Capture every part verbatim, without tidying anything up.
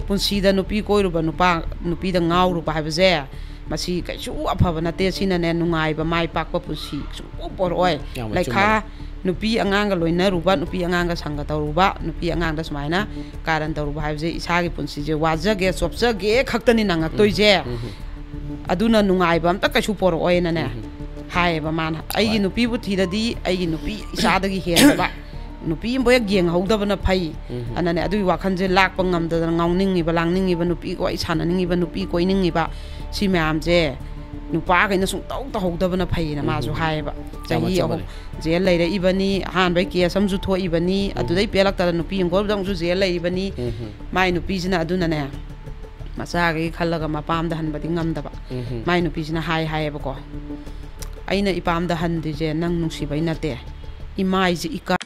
ꯄꯨꯟꯁꯤꯗ ꯅꯨꯄꯤ ꯀꯣꯏꯔꯨꯕ, ꯅꯨꯄꯥ, ꯅꯨꯄꯤꯗ ꯉꯥꯎꯔꯨꯕ ꯍꯥꯏꯕꯁꯦ, ꯃꯁꯤ ꯀꯩꯁꯨ ꯑꯐꯕ ꯅꯠꯇꯦ꯫ ꯁꯤꯅꯅꯦ, ꯅꯨꯡꯉꯥꯏꯕ, ꯃꯥꯏ ꯄꯥꯛꯄ ꯄꯨꯟꯁꯤ ꯁꯨꯡꯄꯣꯛ ꯄꯣꯔꯛꯑꯣꯏ꯫ ꯌꯥꯝꯅ ꯂꯩꯈꯥ ꯆꯨꯝꯕꯅꯦ꯫ ꯅꯨꯄꯤ ꯑꯉꯥꯡꯒ ꯂꯣꯏꯅꯔꯨꯕ, ꯅꯨꯄꯤ ꯑꯉꯥꯡꯒ ꯁꯪꯒ ꯇꯧꯔꯨꯕ, ꯅꯨꯄꯤ ꯑꯉꯥꯡꯗ ꯁꯨꯃꯥꯏꯅ ꯀꯥꯔꯟ ꯇꯧꯔꯨꯕ ꯍꯥꯏꯕꯁꯦ, ꯏꯁꯥꯒꯤ ꯄꯨꯟꯁꯤꯁꯦ ꯋꯥꯖꯒꯦ, ꯆꯣꯞꯆꯒꯦ ꯈꯛꯇꯅꯤ ꯅꯪꯉꯛꯇꯣꯏꯁꯦ꯫ ꯎꯝ, ꯎꯝ꯫ ꯑꯗꯨꯅ ꯅꯨꯡꯉꯥꯏꯕ ꯑꯝꯇ ꯀꯩꯁꯨ ꯄꯣꯔꯛꯑꯣꯏꯅꯅꯦ ꯎꯝ꯫ ꯍꯥꯏꯌꯦꯕ ꯃꯥꯅ꯫ ꯑꯩꯒꯤ ꯍꯣꯏ꯫ ꯅꯨꯄꯤꯕꯨ ꯊꯤꯔꯗꯤ ꯑꯩꯒꯤ ꯅꯨꯄꯤ ꯏꯆꯥꯗꯒꯤ ꯍꯦꯟꯅꯕ ꯅꯨꯄꯤ ꯑꯃꯕꯨ ꯍꯦꯛ ꯌꯦꯡꯍꯧꯗꯕꯅ ꯐꯩ꯫ ꯎꯝ꯫ ꯑꯗꯨꯅꯅꯦ, ꯑꯗꯨꯒꯤ ꯋꯥꯈꯜꯁꯦ ꯂꯥꯛꯄ ꯉꯝꯗꯗꯅ ꯉꯥꯎꯅꯤꯡꯉꯤꯕ, ꯂꯥꯡꯅꯤꯡꯉꯤꯕ, ꯅꯨꯄꯤ ꯋꯥꯔꯤ ꯁꯥꯟꯅꯅꯤꯡꯉꯤꯕ, ꯅꯨꯄꯤ ꯀꯣꯏꯅꯤꯡꯉꯤꯕ, ꯁꯤ ꯃꯌꯥꯝꯁꯦ ꯅꯨꯄꯥꯈꯩꯅ ꯁꯨꯡꯇꯧ ꯇꯧꯍꯧꯗꯕꯅ ꯐꯩꯌꯦꯅ ꯎꯝ, ꯃꯥꯁꯨ ꯎꯝ, ꯎꯝ꯫ ꯍꯥꯏꯌꯦꯕ꯫ ꯌꯥꯝꯅ ꯆꯍꯤ ꯑꯍꯨꯝ ꯑꯆꯨꯝꯕꯅꯦ꯫ ꯖꯦꯜ ꯂꯩꯔꯛꯏꯕꯅꯤ, ꯑꯍꯥꯟꯕꯩ ꯀꯦꯁ ꯑꯃꯁꯨ ꯊꯣꯛꯏꯕꯅꯤ, ꯎꯝ꯫ ꯑꯗꯨꯗꯩ ꯄꯦꯜꯂꯛꯇꯗꯅ ꯅꯨꯄꯤ ꯑꯃ ꯀꯣꯏꯕꯗ ꯑꯃꯨꯛꯁꯨ ꯖꯦꯜ ꯂꯩꯔꯤꯕꯅꯤ꯫ ꯎꯝ, ꯎꯝ꯫ ꯃꯥꯏ ꯅꯨꯄꯤꯁꯤꯅ ꯑꯗꯨꯅꯅꯦ, ꯃꯆꯥꯈꯩ ꯈꯜꯂꯒ ꯃꯄꯥꯝꯗ ꯍꯟꯕꯗꯤ ꯉꯝꯗꯕ꯫ ꯎꯝ, ꯎꯝ꯫ ꯃꯥꯏ ꯅꯨꯄꯤꯁꯤꯅ ꯍꯥꯏ ꯍꯥꯏꯌꯦꯕꯀꯣ, "ꯑꯩꯅ ꯏꯄꯥꯝꯗ ꯍꯟꯗ꯭ꯔꯤꯁꯦ ꯅꯪ ꯅꯨꯡꯁꯤꯕꯩ ꯅꯠꯇꯦ, ꯏꯃꯥꯏꯁꯦ ꯏꯀꯥꯏ"꯫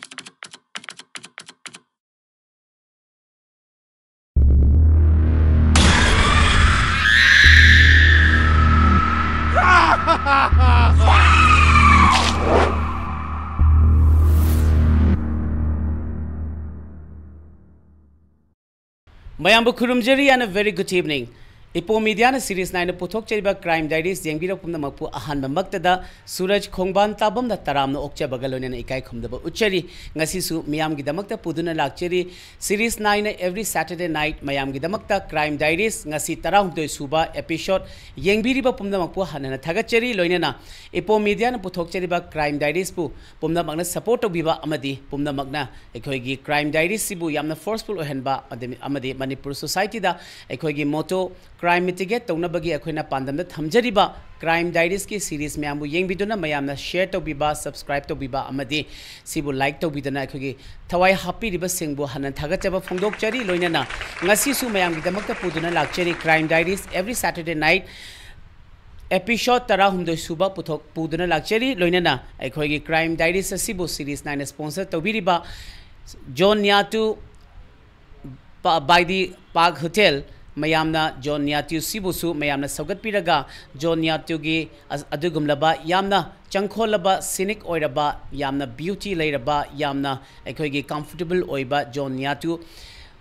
ꯃꯌꯥꯝꯕꯨ ꯈꯨꯔꯨꯝꯖꯔꯤ and a very good evening. ꯏꯄꯣ ꯃꯤꯗꯤꯌꯥꯅ ꯁꯤꯔꯤꯁ ꯅꯥꯏꯅ ꯄꯨꯊꯣꯛꯆꯔꯤꯕ ꯀ꯭ꯔꯥꯏꯝ ꯗꯥꯏꯔꯤꯁ ꯌꯦꯡꯕꯤꯔꯛꯄ ꯄꯨꯝꯅꯃꯛꯄꯨ ꯑꯍꯥꯟꯕꯃꯛꯇꯗ ꯁꯨꯔꯖ ꯈꯣꯡꯕꯥꯟ ꯇꯥꯕꯝꯅ ꯇꯔꯥꯝꯅ ꯑꯣꯛꯆꯕꯒ ꯂꯣꯏꯅꯅ ꯏꯀꯥꯏ ꯈꯨꯝꯅꯕ ꯎꯠꯆꯔꯤ꯫ ꯉꯁꯤꯁꯨ ꯃꯤꯌꯥꯝꯒꯤꯗꯃꯛꯇ ꯄꯨꯗꯨꯅ ꯂꯥꯛꯆꯔꯤ꯫ Series nine every Saturday night ꯃꯌꯥꯝꯒꯤꯗꯃꯛꯇ ꯀ꯭ꯔꯥꯏꯝ ꯗꯥꯏꯔꯤꯁ ꯉꯁꯤ ꯇꯔꯥꯍꯨꯝꯗꯣꯏ ꯁꯨꯕ episode ꯌꯦꯡꯕꯤꯔꯤꯕ ꯄꯨꯝꯅꯃꯛꯄꯨ ꯍꯟꯅ ꯍꯟꯅ ꯊꯥꯒꯠꯆꯔꯤ꯫ ꯂꯣꯏꯅꯅ ꯏꯄꯣ ꯃꯤꯗꯤꯌꯥꯅ ꯄꯨꯊꯣꯛꯆꯔꯤꯕ ꯀ꯭ꯔꯥꯏꯝ ꯗꯥꯏꯔꯤꯁꯄꯨ ꯄꯨꯝꯅꯃꯛꯅ support ꯇꯧꯕꯤꯕ ꯑꯃꯗꯤ ꯄꯨꯝꯅꯃꯛꯅ ꯑꯩꯈꯣꯏꯒꯤ ꯀ꯭ꯔꯥꯏꯝ ꯗꯥꯏꯔꯤꯁꯁꯤꯕꯨ ꯌꯥꯝꯅ forceful ꯑꯣꯏꯍꯟꯕ ꯑꯃꯗꯤ, ꯑꯃꯗꯤ ꯃꯅꯤꯄꯨꯔ societyꯗ ꯑꯩꯈꯣꯏꯒꯤ motto crime mitigate ꯇꯧꯅꯕꯒꯤ ꯑꯩꯈꯣꯏꯅ ꯄꯥꯟꯗꯝꯗ ꯊꯝꯖꯔꯤꯕ ꯀ꯭ꯔꯥꯏꯝ ꯗꯥꯏꯔꯤꯁꯀꯤ ꯁꯤꯔꯤꯁ ꯃꯌꯥꯝꯕꯨ ꯌꯦꯡꯕꯤꯗꯨꯅ ꯃꯌꯥꯝꯅ share ꯇꯧꯕꯤꯕ, subscribe ꯇꯧꯕꯤꯕ ꯑꯃꯗꯤ ꯁꯤꯕꯨ like ꯇꯧꯕꯤꯗꯅ ꯑꯩꯈꯣꯏꯒꯤ ꯊꯋꯥꯏ ꯍꯥꯞꯄꯤꯔꯤꯕꯁꯤꯡꯕꯨ ꯍꯟꯅ ꯊꯥꯒꯠꯆꯕ ꯐꯣꯡꯗꯣꯛꯆꯔꯤ꯫ ꯂꯣꯏꯅꯅ ꯉꯁꯤꯁꯨ ꯃꯌꯥꯝꯒꯤꯗꯃꯛꯇ ꯄꯨꯗꯨꯅ ꯂꯥꯛꯆꯔꯤ crime diaries every Saturday night episode ꯇꯔꯥꯍꯨꯝꯗꯣꯏ ꯁꯨꯕ ꯄꯨꯊꯣꯛ, ꯄꯨꯗꯨꯅ ꯂꯥꯛꯆꯔꯤ꯫ ꯂꯣꯏꯅꯅ ꯑꯩꯈꯣꯏꯒꯤ ꯀ꯭ꯔꯥꯏꯝ ꯗꯥꯏꯔꯤꯁ ꯑꯁꯤꯕꯨ ꯁꯤꯔꯤꯁ ꯅꯥꯏꯅ sponsor ꯇꯧꯕꯤꯔꯤꯕ ꯖꯣꯟ ꯅ꯭ꯌꯥꯇꯨ ꯄ-, by the Park Hotel, ꯃꯌꯥꯝꯅ ꯖꯣꯟ ꯅ꯭ꯌꯥꯇ꯭ꯌꯨꯁꯤꯕꯨꯁꯨ ꯃꯌꯥꯝꯅ ꯁꯧꯒꯠꯄꯤꯔꯒ ꯖꯣꯟ ꯅ꯭ꯌꯥꯇ꯭ꯌꯨꯒꯤ ꯑ-, ꯑꯗꯨꯒꯨꯝꯂꯕ ꯌꯥꯝꯅ ꯆꯪꯈꯣꯜꯂꯕ, scenic ꯑꯣꯏꯔꯕ, ꯌꯥꯝꯅ beauty ꯂꯩꯔꯕ, ꯌꯥꯝꯅ ꯑꯩꯈꯣꯏꯒꯤ comfortable ꯑꯣꯏꯕ ꯖꯣꯟ ꯅ꯭ꯌꯥꯇ꯭ꯌꯨ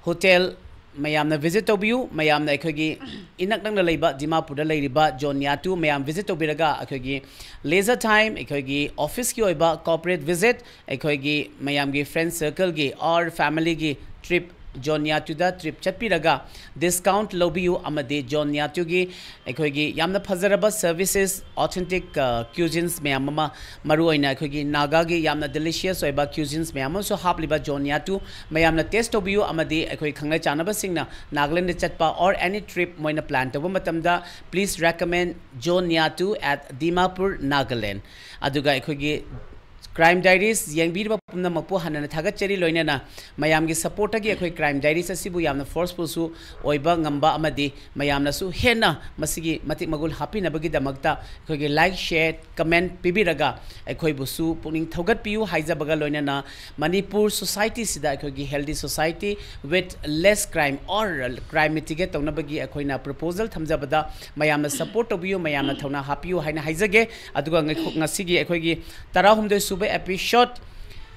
ꯍꯣꯇꯦꯜ ꯃꯌꯥꯝꯅ visit ꯇꯧꯕꯤꯌꯨ꯫ ꯃꯌꯥꯝꯅ ꯑꯩꯈꯣꯏꯒꯤ ꯏꯅꯛ ꯅꯛꯅ ꯂꯩꯕ ꯗꯤꯃꯥꯄꯨꯔꯗ ꯂꯩꯔꯤꯕ ꯖꯣꯟ ꯌꯥꯇꯨ ꯃꯌꯥꯝ visit ꯇꯧꯕꯤꯔꯒ ꯑꯩꯈꯣꯏꯒꯤ leisure time, ꯑꯩꯈꯣꯏꯒꯤ office ꯀꯤ ꯑꯣꯏꯕ corporate visit, ꯑꯩꯈꯣꯏꯒꯤ ꯃꯌꯥꯝꯒꯤ friend circle ꯒꯤ or family ꯒꯤ trip, ꯖꯣꯟ ꯌꯥꯇꯨꯗ trip ꯆꯠꯄꯤꯔꯒ discount ꯂꯧꯕꯤꯌꯨ꯫ ꯑꯃꯗꯤ ꯖꯣꯟ ꯌꯥꯇꯨꯒꯤ ꯑꯩꯈꯣꯏꯒꯤ ꯌꯥꯝꯅ ꯐꯖꯔꯕ services, authentic, ꯑ, cuisines ꯃꯌꯥꯝ ꯑꯃ, ꯃꯔꯨꯑꯣꯏꯅ ꯑꯩꯈꯣꯏꯒꯤ ꯅꯥꯒꯥꯒꯤ ꯌꯥꯝꯅ delicious ꯑꯣꯏꯕ cuisines ꯃꯌꯥꯝ ꯑꯃꯁꯨ ꯍꯥꯞꯂꯤꯕ ꯖꯣꯟ ꯌꯥꯇꯨ ꯃꯌꯥꯝꯅ taste ꯇꯧꯕꯤꯌꯨ꯫ ꯑꯃꯗꯤ ꯑꯩꯈꯣꯏ ꯈꯪꯅ ꯆꯥꯟꯅꯕꯁꯤꯡꯅ ꯅꯥꯒꯥꯂꯦꯟꯗ ꯆꯠꯄ or any trip ꯃꯣꯏꯅ plan ꯇꯧꯕ ꯃꯇꯝꯗ, please recommend ꯖꯣꯟ ꯌꯥꯇꯨ at Dimapur, Nagaland꯫ ꯑꯗꯨꯒ ꯑꯩꯈꯣꯏꯒꯤ Crime Diaries ꯌꯦꯡꯕꯤꯔꯤꯕ ꯄꯨꯝꯅꯃꯛꯄꯨ ꯍꯟꯅ ꯊꯥꯒꯠꯆꯔꯤ꯫ ꯂꯣꯏꯅꯅ ꯃꯌꯥꯝꯒꯤ support ꯇꯒꯤ ꯑꯩꯈꯣꯏ Crime Diaries ꯑꯁꯤꯕꯨ ꯌꯥꯝꯅ forceful ꯁꯨ ꯑꯣꯏꯕ ꯉꯝꯕ ꯑꯃꯗꯤ ꯃꯌꯥꯝꯅꯁꯨ ꯍꯦꯟꯅ ꯃꯁꯤꯒꯤ ꯃꯇꯤꯛ ꯃꯒꯨꯟ ꯍꯥꯞꯄꯤꯅꯕꯒꯤꯗꯃꯛꯇ ꯑꯩꯈꯣꯏꯒꯤ like, share, comment ꯄꯤꯕꯤꯔꯒ ꯑꯩꯈꯣꯏꯕꯨꯁꯨ ꯄꯨꯛꯅꯤꯡ ꯊꯧꯒꯠꯄꯤꯌꯨ ꯍꯥꯏꯖꯕꯒ ꯂꯣꯏꯅꯅ ꯃꯅꯤꯄꯨꯔ society ꯁꯤꯗ ꯑꯩꯈꯣꯏꯒꯤ healthy society with less crime or crime mitigate ꯇꯧꯅꯕꯒꯤ ꯑꯩꯈꯣꯏꯅ proposal ꯊꯝꯖꯕꯗ ꯃꯌꯥꯝꯅ support ꯇꯧꯕꯤꯌꯨ, ꯃꯌꯥꯝꯅ ꯊꯧꯅꯥ ꯍꯥꯞꯄꯤꯌꯨ ꯍꯥꯏꯅ ꯍꯥꯏꯖꯒꯦ꯫ ꯑꯗꯨꯒ ꯉꯁꯤꯒꯤ ꯑꯩꯈꯣꯏꯒꯤ ꯇꯔꯥꯍꯨꯝꯗꯣꯏ ꯁꯨꯕ episode,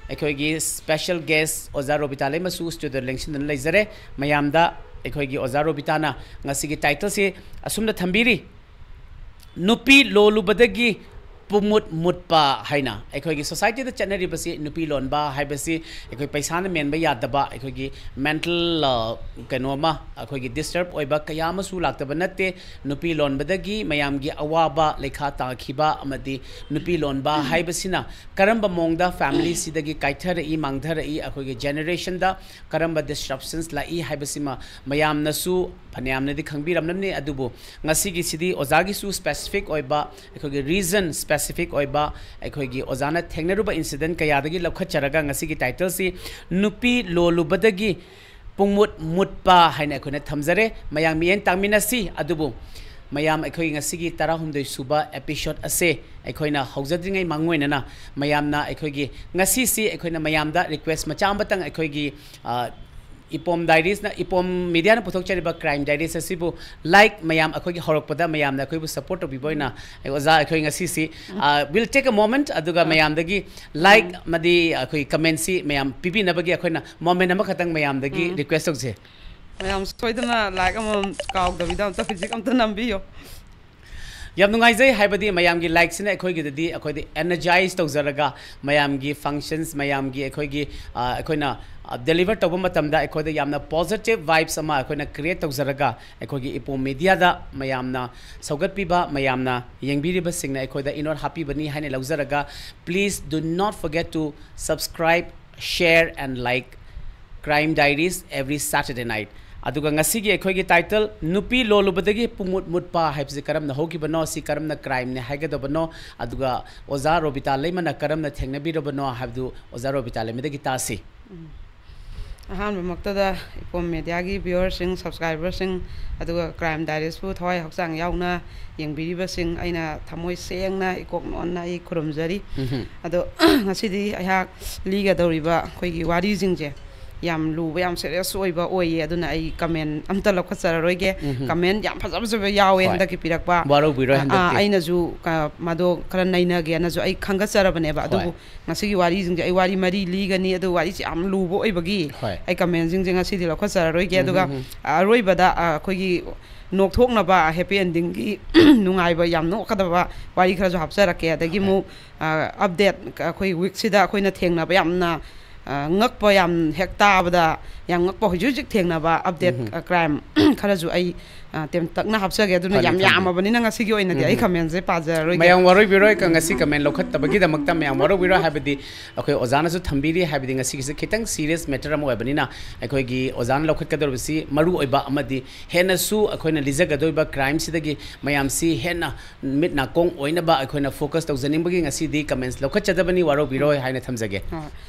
ꯑꯩꯈꯣꯏꯒꯤ special guest ꯑꯣꯖꯥ ꯔꯣꯕꯤꯇꯥ ꯂꯩꯃꯁꯨ studio ꯗ ꯂꯦꯡꯁꯤꯟꯗꯨꯅ ꯂꯩꯖꯔꯦ꯫ ꯃꯌꯥꯝꯗ ꯑꯩꯈꯣꯏꯒꯤ ꯑꯣꯖꯥ ꯔꯣꯕꯤꯇꯥꯅ ꯉꯁꯤꯒꯤ title ꯁꯤ ꯑꯁꯨꯝꯅ ꯊꯝꯕꯤꯔꯤ, "ꯅꯨꯄꯤ ꯂꯣꯜꯂꯨꯕꯗꯒꯤ ꯄꯨꯡꯃꯨꯠ ꯃꯨꯠꯄ" ꯍꯥꯏꯅ꯫ ꯑꯩꯈꯣꯏꯒꯤ society ꯗ ꯆꯠꯅꯔꯤꯕꯁꯤ ꯅꯨꯄꯤ ꯂꯣꯟꯕ ꯍꯥꯏꯕꯁꯤ ꯑꯩꯈꯣꯏ ꯄꯩꯁꯥꯅ ꯃꯦꯟꯕ ꯌꯥꯗꯕ, ꯑꯩꯈꯣꯏꯒꯤ mental, ꯑ, ꯀꯩꯅꯣ ꯑꯃ, ꯑꯩꯈꯣꯏꯒꯤ disturb ꯑꯣꯏꯕ ꯀꯌꯥ ꯑꯃꯁꯨ ꯂꯥꯛꯇꯕ ꯅꯠꯇꯦ꯫ ꯅꯨꯄꯤ ꯂꯣꯟꯕꯗꯒꯤ ꯃꯌꯥꯝꯒꯤ ꯑꯋꯥꯕ ꯂꯩꯈꯥ ꯇꯥꯈꯤꯕ ꯑꯃꯗꯤ ꯅꯨꯄꯤ ꯂꯣꯟꯕ ꯍꯥꯏꯕꯁꯤꯅ ꯀꯔꯝꯕ ꯃꯑꯣꯡꯗ family ꯁꯤꯗꯒꯤ ꯀꯥꯏꯊꯔꯛꯏ, ꯃꯥꯡꯊꯔꯛꯏ, ꯑꯩꯈꯣꯏꯒꯤ generation ꯗ ꯀꯔꯝꯕ disruptions ꯂꯥꯛꯏ ꯍꯥꯏꯕꯁꯤꯃ ꯃꯌꯥꯝꯅꯁꯨ ꯐꯅꯌꯥꯝꯅꯗꯤ ꯈꯪꯕꯤꯔꯝꯂꯅꯤ꯫ ꯑꯗꯨꯕꯨ ꯉꯁꯤꯒꯤꯁꯤꯗꯤ ꯑꯣꯖꯥꯒꯤꯁꯨ specific ꯑꯣꯏꯕ, ꯑꯩꯈꯣꯏꯒꯤ region specific ꯑꯣꯏꯕ, ꯑꯩꯈꯣꯏꯒꯤ ꯑꯣꯖꯥꯅ ꯊꯦꯡꯅꯔꯨꯕ incident ꯀꯌꯥꯗꯒꯤ ꯂꯧꯈꯠꯆꯔꯒ ꯉꯁꯤꯒꯤ title ꯁꯤ "ꯅꯨꯄꯤ ꯂꯣꯜꯂꯨꯕꯗꯒꯤ ꯄꯨꯡꯃꯨꯠ ꯃꯨꯠꯄ" ꯍꯥꯏꯅ ꯑꯩꯈꯣꯏꯅ ꯊꯝꯖꯔꯦ꯫ ꯃꯌꯥꯝ ꯃꯤꯠꯌꯦꯡ ꯇꯥꯡꯃꯤꯟꯅꯁꯤ꯫ ꯑꯗꯨꯕꯨ ꯃꯌꯥꯝ, ꯑꯩꯈꯣꯏ ꯉꯁꯤꯒꯤ ꯇꯔꯥꯍꯨꯝꯗꯣꯏ ꯁꯨꯕ episode ꯑꯁꯦ ꯑꯩꯈꯣꯏꯅ ꯍꯧꯖꯗ꯭ꯔꯤꯉꯩ ꯃꯥꯡꯑꯣꯏꯅꯅ ꯃꯌꯥꯝꯅ ꯑꯩꯈꯣꯏꯒꯤ ꯉꯁꯤꯁꯤ ꯑꯩꯈꯣꯏꯅ ꯃꯌꯥꯝꯗ request ꯃꯆꯥ ꯑꯃꯇꯪ, ꯑꯩꯈꯣꯏꯒꯤ, ꯑ, ꯏꯄꯣꯝ Diaries ꯅ, ꯏꯄꯣꯝ Media ꯅ ꯄꯨꯊꯣꯛꯆꯔꯤꯕ Crime Diaries ꯑꯁꯤꯕꯨ like, ꯃꯌꯥꯝ ꯑꯩꯈꯣꯏꯒꯤ ꯍꯧꯔꯛꯄꯗ ꯃꯌꯥꯝꯅ ꯑꯩꯈꯣꯏꯕꯨ support ꯇꯧꯕꯤꯕ ꯑꯣꯏꯅ ꯑꯣꯖꯥ ꯑꯩꯈꯣꯏ ꯉꯁꯤꯁꯤ, ꯑ, we'll take a moment, ꯑꯗꯨꯒ ꯃꯌꯥꯝꯗꯒꯤ like ꯑꯃꯗꯤ ꯑꯩꯈꯣꯏ comment ꯁꯤ ꯃꯌꯥꯝ ꯄꯤꯕꯤꯅꯕꯒꯤ ꯑꯩꯈꯣꯏꯅ moment ꯑꯃꯈꯛꯇꯪ ꯃꯌꯥꯝꯗꯒꯤ request ꯇꯧꯖꯩ꯫ ꯃꯌꯥꯝ ꯁꯣꯏꯗꯅ ꯂꯥꯏꯛ ꯑꯃꯃꯝ ꯀꯥꯎꯗꯕꯤꯗ ꯑꯝꯇ ꯍꯧꯖꯤꯛ ꯑꯝꯇ ꯅꯝꯕꯤꯌꯣ꯫ ꯌꯥꯝ ꯅꯨꯡꯉꯥꯏꯖꯩ, ꯍꯥꯏꯕꯗꯤ ꯃꯌꯥꯝꯒꯤ ꯂꯥꯏꯛꯁꯤꯅ ꯑꯩꯈꯣꯏꯒꯤꯗꯗꯤ ꯑꯩꯈꯣꯏꯗꯤ ꯑꯦꯅꯔꯖꯥꯏꯁ ꯇꯧꯖꯔꯒ, ꯃꯌꯥꯝꯒꯤ ꯐꯪꯁꯟꯁ, ꯃꯌꯥꯝꯒꯤ ꯑꯩꯈꯣꯏꯒꯤ ꯑ, ꯑꯩꯈꯣꯏꯅ ꯗꯦꯂꯤꯚꯔ ꯇꯧꯕ ꯃꯇꯝꯗ ꯑꯩꯈꯣꯏꯗ ꯌꯥꯝꯅ ꯄꯣꯖꯤꯇꯤꯚ ꯚꯥꯏꯕꯁ ꯑꯃ ꯑꯩꯈꯣꯏꯅ ꯀ꯭ꯔꯤꯌꯦꯠ ꯇꯧꯖꯔꯒ, ꯑꯩꯈꯣꯏꯒꯤ ꯏꯄꯣꯝ ꯃꯦꯗꯤꯌꯥꯗ ꯃꯌꯥꯝꯅ ꯁꯧꯒꯠꯄꯤꯕ, ꯃꯌꯥꯝꯅ ꯌꯦꯡꯕꯤꯔꯤꯕꯁꯤꯡꯅ ꯑꯩꯈꯣꯏꯗ ꯏꯅꯣꯠ ꯍꯥꯞꯄꯤꯕꯅꯤ ꯍꯥꯏꯅ ꯂꯧꯖꯔꯒ, please do not forget to subscribe, share and like Crime Diaries every Saturday night. ꯑꯗꯨꯒ ꯉꯁꯤꯒꯤ ꯑꯩꯈꯣꯏꯒꯤ ꯇꯥꯏꯇꯜ, ꯅꯨꯄꯤ ꯂꯣꯜꯂꯨꯕꯗꯒꯤ ꯄꯨꯡꯃꯨꯠ ꯃꯨꯠꯄ ꯍꯥꯏꯕꯁꯤ ꯀꯔꯝꯅ ꯍꯧꯈꯤꯕꯅꯣ, ꯁꯤ ꯀꯔꯝꯅ ꯀ꯭ꯔꯥꯏꯝꯅꯦ ꯍꯥꯏꯒꯗꯕꯅꯣ, ꯑꯗꯨꯒ ꯑꯣꯖꯥ ꯔꯣꯕꯤꯇꯥ ꯂꯩꯃꯅ ꯀꯔꯝꯅ ꯊꯦꯡꯅꯕꯤꯔꯕꯅꯣ ꯍꯥꯏꯕꯗꯨ ꯑꯣꯖꯥ ꯔꯣꯕꯤꯇꯥ ꯂꯩꯃꯗꯒꯤ ꯇꯥꯁꯤ꯫ ꯑꯍꯥꯟꯕꯃꯛꯇꯗ ꯏꯄꯣꯝ ꯃꯦꯗꯤꯌꯥꯒꯤ ꯚ꯭ꯌꯨꯋꯔꯁꯤꯡ, ꯁꯕꯁꯀ꯭ꯔꯥꯏꯕꯔꯁꯤꯡ, ꯑꯗꯨꯒ ꯀ꯭ꯔꯥꯏꯝ ꯗꯥꯏꯔꯤꯁꯄꯨ ꯊꯋꯥꯏ ꯍꯛꯆꯥꯡ ꯌꯥꯎꯅ ꯌꯦꯡꯕꯤꯔꯤꯕꯁꯤꯡ ꯑꯩꯅ ꯊꯃꯣꯏ ꯁꯦꯡꯅ ꯏꯀꯣꯛ ꯅꯣꯟꯅ ꯑꯩ ꯈꯨꯔꯨꯝꯖꯔꯤ꯫ ꯑꯗꯣ ꯉꯁꯤꯗꯤ ꯑꯩꯍꯥꯛ ꯂꯤꯒꯗꯧꯔꯤꯕ ꯑꯩꯈꯣꯏꯒꯤ ꯋꯥꯔꯤꯁꯤꯡꯁꯦ ꯌꯥꯝ ꯂꯨꯕ, ꯌꯥꯝ ꯁꯦꯔꯤꯌꯁ ꯑꯣꯏꯕ ꯑꯣꯏꯌꯦ꯫ ꯑꯗꯨꯅ ꯑꯩ ꯀꯃꯦꯟ ꯑꯝꯇ ꯂꯧꯈꯠꯆꯔꯔꯣꯏꯒꯦ꯫ ꯀꯃꯦꯟ ꯌꯥꯝ ꯐꯖ ꯐꯖꯕ ꯌꯥꯎꯋꯦ ꯍꯣꯏ꯫ ꯍꯟꯗꯛꯀꯤ ꯄꯤꯔꯛꯄ꯫ ꯋꯥꯔꯧꯕꯤꯔꯣꯏ ꯑ, ꯍꯟꯗꯛꯇꯤ꯫ ꯑꯩꯅꯁꯨ ꯀ-, ꯃꯗꯣ ꯈꯔ ꯅꯩꯅꯒꯦꯅꯁꯨ ꯑꯩ ꯈꯟꯒꯠꯆꯔꯕꯅꯦꯕ꯫ ꯑꯗꯨꯕꯨ ꯍꯣꯏ꯫ ꯉꯁꯤꯒꯤ ꯋꯥꯔꯤꯁꯤꯡꯁꯦ ꯑꯩ ꯋꯥꯔꯤ ꯃꯔꯤ ꯂꯤꯒꯅꯤ꯫ ꯑꯗꯨ ꯋꯥꯔꯤꯁꯦ ꯌꯥꯝ ꯂꯨꯕ ꯑꯣꯏꯕꯒꯤ ꯍꯣꯏ꯫ ꯑꯩ ꯀꯃꯦꯟꯁꯤꯡꯁꯦ ꯉꯁꯤꯗꯤ ꯂꯧꯈꯠꯆꯔꯔꯣꯏꯒꯦ꯫ ꯑꯗꯨꯒ ꯑꯔꯣꯏꯕꯗ, ꯑ, ꯑꯩꯈꯣꯏꯒꯤ ꯅꯣꯛꯊꯣꯛꯅꯕ, ꯍꯦꯄꯤ ꯑꯦꯟꯗꯤꯡꯒꯤ ꯅꯨꯡꯉꯥꯏꯕ, ꯌꯥꯝ ꯅꯣꯛꯀꯗꯕ ꯋꯥꯔꯤ ꯈꯔꯁꯨ ꯍꯥꯞꯆꯔꯛꯀꯦ꯫ ꯑꯗꯒꯤ ꯑꯃꯨꯛ, ꯑ, ꯑꯞꯗꯦꯠ, ꯑꯩꯈꯣꯏ ꯋꯤꯛꯁꯤꯗ ꯑꯩꯈꯣꯏꯅ ꯊꯦꯡꯅꯕ ꯌꯥꯝꯅ, ꯑ, ꯉꯛꯄ, ꯌꯥꯝ ꯍꯦꯛ ꯇꯥꯕꯗ ꯌꯥꯝ ꯉꯛꯄ, ꯍꯧꯖꯤꯛ ꯍꯧꯖꯤꯛ ꯊꯦꯡꯅꯕ ꯑꯞꯗꯦꯠ, ꯑ, ꯀ꯭ꯔꯥꯏꯝ ꯈꯔꯁꯨ ꯑꯩ, ꯑ, ꯇꯦꯟꯇꯛꯅ ꯍꯥꯞꯆꯒꯦ꯫ ꯑꯗꯨꯅ ꯐꯅꯤ, ꯌꯥꯝ ꯐꯅꯤ꯫ ꯌꯥꯝꯃꯕꯅꯤꯅ ꯉꯁꯤꯒꯤ ꯑꯣꯏꯅꯗꯤ ꯑꯩ ꯀꯃꯦꯟꯁꯦ ꯄꯥꯖꯔꯔꯣꯏꯒꯦ꯫ ꯃꯌꯥꯝ ꯋꯥꯔꯧꯕꯤꯔꯣꯏ, ꯀ-, ꯉꯁꯤ ꯀꯃꯦꯟ ꯂꯧꯈꯠꯇꯕꯒꯤꯗꯃꯛꯇ ꯃꯌꯥꯝ ꯋꯥꯔꯧꯕꯤꯔꯣꯏ꯫ ꯍꯥꯏꯕꯗꯤ ꯑꯩꯈꯣꯏ ꯑꯣꯖꯥꯅꯁꯨ ꯊꯝꯕꯤꯔꯤ, ꯍꯥꯏꯕꯗꯤ ꯉꯁꯤꯒꯤꯁꯦ ꯈꯤꯇꯪ ꯁꯤꯔꯤꯌꯁ ꯃꯦꯇꯔ ꯑꯃ ꯑꯣꯏꯕꯅꯤꯅ ꯑꯩꯈꯣꯏꯒꯤ ꯑꯣꯖꯥꯅ ꯂꯧꯈꯠꯀꯗꯧꯔꯤꯕꯁꯤ ꯃꯔꯨ ꯑꯣꯏꯕ ꯑꯃꯗꯤ ꯍꯦꯟꯅꯁꯨ ꯑꯩꯈꯣꯏꯅ ꯂꯤꯖꯒꯗꯧꯔꯤꯕ ꯀ꯭ꯔꯥꯏꯝꯁꯤꯗꯒꯤ ꯃꯌꯥꯝꯁꯤ ꯍꯦꯟꯅ ꯃꯤꯠ ꯅꯥꯀꯣꯡ ꯑꯣꯏꯅꯕ ꯑꯩꯈꯣꯏꯅ ꯐꯣꯀꯁ ꯇꯧꯖꯅꯤꯡꯕꯒꯤ ꯉꯁꯤꯗꯤ ꯀꯃꯦꯟꯁ ꯂꯧꯈꯠꯆꯗꯕꯅꯤ, ꯋꯥꯔꯧꯕꯤꯔꯣꯏ ꯍꯥꯏꯅ ꯊꯝꯖꯒꯦ꯫ ꯑ,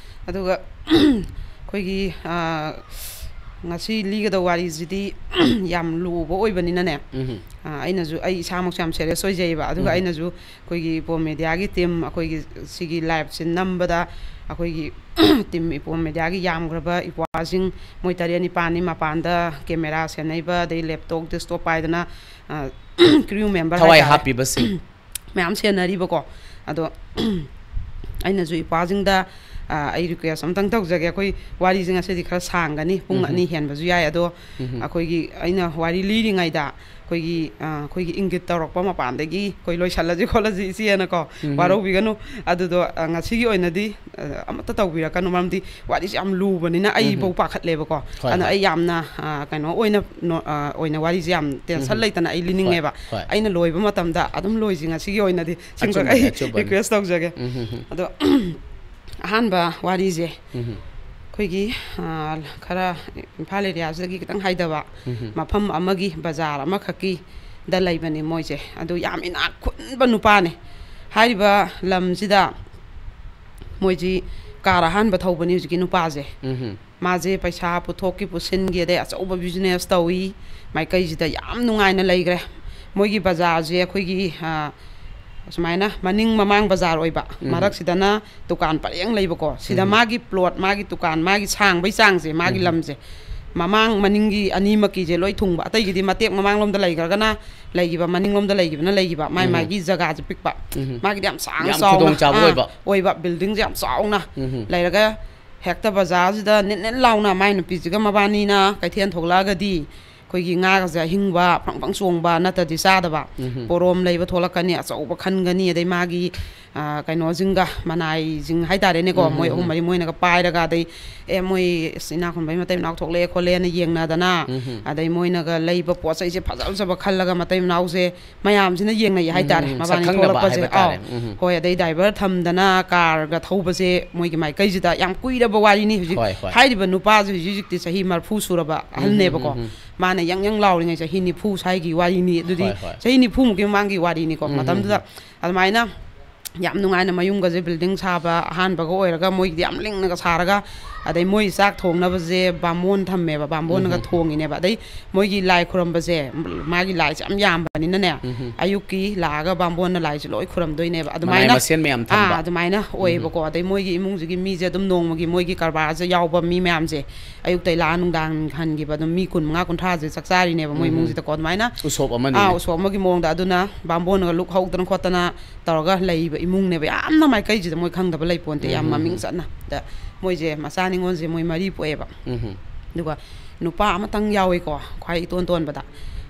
ꯑꯗꯨꯒ ꯑꯩꯈꯣꯏꯒꯤ, ꯑ, ꯉꯁꯤ ꯂꯤꯒꯗꯧꯕ ꯋꯥꯔꯤꯁꯤꯗꯤ ꯌꯥꯝ ꯂꯨꯕ ꯑꯣꯏꯕꯅꯤꯅꯅꯦ꯫ ꯑ, ꯑꯩꯅꯁꯨ, ꯑꯩ ꯏꯁꯥꯃꯛꯁꯨ ꯌꯥꯝ ꯁꯦꯔꯤꯌꯁ ꯑꯣꯏꯖꯩꯌꯦꯕ꯫ ꯑꯗꯨꯒ ꯑꯩꯅꯁꯨ ꯑꯩꯈꯣꯏꯒꯤ ꯏꯄꯣꯝ ꯃꯦꯗꯤꯌꯥꯒꯤ ꯇꯤꯝ, ꯑꯩꯈꯣꯏꯒꯤ ꯁꯤꯒꯤ ꯂꯥꯏꯞꯁꯦ ꯅꯝꯕꯗ ꯑꯩꯈꯣꯏꯒꯤ ꯇꯤꯝ ꯏꯄꯣꯝ ꯃꯦꯗꯤꯌꯥꯒꯤ ꯌꯥꯝꯈ꯭ꯔꯕ ꯏꯄ꯭ꯋꯥꯁꯤꯡ, ꯃꯣꯏ ꯇꯔꯦꯠ ꯅꯤꯄꯥꯜꯅꯤ ꯃꯄꯥꯟꯗ ꯀꯦꯃꯦꯔꯥ ꯁꯦꯟꯅꯩꯕ, ꯑꯗꯩ ꯂꯦꯞꯇꯣꯞ, ꯗꯦꯁꯛꯇꯣꯞ ꯄꯥꯏꯗꯅ, ꯑ, ꯀ꯭ꯔꯤꯌꯨ ꯃꯦꯝꯕꯔ ꯊꯋꯥꯏ ꯍꯥꯏꯇꯥꯔꯦ꯫ ꯍꯥꯞꯄꯤꯕꯁꯤꯡ꯫ ꯃꯌꯥꯝ ꯁꯦꯟꯅꯔꯤꯕꯀꯣ꯫ ꯑꯗꯣ ꯑꯩꯅꯁꯨ ꯏꯄ꯭ꯋꯥꯁꯤꯡꯗ ꯑ, ꯑꯩ ꯔꯤꯀ꯭ꯋꯦꯁ ꯑꯝꯇꯪ ꯇꯧꯖꯒꯦ꯫ ꯑꯩꯈꯣꯏ ꯋꯥꯔꯤꯁꯦ ꯉꯁꯤꯗꯤ ꯈꯔ ꯁꯥꯡꯒꯅꯤ, ꯄꯨꯡ ꯎꯝꯍꯨꯝ꯫ ꯑꯅꯤ ꯍꯦꯟꯕꯁꯨ ꯌꯥꯏ꯫ ꯑꯗꯣ ꯎꯝꯍꯨꯝ꯫ ꯑꯩꯈꯣꯏꯒꯤ, ꯑꯩꯅ ꯋꯥꯔꯤ ꯂꯤꯔꯤꯉꯩꯗ ꯑꯩꯈꯣꯏꯒꯤ, ꯑ, ꯑꯩꯈꯣꯏꯒꯤ ꯏꯪꯒꯤꯠ ꯇꯧꯔꯛꯄ ꯃꯄꯥꯟꯗꯒꯤ ꯑꯩꯈꯣꯏ ꯂꯣꯏꯁꯜꯂꯁꯤ ꯈꯣꯠꯂꯁꯤ ꯏꯆꯦꯅꯀꯣ, ꯎꯝꯍꯨꯝ꯫ ꯋꯥꯔꯧꯕꯤꯒꯅꯨ꯫ ꯑꯗꯨꯗꯣ, ꯑ, ꯉꯁꯤꯒꯤ ꯑꯣꯏꯅꯗꯤ, ꯑ, ꯑꯃꯠꯇ ꯇꯧꯕꯤꯔꯛꯀꯅꯨ, ꯃꯔꯝꯗꯤ ꯋꯥꯔꯤꯁꯦ ꯌꯥꯝ ꯂꯨꯕꯅꯤꯅ ꯑꯩꯐꯧ ꯎꯝꯍꯨꯝ꯫ ꯄꯥꯈꯠꯂꯦꯕꯀꯣ꯫ ꯍꯣꯏ, ꯑꯗꯨꯅ ꯍꯣꯏ꯫ ꯑꯩ ꯌꯥꯝꯅ, ꯑ, ꯀꯩꯅꯣ ꯑꯣꯏꯅ, ꯅꯣ-, ꯑ, ꯑꯣꯏꯅ ꯋꯥꯔꯤꯁꯦ ꯌꯥꯝ ꯇꯦꯟꯁꯟ ꯎꯝꯍꯨꯝ꯫ ꯂꯩꯇꯅ ꯑꯩ ꯂꯤꯅꯤꯡꯉꯦꯕ꯫ ꯍꯣꯏ, ꯍꯣꯏ꯫ ꯑꯩꯅ ꯂꯣꯏꯕ ꯃꯇꯝꯗ ꯑꯗꯨꯝ ꯂꯣꯏꯁꯤ ꯉꯁꯤꯒꯤ ꯑꯣꯏꯅꯗꯤ꯫ ꯁꯤꯃꯈꯛ ꯑꯆꯨꯝꯕꯅꯦ, ꯑꯩ ꯑꯆꯨꯝꯕꯅꯦ꯫ ꯔꯤꯀ꯭ꯋꯦꯁ ꯇꯧꯖꯒꯦ꯫ ꯎꯝꯍꯨꯝ꯫ ꯑꯗꯣ ꯑꯍꯥꯟꯕ ꯋꯥꯔꯤꯁꯦ ꯎꯝꯍꯨꯝ꯫ ꯑꯩꯈꯣꯏꯒꯤ, ꯑ, ꯈꯔ ꯏꯝꯐꯥꯜ ꯑꯦꯔꯤꯌꯥꯁꯤꯗꯒꯤ ꯈꯤꯇꯪ ꯍꯥꯏꯊꯕ ꯎꯝꯍꯨꯝ꯫ ꯃꯐꯝ ꯑꯃꯒꯤ ꯕꯖꯥꯔ ꯑꯃꯈꯛꯀꯤꯗ ꯂꯩꯕꯅꯤ ꯃꯣꯏꯁꯦ꯫ ꯑꯗꯨ ꯌꯥꯝ ꯏꯅꯥꯛ ꯈꯨꯟꯕ ꯅꯨꯄꯥꯅꯦ꯫ ꯍꯥꯏꯔꯤꯕ ꯂꯝꯁꯤꯗ ꯃꯣꯏꯁꯤ ꯀꯥꯔ ꯑꯍꯥꯟꯕ ꯊꯧꯕꯅꯤ ꯍꯧꯖꯤꯛꯀꯤ ꯅꯨꯄꯥꯁꯦ꯫ ꯎꯝꯍꯨꯝ꯫ ꯃꯥꯁꯦ ꯄꯩꯁꯥ ꯄꯨꯊꯣꯛꯈꯤ ꯄꯨꯁꯤꯟꯈꯤ, ꯑꯗꯩ ꯑꯆꯧꯕ ꯕꯤꯖꯤꯅꯦꯁ ꯇꯧꯏ꯫ ꯃꯥꯏꯀꯩꯁꯤꯗ ꯌꯥꯝ ꯅꯨꯡꯉꯥꯏꯅ ꯂꯩꯈ꯭ꯔꯦ꯫ ꯃꯣꯏꯒꯤ ꯕꯖꯥꯔꯁꯦ ꯑꯩꯈꯣꯏꯒꯤ, ꯑ, ꯁꯨꯃꯥꯏꯅ ꯃꯅꯤꯡ ꯃꯃꯥꯡ ꯕꯖꯥꯔ ꯑꯣꯏꯕ, ꯎꯝꯍꯨꯝ꯫ ꯃꯔꯛꯁꯤꯗꯅ ꯗꯨꯀꯥꯟ ꯄꯔꯦꯡ ꯂꯩꯕꯀꯣ꯫ ꯁꯤꯗ ꯎꯝꯍꯨꯝ꯫ ꯃꯥꯒꯤ ꯄ꯭ꯂꯣꯠ, ꯃꯥꯒꯤ ꯗꯨꯀꯥꯟ, ꯃꯥꯒꯤ ꯁꯥꯡꯕꯩ ꯆꯥꯡꯁꯦ, ꯃꯥꯒꯤ ꯎꯝꯍꯨꯝ꯫ ꯂꯝꯁꯦ, ꯃꯃꯥꯡ ꯃꯅꯤꯡꯒꯤ ꯑꯅꯤꯃꯛꯀꯤꯁꯦ ꯂꯣꯏ ꯊꯨꯡꯕ꯫ ꯑꯇꯩꯒꯤꯗꯤ ꯃꯇꯦꯛ ꯃꯃꯥꯡꯂꯣꯝꯗ ꯂꯩꯈ꯭ꯔꯒꯅ ꯂꯩꯈꯤꯕ, ꯃꯅꯤꯡꯂꯣꯝꯗ ꯂꯩꯈꯤꯕꯅ ꯂꯩꯈꯤꯕ꯫ ꯃꯥꯏ ꯎꯝꯍꯨꯝ꯫ ꯃꯥꯏꯒꯤ ꯖꯒꯥꯁꯦ ꯄꯤꯛꯄ꯫ ꯎꯝꯍꯨꯝ꯫ ꯃꯥꯒꯤꯗꯤ ꯌꯥꯝ ꯁꯥꯡ ꯌꯥꯝ ꯆꯥꯎꯅ, ꯈꯨꯗꯣꯡ ꯆꯥꯕ ꯑꯥ, ꯑꯣꯏꯕ꯫ ꯑꯣꯏꯕ, ꯕꯤꯜꯗꯤꯡꯁꯦ ꯌꯥꯝ ꯆꯥꯎꯅ ꯎꯝꯍꯨꯝ꯫ ꯂꯩꯔꯒ ꯍꯦꯛꯇ ꯕꯖꯥꯔꯁꯤꯗ ꯅꯤꯠ ꯅꯤꯠ ꯂꯥꯎꯅ ꯃꯥꯏ ꯅꯨꯄꯤꯁꯤꯒ ꯃꯕꯥꯅꯤꯅ ꯀꯩꯊꯦꯜ ꯊꯣꯛꯂꯛꯑꯒꯗꯤ ꯑꯩꯈꯣꯏꯒꯤ ꯉꯥꯒꯁꯦ ꯑꯍꯤꯡꯕ ꯐ꯭ꯔꯪ ꯐ꯭ꯔꯪ ꯆꯣꯡꯕ ꯅꯠꯇ꯭ꯔꯗꯤ ꯆꯥꯗꯕ꯫ ꯎꯝꯍꯨꯝ꯫ ꯄꯣꯔꯣꯝ ꯂꯩꯕ ꯊꯣꯛꯂꯛꯀꯅꯤ, ꯑꯆꯧꯕ ꯈꯟꯒꯅꯤ, ꯑꯗꯩ ꯃꯥꯒꯤ, ꯑ, ꯀꯩꯅꯣꯁꯤꯡꯒ, ꯃꯅꯥꯏꯁꯤꯡ ꯍꯥꯏꯇꯥꯔꯦꯅꯦꯀꯣ, ꯎꯝꯍꯨꯝ, ꯃꯣꯏ ꯑꯍꯨꯝ ꯎꯝꯍꯨꯝ꯫ ꯃꯔꯤ ꯃꯣꯏꯅꯒ ꯄꯥꯏꯔꯒ, ꯑꯗꯩ, "ꯑꯦ, ꯃꯣꯏ ꯑꯁ ꯏꯅꯥꯛ ꯈꯨꯟꯕꯩ ꯃꯇꯩ ꯃꯅꯥꯎ ꯊꯣꯛꯂꯛꯑꯦ ꯈꯣꯠꯂꯦꯅ" ꯌꯦꯡꯅꯗꯅ, ꯎꯝꯍꯨꯝ꯫ ꯑꯗꯩ ꯃꯣꯏꯅꯒ ꯂꯩꯕ ꯄꯣꯠ ꯆꯩꯁꯦ ꯐꯖ ꯐꯖꯕ ꯈꯜꯂꯒ ꯃꯇꯩ ꯃꯅꯥꯎꯁꯦ ꯃꯌꯥꯝꯁꯤꯅ ꯌꯦꯡꯅꯩ ꯍꯥꯏꯇꯥꯔꯦ, ꯎꯝ, ꯎꯝ, ꯃꯕꯥꯅꯤ ꯁꯛꯈꯪꯅꯕ ꯊꯣꯛꯂꯛꯄꯁꯦ꯫ ꯍꯥꯏꯕ ꯇꯥꯔꯦ꯫ ꯑꯥꯎ꯫ ꯎꯝ, ꯎꯝ꯫ ꯍꯣꯏ, ꯑꯗꯩ ꯗ꯭ꯔꯥꯏꯚꯔ ꯊꯝꯗꯅ ꯀꯥꯔꯒ ꯊꯧꯕꯁꯦ ꯃꯣꯏꯒꯤ ꯃꯥꯏꯀꯩꯁꯤꯗ ꯌꯥꯝ ꯀꯨꯏꯔꯕ ꯋꯥꯔꯤꯅꯤ꯫ ꯍꯧꯖꯤꯛ ꯍꯣꯏ, ꯍꯣꯏ꯫ ꯍꯥꯏꯔꯤꯕ ꯅꯨꯄꯥꯁꯦ ꯍꯧꯖꯤꯛ ꯍꯧꯖꯤꯛꯇꯤ ꯆꯍꯤ ꯃꯔꯐꯨ ꯁꯨꯔꯕ ꯎꯝ, ꯎꯝ, ꯑꯍꯜꯅꯦꯕꯀꯣ꯫ ꯎꯝ, ꯎꯝ꯫ ꯃꯥꯅ ꯌꯪ ꯌꯪ ꯂꯥꯎꯔꯤꯉꯩ ꯆꯍꯤ ꯅꯤꯐꯨ ꯁ꯭ꯋꯥꯏꯒꯤ ꯋꯥꯔꯤꯅꯤ꯫ ꯑꯗꯨꯗꯤ ꯍꯣꯏ, ꯍꯣꯏ꯫ ꯆꯍꯤ ꯅꯤꯐꯨꯃꯨꯛꯀꯤ ꯃꯃꯥꯡꯒꯤ ꯋꯥꯔꯤꯅꯤꯀꯣ꯫ ꯎꯝ, ꯎꯝ, ꯃꯇꯝꯗꯨꯗ ꯎꯝ꯫ ꯑꯗꯨꯃꯥꯏꯅ ꯌꯥꯝ ꯅꯨꯡꯉꯥꯏꯅ ꯃꯌꯨꯝꯒꯁꯦ ꯕꯤꯜꯗꯤꯡ ꯁꯥꯕ ꯑꯍꯥꯟꯕꯒ ꯑꯣꯏꯔꯒ ꯃꯣꯏꯒꯤꯗꯤ ꯌꯥꯝ ꯂꯤꯡꯅꯒ ꯁꯥꯔꯒ, ꯑꯗꯩ ꯃꯣꯏ ꯆꯥꯛ ꯊꯣꯡꯅꯕꯁꯦ ꯕꯥꯃꯣꯟ ꯊꯝꯃꯦꯕ, ꯕꯥꯃꯣꯟꯅꯒ ꯎꯝ, ꯎꯝ, ꯎꯝ꯫ ꯊꯣꯡꯉꯤꯅꯦꯕ꯫ ꯑꯗꯩ ꯃꯣꯏꯒꯤ ꯂꯥꯏ ꯈꯨꯔꯝꯕꯁꯦ, ꯃꯥꯒꯤ ꯂꯥꯏꯁꯦ ꯌꯥꯝ ꯌꯥꯝꯕ꯫ ꯂꯩꯇꯕꯅꯤꯅꯅꯦ, ꯎꯝ꯫ ꯑꯌꯨꯛꯀꯤ ꯂꯥꯛꯑꯒ ꯕꯥꯝꯕꯣꯟꯅ ꯂꯥꯏꯁꯦ ꯂꯣꯏ ꯈꯨꯔꯝꯗꯣꯏꯅꯦꯕ꯫ ꯃꯅꯥꯏ ꯑꯗꯨꯃꯥꯏꯅ ꯃꯁꯤꯟ ꯃꯌꯥꯝ ꯊꯝꯕ꯫ ꯑꯥ, ꯑꯗꯨꯃꯥꯏꯅ ꯑꯣꯏꯌꯦꯕꯀꯣ꯫ ꯑꯗꯩ ꯃꯣꯏꯒꯤ ꯏꯃꯨꯡꯁꯤꯒꯤ ꯃꯤꯁꯦ ꯑꯗꯨꯝ ꯅꯣꯡꯃꯒꯤ ꯃꯣꯏꯒꯤ ꯀꯔꯕꯥꯔꯁꯦ ꯌꯥꯎꯕ ꯃꯤ ꯃꯌꯥꯝꯁꯦ ꯑꯌꯨꯛꯇꯩ ꯂꯥꯛꯑ ꯅꯨꯡꯗꯥꯡ ꯍꯟꯈꯤꯕ ꯑꯗꯨꯝ ꯃꯤ ꯀꯨꯟ ꯃꯉꯥ ꯀꯨꯟꯊ꯭ꯔꯥꯁꯦ ꯆꯥꯛ ꯆꯥꯔꯤꯅꯦꯕ ꯃꯣꯏ ꯎꯝ꯫ ꯏꯃꯨꯡꯁꯤꯗꯀꯣ꯫ ꯑꯗꯨꯃꯥꯏꯅ ꯎꯁꯣꯞ ꯑꯃꯅꯤ꯫ ꯑꯥ, ꯎꯁꯣꯞ ꯑꯃꯒꯤ ꯃꯑꯣꯡꯗ꯫ ꯑꯗꯨꯅ ꯕꯥꯝꯕꯣꯟꯒ ꯂꯨꯛ ꯍꯧꯗꯅ ꯈꯣꯠꯇꯅ ꯇꯧꯔꯒ ꯂꯩꯕ ꯏꯃꯨꯡꯅꯦꯕ ꯌꯥꯝꯅ ꯃꯥꯏꯀꯩꯁꯤꯗ꯫ ꯃꯣꯏ ꯈꯪꯗꯕ ꯂꯩꯄꯣꯟꯇꯦ, ꯌꯥꯝ ꯎꯝ꯫ ꯃꯃꯤꯡ ꯆꯠꯅ꯫ ꯗ ꯃꯣꯏꯁꯦ ꯃꯆꯥ ꯅꯤꯉꯣꯜꯁꯦ ꯃꯣꯏ ꯃꯔꯤ ꯄꯣꯛꯑꯦꯕ꯫ ꯎꯝ꯫ ꯑꯗꯨꯒ ꯅꯨꯄꯥ ꯑꯃꯇꯪ ꯌꯥꯎꯏꯀꯣ, ꯈ꯭ꯋꯥꯏ ꯏꯇꯣꯟ ꯇꯣꯟꯕꯗ꯫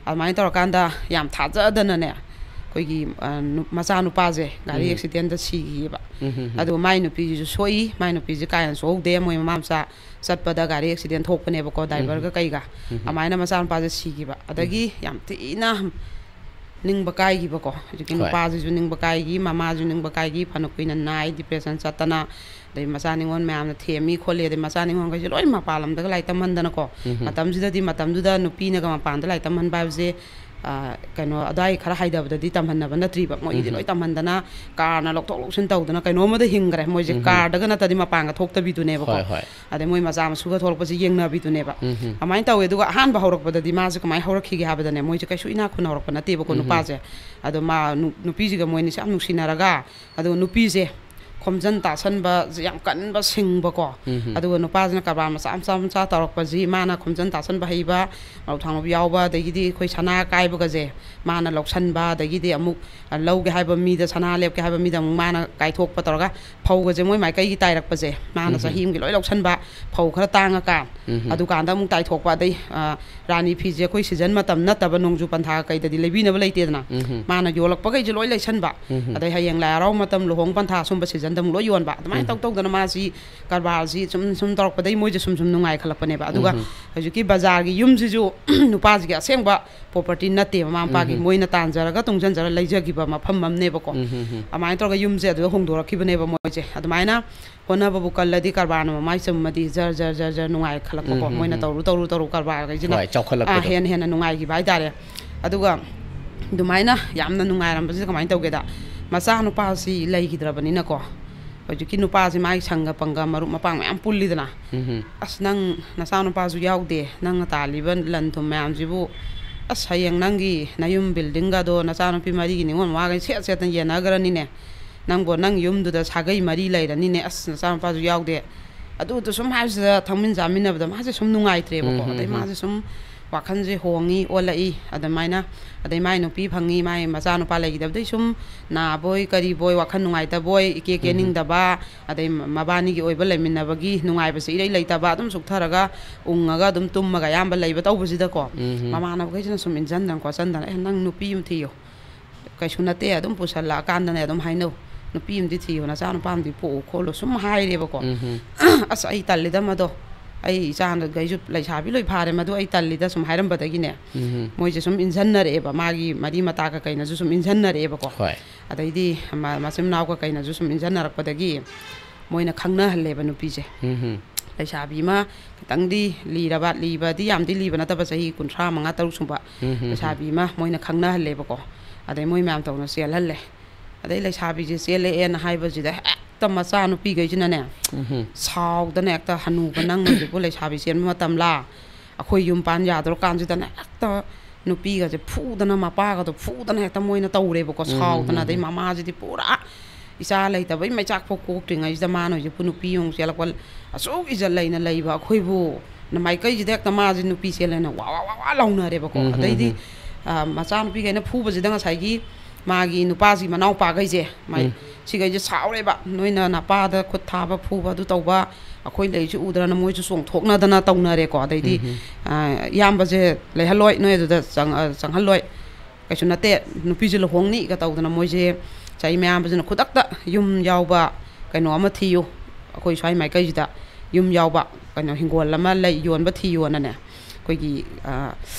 ꯑꯗꯨꯃꯥꯏꯅ ꯇꯧꯔꯀꯥꯟꯗ ꯌꯥꯝ ꯊꯥꯖꯗꯅꯅꯦ, ꯑꯩꯈꯣꯏꯒꯤ, ꯑ, ꯅꯨ-, ꯃꯆꯥ ꯅꯨꯄꯥꯁꯦ ꯒꯥꯔꯤ ꯎꯝ꯫ ꯑꯦꯛꯁꯤꯗꯦꯟꯗ ꯁꯤꯈꯤꯑꯕ꯫ ꯎꯝ, ꯎꯝ, ꯎꯝ꯫ ꯑꯗꯨꯒ ꯃꯥꯏ ꯅꯨꯄꯤꯁꯤꯁꯨ ꯁꯣꯛꯏ꯫ ꯃꯥꯏ ꯅꯨꯄꯤꯁꯦ ꯀꯥ ꯍꯦꯟꯅ ꯁꯣꯛꯍꯧꯗꯦ꯫ ꯃꯣꯏ ꯃꯃꯥ ꯃꯆꯥ ꯆꯠꯄꯗ ꯒꯥꯔꯤ ꯑꯦꯛꯁꯤꯗꯦꯟ ꯊꯣꯛꯄꯅꯦꯕꯀꯣ, ꯗ꯭ꯔꯥꯏꯚꯔꯒ ꯀꯩꯒ꯫ ꯎꯝ꯫ ꯑꯗꯨꯃꯥꯏꯅ ꯃꯆꯥꯅꯨꯄꯥꯁꯦ ꯁꯤꯈꯤꯕ꯫ ꯑꯗꯒꯤ ꯌꯥꯝ ꯊꯤꯅ ꯅꯤꯡꯕ ꯀꯥꯏꯈꯤꯕꯀꯣ꯫ ꯍꯧꯖꯤꯛꯀꯤ ꯍꯣꯏ꯫ ꯅꯨꯄꯥꯁꯤꯁꯨ ꯅꯤꯡꯕ ꯀꯥꯏꯈꯤ, ꯃꯃꯥꯁꯨ ꯅꯤꯡꯕ ꯀꯥꯏꯈꯤ, ꯐꯅ ꯀꯨꯏꯅ ꯅꯥꯏ, ꯗꯤꯄ꯭ꯔꯦꯁꯟ ꯆꯠꯇꯅ, ꯑꯗꯩ ꯃꯆꯥ ꯅꯤꯉꯣꯜ ꯃꯌꯥꯝꯅ ꯊꯦꯝꯃꯤ ꯈꯣꯠꯂꯤ, ꯑꯗꯩ ꯃꯆꯥ ꯅꯤꯉꯣꯜꯈꯩꯁꯦ ꯂꯣꯏ ꯃꯄꯥꯟ ꯂꯝꯗꯒ ꯂꯥꯏꯔꯤꯛ ꯇꯝꯍꯟꯗꯅꯀꯣ꯫ ꯎꯝ꯫ ꯃꯇꯝꯁꯤꯗꯗꯤ, ꯃꯇꯝꯗꯨꯗ ꯅꯨꯄꯤꯅꯒ ꯃꯄꯥꯟꯗ ꯂꯥꯏꯔꯤꯛ ꯇꯝꯍꯟꯕ ꯍꯥꯏꯕꯁꯦ, ꯑ, ꯀꯩꯅꯣ, ꯑꯗꯥꯏ ꯈꯔ ꯍꯥꯏꯗꯕꯗꯗꯤ ꯇꯝꯍꯟꯅꯕ ꯅꯠꯇ꯭ꯔꯤꯕ꯫ ꯃꯣꯏꯒꯤꯗꯤ ꯎꯝ꯫ ꯂꯣꯏ ꯇꯝꯍꯟꯗꯅ, ꯀꯥꯔꯅ ꯂꯧꯊꯣꯛ ꯂꯧꯁꯤꯟ ꯇꯧꯗꯅ ꯀꯩꯅꯣꯝꯃꯗ ꯍꯤꯡꯈ꯭ꯔꯦ ꯃꯣꯏꯁꯦ꯫ ꯎꯝ꯫ ꯀꯥꯔꯗꯒ ꯅꯠꯇꯗꯤ ꯃꯄꯥꯟꯒ ꯊꯣꯛꯇꯕꯤꯗꯨꯅꯦꯕꯀꯣ꯫ ꯍꯣꯏ, ꯍꯣꯏ꯫ ꯑꯗꯩ ꯃꯣꯏ ꯃꯆꯥ ꯃꯁꯨꯒ ꯊꯣꯛꯂꯛꯄꯁꯦ ꯌꯦꯡꯅꯕꯤꯗꯨꯅꯦꯕ꯫ ꯎꯝ꯫ ꯑꯗꯨꯃꯥꯏꯅ ꯇꯧꯋꯦ꯫ ꯑꯗꯨꯒ ꯑꯍꯥꯟꯕ ꯍꯧꯔꯛꯄꯗꯗꯤ ꯃꯥꯁꯦ ꯀꯃꯥꯏꯅ ꯍꯧꯔꯛꯈꯤꯒꯦ ꯍꯥꯏꯕꯗꯅꯦ, ꯃꯣꯏꯁꯦ ꯀꯩꯁꯨ ꯏꯅꯥꯛ ꯈꯨꯟꯅ ꯍꯧꯔꯛꯄ ꯅꯠꯇꯦꯕꯀꯣ, ꯎꯝ꯫ ꯅꯨꯄꯥꯁꯦ꯫ ꯑꯗꯣ ꯃꯥ ꯅꯨ-, ꯅꯨꯄꯤꯁꯤꯒ ꯃꯣꯏ ꯑꯅꯤꯁꯦ ꯌꯥꯝ ꯅꯨꯡꯁꯤꯅꯔꯒ, ꯑꯗꯨꯒ ꯅꯨꯄꯤꯁꯦ ꯈꯣꯝꯖꯟ ꯇꯥꯁꯟꯕꯁꯦ ꯌꯥꯝ ꯀꯟꯕ, ꯁꯤꯡꯕꯀꯣ꯫ ꯎꯝ꯫ ꯑꯗꯨꯒ ꯅꯨꯄꯥꯁꯤꯅ ꯀꯔꯕꯥꯔ ꯃꯆꯥ ꯃꯆꯥ ꯃꯆꯥ ꯇꯧꯔꯛꯄꯁꯤ, ꯃꯥꯅ ꯈꯣꯝꯖꯟ ꯇꯥꯁꯟꯕ ꯍꯩꯕ, ꯃꯔꯨꯞ ꯊꯥꯡꯂꯨꯞ ꯌꯥꯎꯕ, ꯑꯗꯒꯤꯗꯤ ꯑꯩꯈꯣꯏ ꯁꯅꯥ ꯀꯥꯏꯕꯒꯁꯦ ꯃꯥꯅ ꯂꯧꯁꯟꯕ, ꯑꯗꯒꯤꯗꯤ ꯑꯃꯨꯛ ꯂꯧꯒꯦ ꯍꯥꯏꯕ ꯃꯤꯗ, ꯁꯅꯥ ꯂꯦꯞꯀꯦ ꯍꯥꯏꯕ ꯃꯤꯗ ꯑꯃꯨꯛ ꯃꯥꯅ ꯀꯥꯏꯊꯣꯛꯄ ꯇꯧꯔꯒ, ꯐꯧꯒꯁꯦ ꯃꯣꯏ ꯃꯥꯏꯀꯩꯒꯤ ꯇꯥꯏꯔꯛꯄꯁꯦ ꯃꯥꯅ ꯎꯝ꯫ ꯆꯍꯤ ꯑꯃꯒꯤ ꯂꯣꯏ ꯂꯧꯁꯟꯕ, ꯐꯧ ꯈꯔ ꯇꯥꯡꯉꯀꯥꯟ꯫ ꯎꯝ꯫ ꯑꯗꯨꯀꯥꯟꯗ ꯑꯃꯨꯛ ꯇꯥꯏꯊꯣꯛꯄ꯫ ꯑꯗꯩ, ꯑ, ꯔꯥꯅꯤ ꯐꯤꯁꯦ ꯑꯩꯈꯣꯏ ꯁꯤꯖꯟ ꯃꯇꯝ ꯅꯠꯇꯕ, ꯅꯣꯡꯖꯨ ꯄꯟꯊꯥ ꯀꯩꯗꯗꯤ ꯂꯩꯕꯤꯅꯕ ꯂꯩꯇꯦꯗꯅ꯫ ꯎꯝ꯫ ꯃꯥꯅ ꯌꯣꯜꯂꯛꯄꯈꯩꯁꯦ ꯂꯣꯏ ꯂꯩꯁꯟꯕ꯫ ꯎꯝ꯫ ꯑꯗꯩ ꯍꯌꯦꯡ ꯂꯥꯏ ꯍꯔꯥꯎ ꯃꯇꯝ, ꯂꯨꯍꯣꯡ ꯄꯟꯊꯥ ꯁꯨꯝꯕ ꯁꯤꯖꯟꯗ ꯑꯃꯨꯛ ꯂꯣꯏ ꯌꯣꯟꯕ꯫ ꯑꯗꯨꯃꯥꯏꯅ ꯎꯝ꯫ ꯇꯧ ꯇꯧꯗꯅ ꯃꯥꯁꯤ ꯀꯔꯕꯥꯔꯁꯤ ꯁꯨꯝ ꯁꯨꯝ ꯇꯧꯔꯛꯄꯗꯩ ꯃꯣꯏꯁꯦ ꯁꯨꯝ ꯁꯨꯝ ꯅꯨꯡꯉꯥꯏꯈꯠꯂꯛꯄꯅꯦꯕ꯫ ꯑꯗꯨꯒ ꯎꯝ꯫ ꯍꯧꯖꯤꯛꯀꯤ ꯕꯖꯥꯔꯒꯤ ꯌꯨꯝꯁꯤꯁꯨ ꯅꯨꯄꯥꯁꯤꯒꯤ ꯑꯁꯦꯡꯕ ꯄ꯭ꯔꯣꯄꯔꯇꯤ ꯅꯠꯇꯦ, ꯃꯃꯥ ꯃꯄꯥꯒꯤ ꯎꯝ꯫ ꯃꯣꯏꯅ ꯇꯥꯟꯖꯔꯒ ꯇꯨꯡꯁꯤꯟꯖꯔ ꯂꯩꯖꯈꯤꯕ ꯃꯐꯝ ꯑꯃꯅꯦꯕꯀꯣ꯫ ꯎꯝ꯫ ꯑꯗꯨꯃꯥꯏꯅ ꯇꯧꯔꯒ ꯌꯨꯝꯁꯦ ꯑꯗꯨꯗ ꯍꯣꯡꯗꯣꯔꯛꯈꯤꯕꯅꯦꯕ ꯃꯣꯏꯁꯦ꯫ ꯑꯗꯨꯃꯥꯏꯅ ꯍꯣꯠꯅꯕꯕꯨ ꯀꯜꯂꯗꯤ ꯀꯔꯕꯥꯔꯅ ꯃꯃꯥꯏ ꯆꯨꯝꯃꯗꯤ ꯖꯔ ꯖꯔ ꯖꯔ ꯖꯔ ꯅꯨꯡꯉꯥꯏꯈꯠꯂꯛꯄꯀꯣ꯫ ꯎꯝ, ꯎꯝ, ꯃꯣꯏꯅ ꯎꯝ꯫ ꯇꯧꯔꯨ ꯇꯧꯔꯨ ꯇꯧꯔꯨ ꯀꯔꯕꯥꯔꯈꯩꯁꯤꯅ, ꯍꯣꯏ, ꯆꯥꯎꯈꯠꯂꯛꯄꯗꯣ꯫ ꯑꯥ, ꯍꯦꯟꯅ ꯍꯦꯟꯅ ꯅꯨꯡꯉꯥꯏꯈꯤꯕ ꯍꯥꯏꯇꯥꯔꯦ꯫ ꯑꯗꯨꯒ ꯑꯗꯨꯃꯥꯏꯅ ꯌꯥꯝꯅ ꯅꯨꯡꯉꯥꯏꯔꯝꯕꯁꯤꯗ ꯀꯃꯥꯏꯅ ꯇꯧꯒꯦꯗ, ꯃꯆꯥꯅꯨꯄꯥꯁꯤ ꯂꯩꯈꯤꯗ꯭ꯔꯕꯅꯤꯅꯀꯣ, ꯍꯧꯖꯤꯛꯀꯤ ꯅꯨꯄꯥꯁꯤ ꯃꯥꯒꯤ ꯁꯪꯒ ꯄꯪꯒ ꯃꯔꯨꯞ ꯃꯄꯥꯡ ꯃꯌꯥꯝ ꯄꯨꯜꯂꯤꯗꯅ, ꯎꯝ꯫ "ꯑꯁ, ꯅꯪ ꯅꯆꯥꯅꯨꯄꯥꯁꯨ ꯌꯥꯎꯗꯦ, ꯅꯪꯅ ꯇꯥꯜꯂꯤꯕ ꯂꯟ ꯊꯨꯝ ꯃꯌꯥꯝꯁꯤꯕꯨ "ꯑꯁ, ꯍꯌꯦꯡ ꯅꯪꯒꯤ ꯅꯌꯨꯝ ꯕꯤꯜꯗꯤꯡꯒꯗꯣ ꯅꯆꯥꯅꯨꯄꯤ ꯃꯔꯤꯒꯤ ꯅꯤꯉꯣꯜ ꯃꯋꯥꯒꯩ ꯁꯦꯠ ꯁꯦꯠꯇꯅ ꯌꯦꯟꯅꯈ꯭ꯔꯅꯤꯅꯦ, ꯅꯪꯕꯨ ꯅꯪ ꯌꯨꯝꯗꯨꯗ ꯁꯥꯒꯩ ꯃꯔꯤ ꯂꯩꯔꯅꯤꯅꯦ, ꯑꯁ, ꯅꯆꯥꯅꯨꯄꯥꯁꯨ ꯌꯥꯎꯗꯦ", ꯑꯗꯨꯗ ꯁꯨꯝ ꯍꯥꯏꯕꯁꯤꯗ ꯊꯛꯃꯤꯟ ꯆꯥꯃꯤꯟꯅꯕꯗ ꯃꯥꯁꯦ ꯁꯨꯝ ꯅꯨꯡꯉꯥꯏꯇ꯭ꯔꯦꯕꯀꯣ꯫ ꯑꯗꯩ ꯃꯥꯁꯦ ꯁꯨꯝ ꯋꯥꯈꯜꯁꯦ ꯍꯣꯡꯉꯤ, ꯑꯣꯜꯂꯛꯏ꯫ ꯑꯗꯨꯃꯥꯏꯅ, ꯑꯗꯩ ꯃꯥꯏ ꯅꯨꯄꯤ ꯐꯪꯉꯤ, ꯃꯥꯏ ꯃꯆꯥꯅꯨꯄꯥ ꯂꯩꯈꯤꯗꯕꯗꯩ ꯁꯨꯝ ꯅꯥꯕꯣꯏ ꯀꯔꯤꯕꯣꯏ, ꯋꯥꯈꯜ ꯅꯨꯡꯉꯥꯏꯇꯕꯣꯏ, ꯏꯀꯦ ꯀꯦꯅꯤꯡꯗꯕ, ꯑꯗꯩ ꯃꯕꯥꯅꯤꯒꯤ ꯑꯣꯏꯕ ꯂꯩꯃꯤꯟꯅꯕꯒꯤ ꯅꯨꯡꯉꯥꯏꯕꯁꯦ ꯏꯔꯩ ꯂꯩꯇꯕ, ꯑꯗꯨꯝ ꯁꯨꯛꯊꯔꯒ ꯎꯪꯉꯒ ꯑꯗꯨꯝ ꯇꯨꯝꯃꯒ ꯑꯌꯥꯝꯕ ꯂꯩꯕ ꯇꯧꯕꯁꯤꯗꯀꯣ, ꯃꯃꯥꯟꯅꯕꯈꯩꯁꯤꯅ ꯁꯨꯝ ꯏꯟꯖꯟꯗꯅ ꯈꯣꯠꯆꯟꯗꯅ, "ꯑꯦ, ꯅꯪ ꯅꯨꯄꯤ ꯑꯃ ꯊꯤꯌꯣ, ꯀꯩꯁꯨ ꯅꯠꯇꯦ, ꯑꯗꯨꯝ ꯄꯨꯁꯜꯂꯛꯑꯀꯥꯟꯗꯅꯦ ꯑꯗꯨꯝ ꯍꯥꯏꯅꯧ, ꯅꯨꯄꯤ ꯑꯃꯗꯤ ꯊꯤꯌꯣ, ꯅꯆꯥ ꯅꯨꯄꯥ ꯑꯃꯗꯤ ꯄꯣꯛꯎ ꯈꯣꯠꯂꯨ", ꯁꯨꯝ ꯍꯥꯏꯔꯦꯕꯀꯣ꯫ ꯑꯁ, ꯑꯩ ꯇꯜꯂꯤꯗ ꯃꯗꯣ, ꯑꯩ ꯏꯆꯥꯈꯩꯁꯨ ꯂꯩꯁꯥꯕꯤ ꯂꯣꯏ ꯐꯥꯔꯦ, ꯃꯗꯨ ꯑꯩ ꯇꯜꯂꯤꯗ ꯁꯨꯝ ꯍꯥꯏꯔꯝꯕꯗꯒꯤꯅꯦ, ꯃꯣꯏꯁꯦ ꯁꯨꯝ ꯏꯟꯖꯟꯅꯔꯛꯑꯦꯕ, ꯃꯥꯒꯤ ꯃꯔꯤ ꯃꯇꯥ ꯀꯩꯀꯩꯅꯁꯨ ꯁꯨꯝ ꯏꯟꯖꯟꯅꯔꯛꯑꯦꯕꯀꯣ꯫ ꯍꯣꯏ꯫ ꯑꯗꯩꯗꯤ ꯃ-, ꯃꯆꯤꯟ ꯃꯅꯥꯎ ꯀꯩꯀꯩꯅꯁꯨ ꯁꯨꯝ ꯏꯟꯖꯟꯅꯔꯛꯄꯗꯒꯤ ꯃꯣꯏꯅ ꯈꯪꯅꯍꯜꯂꯦꯕ ꯅꯨꯄꯤꯁꯦ꯫ ꯎꯝ꯫ ꯂꯩꯁꯥꯕꯤ ꯑꯃ ꯈꯤꯇꯪꯗꯤ ꯂꯤꯔꯕ, ꯂꯤꯕꯗꯤ ꯌꯥꯝꯗꯤ ꯂꯤꯕ ꯅꯠꯇꯕ, ꯆꯍꯤ ꯀꯨꯟꯊ꯭ꯔꯥ ꯃꯉꯥ, ꯇꯔꯨꯛ ꯁꯨꯕ ꯎꯝ, ꯎꯝ, ꯎꯝ꯫ ꯂꯩꯁꯥꯕꯤ ꯑꯃ ꯃꯣꯏꯅ ꯈꯪꯅꯍꯜꯂꯦꯕꯀꯣ꯫ ꯑꯗꯩ ꯃꯣꯏ ꯃꯌꯥꯝ ꯇꯧꯅ ꯆꯦꯜꯍꯜꯂꯦ꯫ ꯑꯗꯩ ꯂꯩꯁꯥꯕꯤꯁꯦ ꯆꯦꯜꯂꯛꯑꯦꯅ ꯍꯥꯏꯕꯁꯤꯗ ꯍꯦꯛꯇ ꯃꯆꯥ ꯅꯨꯄꯤꯈꯩꯁꯤꯅꯅꯦ, ꯎꯝ꯫ ꯁꯥꯎꯗꯅ ꯍꯦꯛꯇ, "ꯍꯅꯨꯕ ꯅꯪꯅ ꯍꯧꯖꯤꯛꯄꯨ ꯂꯩꯁꯥꯕꯤ ꯆꯦꯟꯕ ꯃꯇꯝꯂꯥ? ꯑꯩꯈꯣꯏ ꯌꯨꯝ ꯄꯥꯟ ꯌꯥꯗ꯭ꯔꯀꯥꯟꯁꯤꯗꯅꯦ" ꯍꯦꯛꯇ ꯅꯨꯄꯤꯒꯁꯦ ꯐꯨꯗꯅ, ꯃꯄꯥꯒꯗꯣ ꯐꯨꯗꯅ ꯍꯦꯛꯇ ꯃꯣꯏꯅ ꯇꯧꯔꯦꯕꯀꯣ, ꯎꯝ, ꯁꯥꯎꯗꯅ꯫ ꯎꯝ, ꯑꯗꯩ ꯎꯝ꯫ ꯃꯃꯥꯁꯤꯗꯤ ꯄꯨꯔꯥ ꯏꯆꯥ ꯂꯩꯇꯕꯩ ꯃꯩꯆꯥꯛꯐꯥꯎ ꯀꯣꯛꯇ꯭ꯔꯤꯉꯩꯁꯤꯗ ꯃꯥꯅ ꯍꯧꯖꯤꯛꯄꯨ ꯅꯨꯄꯤ ꯑꯃꯨꯛ ꯆꯦꯜꯂꯛꯄ, ꯑꯁꯨꯛ ꯏꯖꯠ ꯂꯩꯅ ꯂꯩꯕ ꯑꯩꯈꯣꯏꯕꯨ ꯅ ꯃꯥꯏꯀꯩꯁꯤꯗ ꯍꯦꯛꯇ ꯃꯥꯁꯦ ꯅꯨꯄꯤ ꯆꯦꯜꯂꯦꯅ ꯋꯥ ꯋꯥ ꯋꯥ ꯋꯥ ꯂꯥꯎꯅꯔꯦꯕꯀꯣ꯫ ꯎꯝ, ꯎꯝ, ꯑꯗꯩꯗꯤ, ꯎꯝ꯫ ꯑ, ꯃꯆꯥꯅꯨꯄꯤꯈꯩꯅ ꯐꯨꯕꯁꯤꯗ ꯉꯁꯥꯏꯒꯤ ꯃꯥꯒꯤ ꯅꯨꯄꯥꯁꯤꯒꯤ ꯃꯅꯥꯎꯄꯥꯈꯩꯁꯦ, ꯃꯥꯏ-, ꯎꯝ꯫ ꯁꯤꯈꯩꯁꯦ ꯁꯥꯎꯔꯦꯕ, "ꯅꯣꯏꯅ ꯅꯄꯥꯗ ꯈꯨꯠ ꯊꯥꯕ ꯐꯨꯕ ꯑꯗꯨ ꯇꯧꯕ, ꯑꯩꯈꯣꯏ ꯂꯩꯔꯤꯁꯤ ꯎꯗ꯭ꯔꯅ" ꯃꯣꯏꯁꯨ ꯆꯣꯡꯊꯣꯛꯅꯗꯅ ꯇꯧꯅꯔꯦꯀꯣ꯫ ꯑꯗꯩꯗꯤ, ꯎꯝ, ꯎꯝ꯫ ꯑ, "ꯏꯌꯥꯝꯕꯁꯦ ꯂꯩꯍꯜꯂꯣꯏ, ꯅꯣꯏ ꯑꯗꯨꯗ ꯆꯪ-, ꯑ, ꯆꯪꯍꯜꯂꯣꯏ, ꯀꯩꯁꯨ ꯅꯠꯇꯦ, ꯅꯨꯄꯤꯁꯦ ꯂꯨꯍꯣꯡꯅꯤꯒ" ꯇꯧꯗꯅ ꯃꯣꯏꯁꯦ ꯆꯍꯤ ꯃꯌꯥꯝꯕꯁꯤꯅ ꯈꯨꯗꯛꯇ ꯌꯨꯝ ꯌꯥꯎꯕ ꯀꯩꯅꯣ ꯑꯃ ꯊꯤꯌꯨ, ꯑꯩꯈꯣꯏ ꯁ꯭ꯋꯥꯏ ꯃꯥꯏꯀꯩꯁꯤꯗ ꯌꯨꯝ ꯌꯥꯎꯕ ꯀꯩꯅꯣ ꯍꯤꯡꯒꯣꯜ ꯑꯃ ꯂꯩ ꯌꯣꯟꯕ ꯊꯤꯌꯣꯅꯅꯦ, ꯑꯩꯈꯣꯏꯒꯤ, ꯑ,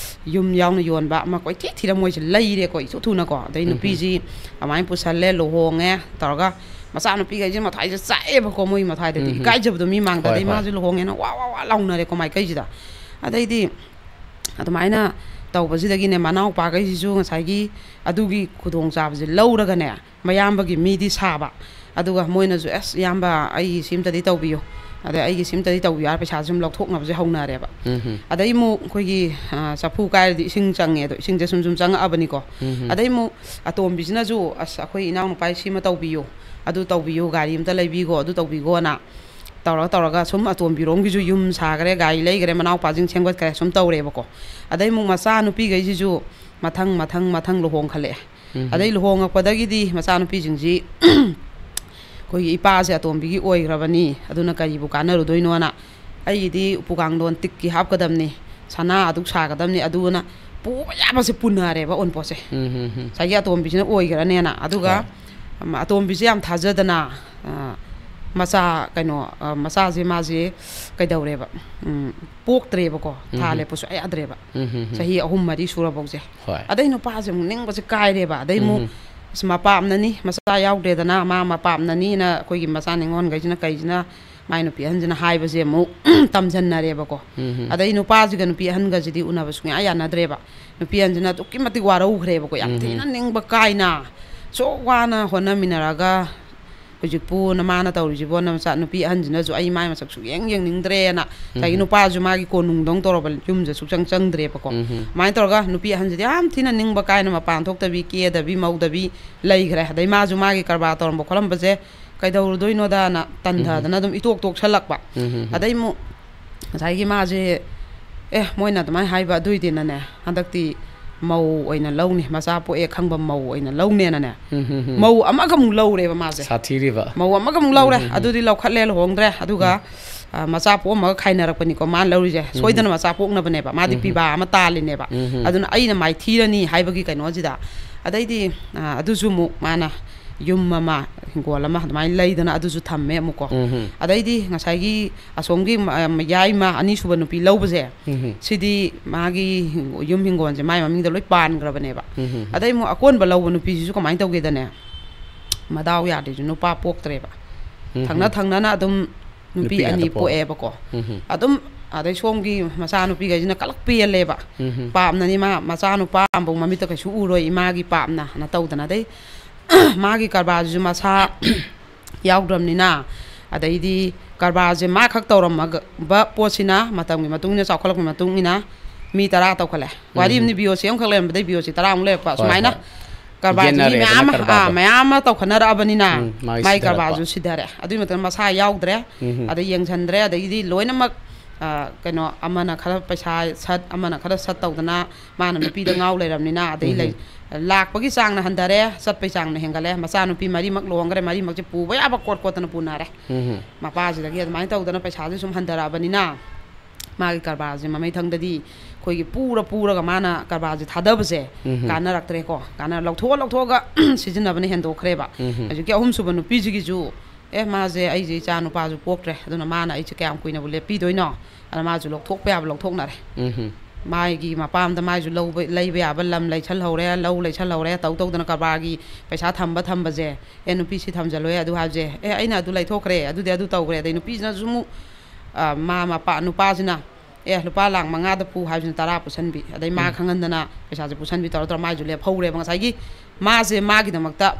ꯌꯨꯝ ꯌꯥꯎꯅ ꯌꯣꯟꯕ ꯑꯃ ꯀꯣꯏꯊꯤ ꯊꯤꯔ ꯃꯣꯏꯁꯦ ꯂꯩꯔꯦꯀꯣ ꯏꯊꯨ ꯊꯨꯅꯀꯣ꯫ ꯑꯗꯩ ꯎꯝ, ꯎꯝ꯫ ꯅꯨꯄꯤꯁꯤ ꯑꯗꯨꯃꯥꯏꯅ ꯄꯨꯁꯜꯂꯦ, ꯂꯨꯍꯣꯡꯉꯦ ꯇꯧꯔꯒ ꯃꯆꯥꯅꯨꯄꯤꯈꯩꯁꯦ ꯃꯊꯥꯏꯁꯦ ꯆꯥꯛꯑꯦꯕꯀꯣ, ꯃꯣꯏ ꯃꯊꯥꯏꯗꯗꯤ ꯎꯝ, ꯎꯝ꯫ ꯏꯀꯥꯏꯖꯕꯗꯣ ꯃꯤ ꯃꯥꯡꯗ꯫ ꯍꯣꯏ, ꯑꯗꯩ ꯍꯣꯏ꯫ ꯃꯥꯁꯦ ꯂꯨꯍꯣꯡꯉꯦꯅ ꯋꯥ ꯋꯥ ꯋꯥ ꯂꯥꯎꯅꯔꯦꯀꯣ ꯃꯥꯏꯀꯩꯁꯤꯗ꯫ ꯑꯗꯩꯗꯤ ꯑꯗꯨꯃꯥꯏꯅ ꯇꯧꯕꯁꯤꯗꯒꯤꯅꯦ, ꯃꯅꯥꯎꯄꯥꯈꯩꯁꯤꯁꯨ ꯉꯁꯥꯏꯒꯤ ꯑꯗꯨꯒꯤ ꯈꯨꯗꯣꯡꯆꯥꯕꯁꯦ ꯂꯧꯔꯒꯅꯦ, ꯃꯌꯥꯝꯕꯒꯤ ꯃꯤꯗꯤ ꯁꯥꯕ, ꯑꯗꯨꯒ ꯃꯣꯏꯅꯁꯨ, "ꯑꯁ, ꯏꯌꯥꯝꯕ, ꯑꯩꯒꯤ ꯁꯤꯝꯇꯗꯤ ꯇꯧꯕꯤꯌꯨ, ꯑꯗꯩ ꯑꯩꯒꯤ ꯁꯤꯝꯇꯗꯤ ꯇꯧꯕꯤꯌꯨ" ꯍꯥꯏꯔ ꯄꯩꯁꯥꯁꯦ ꯁꯨꯝ ꯂꯧꯊꯣꯛꯅꯕꯁꯦ ꯍꯧꯅꯔꯦꯕ꯫ ꯎꯝ꯫ ꯑꯗꯩ ꯑꯃꯨꯛ ꯑꯩꯈꯣꯏꯒꯤ, ꯑ, ꯆꯐꯨ ꯀꯥꯏꯔꯗꯤ ꯏꯁꯤꯡ ꯆꯪꯉꯦ, ꯑꯗꯣ ꯏꯁꯤꯡꯁꯦ ꯁꯨꯝ ꯁꯨꯝ ꯆꯪꯉꯛꯑꯕꯅꯤꯀꯣ꯫ ꯎꯝ꯫ ꯑꯗꯩ ꯑꯃꯨꯛ ꯑꯇꯣꯝꯕꯤꯁꯤꯅꯁꯨ, "ꯑꯁ, ꯑꯩꯈꯣꯏ ꯏꯅꯥꯎꯅꯨꯄꯥꯒꯤ ꯁꯤꯃ ꯇꯧꯕꯤꯌꯨ, ꯑꯗꯨ ꯇꯧꯕꯤꯌꯨ, ꯒꯥꯔꯤ ꯑꯝꯇ ꯂꯩꯕꯤꯈꯣ, ꯑꯗꯨ ꯇꯧꯕꯤꯈꯣꯅ" ꯇꯧꯔꯒ ꯇꯧꯔꯒ ꯁꯨꯝ ꯑꯇꯣꯝꯕꯤꯔꯣꯝꯒꯤꯁꯨ ꯌꯨꯝ ꯁꯥꯈ꯭ꯔꯦ, ꯒꯥꯔꯤ ꯂꯩꯈ꯭ꯔꯦ, ꯃꯅꯥꯎꯄꯥꯁꯤꯡ ꯁꯦꯝꯒꯠꯈ꯭ꯔꯦ, ꯁꯨꯝ ꯇꯧꯔꯦꯕꯀꯣ꯫ ꯑꯗꯩ ꯑꯃꯨꯛ ꯃꯆꯥꯅꯨꯄꯤꯈꯩꯁꯤꯁꯨ ꯃꯊꯪ ꯃꯊꯪ ꯃꯊꯪ ꯂꯨꯍꯣꯡꯈꯠꯂꯛꯑꯦ꯫ ꯎꯝ꯫ ꯑꯗꯩ ꯂꯨꯍꯣꯡꯉꯛꯄꯗꯒꯤꯗꯤ ꯃꯆꯥꯅꯨꯄꯤꯁꯤꯡꯁꯤ ꯑꯩꯈꯣꯏꯒꯤ ꯏꯄꯥꯁꯦ ꯑꯇꯣꯝꯕꯤꯒꯤ ꯑꯣꯏꯈ꯭ꯔꯕꯅꯤ, ꯑꯗꯨꯅ ꯀꯔꯤꯕꯨ ꯀꯥꯟꯅꯔꯨꯗꯣꯏꯅꯣꯅ, "ꯑꯩꯒꯤꯗꯤ ꯎꯄꯨ ꯀꯥꯡꯊꯣꯟ ꯇꯤꯛꯀꯤ ꯍꯥꯞꯀꯗꯕꯅꯤ, ꯁꯅꯥ ꯑꯗꯨꯛ ꯁꯥꯒꯗꯕꯅꯤ", ꯑꯗꯨꯅ ꯄꯨꯕ ꯌꯥꯕꯁꯦ ꯄꯨꯅꯔꯦꯕ ꯑꯣꯟꯄꯣꯠꯁꯦ꯫ ꯎꯝ, ꯎꯝ, ꯎꯝ꯫ ꯉꯁꯥꯏꯒꯤ ꯑꯇꯣꯝꯕꯤꯁꯤꯅ ꯑꯣꯏꯈ꯭ꯔꯅꯦꯅ꯫ ꯑꯗꯨꯒ, ꯍꯣꯏ꯫ ꯑꯝ, ꯑꯇꯣꯝꯕꯤꯁꯦ ꯌꯥꯝ ꯊꯥꯖꯗꯅ, ꯑ, ꯃꯆꯥ, ꯀꯩꯅꯣ, ꯑ, ꯃꯆꯥꯁꯦ ꯃꯥꯁꯦ ꯀꯩꯗꯧꯔꯦꯕ? ꯎꯝ, ꯄꯣꯛꯇ꯭ꯔꯦꯕꯀꯣ꯫ ꯊꯥ ꯎꯝ꯫ ꯂꯦꯞꯄ ꯁꯨꯡꯌꯥ ꯌꯥꯗ꯭ꯔꯦꯕ꯫ ꯎꯝ, ꯎꯝ, ꯎꯝ꯫ ꯆꯍꯤ ꯑꯍꯨꯝ ꯃꯔꯤ ꯁꯨꯔꯐꯥꯎꯁꯦ꯫ ꯍꯣꯏ꯫ ꯑꯗꯩ ꯅꯨꯄꯥꯁꯦ ꯑꯃꯨꯛ ꯅꯤꯡꯕꯁꯦ ꯀꯥꯏꯔꯦꯕ꯫ ꯑꯗꯩ ꯑꯃꯨꯛ, ꯎꯝ꯫ ꯑꯁ, ꯃꯄꯥꯞꯅꯅꯤ, ꯃꯆꯥ ꯌꯥꯎꯗ꯭ꯔꯦꯗꯅ, ꯃꯥ ꯃꯄꯥꯞꯅꯅꯤꯅ ꯑꯩꯈꯣꯏꯒꯤ ꯃꯆꯥ ꯅꯤꯉꯣꯜꯈꯩꯁꯤꯅ ꯀꯩꯁꯤꯅ ꯃꯥꯏ ꯅꯨꯄꯤ ꯑꯍꯟꯁꯤꯅ ꯍꯥꯏꯕꯁꯦ ꯑꯃꯨꯛ ꯇꯝꯁꯟꯅꯔꯦꯕꯀꯣ꯫ ꯎꯝ, ꯎꯝ꯫ ꯑꯗꯩ ꯅꯨꯄꯥꯁꯤꯒ ꯅꯨꯄꯤ ꯑꯍꯟꯒꯁꯤꯗꯤ ꯎꯅꯕ ꯁꯨꯡꯌꯥ ꯌꯥꯅꯗ꯭ꯔꯦꯕ꯫ ꯅꯨꯄꯤ ꯑꯍꯟꯁꯤꯅ ꯑꯗꯨꯛꯀꯤ ꯃꯇꯤꯛ ꯋꯥꯔꯧꯈ꯭ꯔꯦꯕꯀꯣ, ꯌꯥꯝ ꯎꯝ, ꯎꯝ꯫ ꯊꯤꯅ ꯅꯤꯡꯕ ꯀꯥꯏꯅ꯫ ꯑꯁꯨꯛ ꯋꯥꯅ ꯍꯣꯠꯅꯃꯤꯟꯅꯔꯒ ꯍꯧꯖꯤꯛꯄꯨ ꯅꯃꯥꯅ ꯇꯧꯔꯤꯁꯤꯕꯣ, ꯅꯃꯆꯥ ꯅꯨꯄꯤ ꯑꯍꯟꯁꯤꯅꯁꯨ ꯑꯩ ꯃꯥꯏ ꯃꯁꯛ ꯁꯨꯛꯌꯦꯡ ꯌꯦꯡꯅꯤꯡꯗ꯭ꯔꯦꯅ ꯉꯁꯥꯏꯒꯤ ꯎꯝ꯫ ꯅꯨꯄꯥꯁꯨ ꯃꯥꯒꯤ ꯀꯣꯅꯨꯡꯗꯧ ꯇꯧꯔꯕ ꯌꯨꯝꯁꯦ ꯁꯨꯛꯆꯪ ꯆꯪꯗ꯭ꯔꯦꯕꯀꯣ꯫ ꯎꯝ꯫ ꯑꯗꯨꯃꯥꯏꯅ ꯇꯧꯔꯒ ꯅꯨꯄꯤ ꯑꯍꯟꯁꯤꯗꯤ ꯌꯥꯝ ꯊꯤꯅ ꯅꯤꯡꯕ ꯀꯥꯏꯅ ꯃꯄꯥꯟ ꯊꯣꯛꯇꯕꯤ, ꯀꯦꯗꯕꯤ, ꯃꯧꯗꯕꯤ ꯂꯩꯈ꯭ꯔꯦ꯫ ꯑꯗꯩ ꯃꯥꯁꯨ ꯃꯥꯒꯤ ꯀꯔꯕꯥꯔ ꯇꯧꯔꯝꯕ ꯈꯣꯠꯂꯝꯕꯁꯦ ꯀꯩꯗꯧꯔꯨꯗꯣꯏꯅꯣꯗꯅ ꯇꯟꯊꯗꯅ ꯎꯝ꯫ ꯑꯗꯨꯝ ꯏꯇꯣꯛ ꯇꯣꯛꯁꯜꯂꯛꯄ꯫ ꯎꯝ꯫ ꯑꯗꯩ ꯑꯃꯨꯛ ꯉꯁꯥꯏꯒꯤ ꯃꯥꯁꯦ, ꯑꯦ, ꯃꯣꯏꯅ ꯑꯗꯨꯃꯥꯏꯅ ꯍꯥꯏꯕ ꯑꯗꯨꯏꯗꯤꯅꯅꯦ, ꯍꯟꯗꯛꯇꯤ ꯃꯧ ꯑꯣꯏꯅ ꯂꯧꯅꯤ, ꯃꯆꯥ ꯄꯣꯛꯑꯦ ꯈꯪꯕ ꯃꯧ ꯑꯣꯏꯅ ꯂꯧꯅꯦꯅꯅꯦ, ꯎꯝ, ꯎꯝ, ꯎꯝ꯫ ꯃꯧ ꯑꯃꯒ ꯑꯃꯨꯛ ꯂꯧꯔꯦꯕ ꯃꯥꯁꯦ꯫ ꯁꯥꯊꯤꯔꯤꯕ꯫ ꯃꯧ ꯑꯃꯒ ꯑꯃꯨꯛ ꯂꯧꯔꯦ꯫ ꯎꯝ, ꯎꯝ, ꯎꯝ꯫ ꯑꯗꯨꯗꯤ ꯂꯧꯈꯠꯂꯦ, ꯂꯨꯍꯣꯡꯗ꯭ꯔꯦ꯫ ꯑꯗꯨꯒ, ꯎꯝ꯫ ꯑ, ꯃꯆꯥ ꯄꯣꯛꯑꯝꯃꯒ ꯈꯥꯏꯅꯔꯛꯄꯅꯤꯀꯣ ꯃꯥꯅ ꯂꯧꯔꯤꯁꯦ꯫ ꯎꯝ꯫ ꯁꯣꯏꯗꯅ ꯃꯆꯥ ꯄꯣꯛꯅꯕꯅꯦꯕ꯫ ꯃꯥꯗꯤ ꯎꯝ꯫ ꯄꯤꯕꯥ ꯑꯃ ꯇꯥꯜꯂꯤꯅꯦꯕ꯫ ꯎꯝ꯫ ꯑꯗꯨꯅ ꯑꯩꯅ ꯃꯥꯏꯊꯤꯔꯅꯤ ꯍꯥꯏꯕꯒꯤ ꯀꯩꯅꯣꯁꯤꯗ꯫ ꯑꯗꯩꯗꯤ, ꯑ, ꯑꯗꯨꯁꯨ ꯑꯃꯨꯛ ꯃꯥꯅ ꯌꯨꯝ ꯑꯃ, ꯍꯤꯡꯒꯣꯜ ꯑꯃ ꯑꯗꯨꯃꯥꯏꯅ ꯂꯩꯗꯅ ꯑꯗꯨꯁꯨ ꯊꯝꯃꯦ ꯑꯃꯨꯛꯀꯣ꯫ ꯎꯝ꯫ ꯑꯗꯩꯗꯤ ꯉꯁꯥꯏꯒꯤ ꯑꯁꯣꯝꯒꯤ ꯃ-, ꯃꯌꯥꯏꯃ ꯑꯅꯤꯁꯨꯕ ꯅꯨꯄꯤ ꯂꯧꯕꯁꯦ, ꯎꯝ꯫ ꯁꯤꯗꯤ ꯃꯥꯒꯤ ꯍꯤꯡꯒꯣ-, ꯌꯨꯝ ꯍꯤꯡꯒꯣꯜꯁꯦ ꯃꯥꯏ ꯃꯃꯤꯡꯗ ꯂꯣꯏ ꯄꯥꯟꯈ꯭ꯔꯕꯅꯦꯕ꯫ ꯎꯝ꯫ ꯑꯗꯩ ꯑꯃꯨꯛ ꯑꯀꯣꯟꯕ ꯂꯧꯕ ꯅꯨꯄꯤꯁꯤꯁꯨ ꯀꯃꯥꯏꯅ ꯇꯧꯒꯦꯗꯅꯦ, ꯃꯗꯥꯎ ꯌꯥꯗ꯭ꯔꯤꯁꯨ ꯅꯨꯄꯥ ꯄꯣꯛꯇ꯭ꯔꯦꯕ꯫ ꯎꯝ꯫ ꯊꯪꯅ ꯊꯪꯅꯅ ꯑꯗꯨꯝ ꯅꯨꯄꯤ ꯅꯨꯄꯤ ꯉꯥꯛꯇ ꯑꯅꯤ ꯄꯣꯛꯑꯦ꯫ ꯄꯣꯛꯑꯦꯕꯀꯣ꯫ ꯎꯝ꯫ ꯑꯗꯨꯝ ꯑꯗꯩ ꯁꯣꯝꯒꯤ ꯃꯆꯥꯅꯨꯄꯤꯈꯩꯁꯤꯅ ꯀꯂꯛ ꯄꯦꯜꯂꯦꯕ꯫ ꯎꯝ꯫ ꯄꯥꯞꯅꯅꯤ ꯃꯥ, ꯃꯆꯥꯅꯨꯄꯥ ꯑꯃꯐꯥꯎ ꯃꯃꯤꯠꯇ ꯀꯩꯁꯨ ꯎꯔꯣꯏ ꯏꯃꯥꯒꯤ ꯄꯥꯞꯅ, ꯅ ꯇꯧꯗꯅ꯫ ꯑꯗꯩ ꯃꯥꯒꯤ ꯀꯔꯕꯥꯔꯁꯤꯁꯨ ꯃꯁꯥ ꯌꯥꯎꯗ꯭ꯔꯕꯅꯤꯅ, ꯑꯗꯩꯗꯤ ꯀꯔꯕꯥꯔꯁꯦ ꯃꯥ ꯈꯛ ꯇꯧꯔꯝꯃꯒ ꯄꯣꯠꯁꯤꯅ ꯃꯇꯝꯒꯤ ꯃꯇꯨꯡ ꯏꯟꯅ, ꯆꯥꯎꯈꯠꯂꯛꯄꯒꯤ ꯃꯇꯨꯡ ꯏꯟꯅ ꯃꯤ ꯇꯔꯥ ꯇꯧꯈꯠꯂꯦ꯫ ꯋꯥꯔꯤ ꯑꯃꯅꯤ, ꯕꯤ ꯑꯣ ꯁꯤ ꯑꯃꯈꯛ ꯂꯩꯔꯝꯕꯗꯩ ꯕꯤ ꯑꯣ ꯁꯤ ꯇꯔꯥꯃꯨꯛ ꯂꯩꯔꯛꯄ꯫ ꯍꯣꯏ, ꯁꯨꯃꯥꯏꯅ ꯍꯣꯏ꯫ ꯀꯔꯕꯥꯔꯁꯦ ꯃꯤ ꯌꯦꯟꯅꯔꯦꯗꯅ ꯃꯌꯥꯝ ꯑꯃ, ꯀꯔꯕꯥꯔꯗꯣ꯫ ꯑꯥ, ꯃꯌꯥꯝ ꯑꯃ ꯇꯧꯈꯠꯅꯔꯛꯑꯕꯅꯤꯅ ꯎꯝ, ꯃꯥꯒꯤ ꯃꯥꯒꯤ ꯁꯤꯊꯔꯛꯄ꯫ ꯀꯔꯕꯥꯔꯁꯨ ꯁꯤꯊꯔꯦ꯫ ꯑꯗꯨꯒꯤ ꯃꯇꯝꯗ ꯃꯁꯥ ꯌꯥꯎꯗ꯭ꯔꯦ꯫ ꯎꯝ꯫ ꯑꯗꯩ ꯌꯦꯡꯁꯤꯟꯗ꯭ꯔꯦ꯫ ꯑꯗꯒꯤꯗꯤ ꯂꯣꯏꯅꯃꯛ, ꯑꯥ, ꯀꯩꯅꯣ, ꯑꯃꯅ ꯈꯔ ꯄꯩꯁꯥ ꯁꯠ, ꯑꯃꯅ ꯈꯔ ꯁꯠ ꯇꯧꯗꯅ ꯃꯥꯅ ꯅꯨꯄꯤꯗ ꯉꯥꯎ ꯂꯩꯔꯕꯅꯤꯅ, ꯑꯗꯩ ꯂꯩ-, ꯎꯝ꯫ ꯂꯥꯛꯄꯒꯤ ꯆꯥꯡꯅ ꯍꯟꯊꯔꯦ, ꯆꯠꯄꯒꯤ ꯆꯥꯡꯅ ꯍꯦꯟꯒꯠꯂꯦ꯫ ꯃꯆꯥꯅꯨꯄꯤ ꯃꯔꯤꯃꯛ ꯂꯨꯍꯣꯡꯈ꯭ꯔꯦ, ꯃꯔꯤꯃꯛꯁꯦ ꯄꯨꯕ ꯌꯥꯕ ꯀꯣꯠ ꯀꯣꯠꯇꯅ ꯄꯨꯅꯔꯦ꯫ ꯎꯝ꯫ ꯃꯄꯥꯁꯤꯗꯒꯤ ꯑꯗꯨꯃꯥꯏꯅ ꯇꯧꯗꯅ ꯄꯩꯁꯥꯁꯦ ꯁꯨꯝ ꯍꯟꯊꯔꯛꯑꯕꯅꯤꯅ, ꯃꯥꯒꯤ ꯀꯔꯕꯥꯔꯁꯦ ꯃꯃꯩꯊꯪꯗꯗꯤ ꯑꯩꯈꯣꯏꯒꯤ ꯄꯨꯔ ꯄꯨꯔꯒ ꯃꯥꯅ ꯀꯔꯕꯥꯔꯁꯦ ꯊꯥꯗꯕꯁꯦ ꯎꯝ꯫ ꯀꯥꯟꯅꯔꯛꯇ꯭ꯔꯦꯀꯣ꯫ ꯀꯥꯟꯅ ꯂꯧꯊꯣꯛꯑ ꯂꯧꯊꯣꯛꯑꯒ ꯁꯤꯖꯤꯟꯅꯕꯅ ꯍꯦꯟꯗꯣꯛꯈ꯭ꯔꯦꯕ꯫ ꯎꯝ꯫ ꯍꯧꯖꯤꯛꯀꯤ ꯑꯍꯨꯝꯁꯨꯕ ꯅꯨꯄꯤꯁꯤꯒꯤꯁꯨ, "ꯑꯦ, ꯃꯥꯁꯦ, ꯑꯩꯁꯦ ꯏꯆꯥ ꯅꯨꯄꯥꯁꯨ ꯄꯣꯛꯇ꯭ꯔꯦ, ꯑꯗꯨꯅ ꯃꯥꯅ ꯑꯩꯁꯦ ꯀꯌꯥꯝ ꯀꯨꯏꯅꯕꯨ ꯂꯦꯞꯄꯤꯗꯣꯏꯅꯣ?" ꯑꯗꯨꯅ ꯃꯥꯁꯨ ꯂꯧꯊꯣꯛꯄ ꯌꯥꯕ ꯂꯧꯊꯣꯛꯅꯔꯦ꯫ ꯎꯝ꯫ ꯃꯥꯒꯤ ꯃꯄꯥꯝꯗ ꯃꯥꯏꯁꯨ ꯂꯧꯕ, ꯂꯩꯕ ꯌꯥꯕ ꯂꯝ ꯂꯩꯁꯜꯍꯧꯔꯦ, ꯂꯧ ꯂꯩꯁꯜꯍꯧꯔꯦ, ꯇꯧ ꯇꯧꯗꯅ ꯀꯔꯕꯥꯔꯒꯤ ꯄꯩꯁꯥ ꯊꯝꯕ ꯊꯝꯕꯁꯦ, "ꯑꯦ, ꯅꯨꯄꯤ ꯁꯤ ꯊꯝꯖꯜꯂꯣꯏ" ꯑꯗꯨ ꯍꯥꯏꯕꯁꯦ, "ꯑꯦ, ꯑꯩꯅ ꯑꯗꯨ ꯂꯩꯊꯣꯛꯈ꯭ꯔꯦ, ꯑꯗꯨꯗꯤ ꯑꯗꯨ ꯇꯧꯈ꯭ꯔꯦ", ꯑꯗꯩ ꯅꯨꯄꯤꯁꯤꯅꯁꯨ ꯑꯃꯨꯛ, ꯑ, ꯃꯥ ꯃꯄꯥ, ꯅꯨꯄꯥꯁꯤꯅ, "ꯑꯦ, ꯂꯨꯄꯥ ꯂꯥꯛ ꯃꯉꯥꯗ ꯄꯨ" ꯍꯥꯏꯕꯁꯤꯅ ꯇꯔꯥ ꯄꯨꯁꯟꯕꯤ, ꯑꯗꯩ ꯃꯥ ꯎꯝ꯫ ꯈꯪꯍꯟꯗꯅ ꯄꯩꯁꯥꯁꯦ ꯄꯨꯁꯟꯕꯤ ꯇꯧꯔ ꯇꯧꯔ ꯃꯥꯏꯁꯨ ꯂꯦꯞꯍꯧꯔꯦꯕ꯫ ꯉꯁꯥꯏꯒꯤ ꯃꯥꯁꯦ ꯃꯥꯒꯤꯗꯃꯛꯇ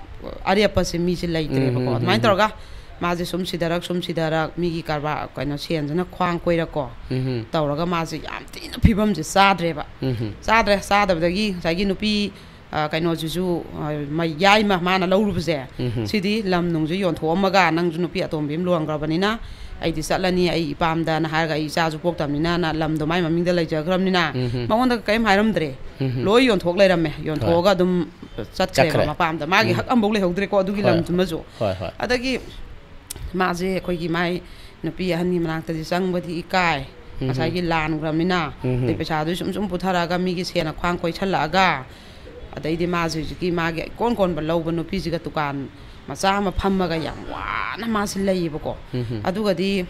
ꯑꯔꯦꯞꯄꯁꯦ ꯃꯤꯁꯦ ꯂꯩꯇ꯭ꯔꯦꯕꯀꯣ꯫ ꯎꯝ, ꯎꯝ, ꯑꯗꯨꯃꯥꯏꯅ ꯎꯝ, ꯎꯝ꯫ ꯇꯧꯔꯒ ꯃꯥꯁꯦ ꯁꯨꯝ ꯁꯤꯊꯔꯛ, ꯁꯨꯝ ꯁꯤꯊꯔꯛ, ꯃꯤꯒꯤ ꯀꯔꯕꯥꯔ, ꯀꯩꯅꯣ, ꯁꯦꯟꯁꯤꯅ ꯈ꯭ꯋꯥꯡ ꯀꯣꯏꯔꯛꯀꯣ ꯎꯝ꯫ ꯇꯧꯔꯒ ꯃꯥꯁꯦ ꯌꯥꯝ ꯊꯤꯅ ꯐꯤꯕꯝꯁꯦ ꯆꯥꯗ꯭ꯔꯦꯕ꯫ ꯎꯝ꯫ ꯆꯥꯗ꯭ꯔꯦ꯫ ꯆꯥꯗꯕꯗꯒꯤ ꯉꯁꯥꯏꯒꯤ ꯅꯨꯄꯤ, ꯑ, ꯀꯩꯅꯣꯁꯤꯁꯨ, ꯑ, ꯃ-, ꯌꯥꯏꯃ ꯃꯥꯅ ꯂꯧꯔꯨꯕꯁꯦ, ꯎꯝ꯫ ꯁꯤꯗꯤ ꯂꯝ ꯅꯨꯡꯁꯨ ꯌꯣꯟꯊꯣꯛꯑꯝꯃꯒ, "ꯅꯪꯁꯨ ꯅꯨꯄꯤ ꯑꯇꯣꯝꯕꯤ ꯑꯃ ꯂꯨꯍꯣꯡꯈ꯭ꯔꯕꯅꯤꯅ ꯑꯩꯗꯤ ꯆꯠꯂꯅꯤ, ꯑꯩ ꯏꯄꯥꯝꯗꯅ" ꯍꯥꯏꯔꯒ, "ꯑꯩ ꯏꯆꯥꯁꯨ ꯄꯣꯛꯇꯕꯅꯤꯅꯅ", ꯂꯝꯗꯣ ꯃꯥꯏ ꯃꯃꯤꯡꯗ ꯂꯩꯖꯈ꯭ꯔꯕꯅꯤꯅ ꯎꯝ꯫ ꯃꯉꯣꯟꯗ ꯀꯔꯤꯝ ꯍꯥꯏꯔꯝꯗ꯭ꯔꯦ꯫ ꯎꯝ꯫ ꯂꯣꯏ ꯌꯣꯟꯊꯣꯛ ꯂꯩꯔꯝꯃꯦ꯫ ꯍꯣꯏ꯫ ꯌꯣꯟꯊꯣꯛꯑꯒ ꯑꯗꯨꯝ ꯆꯠꯈ꯭ꯔꯦꯕ ꯆꯠꯈ꯭ꯔꯦ꯫ ꯃꯄꯥꯝꯗ꯫ ꯃꯥꯒꯤ ꯎꯝ꯫ ꯍꯛ ꯑꯝꯐꯧ ꯂꯩꯍꯧꯗ꯭ꯔꯦꯀꯣ ꯑꯗꯨꯒꯤ ꯍꯣꯏ꯫ ꯂꯝꯗꯨꯃꯁꯨ꯫ ꯍꯣꯏ, ꯍꯣꯏ꯫ ꯑꯗꯒꯤ ꯃꯥꯁꯦ ꯑꯩꯈꯣꯏꯒꯤ ꯃꯥꯏ ꯅꯨꯄꯤ ꯑꯍꯟꯒꯤ ꯃꯅꯥꯛꯇꯗꯤ ꯆꯪꯕꯗꯤ ꯏꯀꯥꯏ꯫ ꯎꯝ꯫ ꯉꯁꯥꯏꯒꯤ ꯂꯥꯟꯈ꯭ꯔꯕꯅꯤꯅ꯫ ꯎꯝ꯫ ꯑꯗꯩ ꯄꯩꯁꯥꯗꯨ ꯁꯨꯝ ꯁꯨꯝ ꯄꯨꯊꯔꯛꯑꯒ ꯃꯤꯒꯤ ꯁꯦꯟꯅ ꯈ꯭ꯋꯥꯡ ꯀꯣꯏꯁꯜꯂꯛꯑꯒ, ꯑꯗꯩꯗꯤ ꯃꯥꯁꯦ ꯍꯧꯖꯤꯛꯀꯤ ꯃꯥꯒꯤ ꯏꯀꯣꯟ ꯀꯣꯟꯕ ꯂꯧꯕ ꯅꯨꯄꯤꯁꯤꯒ ꯗꯨꯀꯥꯟ ꯃꯆꯥ ꯑꯃ ꯐꯝꯃꯒ ꯌꯥꯝ ꯋꯥꯅ ꯃꯥꯁꯦ ꯂꯩꯌꯦꯕꯀꯣ꯫ ꯎꯝ꯫ ꯑꯗꯨꯒꯗꯤ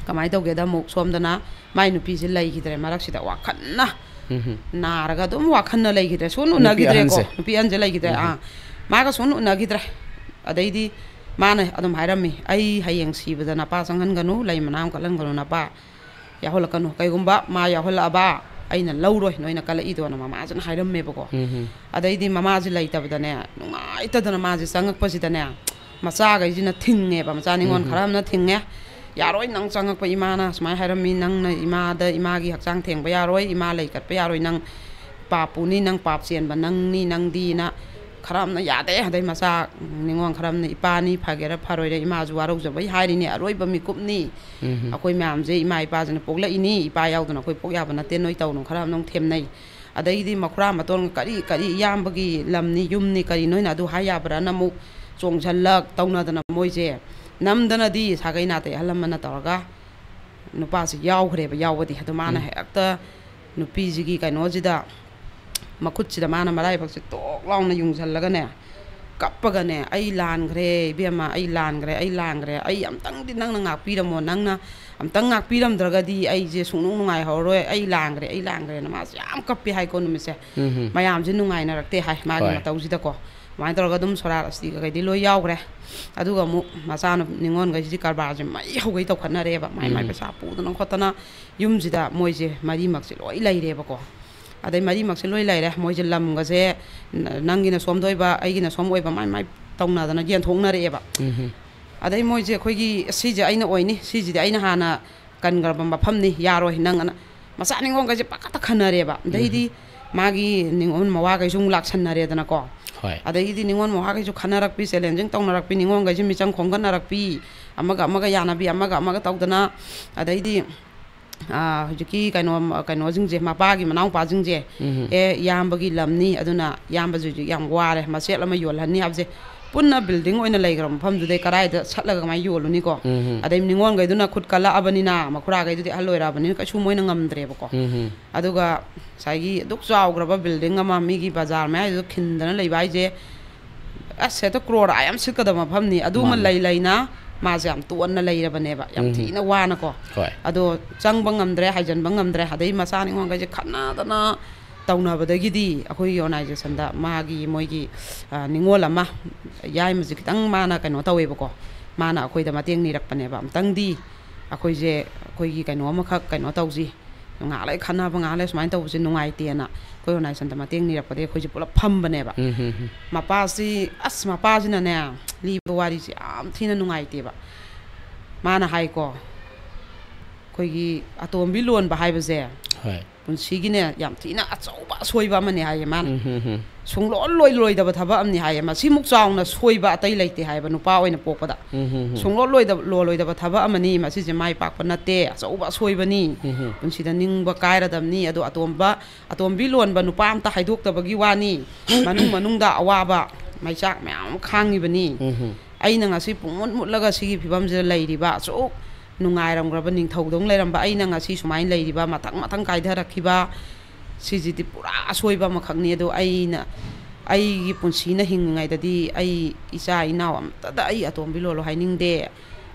ꯀꯃꯥꯏꯅ ꯇꯧꯒꯦꯗ, ꯑꯃꯨꯛ ꯁꯣꯝꯗꯅ ꯃꯥꯏ ꯅꯨꯄꯤꯁꯦ ꯂꯩꯈꯤꯗ꯭ꯔꯦ ꯃꯔꯛꯁꯤꯗ, ꯋꯥꯈꯜꯅ ꯎꯝ꯫ ꯅꯥꯔꯒ ꯑꯗꯨꯝ ꯋꯥꯈꯜꯅ ꯂꯩꯈꯤꯗ꯭ꯔꯦ꯫ ꯁꯨꯡꯎ ꯅꯨꯄꯤ ꯎꯅꯈꯤꯗ꯭ꯔꯦꯀꯣ꯫ ꯑꯍꯟꯁꯦ꯫ ꯅꯨꯄꯤ ꯑꯍꯟꯁꯦ ꯂꯩꯈꯤꯗ꯭ꯔꯦ꯫ ꯎꯝ꯫ ꯑꯥ꯫ ꯃꯥꯒ ꯁꯨꯡꯎ ꯎꯅꯈꯤꯗ꯭ꯔꯦ꯫ ꯑꯗꯩꯗꯤ ꯃꯥꯅ ꯑꯗꯨꯝ ꯍꯥꯏꯔꯝꯃꯤ, "ꯑꯩ ꯍꯌꯦꯡ ꯁꯤꯕꯗ ꯅꯄꯥ ꯆꯪꯍꯟꯒꯅꯨ, ꯂꯩ ꯃꯅꯥ ꯑꯃ ꯀꯠꯍꯟꯒꯅꯨ, ꯅꯄꯥ ꯌꯥꯎꯍꯜꯂꯛꯀꯅꯨ꯫ ꯀꯩꯒꯨꯝꯕ ꯃꯥ ꯌꯥꯎꯍꯜꯂꯛꯑꯕ ꯑꯩꯅ ꯂꯧꯔꯣꯏ, ꯅꯣꯏꯅ ꯀꯠꯂꯛꯏꯗꯣꯅ" ꯃꯃꯥꯁꯤꯅ ꯍꯥꯏꯔꯝꯃꯦꯕꯀꯣ꯫ ꯎꯝ꯫ ꯑꯗꯩꯗꯤ ꯃꯃꯥꯁꯦ ꯂꯩꯇꯕꯗꯅꯦ, ꯅꯨꯡꯉꯥꯏꯇꯗꯅ ꯃꯥꯁꯦ ꯆꯪꯉꯛꯄꯁꯤꯗꯅꯦ, ꯃꯆꯥꯈꯩꯁꯤꯅ ꯊꯤꯡꯉꯦꯕ, ꯃꯆꯥ ꯅꯤꯉꯣꯜ ꯎꯝ꯫ ꯈꯔ ꯑꯃꯅ ꯊꯤꯡꯉꯦ꯫ "ꯌꯥꯔꯣꯏ, ꯅꯪ ꯆꯪꯉꯛꯄ ꯏꯃꯥꯅ ꯁꯨꯃꯥꯏꯅ ꯍꯥꯏꯔꯝꯃꯤ, ꯅꯪꯅ ꯏꯃꯥꯗ, ꯏꯃꯥꯒꯤ ꯍꯛꯆꯥꯡ ꯊꯦꯡꯕ ꯌꯥꯔꯣꯏ, ꯏꯃꯥ ꯂꯩ ꯀꯠꯄ ꯌꯥꯔꯣꯏ, ꯅꯪ ꯄꯥꯞ ꯄꯨꯅꯤ, ꯅꯪ ꯄꯥꯞ ꯆꯦꯟꯕ ꯅꯪꯅꯤ, ꯅꯪꯗꯤꯅ" ꯈꯔ ꯑꯃꯅ ꯌꯥꯗꯦ꯫ ꯑꯗꯩ ꯃꯆꯥ ꯅꯤꯉꯣꯜ ꯈꯔ ꯑꯃꯅ "ꯏꯄꯥꯅꯤ, ꯐꯒꯦꯔꯥ ꯐꯔꯣꯏꯔꯥ, ꯏꯃꯥꯁꯨ ꯋꯥꯔꯧꯖꯕꯩ ꯍꯥꯏꯔꯤꯅꯤ, ꯑꯔꯣꯏꯕ ꯃꯤꯀꯨꯞꯅꯤ, ꯎꯝ꯫ ꯑꯩꯈꯣꯏ ꯃꯌꯥꯝꯁꯦ ꯏꯃꯥ ꯏꯄꯥꯁꯤꯅ ꯄꯣꯛꯂꯛꯏꯅꯤ, ꯏꯄꯥ ꯌꯥꯎꯗꯅ ꯑꯩꯈꯣꯏ ꯄꯣꯛ ꯌꯥꯕ ꯅꯠꯇꯦ, ꯅꯣꯏ ꯇꯧꯅꯨ" ꯈꯔ ꯑꯃꯅ ꯑꯃꯨꯛ ꯊꯦꯝꯅꯩ꯫ ꯑꯗꯩꯗꯤ ꯃꯈꯨꯔꯥ ꯃꯇꯣꯟ "ꯀꯔꯤ, ꯀꯔꯤ ꯏꯌꯥꯝꯕꯒꯤ ꯂꯝꯅꯤ, ꯌꯨꯝꯅꯤ, ꯀꯔꯤ ꯅꯣꯏꯅ ꯑꯗꯨ ꯍꯥꯏ ꯌꯥꯕ꯭ꯔꯥꯅ" ꯑꯃꯨꯛ ꯆꯣꯡꯁꯤꯜꯂꯛ ꯇꯧꯅꯗꯅ ꯃꯣꯏꯁꯦ ꯅꯝꯗꯅꯗꯤ ꯁꯥꯒꯩ ꯅꯥꯇꯩ ꯑꯍꯜ ꯂꯃꯟꯅ ꯇꯧꯔꯒ ꯅꯨꯄꯥꯁꯤ ꯌꯥꯎꯈ꯭ꯔꯦꯕ꯫ ꯌꯥꯎꯕꯗꯤ ꯑꯗꯨ ꯃꯥꯅ ꯎꯝ꯫ ꯍꯦꯛꯇ ꯅꯨꯄꯤꯁꯤꯒꯤ ꯀꯩꯅꯣꯁꯤꯗ ꯃꯈꯨꯠꯁꯤꯗ ꯃꯥꯅ ꯃꯔꯥꯏꯕꯛꯁꯦ ꯇꯣꯛ ꯂꯥꯎꯅ ꯌꯨꯡꯁꯜꯂꯒꯅꯦ, ꯀꯞꯄꯒꯅꯦ, "ꯑꯩ ꯂꯥꯟꯈ꯭ꯔꯦ ꯏꯕꯦꯝꯃ, ꯑꯩ ꯂꯥꯟꯈ꯭ꯔꯦ, ꯑꯩ ꯂꯥꯟꯈ꯭ꯔꯦ, ꯑꯩ ꯑꯝꯇꯪꯗꯤ ꯅꯪꯅ ꯉꯥꯛꯄꯤꯔꯝꯃꯣ, ꯅꯪꯅ ꯑꯝꯇꯪ ꯉꯥꯛꯄꯤꯔꯝꯗ꯭ꯔꯒꯗꯤ ꯑꯩꯁꯦ ꯁꯨꯡꯅꯨꯡ ꯅꯨꯡꯉꯥꯏꯍꯧꯔꯔꯣꯏ, ꯑꯩ ꯂꯥꯟꯈ꯭ꯔꯦ, ꯑꯩ ꯂꯥꯟꯈ꯭ꯔꯦꯅ" ꯃꯥꯁꯦ ꯌꯥꯝ ꯀꯞꯄꯤ ꯍꯥꯏꯀꯣ ꯅꯨꯃꯤꯠꯁꯦ꯫ ꯎꯝ꯫ ꯃꯌꯥꯝꯁꯦ ꯅꯨꯡꯉꯥꯏꯅꯔꯛꯇꯦ ꯍꯥꯏ ꯃꯥꯒꯤ ꯍꯣꯏ꯫ ꯃꯇꯧꯁꯤꯗꯀꯣ꯫ ꯑꯗꯨꯃꯥꯏꯅ ꯇꯧꯔꯒ ꯑꯗꯨꯝ ꯁꯣꯔꯥꯠ ꯑꯁꯇꯤ ꯀꯩꯀꯩꯗꯤ ꯂꯣꯏ ꯌꯥꯎꯈ꯭ꯔꯦ꯫ ꯑꯗꯨꯒ ꯑꯃꯨꯛ ꯃꯆꯥꯅꯨ-, ꯅꯤꯉꯣꯜꯈꯩꯁꯤꯗꯤ ꯀꯔꯕꯥꯔꯁꯦ ꯃꯩ ꯍꯧꯒꯩ ꯇꯧꯈꯠꯅꯔꯦꯕ꯫ ꯃꯥꯏ ꯃꯥꯏ ꯎꯝ꯫ ꯄꯩꯁꯥ ꯄꯨꯗꯅ ꯈꯣꯠꯇꯅ ꯌꯨꯝꯁꯤꯗ ꯃꯣꯏꯁꯦ ꯃꯔꯤꯃꯛꯁꯦ ꯂꯣꯏ ꯂꯩꯔꯦꯕꯀꯣ꯫ ꯑꯗꯩ ꯃꯔꯤꯃꯛꯁꯦ ꯂꯣꯏ ꯂꯩꯔꯦ꯫ ꯃꯣꯏꯁꯦ ꯂꯝꯒꯁꯦ ꯅ-, ꯅꯪꯒꯤꯅ ꯁꯣꯝꯗ ꯑꯣꯏꯕ, ꯑꯩꯒꯤꯅ ꯁꯣꯝ ꯑꯣꯏꯕ, ꯃꯥꯏ ꯃꯥꯏ ꯇꯧꯅꯗꯅ ꯌꯦꯟꯊꯣꯛꯅꯔꯛꯑꯦꯕ꯫ ꯎꯝ꯫ ꯑꯗꯩ ꯃꯣꯏꯁꯦ ꯑꯩꯈꯣꯏꯒꯤ "ꯁꯤꯁꯦ ꯑꯩꯅ ꯑꯣꯏꯅꯤ, ꯁꯤꯁꯤꯗꯤ ꯑꯩꯅ ꯍꯥꯟꯅ ꯀꯟꯈ꯭ꯔꯕ ꯃꯐꯝꯅꯤ, ꯌꯥꯔꯣꯏ ꯅꯪ" ꯑꯅ ꯃꯆꯥ ꯅꯤꯉꯣꯜꯈꯩꯁꯦ ꯄꯥꯈꯠꯇ ꯈꯟꯅꯔꯦꯕ꯫ ꯑꯗꯩꯗꯤ ꯎꯝ꯫ ꯃꯥꯒꯤ ꯅꯤꯉꯣꯜ ꯃꯋꯥꯈꯩꯁꯨ ꯑꯃꯨꯛ ꯂꯥꯛꯁꯟꯅꯔꯦꯗꯅꯀꯣ꯫ ꯍꯣꯏ꯫ ꯑꯗꯒꯤꯗꯤ ꯅꯤꯉꯣꯜ ꯃꯋꯥꯈꯩꯁꯨ ꯈꯟꯅꯔꯛꯄꯤ, ꯆꯦꯂꯦꯟꯖꯤꯡ ꯇꯧꯅꯔꯛꯄꯤ, ꯅꯤꯉꯣꯜꯈꯩꯁꯦ ꯃꯤꯆꯪ ꯈꯣꯝꯒꯠꯅꯔꯛꯄꯤ, ꯑꯃꯒ ꯑꯃꯒ ꯌꯥꯅꯕꯤ, ꯑꯃꯒ ꯑꯃꯒ ꯇꯧꯗꯅ, ꯑꯗꯩꯗꯤ ꯑꯥ, ꯍꯧꯖꯤꯛꯀꯤ ꯀꯩꯅꯣ, ꯀꯩꯅꯣꯁꯤꯡꯁꯦ, ꯃꯄꯥꯒꯤ ꯃꯅꯥꯎꯄꯥꯁꯤꯡꯁꯦ, ꯎꯝ꯫ "ꯑꯦ, ꯏꯌꯥꯝꯕꯒꯤ ꯂꯝꯅꯤ, ꯑꯗꯨꯅ ꯏꯌꯥꯝꯕꯁꯤꯁꯨ ꯌꯥꯝ ꯋꯥꯔꯦ, ꯃꯆꯦꯠ ꯑꯃ ꯌꯣꯜꯍꯟꯅꯤ" ꯍꯥꯏꯕꯁꯦ, ꯄꯨꯟꯅ ꯕꯤꯜꯗꯤꯡ ꯑꯣꯏꯅ ꯂꯩꯈ꯭ꯔꯕ ꯃꯐꯝꯗꯨꯗꯩ ꯀꯗꯥꯏꯗ ꯁꯠꯂꯒ ꯀꯃꯥꯏꯅ ꯌꯣꯜꯂꯨꯅꯤꯀꯣ? ꯎꯝ꯫ ꯑꯗꯩ ꯅꯤꯉꯣꯜꯈꯩꯗꯨꯅ ꯈꯨꯠ ꯀꯜꯂꯛꯑꯕꯅꯤꯅ, ꯃꯈꯨꯔꯥꯈꯩꯗꯨꯗꯤ ꯑꯍꯜ ꯑꯣꯏꯔꯛꯑꯕꯅꯤꯅ ꯀꯩꯁꯨ ꯃꯣꯏꯅ ꯉꯝꯗ꯭ꯔꯦꯕꯀꯣ꯫ ꯎꯝ꯫ ꯑꯗꯨꯒ ꯉꯁꯥꯏꯒꯤ ꯑꯗꯨꯛ ꯆꯥꯎꯈ꯭ꯔꯕ ꯕꯤꯜꯗꯤꯡ ꯑꯃ ꯃꯤꯒꯤ ꯕꯖꯥꯔ ꯃꯌꯥꯏꯗꯨꯗ ꯈꯤꯟꯗꯅ ꯂꯩꯕ ꯍꯥꯏꯁꯦ, ꯑꯁ, ꯍꯦꯛꯇ ꯀ꯭ꯔꯣꯔ ꯑꯥ ꯌꯥꯝ ꯁꯤꯠꯀꯗꯕ ꯃꯐꯝꯅꯤ꯫ ꯑꯗꯨꯃ ꯃꯥꯅꯦ꯫ ꯂꯩ ꯂꯩꯅ ꯃꯥꯁꯦ ꯌꯥꯝ ꯇꯣꯟꯅ ꯂꯩꯔꯕꯅꯦꯕ, ꯌꯥꯝ ꯎꯝ꯫ ꯊꯤꯅ ꯋꯥꯅꯀꯣ꯫ ꯍꯣꯏ꯫ ꯑꯗꯣ ꯆꯪꯕ ꯉꯝꯗ꯭ꯔꯦ, ꯍꯥꯏꯖꯤꯟꯕ ꯉꯝꯗ꯭ꯔꯦ꯫ ꯑꯗꯩ ꯃꯆꯥ ꯅꯤꯉꯣꯜꯈꯩꯁꯦ ꯈꯠꯅꯗꯅ ꯇꯧꯅꯕꯗꯒꯤꯗꯤ ꯑꯩꯈꯣꯏꯒꯤ ꯑꯣꯔꯒꯅꯥꯏꯖꯦꯁꯟꯗ ꯃꯥꯒꯤ, ꯃꯣꯏꯒꯤ, ꯑ, ꯅꯤꯉꯣꯜ ꯑꯃ, ꯌꯥꯏꯃꯁꯦ ꯈꯤꯇꯪ ꯃꯥꯅ ꯀꯩꯅꯣ ꯇꯧꯋꯦꯕꯀꯣ, ꯃꯥꯅ ꯑꯩꯈꯣꯏꯗ ꯃꯇꯦꯡ ꯅꯤꯔꯛꯄꯅꯦꯕ, "ꯑꯝꯇꯪꯗꯤ ꯑꯩꯈꯣꯏꯁꯦ, ꯑꯩꯈꯣꯏꯒꯤ ꯀꯩꯅꯣ ꯑꯃꯈꯛ ꯀꯩꯅꯣ ꯇꯧꯁꯤ, ꯉꯥꯏꯍꯥꯛ ꯂꯩ ꯈꯠꯅꯕ, ꯉꯥꯏꯍꯥꯛ ꯂꯩ ꯁꯨꯃꯥꯏꯅ ꯇꯧꯕꯁꯦ ꯅꯨꯡꯉꯥꯏꯇꯦꯅ ꯑꯩꯈꯣꯏ ꯑꯣꯔꯒꯅꯥꯏꯖꯦꯁꯟꯗ ꯃꯇꯦꯡ ꯅꯤꯔꯛꯄꯗꯒꯤ ꯑꯩꯈꯣꯏꯁꯦ ꯄꯨꯂꯞ ꯐꯝꯕꯅꯦꯕ꯫ ꯎꯝ, ꯎꯝ, ꯎꯝ. ꯃꯄꯥꯁꯤ, ꯑꯁ, ꯃꯄꯥꯁꯤꯅꯅꯦ, ꯂꯤꯕ ꯋꯥꯔꯤꯁꯤ ꯌꯥꯝ ꯊꯤꯅ ꯅꯨꯡꯉꯥꯏꯇꯦꯕ꯫ ꯃꯥꯅ ꯍꯥꯏꯀꯣ, ꯑꯩꯈꯣꯏꯒꯤ ꯑꯇꯣꯝꯕꯤ ꯂꯣꯟꯕ ꯍꯥꯏꯕꯁꯦ ꯍꯣꯏ. ꯄꯨꯟꯁꯤꯒꯤꯅꯦ ꯌꯥꯝ ꯊꯤꯅ ꯑꯆꯧꯕ ꯑꯁꯣꯏꯕ ꯑꯃꯅꯦ ꯍꯥꯏꯌꯦ ꯃꯥꯅ꯫ ꯎꯝ, ꯎꯝ, ꯎꯝ. ꯁꯨꯡꯂꯣꯟ ꯂꯣꯏꯔꯣꯏꯗꯕ ꯊꯕꯛ ꯑꯃꯅꯤ ꯍꯥꯏꯌꯦ꯫ ꯃꯁꯤꯃꯨꯛ ꯆꯥꯎꯅ ꯁꯣꯏꯕ ꯑꯇꯩ ꯂꯩꯇꯦ ꯍꯥꯏꯌꯦꯕ, ꯅꯨꯄꯥ ꯑꯣꯏꯅ ꯄꯣꯛꯄꯗ꯫ ꯎꯝ, ꯎꯝ, ꯎꯝ. ꯁꯨꯡꯂꯣꯟ ꯂꯣꯏꯗꯕ, ꯂꯣꯜꯂꯣꯏꯗꯕ ꯊꯕꯛ ꯑꯃꯅꯤ꯫ ꯃꯁꯤꯁꯦ ꯃꯥꯏ ꯄꯥꯛꯄ ꯅꯠꯇꯦ, ꯑꯆꯧꯕ ꯑꯁꯣꯏꯕꯅꯤ꯫ ꯎꯝ, ꯎꯝ. ꯄꯨꯟꯁꯤꯗ ꯅꯤꯡꯕ ꯀꯥꯏꯔꯗꯕꯅꯤ꯫ ꯑꯗꯣ ꯑꯇꯣꯝꯕ, ꯑꯇꯣꯝꯕꯤ ꯂꯣꯟꯕ ꯅꯨꯄꯥ ꯑꯝꯇ ꯍꯥꯏꯗꯣꯛꯇꯕꯒꯤ ꯋꯥꯅꯤ꯫ ꯃꯅꯨꯡ ꯃꯅꯨꯡꯗ ꯑꯋꯥꯕ ꯃꯩꯆꯥꯛ ꯃꯌꯥꯝ ꯑꯃ ꯈꯥꯡꯉꯤꯕꯅꯤ꯫ ꯎꯝ, ꯎꯝ. ꯑꯩꯅ ꯉꯁꯤ ꯄꯨꯡꯃꯨꯠ ꯃꯨꯠꯂꯒ ꯁꯤꯒꯤ ꯐꯤꯕꯝꯁꯤꯗ ꯂꯩꯔꯤꯕ, ꯑꯁꯨꯛ ꯅꯨꯡꯉꯥꯏꯔꯝꯈ꯭ꯔꯕ, ꯅꯤꯡꯊꯧꯗꯧꯅ ꯂꯩꯔꯝꯕ ꯑꯩꯅ ꯉꯁꯤ ꯁꯨꯃꯥꯏꯅ ꯂꯩꯔꯤꯕ, ꯃꯊꯪ ꯃꯊꯪ ꯀꯥꯏꯊꯔꯛꯈꯤꯕ, ꯁꯤꯁꯤꯗꯤ ꯄꯨꯔꯥ ꯑꯁꯣꯏꯕ ꯑꯃꯈꯛꯅꯤ꯫ ꯑꯗꯣ ꯑꯩꯅ, ꯑꯩꯒꯤ ꯄꯨꯟꯁꯤꯅ ꯍꯤꯡꯉꯤꯉꯩꯗꯗꯤ ꯑꯩ ꯏꯆꯥ ꯏꯅꯥꯎ ꯑꯝꯇꯗ ꯑꯩ ꯑꯇꯣꯝꯕꯤ ꯂꯣꯜꯂꯣ ꯍꯥꯏꯅꯤꯡꯗꯦ꯫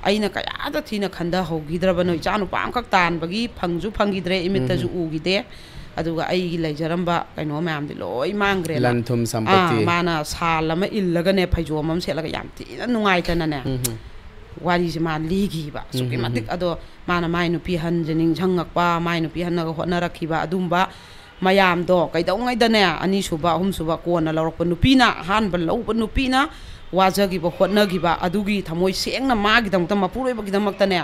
ꯑꯩꯅ ꯀꯌꯥꯗ ꯊꯤꯅ ꯈꯟꯊꯍꯧꯈꯤꯗ꯭ꯔꯕꯅꯣ, ꯏꯆꯥ ꯅꯨꯄꯥ ꯑꯃꯈꯛ ꯇꯥꯟꯕꯒꯤ ꯐꯪꯁꯨ ꯐꯪꯈꯤꯗ꯭ꯔꯦ, ꯏꯃꯤꯠꯇꯁꯨ ꯎꯈꯤꯗꯦ꯫ ꯑꯗꯨꯒ ꯑꯩꯒꯤ ꯂꯩꯖꯔꯝꯕ ꯀꯩꯅꯣ ꯃꯌꯥꯝꯗꯤ ꯂꯣꯏ ꯃꯥꯡꯈ꯭ꯔꯦꯅ꯫ ꯂꯟ ꯊꯨꯝ ꯁꯝꯄꯇꯤ꯫ ꯑꯥ, ꯃꯥꯅ ꯁꯥꯜ ꯑꯃ ꯏꯜꯂꯒꯅꯦ, ꯐꯩꯖꯣꯝ ꯑꯃ ꯁꯦꯠꯂꯒ ꯌꯥꯝ ꯊꯤꯅ ꯅꯨꯡꯉꯥꯏꯇꯅꯅꯦ꯫ ꯎꯝ, ꯎꯝ. ꯋꯥꯔꯤꯁꯦ ꯃꯥ ꯂꯤꯈꯤꯕ ꯑꯁꯨꯛꯀꯤ ꯎꯝ, ꯎꯝ, ꯃꯇꯤꯛ꯫ ꯎꯝ. ꯑꯗꯣ ꯃꯥꯅ ꯃꯥꯏ ꯅꯨꯄꯤ ꯑꯍꯟꯁꯦ ꯅꯤꯡꯁꯤꯡꯉꯛꯄ, ꯃꯥꯏ ꯅꯨꯄꯤ ꯑꯍꯟꯅꯒ ꯍꯣꯠꯅꯔꯛꯈꯤꯕ ꯑꯗꯨꯝꯕ ꯃꯌꯥꯝꯗꯣ ꯀꯩꯗꯧꯉꯩꯗꯅꯦ, ꯑꯅꯤꯁꯨꯕ, ꯑꯍꯨꯝꯁꯨꯕ, ꯀꯣꯟꯅ ꯂꯧꯔꯛꯄ ꯅꯨꯄꯤꯅ, ꯑꯍꯥꯟꯕ ꯂꯧꯕ ꯅꯨꯄꯤꯅ ꯋꯥꯖꯈꯤꯕ, ꯍꯣꯠꯅꯈꯤꯕ, ꯑꯗꯨꯒꯤ ꯊꯃꯣꯏ ꯁꯦꯡꯅ ꯃꯥꯒꯤꯗꯃꯛꯇ, ꯃꯄꯨꯔꯣꯏꯕꯒꯤꯗꯃꯛꯇꯅꯦ,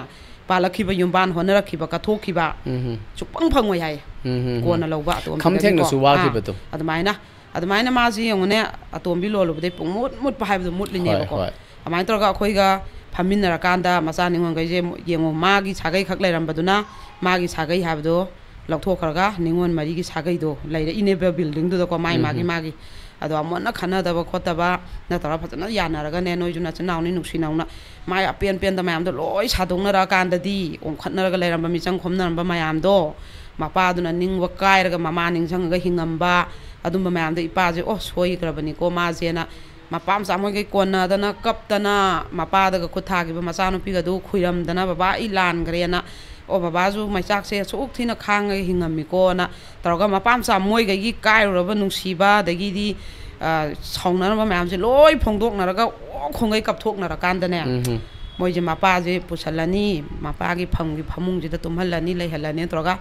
ꯄꯥꯜꯂꯛꯈꯤꯕ ꯌꯨꯝꯕꯥꯟ, ꯍꯣꯠꯅꯔꯛꯈꯤꯕ, ꯀꯠꯊꯣꯛꯈꯤꯕ ꯎꯝ, ꯎꯝ. ꯁꯨꯛꯐꯪ ꯐꯪꯉꯣꯏ ꯍꯥꯏꯌꯦ꯫ ꯎꯝ, ꯎꯝ, ꯎꯝ. ꯀꯣꯟꯅ ꯂꯧꯕ ꯑꯇꯣꯝꯕꯤꯗꯒꯤꯀꯣ꯫ ꯈꯝ ꯊꯦꯡꯅꯁꯨ ꯑꯥ, ꯋꯥꯈꯤꯕꯗꯣ꯫ ꯑꯗꯨꯃꯥꯏꯅ, ꯑꯗꯨꯃꯥꯏꯅ ꯃꯥꯁꯤ ꯌꯦꯡꯉꯨꯅꯦ, ꯑꯇꯣꯝꯕꯤ ꯂꯣꯜꯂꯨꯕꯗꯩ ꯄꯨꯡꯃꯨꯠ ꯃꯨꯠꯄ ꯍꯥꯏꯕꯗꯣ ꯃꯨꯠꯂꯤꯅꯦꯕꯀꯣ꯫ ꯍꯣꯏ, ꯍꯣꯏ. ꯑꯗꯨꯃꯥꯏꯅ ꯇꯧꯔꯒ ꯑꯩꯈꯣꯏꯒ ꯐꯝꯃꯤꯟꯅꯔꯀꯥꯟꯗ ꯃꯆꯥ ꯅꯤꯉꯣꯜꯈꯩꯁꯦ ꯌꯦꯡꯉꯣ, ꯃꯥꯒꯤ ꯁꯥꯒꯩ ꯈꯛ ꯂꯩꯔꯝꯕꯗꯨꯅ ꯃꯥꯒꯤ ꯁꯥꯒꯩ ꯍꯥꯏꯕꯗꯣ ꯂꯧꯊꯣꯛꯈ꯭ꯔꯒ ꯅꯤꯉꯣꯜ ꯃꯔꯤꯒꯤ ꯁꯥꯒꯩꯗꯣ ꯂꯩꯔꯛꯏꯅꯦꯕ buildingꯗꯨꯗꯀꯣ, ꯃꯥꯏ ꯎꯝ, ꯃꯥꯒꯤ ꯎꯝ. ꯃꯥꯒꯤ꯫ ꯑꯗꯣ ꯑꯃꯨꯟꯅ ꯈꯟꯅꯗꯕ ꯈꯣꯠꯇꯕ ꯅꯠꯇ꯭ꯔꯒ ꯐꯖꯅ ꯌꯥꯅꯔꯒꯅꯦ, ꯅꯣꯏꯁꯨ ꯅꯆꯤꯟ ꯅꯅꯥꯎꯅꯤ, ꯅꯨꯡꯁꯤ ꯅꯧꯅ, ꯃꯥꯏ ꯑꯄꯦꯟ ꯄꯦꯟꯗ ꯃꯌꯥꯝꯗꯣ ꯂꯣꯏ ꯁꯥꯗꯣꯛꯅꯔꯛꯑꯀꯥꯟꯗꯗꯤ, ꯑꯣꯟꯈꯠꯅꯔꯒ ꯂꯩꯔꯝꯕ, ꯃꯤꯆꯪ ꯈꯣꯝꯅꯔꯝꯕ ꯃꯌꯥꯝꯗꯣ, ꯃꯄꯥꯗꯨꯅ ꯅꯤꯡꯕ ꯀꯥꯏꯔꯒ ꯃꯃꯥ ꯅꯤꯡꯁꯤꯡꯉꯒ ꯍꯤꯡꯉꯝꯕ, ꯑꯗꯨꯝꯕ ꯃꯌꯥꯝꯗꯣ ꯏꯄꯥꯁꯦ, "ꯑꯣ, ꯁꯣꯏꯈ꯭ꯔꯕꯅꯤꯀꯣ ꯃꯥꯁꯦꯅ", ꯃꯄꯥ ꯃꯆꯥ ꯃꯣꯏꯈꯩ ꯀꯣꯟꯅꯗꯅ ꯀꯞꯇꯅ, ꯃꯄꯥꯗꯒ ꯈꯨꯠ ꯊꯥꯈꯤꯕ ꯃꯆꯥꯅꯨꯄꯤꯒꯗꯨ ꯈꯨꯏꯔꯝꯗꯅ, "ꯕꯕꯥ, ꯑꯩ ꯂꯥꯟꯈ꯭ꯔꯦꯅ, ꯑꯣ, ꯕꯕꯥꯁꯨ ꯃꯩꯆꯥꯛꯁꯦ ꯑꯁꯨꯛ ꯊꯤꯅ ꯈꯥꯡꯉꯒ ꯍꯤꯡꯉꯝꯃꯤꯀꯣꯅ" ꯇꯧꯔꯒ, ꯃꯄꯥ ꯃꯆꯥ ꯃꯣꯏꯈꯩꯒꯤ ꯀꯥꯏꯔꯨꯔꯕ ꯅꯨꯡꯁꯤꯕ, ꯑꯗꯒꯤꯗꯤ, ꯑ, ꯁꯥꯎꯅꯔꯝꯕ ꯃꯌꯥꯝꯁꯦ ꯂꯣꯏ ꯐꯣꯡꯗꯣꯛꯅꯔꯒ, ꯑꯣ, ꯈꯣꯡꯒꯩ ꯀꯞꯊꯣꯛꯅꯔꯀꯥꯟꯗꯅꯦ, ꯎꯝ, ꯎꯝ. ꯃꯣꯏꯁꯦ ꯃꯄꯥꯁꯦ ꯄꯨꯁꯜꯂꯅꯤ, ꯃꯄꯥꯒꯤ ꯐꯝꯒꯤ ꯐꯃꯨꯡꯁꯤꯗ ꯇꯨꯝꯍꯜꯂꯅꯤ, ꯂꯩꯍꯜꯂꯅꯤ ꯇꯧꯔꯒ,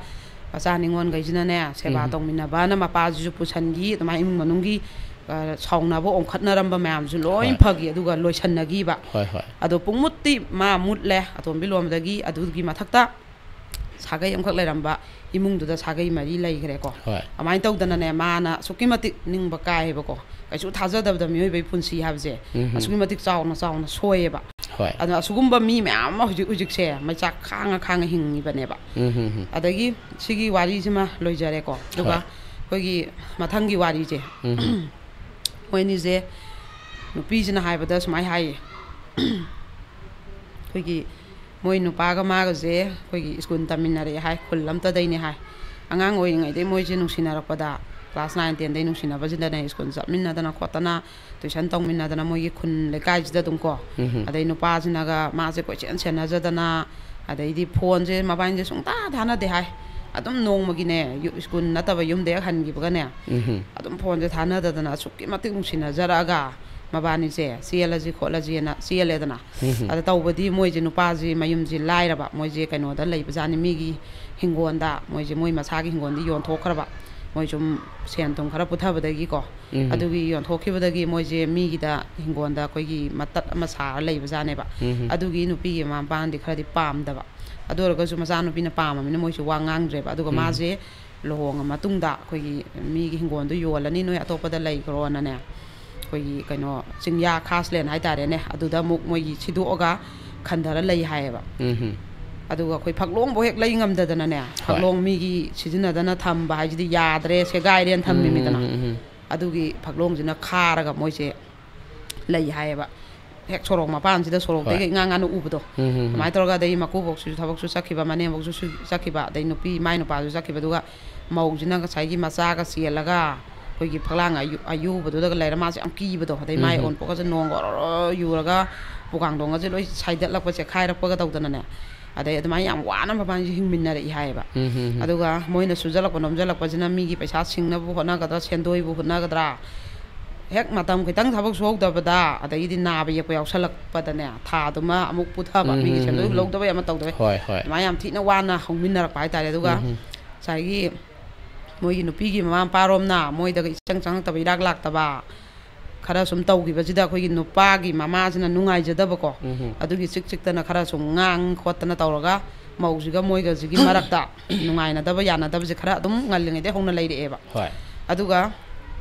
ꯃꯆꯥ ꯅꯤꯉꯣꯜꯈꯩꯁꯤꯅꯅꯦ, ꯁꯦꯕꯥ ꯎꯝ꯫ ꯇꯧꯃꯤꯟꯅꯕꯅ ꯃꯄꯥꯁꯤꯁꯨ ꯄꯨꯁꯟꯈꯤ꯫ ꯑꯗꯨꯃꯥꯏꯅ ꯏꯃꯨꯡ ꯃꯅꯨꯡꯒꯤ, ꯑ, ꯁꯥꯎꯅꯕ ꯑꯣꯟꯈꯠꯅꯔꯝꯕ ꯃꯌꯥꯝꯁꯨ ꯂꯣꯏ ꯍꯣꯏ꯫ ꯐꯈꯤ, ꯑꯗꯨꯒ ꯂꯣꯏꯁꯟꯅꯈꯤꯕ꯫ ꯍꯣꯏ, ꯍꯣꯏ꯫ ꯑꯗꯣ ꯄꯨꯡꯃꯨꯠꯇꯤ ꯃꯥ ꯃꯨꯠꯂꯦ ꯑꯇꯣꯝꯕꯤ ꯂꯨꯍꯣꯡꯕꯗꯒꯤ꯫ ꯑꯗꯨꯒꯤ ꯃꯊꯛꯇ ꯁꯥꯒꯩ ꯑꯃꯈꯛ ꯂꯩꯔꯝꯕ ꯏꯃꯨꯡꯗꯨꯗ ꯁꯥꯒꯩ ꯃꯔꯤ ꯂꯩꯈ꯭ꯔꯦꯀꯣ꯫ ꯍꯣꯏ꯫ ꯑꯗꯨꯃꯥꯏꯅ ꯇꯧꯗꯅꯅꯦ, ꯃꯥꯅ ꯑꯁꯨꯛꯀꯤ ꯃꯇꯤꯛ ꯅꯤꯡꯕ ꯀꯥꯏꯌꯦꯕꯀꯣ꯫ ꯀꯩꯁꯨ ꯊꯥꯖꯗꯕꯗ ꯃꯤꯑꯣꯏꯕꯒꯤ ꯄꯨꯟꯁꯤ ꯍꯥꯏꯕꯁꯦ ꯎꯝ꯫ ꯑꯁꯨꯛꯀꯤ ꯃꯇꯤꯛ ꯆꯥꯎꯅ ꯆꯥꯎꯅ ꯁꯣꯏꯌꯦꯕ꯫ ꯍꯣꯏ꯫ ꯑꯗꯣ ꯑꯁꯤꯒꯨꯝꯕ ꯃꯤ ꯃꯌꯥꯝ ꯑꯃ ꯍꯧꯖꯤꯛ ꯍꯧꯖꯤꯛꯁꯦ ꯃꯩꯆꯥꯛ ꯈꯥꯡꯉ ꯈꯥꯡꯉ ꯍꯤꯡꯉꯤꯕꯅꯦꯕ꯫ ꯎꯝ, ꯎꯝ, ꯎꯝ꯫ ꯑꯗꯒꯤ ꯁꯤꯒꯤ ꯋꯥꯔꯤꯁꯤꯃ ꯂꯣꯏꯖꯔꯦꯀꯣ꯫ ꯑꯗꯨꯒ ꯍꯣꯏ꯫ ꯑꯩꯈꯣꯏꯒꯤ ꯃꯊꯪꯒꯤ ꯋꯥꯔꯤꯁꯦ, ꯎꯝ꯫ ꯃꯣꯏ ꯑꯅꯤꯁꯦ, ꯅꯨꯄꯤꯁꯤꯅ ꯍꯥꯏꯕꯗ ꯁꯨꯃꯥꯏꯅ ꯍꯥꯏꯌꯦ, ꯑꯩꯈꯣꯏꯒꯤ ꯃꯣꯏ ꯅꯨꯄꯥꯒ ꯃꯥꯒꯁꯦ ꯑꯩꯈꯣꯏꯒꯤ ꯁ꯭ꯀꯨꯜ ꯇꯝꯃꯤꯟꯅꯔꯛꯑꯦ ꯍꯥꯏ, ꯈꯨꯜ ꯑꯝꯇꯗꯩꯅꯦ ꯍꯥꯏ꯫ ꯑꯉꯥꯡ ꯑꯣꯏꯔꯤꯉꯩꯗꯩ ꯃꯣꯏꯁꯦ ꯅꯨꯡꯁꯤꯅꯔꯛꯄꯗ, ꯀ꯭ꯂꯥꯁ ꯅꯥꯏꯟ ꯇꯦꯟꯗꯩ ꯅꯨꯡꯁꯤꯅꯕꯁꯤꯗꯅꯦ, ꯁ꯭ꯀꯨꯜ ꯆꯠꯃꯤꯟꯅꯗꯅ ꯈꯣꯠꯇꯅ, ꯇꯨꯏꯁꯟ ꯇꯧꯃꯤꯟꯅꯗꯅ, ꯃꯣꯏꯒꯤ ꯈꯨꯟ ꯂꯩꯀꯥꯏꯁꯤꯗ ꯑꯗꯨꯝ ꯀꯣ꯫ ꯎꯝ꯫ ꯑꯗꯩ ꯅꯨꯄꯥꯁꯤꯅꯒ ꯃꯥꯁꯦ ꯀꯣꯏꯆꯦꯟ ꯁꯦꯟꯅꯖꯗꯅ, ꯑꯗꯩꯗꯤ ꯐꯣꯟꯁꯦ ꯃꯕꯥꯏꯅꯤꯁꯦ ꯁꯨꯡꯊꯥ ꯊꯥꯅꯗꯦ ꯍꯥꯏ꯫ ꯑꯗꯨꯝ ꯅꯣꯡꯃꯒꯤꯅꯦ, ꯌꯨ-, ꯁ꯭ꯀꯨꯜ ꯅꯠꯇꯕ ꯌꯨꯝꯗ ꯍꯦꯛ ꯍꯟꯈꯤꯕꯒꯅꯦ, ꯎꯝ꯫ ꯑꯗꯨꯝ ꯐꯣꯟꯁꯦ ꯊꯥꯅꯗꯗꯅ ꯑꯁꯨꯛꯀꯤ ꯃꯇꯤꯛ ꯅꯨꯡꯁꯤꯅꯖꯔꯛꯑꯒ, ꯃꯕꯥꯅꯤꯁꯦ ꯆꯦꯜꯂꯁꯤ ꯈꯣꯠꯂꯁꯤꯅ ꯆꯦꯜꯂꯦꯗꯅ꯫ ꯎꯝ꯫ ꯑꯗ ꯇꯧꯕꯗꯤ ꯃꯣꯏꯁꯦ, ꯅꯨꯄꯥꯁꯤ ꯃꯌꯨꯝꯁꯤ ꯂꯥꯏꯔꯕ, ꯃꯣꯏꯁꯦ ꯀꯩꯅꯣꯗ ꯂꯩꯕꯖꯥꯠꯅꯤ, ꯃꯤꯒꯤ ꯍꯤꯡꯒꯣꯜꯗ, ꯃꯣꯏꯁꯦ ꯃꯣꯏ ꯃꯁꯥꯒꯤ ꯍꯤꯡꯒꯣꯜꯗꯤ ꯌꯣꯟꯊꯣꯛꯈ꯭ꯔꯕ, ꯃꯣꯏ ꯁꯨꯝ ꯁꯦꯟ ꯊꯨꯝ ꯈꯔ ꯄꯨꯊꯕꯗꯒꯤꯀꯣ꯫ ꯎꯝ꯫ ꯑꯗꯨꯒꯤ ꯌꯣꯟꯊꯣꯛꯈꯤꯕꯗꯒꯤ ꯃꯣꯏꯁꯦ ꯃꯤꯒꯤꯗ ꯍꯤꯡꯒꯣꯜꯗ ꯑꯩꯈꯣꯏꯒꯤ ꯃꯇꯠ ꯑꯃ ꯁꯥꯔ ꯂꯩꯕꯖꯥꯠꯅꯦꯕ꯫ ꯎꯝ꯫ ꯑꯗꯨꯒꯤ ꯅꯨꯄꯤꯒꯤ ꯃꯃꯥ ꯃꯄꯥꯅꯗꯤ ꯈꯔꯗꯤ ꯄꯥꯝꯗꯕ, ꯑꯗꯨ ꯑꯣꯏꯔꯒꯁꯨ ꯃꯆꯥꯅꯨꯄꯤꯅ ꯄꯥꯝꯃꯕꯅꯤꯅ ꯃꯣꯏꯁꯨ ꯋꯥ ꯉꯥꯡꯗ꯭ꯔꯦꯕ꯫ ꯑꯗꯨꯒ ꯎꯝ꯫ ꯃꯥꯁꯦ ꯂꯨꯍꯣꯡꯉ ꯃꯇꯨꯡꯗ ꯑꯩꯈꯣꯏꯒꯤ ꯃꯤꯒꯤ ꯍꯤꯡꯒꯣꯜꯗꯣ ꯌꯣꯜꯂꯅꯤ, ꯅꯣꯏ ꯑꯇꯣꯞꯄꯗ ꯂꯩꯈ꯭ꯔꯣꯅꯅꯦ, ꯑꯩꯈꯣꯏꯒꯤ ꯀꯩꯅꯣ ꯆꯤꯡꯌꯥ ꯈꯥꯁꯂꯦꯟ ꯍꯥꯏꯇꯥꯔꯦꯅꯦ, ꯑꯗꯨꯗ ꯑꯃꯨꯛ ꯃꯣꯏꯒꯤ ꯁꯤꯗꯣꯛꯑꯒ ꯈꯟꯊꯔ ꯂꯩ ꯍꯥꯏꯌꯦꯕ꯫ ꯎꯝ꯫ ꯑꯗꯨꯒ ꯑꯩꯈꯣꯏ ꯐꯛꯂꯣꯡꯐꯧ ꯍꯦꯛ ꯂꯩ ꯉꯝꯗꯗꯅꯅꯦ, ꯍꯣꯏ꯫ ꯐꯛꯂꯣꯡ ꯃꯤꯒꯤ ꯁꯤꯖꯤꯟꯅꯗꯅ ꯊꯝꯕ ꯍꯥꯏꯁꯤꯗꯤ ꯌꯥꯗ꯭ꯔꯦ, ꯁꯦꯒꯥꯏꯔꯦꯅ ꯊꯝꯃꯤꯃꯤꯗꯅ꯫ ꯎꯝ, ꯎꯝ, ꯎꯝ꯫ ꯑꯗꯨꯒꯤ ꯐꯛꯂꯣꯡꯁꯤꯅ ꯈꯥꯔꯒ ꯃꯣꯏꯁꯦ ꯂꯩ ꯍꯥꯏꯌꯦꯕ꯫ ꯍꯦꯛ ꯁꯣꯔꯣꯛ ꯃꯄꯥꯟꯁꯤꯗ, ꯁꯣꯔꯣꯛꯇꯒꯤ ꯍꯣꯏ꯫ ꯏꯉꯥ ꯉꯥꯅ ꯎꯕꯗꯣ꯫ ꯎꯝ, ꯎꯝ, ꯎꯝ꯫ ꯑꯗꯨꯃꯥꯏꯅ ꯇꯧꯔꯒ, ꯑꯗꯩ ꯃꯀꯨꯕꯣꯛꯁꯤꯁꯨ ꯊꯕꯛꯁꯨ ꯆꯠꯈꯤꯕ, ꯃꯅꯦꯝꯕꯣꯛꯁꯨ ꯁꯨ-, ꯆꯠꯈꯤꯕ, ꯑꯗꯩ ꯅꯨꯄꯤ, ꯃꯥꯏ ꯅꯨꯄꯥꯁꯨ ꯆꯠꯈꯤꯕ, ꯑꯗꯨꯒ ꯃꯧꯁꯤꯅ ꯉꯁꯥꯏꯒꯤ ꯃꯆꯥꯒ ꯆꯦꯜꯂꯒ ꯑꯩꯈꯣꯏꯒꯤ ꯐꯛꯂꯥꯡ ꯑꯌꯨ-, ꯑꯌꯨꯕꯗꯨꯗꯒ ꯂꯩꯔ, ꯃꯥꯁꯦ ꯌꯥꯝ ꯀꯤꯕꯗꯣ꯫ ꯑꯗꯩ ꯃꯥꯏ ꯎꯝ, ꯎꯝ꯫ ꯑꯣꯟꯄꯣꯛꯀꯁꯦ ꯅꯣꯡꯒ ꯑꯣꯔꯣ ꯑꯣꯔꯣ ꯌꯨꯔꯒ ꯄꯨꯀꯥꯡꯗꯣꯡꯒꯁꯦ ꯂꯣꯏ ꯁꯥꯏꯗꯠꯂꯛꯄ, ꯆꯦꯈꯥꯏꯔꯛꯄꯒ ꯇꯧꯗꯅꯅꯦ꯫ ꯑꯗꯩ ꯑꯗꯨꯃꯥꯏꯅ ꯌꯥꯝ ꯋꯥꯅ ꯃꯕꯥꯅꯤꯁꯦ ꯍꯤꯡꯃꯤꯟꯅꯔꯛꯏ ꯍꯥꯏꯌꯦꯕ꯫ ꯎꯝ, ꯎꯝ, ꯎꯝ꯫ ꯑꯗꯨꯒ ꯃꯣꯏꯅ ꯁꯨꯖꯜꯂꯛꯄ ꯅꯣꯝꯖꯜꯂꯛꯄꯁꯤꯅ ꯃꯤꯒꯤ ꯄꯩꯁꯥ ꯁꯤꯡꯅꯕꯕꯨ ꯍꯣꯠꯅꯒꯗ꯭ꯔꯥ, ꯁꯦꯟꯗꯣꯏꯕꯨ ꯍꯣꯠꯅꯒꯗ꯭ꯔꯥ, ꯍꯦꯛ ꯃꯇꯝ ꯈꯤꯇꯪ ꯊꯕꯛ ꯁꯨꯍꯧꯗꯕꯗ, ꯑꯗꯒꯤꯗꯤ ꯅꯥꯕ ꯌꯦꯛꯄ ꯌꯥꯎꯁꯜꯂꯛꯄꯗꯅꯦ, ꯊꯥꯗꯨꯃ ꯑꯃꯨꯛ ꯄꯨꯊꯕ, ꯎꯝ, ꯃꯤꯒꯤ ꯎꯝ, ꯁꯦꯟꯗꯣꯏ ꯎꯝ, ꯎꯝ꯫ ꯂꯧꯗꯕ ꯌꯥꯝꯅ ꯇꯧꯗꯕ꯫ ꯍꯣꯏ, ꯍꯣꯏ꯫ ꯑꯗꯨꯃꯥꯏꯅ ꯌꯥꯝ ꯊꯤꯅ ꯋꯥꯅ ꯍꯧꯃꯤꯟꯅꯔꯛꯄ ꯍꯥꯏꯇꯥꯔꯦ꯫ ꯑꯗꯨꯒ ꯎꯝ, ꯎꯝ꯫ ꯉꯁꯥꯏꯒꯤ ꯃꯣꯏꯒꯤ ꯅꯨꯄꯤꯒꯤ ꯃꯃꯥ ꯃꯄꯥꯔꯣꯝꯅ ꯃꯣꯏꯗꯒ ꯏꯆꯪ ꯆꯪꯉꯛꯇꯕ, ꯏꯔꯥꯛ ꯂꯥꯛꯇꯕ ꯈꯔ ꯁꯨꯝ ꯇꯧꯈꯤꯕꯁꯤꯗ, ꯑꯩꯈꯣꯏꯒꯤ ꯅꯨꯄꯥꯒꯤ ꯃꯃꯥꯁꯤꯅ ꯅꯨꯡꯉꯥꯏꯖꯗꯕꯀꯣ, ꯎꯝ꯫ ꯑꯗꯨꯒꯤ ꯆꯤꯛ ꯆꯤꯛꯇꯅ ꯈꯔ ꯁꯨꯝ ꯉꯥꯡ ꯈꯣꯠꯇꯅ ꯇꯧꯔꯒ, ꯃꯧꯁꯤꯒ ꯃꯣꯏꯒꯁꯤꯒꯤ ꯃꯔꯛꯇ ꯅꯨꯡꯉꯥꯏꯅꯗꯕ ꯌꯥꯅꯗꯕꯁꯦ ꯈꯔ ꯑꯗꯨꯝ ꯉꯜꯂꯤꯉꯩꯗꯩ ꯍꯧꯅ ꯂꯩꯔꯛꯑꯦꯕ꯫ ꯍꯣꯏ꯫ ꯑꯗꯨꯒ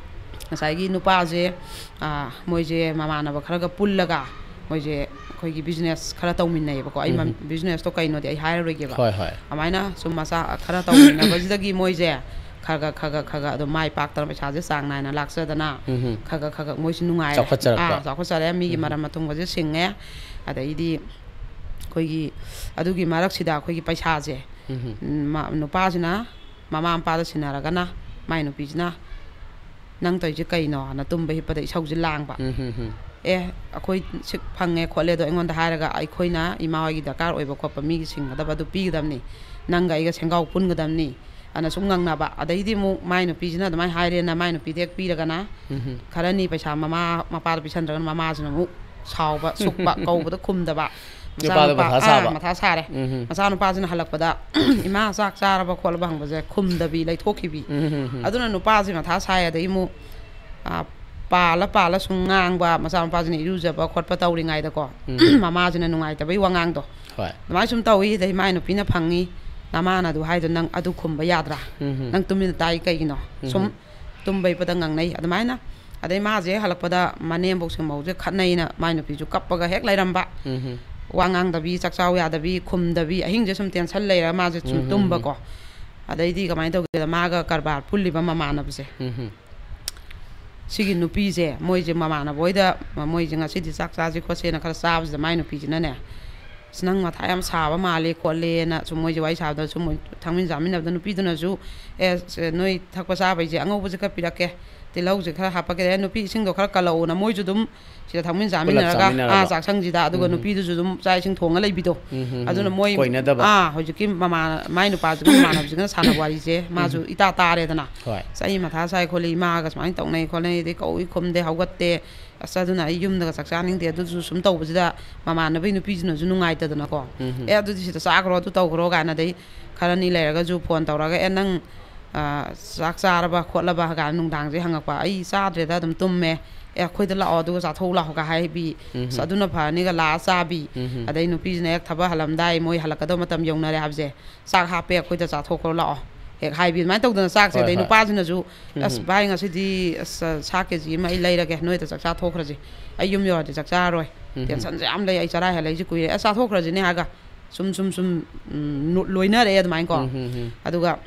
ꯉꯁꯥꯏꯒꯤ ꯅꯨꯄꯥꯁꯦ, ꯑꯥ, ꯃꯣꯏꯁꯦ ꯃꯃꯥꯟꯅꯕ ꯈꯔꯒ ꯄꯨꯜꯂꯒ ꯃꯣꯏꯁꯦ ꯑꯩꯈꯣꯏꯒꯤ ꯕꯤꯖꯤꯅꯦꯁ ꯈꯔ ꯇꯧꯃꯤꯟꯅꯩꯌꯦꯕꯀꯣ꯫ ꯑꯩ ꯃ-, ꯎꯝ꯫ ꯕꯤꯖꯤꯅꯦꯁꯇꯣ ꯀꯩꯅꯣꯗꯤ ꯑꯩ ꯍꯥꯏꯔꯔꯣꯏꯒꯦꯕ꯫ ꯍꯣꯏ, ꯍꯣꯏ꯫ ꯑꯗꯨꯃꯥꯏꯅ ꯁꯨꯝ ꯃꯆꯥ ꯈꯔ ꯇꯧꯃꯤꯟꯅꯕꯁꯤꯗꯒꯤ ꯃꯣꯏꯁꯦ ꯈꯔ ꯈꯔ, ꯈꯔ ꯈꯔ, ꯈꯔ ꯈꯔ ꯑꯗꯨꯝ ꯃꯥꯏ ꯄꯥꯛꯇꯅ, ꯄꯩꯁꯥꯁꯦ ꯆꯥꯡ ꯅꯥꯏꯅ ꯂꯥꯛꯆꯗꯅ, ꯎꯝ꯫ ꯈꯔ ꯈꯔ, ꯈꯔ ꯈꯔ ꯃꯣꯏꯁꯨ ꯅꯨꯡꯉꯥꯏꯔꯦ꯫ ꯆꯥꯎꯈꯠꯆꯔꯛꯄ꯫ ꯑꯥ, ꯆꯥꯎꯈꯠꯆꯔꯦ꯫ ꯃꯤꯒꯤ ꯎꯝ꯫ ꯃꯔꯝ ꯑꯊꯨꯡꯕꯁꯦ ꯁꯤꯡꯉꯦ꯫ ꯑꯗꯩꯗꯤ ꯑꯩꯈꯣꯏꯒꯤ ꯑꯗꯨꯒꯤ ꯃꯔꯛꯁꯤꯗ ꯑꯩꯈꯣꯏꯒꯤ ꯄꯩꯁꯥꯁꯦ, ꯎꯝ꯫ ꯎꯝ, ꯃ-, ꯅꯨꯄꯥꯁꯤꯅ ꯃꯃꯥ ꯃꯄꯥꯗ ꯁꯤꯟꯅꯔꯒꯅ ꯃꯥꯏ ꯅꯨꯄꯤꯁꯤꯅ "ꯅꯪ ꯇꯧꯔꯤꯁꯦ ꯀꯩꯅꯣꯅ?" ꯇꯨꯝꯕ ꯍꯤꯞꯄꯗ ꯏꯁꯧꯁꯦ ꯂꯥꯡꯕ꯫ ꯎꯝ, ꯎꯝ, ꯎꯝ꯫ "ꯑꯦ, ꯑꯩꯈꯣꯏ ꯁꯤ ꯐꯪꯉꯦ ꯈꯣꯠꯂꯦ, ꯑꯗꯣ ꯑꯩꯉꯣꯟꯗ ꯍꯥꯏꯔꯒ ꯑꯩꯈꯣꯏꯅ ꯏꯃꯥ ꯍꯣꯏꯒꯤ ꯗꯔꯀꯥꯔ ꯑꯣꯏꯕ ꯈꯣꯠꯄ ꯃꯤꯒꯤ ꯁꯤꯡꯒꯗꯕ ꯑꯗꯨ ꯄꯤꯒꯗꯕꯅꯤ, ꯅꯪꯒ ꯑꯩꯒ ꯁꯦꯡꯒꯥꯎ ꯄꯨꯟꯒꯗꯕꯅꯤ" ꯑꯅ ꯁꯨꯝ ꯉꯪꯅꯕ꯫ ꯑꯗꯩꯗꯤ ꯑꯃꯨꯛ ꯃꯥꯏ ꯅꯨꯄꯤꯁꯤꯅ ꯑꯗꯨꯃꯥꯏꯅ ꯍꯥꯏꯔꯦꯅ ꯃꯥꯏ ꯅꯨꯄꯤꯗ ꯍꯦꯛ ꯄꯤꯔꯒꯅ, ꯎꯝ꯫ ꯈꯔꯅꯤ ꯄꯩꯁꯥ ꯃꯃꯥ ꯃꯄꯥꯗ ꯄꯤꯁꯟꯗ꯭ꯔꯒꯅ ꯃꯃꯥꯁꯤꯅ ꯑꯃꯨꯛ ꯁꯥꯎꯕ, ꯁꯨꯛꯄ, ꯀꯧꯕꯗ ꯈꯨꯝꯗꯕ꯫ ꯅꯨꯄꯥꯗꯣ ꯃꯆꯥꯅꯨꯄꯥ-, ꯃꯊꯥ ꯑꯥ, ꯁꯥꯕ꯫ ꯃꯊꯥ ꯁꯥꯔꯦ꯫ ꯎꯝ꯫ ꯃꯆꯥꯅꯨꯄꯥꯁꯤꯅ ꯍꯜꯂꯛꯄꯗ "ꯏꯃꯥ, ꯆꯥꯛ ꯆꯥꯔꯕ ꯈꯣꯠꯂꯕ?" ꯍꯪꯕꯁꯦ ꯈꯨꯝꯗꯕꯤ, ꯂꯩꯊꯣꯛꯈꯤꯕꯤ꯫ ꯎꯝ, ꯎꯝ, ꯎꯝ꯫ ꯑꯗꯨꯅ ꯅꯨꯄꯥꯁꯤ ꯃꯊꯥ ꯁꯥꯏ꯫ ꯑꯗꯩ ꯑꯃꯨꯛ, ꯑꯥ, ꯄꯥꯜꯂ ꯄꯥꯜꯂ ꯁꯨꯝ ꯉꯥꯡꯕ, ꯃꯆꯥꯅꯨꯄꯥꯁꯤꯅ ꯏꯔꯨꯖꯕ ꯈꯣꯠꯄ ꯇꯧꯔꯤꯉꯩꯗꯀꯣ, ꯎꯝ꯫ ꯃꯃꯥꯁꯤꯅ ꯅꯨꯡꯉꯥꯏꯇꯕꯩ ꯋꯥꯉꯥꯡꯗꯣ꯫ ꯍꯣꯏ꯫ ꯑꯗꯨꯃꯥꯏꯅ ꯁꯨꯝ ꯇꯧꯏ꯫ ꯑꯗꯩ ꯃꯥꯏ ꯅꯨꯄꯤꯅ ꯐꯪꯉꯤ, "ꯅꯃꯥꯅ ꯑꯗꯨ ꯍꯥꯏꯗꯣ ꯅꯪ ꯑꯗꯨ ꯈꯨꯝꯕ ꯌꯥꯗ꯭ꯔꯥ? ꯎꯝ꯫ ꯅꯪ ꯇꯨꯃꯤꯟꯅ ꯇꯥꯏ ꯀꯩꯒꯤꯅꯣ?" ꯁꯨꯝ ꯎꯝ꯫ ꯇꯨꯝꯕ ꯍꯤꯞꯄꯗ ꯉꯥꯡꯅꯩ꯫ ꯑꯗꯨꯃꯥꯏꯅ ꯑꯗꯩ ꯃꯥꯁꯦ ꯍꯜꯂꯛꯄꯗ ꯃꯅꯦꯝꯕꯣꯛꯁꯦ, ꯃꯧꯁꯦ ꯈꯠꯅꯩꯅ ꯃꯥꯏ ꯅꯨꯄꯤꯁꯨ ꯀꯞꯄꯒ ꯍꯦꯛ ꯂꯩꯔꯝꯕ꯫ ꯎꯝ꯫ ꯋꯥ ꯉꯥꯡꯗꯕꯤ, ꯆꯥꯛ ꯆꯥꯎ ꯌꯥꯗꯕꯤ, ꯈꯨꯝꯗꯕꯤ, ꯑꯍꯤꯡꯁꯦ ꯁꯨꯝ ꯇꯦꯟꯁꯟ ꯂꯩꯔꯒ ꯃꯥꯁꯦ ꯁꯨꯝ ꯎꯝ, ꯎꯝ, ꯇꯨꯝꯕꯀꯣ꯫ ꯑꯗꯩꯗꯤ ꯀꯃꯥꯏꯅ ꯇꯧꯒꯦꯗ, ꯃꯥꯒ ꯀꯔꯕꯥꯔ ꯄꯨꯜꯂꯤꯕ ꯃꯃꯥꯟꯅꯕꯁꯦ, ꯎꯝ꯫ ꯁꯤꯒꯤ ꯅꯨꯄꯤꯁꯦ, ꯃꯣꯏꯁꯦ ꯃꯃꯥꯟꯅꯕ ꯍꯣꯏꯗ, ꯃꯣꯏꯁꯦ ꯉꯁꯤꯗꯤ ꯆꯥꯛ ꯆꯥꯁꯤ ꯈꯣꯠꯁꯦꯅ ꯈꯔ ꯆꯥꯕꯁꯤꯗ, ꯃꯥꯏ ꯅꯨꯄꯤꯁꯤꯅꯅꯦ, "ꯑꯁ, ꯅꯪ ꯃꯊꯥ ꯌꯥꯝ ꯁꯥꯕ ꯃꯥꯜꯂꯦ ꯈꯣꯠꯂꯦꯅ" ꯁꯨꯝ ꯃꯣꯏꯁꯦ ꯋꯥꯔꯤ ꯁꯥꯕꯗ, ꯁꯨꯝ ꯃꯣꯏ ꯊꯛꯃꯤꯟ ꯆꯥꯃꯤꯟꯅꯕꯗ ꯅꯨꯄꯤꯗꯨꯅꯁꯨ, "ꯑꯦ, ꯁꯦ, ꯅꯣꯏ ꯊꯛꯄ ꯆꯥꯕꯩꯁꯦ ꯑꯉꯧꯕꯁꯦ ꯈꯔ ꯄꯤꯔꯛꯀꯦ, ꯇꯤꯜꯍꯧꯁꯦ ꯈꯔ ꯍꯥꯞꯄꯛꯀꯦ, ꯑꯦ, ꯅꯨꯄꯤ ꯏꯁꯤꯡꯗꯣ ꯈꯔ ꯀꯜꯂꯛꯎꯅ" ꯃꯣꯏꯁꯨ ꯑꯗꯨꯝ ꯁꯤꯗ ꯊꯛꯃꯤꯟ ꯆꯥꯃꯤꯟꯅꯔꯒ, ꯆꯥꯃꯤꯟꯅꯔꯕ꯫ ꯑꯥ, ꯆꯥꯛꯁꯪꯁꯤꯗ, ꯑꯗꯨꯒ ꯎꯝ꯫ ꯅꯨꯄꯤꯗꯨꯁꯨ ꯑꯗꯨꯝ ꯆꯥꯛ ꯏꯁꯤꯡ ꯊꯣꯡꯉ ꯂꯩꯕꯤꯗꯣ꯫ ꯎꯝ, ꯎꯝ, ꯑꯗꯨꯅ ꯎꯝ꯫ ꯃꯣꯏ, ꯀꯣꯏꯅꯗꯕ꯫ ꯑꯥ, ꯍꯧꯖꯤꯛꯀꯤ ꯃꯃꯥ-, ꯃꯥꯏ ꯅꯨꯄꯥꯁꯤꯒ ꯃꯃꯥꯟꯅꯕꯁꯤꯒꯅ ꯁꯥꯟꯅꯕ ꯋꯥꯔꯤꯁꯦ ꯃꯥꯁꯨ ꯏꯇꯥ ꯇꯥꯔꯦꯗꯅ꯫ ꯍꯣꯏ꯫ "ꯑꯁ, ꯑꯩ ꯃꯊꯥ ꯁꯥꯏ ꯈꯣꯠꯂꯤ, ꯏꯃꯥꯒ ꯁꯨꯃꯥꯏꯅ ꯇꯧꯅꯩ ꯈꯣꯠꯅꯩ, ꯑꯗꯩ ꯀꯧꯏ ꯈꯨꯝꯗꯦ, ꯍꯧꯒꯠꯇꯦ, ꯑꯁ, ꯑꯗꯨꯅ ꯑꯩ ꯌꯨꯝꯗꯒ ꯆꯥꯛ ꯆꯥꯅꯤꯡꯗꯦ", ꯑꯗꯨꯁꯨ ꯁꯨꯝ ꯇꯧꯕꯁꯤꯗ ꯃꯃꯥꯟꯅꯕꯩ ꯅꯨꯄꯤꯁꯤꯅꯁꯨ ꯅꯨꯡꯉꯥꯏꯇ ꯍꯥꯏꯗꯅꯀꯣ, "ꯑꯦ, ꯑꯗꯨꯗꯤ ꯁꯤꯗ ꯆꯥꯈ꯭ꯔꯣ, ꯑꯗꯨ ꯇꯧꯈ꯭ꯔꯣ" ꯀꯥꯏꯅ, ꯑꯗꯩ ꯈꯔꯅꯤ ꯂꯩꯔꯒꯁꯨ ꯐꯣꯟ ꯇꯧꯔꯒ, "ꯑꯦ, ꯅꯪ, ꯑ, ꯆꯥꯛ ꯆꯥꯔꯕ ꯈꯣꯠꯂꯕ?" ꯀꯥꯏꯅ ꯅꯨꯡꯗꯥꯡꯁꯦ ꯍꯪꯉꯛꯄ꯫ "ꯑꯩ ꯆꯥꯗ꯭ꯔꯦꯗ, ꯑꯗꯨꯝ ꯇꯨꯝꯃꯦ꯫ ꯑꯦ, ꯑꯩꯈꯣꯏꯗ ꯂꯥꯛꯑꯣ, ꯑꯗꯨꯒ ꯆꯥꯊꯣꯛꯎ ꯂꯥꯛꯑꯣ" ꯀꯥꯏ ꯍꯥꯏꯕꯤ꯫ ꯑꯁ, ꯑꯗꯨꯅ ꯐꯔꯅꯤꯒ ꯂꯥꯛꯑ ꯆꯥꯕꯤ꯫ ꯑꯗꯩ ꯅꯨꯄꯤꯁꯤꯅ ꯍꯦꯛ ꯊꯕꯛ ꯍꯜꯂꯝꯗꯥꯏ, ꯃꯣꯏ ꯍꯜꯂꯛꯀꯗꯕ ꯃꯇꯝ ꯌꯧꯅꯔꯦ ꯍꯥꯏꯕꯁꯦ, "ꯆꯥꯛ ꯍꯥꯞꯄꯦ, ꯑꯩꯈꯣꯏꯗ ꯆꯥꯊꯣꯛꯈ꯭ꯔꯣ ꯂꯥꯛꯑꯣ" ꯍꯦꯛ ꯍꯥꯏꯕꯤ꯫ ꯑꯗꯨꯃꯥꯏꯅ ꯇꯧꯗꯅ ꯆꯥꯛꯁꯦ, ꯍꯣꯏ, ꯑꯗꯩ ꯍꯣꯏ꯫ ꯅꯨꯄꯥꯁꯤꯅꯁꯨ, "ꯑꯁ, ꯚꯥꯏ, ꯉꯁꯤꯗꯤ, ꯑꯁ, ꯁꯥ ꯀꯦ ꯖꯤ ꯑꯃ ꯑꯩ ꯂꯩꯔꯒꯦ, ꯅꯣꯏꯗ ꯆꯥꯛ ꯆꯥꯊꯣꯛꯈ꯭ꯔꯁꯤ, ꯑꯩ ꯌꯨꯝ ꯌꯧꯔꯗꯤ ꯆꯥꯛ ꯆꯥꯔꯔꯣꯏ, ꯇꯦꯟꯁꯟꯁꯦ ꯌꯥꯝ ꯂꯩ, ꯑꯩ ꯆꯔꯥ ꯍꯦꯜꯂꯛꯏꯁꯦ ꯀꯨꯏꯔꯦ, ꯑꯁ, ꯆꯥꯊꯣꯛꯈ꯭ꯔꯁꯤꯅꯦ" ꯍꯥꯏꯔꯒ ꯁꯨꯝ, ꯁꯨꯝ, ꯁꯨꯝ, ꯎꯝ, ꯅꯨ-, ꯂꯣꯏꯅꯔꯛꯑꯦ ꯑꯗꯨꯃꯥꯏꯅꯀꯣ꯫ ꯑꯗꯨꯒ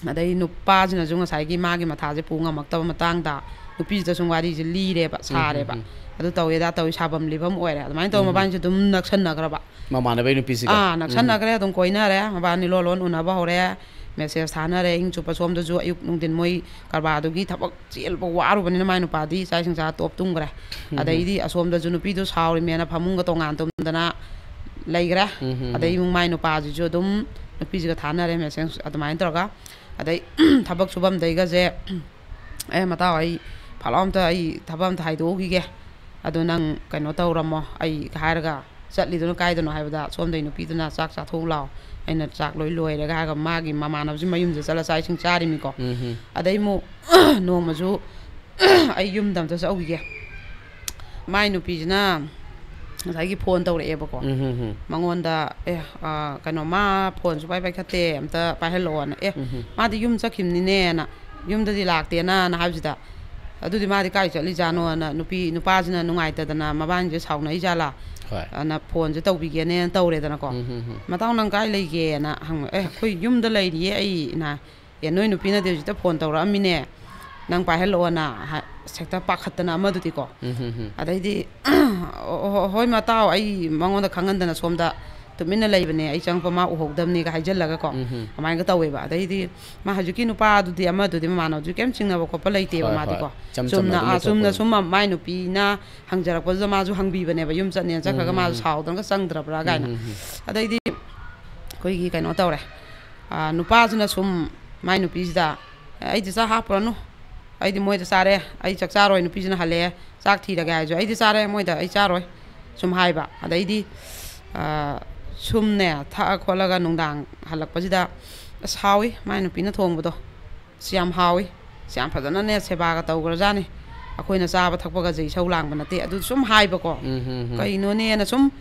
ꯑꯗꯩ ꯅꯨꯄꯥꯁꯤꯅꯁꯨ ꯉꯁꯥꯏꯒꯤ ꯃꯥꯒꯤ ꯃꯊꯥꯁꯦ ꯄꯨ ꯉꯝꯃꯛꯇꯕ ꯃꯇꯥꯡꯗ ꯅꯨꯄꯤꯁꯤꯗ ꯁꯨꯝ ꯋꯥꯔꯤꯁꯦ ꯂꯤꯔꯦꯕ, ꯁꯥꯔꯦꯕ꯫ "ꯑꯗꯨ ꯇꯧꯋꯦ, ꯑꯗꯥ ꯇꯧꯋꯦ", ꯁꯥꯐꯝ ꯂꯤꯐꯝ ꯑꯣꯏꯔꯦ꯫ ꯑꯗꯨꯃꯥꯏꯅ ꯇꯧꯔ ꯃꯕꯥꯅꯤꯁꯦ ꯑꯗꯨꯝ ꯅꯛꯁꯟꯅꯈ꯭ꯔꯕ꯫ ꯃꯃꯥꯟꯅꯕꯩ ꯅꯨꯄꯤꯁꯤꯒ? ꯑꯥ, ꯅꯛꯁꯟꯅꯈ꯭ꯔꯦ, ꯑꯗꯨꯝ ꯀꯣꯏꯅꯔꯦ꯫ ꯃꯕꯥꯅꯤ ꯂꯣꯟ ꯂꯣꯟ ꯎꯅꯕ ꯍꯧꯔꯦ, ꯃꯦꯁꯦꯖ ꯊꯥꯅꯔꯦ꯫ ꯑꯍꯤꯡ ꯆꯨꯞꯄ ꯁꯣꯝꯗꯁꯨ ꯑꯌꯨꯛ ꯅꯨꯡꯊꯤꯟ ꯃꯣꯏ ꯀꯔꯕꯥꯔꯗꯨꯒꯤ ꯊꯕꯛ ꯆꯦꯜꯂꯨꯕ ꯋꯥꯔꯨꯕꯅꯤꯅ ꯃꯥꯏ ꯅꯨꯄꯥꯗꯤ ꯆꯥꯛ ꯏꯁꯤꯡ ꯆꯥ ꯇꯣꯞ ꯇꯨꯝꯈ꯭ꯔꯦ꯫ ꯑꯗꯩꯗꯤ ꯑꯁꯣꯝꯗꯁꯨ ꯅꯨꯄꯤꯗꯣ ꯁꯥꯎꯔꯤꯃꯦꯅ ꯐꯃꯨꯡꯒ ꯇꯣꯉꯥꯟ ꯇꯨꯝꯗꯅ ꯂꯩꯈ꯭ꯔꯦ꯫ ꯑꯗꯩ ꯏꯃꯨꯡ ꯃꯥꯏ ꯅꯨꯄꯥꯁꯤꯁꯨ ꯑꯗꯨꯝ ꯅꯨꯄꯤꯁꯤꯒ ꯊꯥꯅꯔꯦ ꯃꯦꯁꯦꯖ ꯑꯗꯨꯃꯥꯏꯅ ꯇꯧꯔꯒ꯫ ꯑꯗꯩ ꯊꯕꯛ ꯁꯨꯐꯝꯗꯩꯒꯁꯦ, "ꯑꯦ, ꯃꯇꯥꯎ, ꯑꯩ ꯐꯠ ꯂꯥꯎ ꯑꯝꯇ, ꯑꯩ ꯊꯕꯛ ꯑꯝꯇ ꯍꯥꯏꯗꯣꯛꯎꯈꯤꯒꯦ, ꯑꯗꯣ ꯅꯪ ꯀꯩꯅꯣ ꯇꯧꯔꯝꯃꯣ", ꯑꯩ ꯍꯥꯏꯔꯒ, "ꯆꯠꯂꯤꯗꯨꯅ ꯀꯥꯏꯗꯅꯣ?" ꯍꯥꯏꯕꯗ, "ꯁꯣꯝꯗꯩ ꯅꯨꯄꯤꯗꯨꯅ ꯆꯥꯛ ꯆꯥꯊꯣꯛꯎ ꯂꯥꯎ, ꯑꯩꯅ ꯆꯥꯛ ꯂꯣꯏ ꯂꯣꯏꯔꯦꯒ" ꯍꯥꯏꯔꯒ ꯃꯥꯒꯤ ꯃꯃꯥꯟꯅꯕꯁꯤ ꯃꯌꯨꯝꯗ ꯆꯠꯂ ꯆꯥꯛ ꯏꯁꯤꯡ ꯆꯥꯔꯤꯃꯤꯀꯣ꯫ ꯑꯗꯩ ꯑꯃꯨꯛ ꯅꯣꯡꯃꯁꯨ ꯑꯩ ꯌꯨꯝꯗ ꯑꯝꯇ ꯆꯠꯍꯧꯈꯤꯒꯦ꯫ ꯃꯥꯏ ꯅꯨꯄꯤꯁꯤꯅ ꯉꯁꯥꯏꯒꯤ ꯐꯣꯟ ꯇꯧꯔꯛꯑꯦꯕꯀꯣ꯫ ꯃꯉꯣꯟꯗ, "ꯑꯦ, ꯑ, ꯀꯩꯅꯣ, ꯃꯥ ꯐꯣꯟꯁꯨ ꯄꯥꯏ ꯄꯥꯏꯈꯠꯇꯦ, ꯑꯝꯇ ꯄꯥꯏꯍꯜꯂꯛꯑꯣꯅ"꯫ "ꯑꯦ, ꯃꯥꯗꯤ ꯌꯨꯝ ꯆꯠꯈꯤꯕꯅꯤꯅꯦꯅ, ꯌꯨꯝꯗꯗꯤ ꯂꯥꯛꯇꯦꯅ"ꯅ ꯍꯥꯏꯕꯁꯤꯗ, "ꯑꯗꯨꯗꯤ ꯃꯥꯗꯤ ꯀꯥꯏ ꯆꯠꯂꯤꯖꯥꯠꯅꯣꯅ", ꯅꯨꯄꯤ, ꯅꯨꯄꯥꯁꯤꯅ ꯅꯨꯡꯉꯥꯏꯇꯗꯅ ꯃꯕꯥꯅꯤꯁꯦ ꯁꯥꯎꯅꯩ ꯖꯥꯠꯂꯥ? ꯍꯣꯏ꯫ ꯑꯅ ꯐꯣꯟꯁꯦ ꯇꯧꯕꯤꯒꯦꯅ ꯇꯧꯔꯦꯗꯅꯀꯣ꯫ "ꯃꯇꯥꯎ, ꯅꯪ ꯀꯥꯏ ꯂꯩꯒꯦꯅ" ꯍꯪꯕ꯫ "ꯑꯦ, ꯑꯩꯈꯣꯏ ꯌꯨꯝꯗ ꯂꯩꯔꯤꯌꯦ ꯑꯩ" ꯅ꯫ "ꯑꯦ, ꯅꯣꯏ ꯅꯨꯄꯤꯅꯗꯤ ꯍꯧꯖꯤꯛꯇ ꯐꯣꯟ ꯇꯧꯔꯛꯑꯝꯃꯤꯅꯦ, ꯅꯪ ꯄꯥꯏꯍꯜꯂꯛꯑꯣꯅ" ꯍꯥꯏ-, ꯍꯦꯛꯇ ꯄꯥꯈꯠꯇꯅ ꯑꯃꯗꯨꯗꯤꯀꯣ꯫ ꯑꯗꯩꯗꯤ, "ꯑꯣ, ꯍꯣ-, ꯍꯣꯏ ꯃꯇꯥꯎ, ꯑꯩ ꯃꯉꯣꯟꯗ ꯈꯪꯍꯟꯗꯅ ꯁꯣꯝꯗ ꯇꯨꯃꯤꯟꯅ ꯂꯩꯕꯅꯦ, ꯑꯩ ꯆꯪꯉꯛꯄ ꯃꯥ ꯎꯍꯧꯗꯕꯅꯤꯒ" ꯍꯥꯏꯖꯜꯂꯒꯀꯣ꯫ ꯑꯗꯨꯃꯥꯏꯅꯒ ꯇꯧꯋꯦꯕ꯫ ꯑꯗꯩꯗꯤ ꯃꯥ ꯍꯧꯖꯤꯛꯀꯤ ꯅꯨꯄꯥꯗꯨꯗꯤ, ꯑꯃꯗꯨꯗꯤ ꯃꯃꯥꯟꯅꯕꯗꯨꯗꯤ ꯀꯩꯝ ꯆꯤꯡꯅꯕ ꯈꯣꯠꯄ ꯂꯩꯇꯦꯕ꯫ ꯍꯣꯏ, ꯃꯥꯗꯤꯀꯣ꯫ ꯍꯣꯏ꯫ ꯏꯆꯝ ꯆꯝꯅ ꯆꯨꯝꯅ, ꯑꯗꯨꯝ ꯑꯥ, ꯆꯨꯝꯅ ꯂꯩꯊꯣꯛꯄꯅꯤ꯫ ꯁꯨꯝ ꯃ-, ꯃꯥꯏ ꯅꯨꯄꯤꯅ ꯍꯪꯖꯔꯛꯄꯗꯨꯗ ꯃꯥꯁꯨ ꯍꯪꯕꯤꯕꯅꯦꯕ, ꯌꯨꯝ ꯆꯠꯅꯦꯅ ꯆꯠꯈ꯭ꯔꯒ ꯃꯥꯁꯨ ꯁꯥꯎꯗꯅꯒ ꯆꯪꯗ꯭ꯔꯕ꯭ꯔꯥ ꯀꯥꯏꯅ꯫ ꯑꯗꯩꯗꯤ ꯑꯩꯈꯣꯏꯒꯤ ꯀꯩꯅꯣ ꯇꯧꯔꯦ꯫ ꯑꯥ, ꯅꯨꯄꯥꯁꯤꯅ ꯁꯨꯝ ꯃꯥꯏ ꯅꯨꯄꯤꯁꯤꯗ, "ꯑꯩꯗꯤ ꯆꯥꯛ ꯍꯥꯞꯄꯨꯔꯅꯨ, ꯑꯩꯗꯤ ꯃꯣꯏꯗ ꯆꯥꯔꯦ, ꯑꯩ ꯆꯥꯛ ꯆꯥꯔꯣꯏ", ꯅꯨꯄꯤꯁꯤꯅ ꯍꯜꯂꯛꯑꯦ, "ꯆꯥꯛ ꯊꯤꯔꯒꯦ" ꯍꯥꯏꯔꯁꯨ, "ꯑꯩꯗꯤ ꯆꯥꯔꯦ, ꯃꯣꯏꯗ ꯑꯩ ꯆꯥꯔꯣꯏ", ꯁꯨꯝ ꯍꯥꯏꯕ꯫ ꯑꯗꯩꯗꯤ ꯑꯥ, ꯁꯨꯝꯅꯦ ꯊꯛꯑ ꯈꯣꯠꯂꯒ ꯅꯨꯡꯗꯥꯡ ꯍꯜꯂꯛꯄꯁꯤꯗ, "ꯑꯁ, ꯍꯥꯎꯏ ꯃꯥꯏ ꯅꯨꯄꯤꯅ ꯊꯣꯡꯕꯗꯣ, ꯑꯁ, ꯌꯥꯝ ꯍꯥꯎꯏ, ꯑꯁ, ꯌꯥꯝ ꯐꯖꯅꯅꯦ ꯁꯦꯕꯥꯒ ꯇꯧꯈ꯭ꯔꯖꯥꯠꯅꯤ, ꯑꯩꯈꯣꯏꯅ ꯆꯥꯕ ꯊꯛꯄꯒꯁꯦ ꯏꯁꯧ ꯂꯥꯡꯕ ꯅꯠꯇꯦ", ꯑꯗꯨ ꯁꯨꯝ ꯍꯥꯏꯕꯀꯣ꯫ ꯎꯝ, ꯍꯝ, ꯍꯝ꯫ ꯀꯩꯅꯣꯅꯦꯅ ꯁꯨꯝ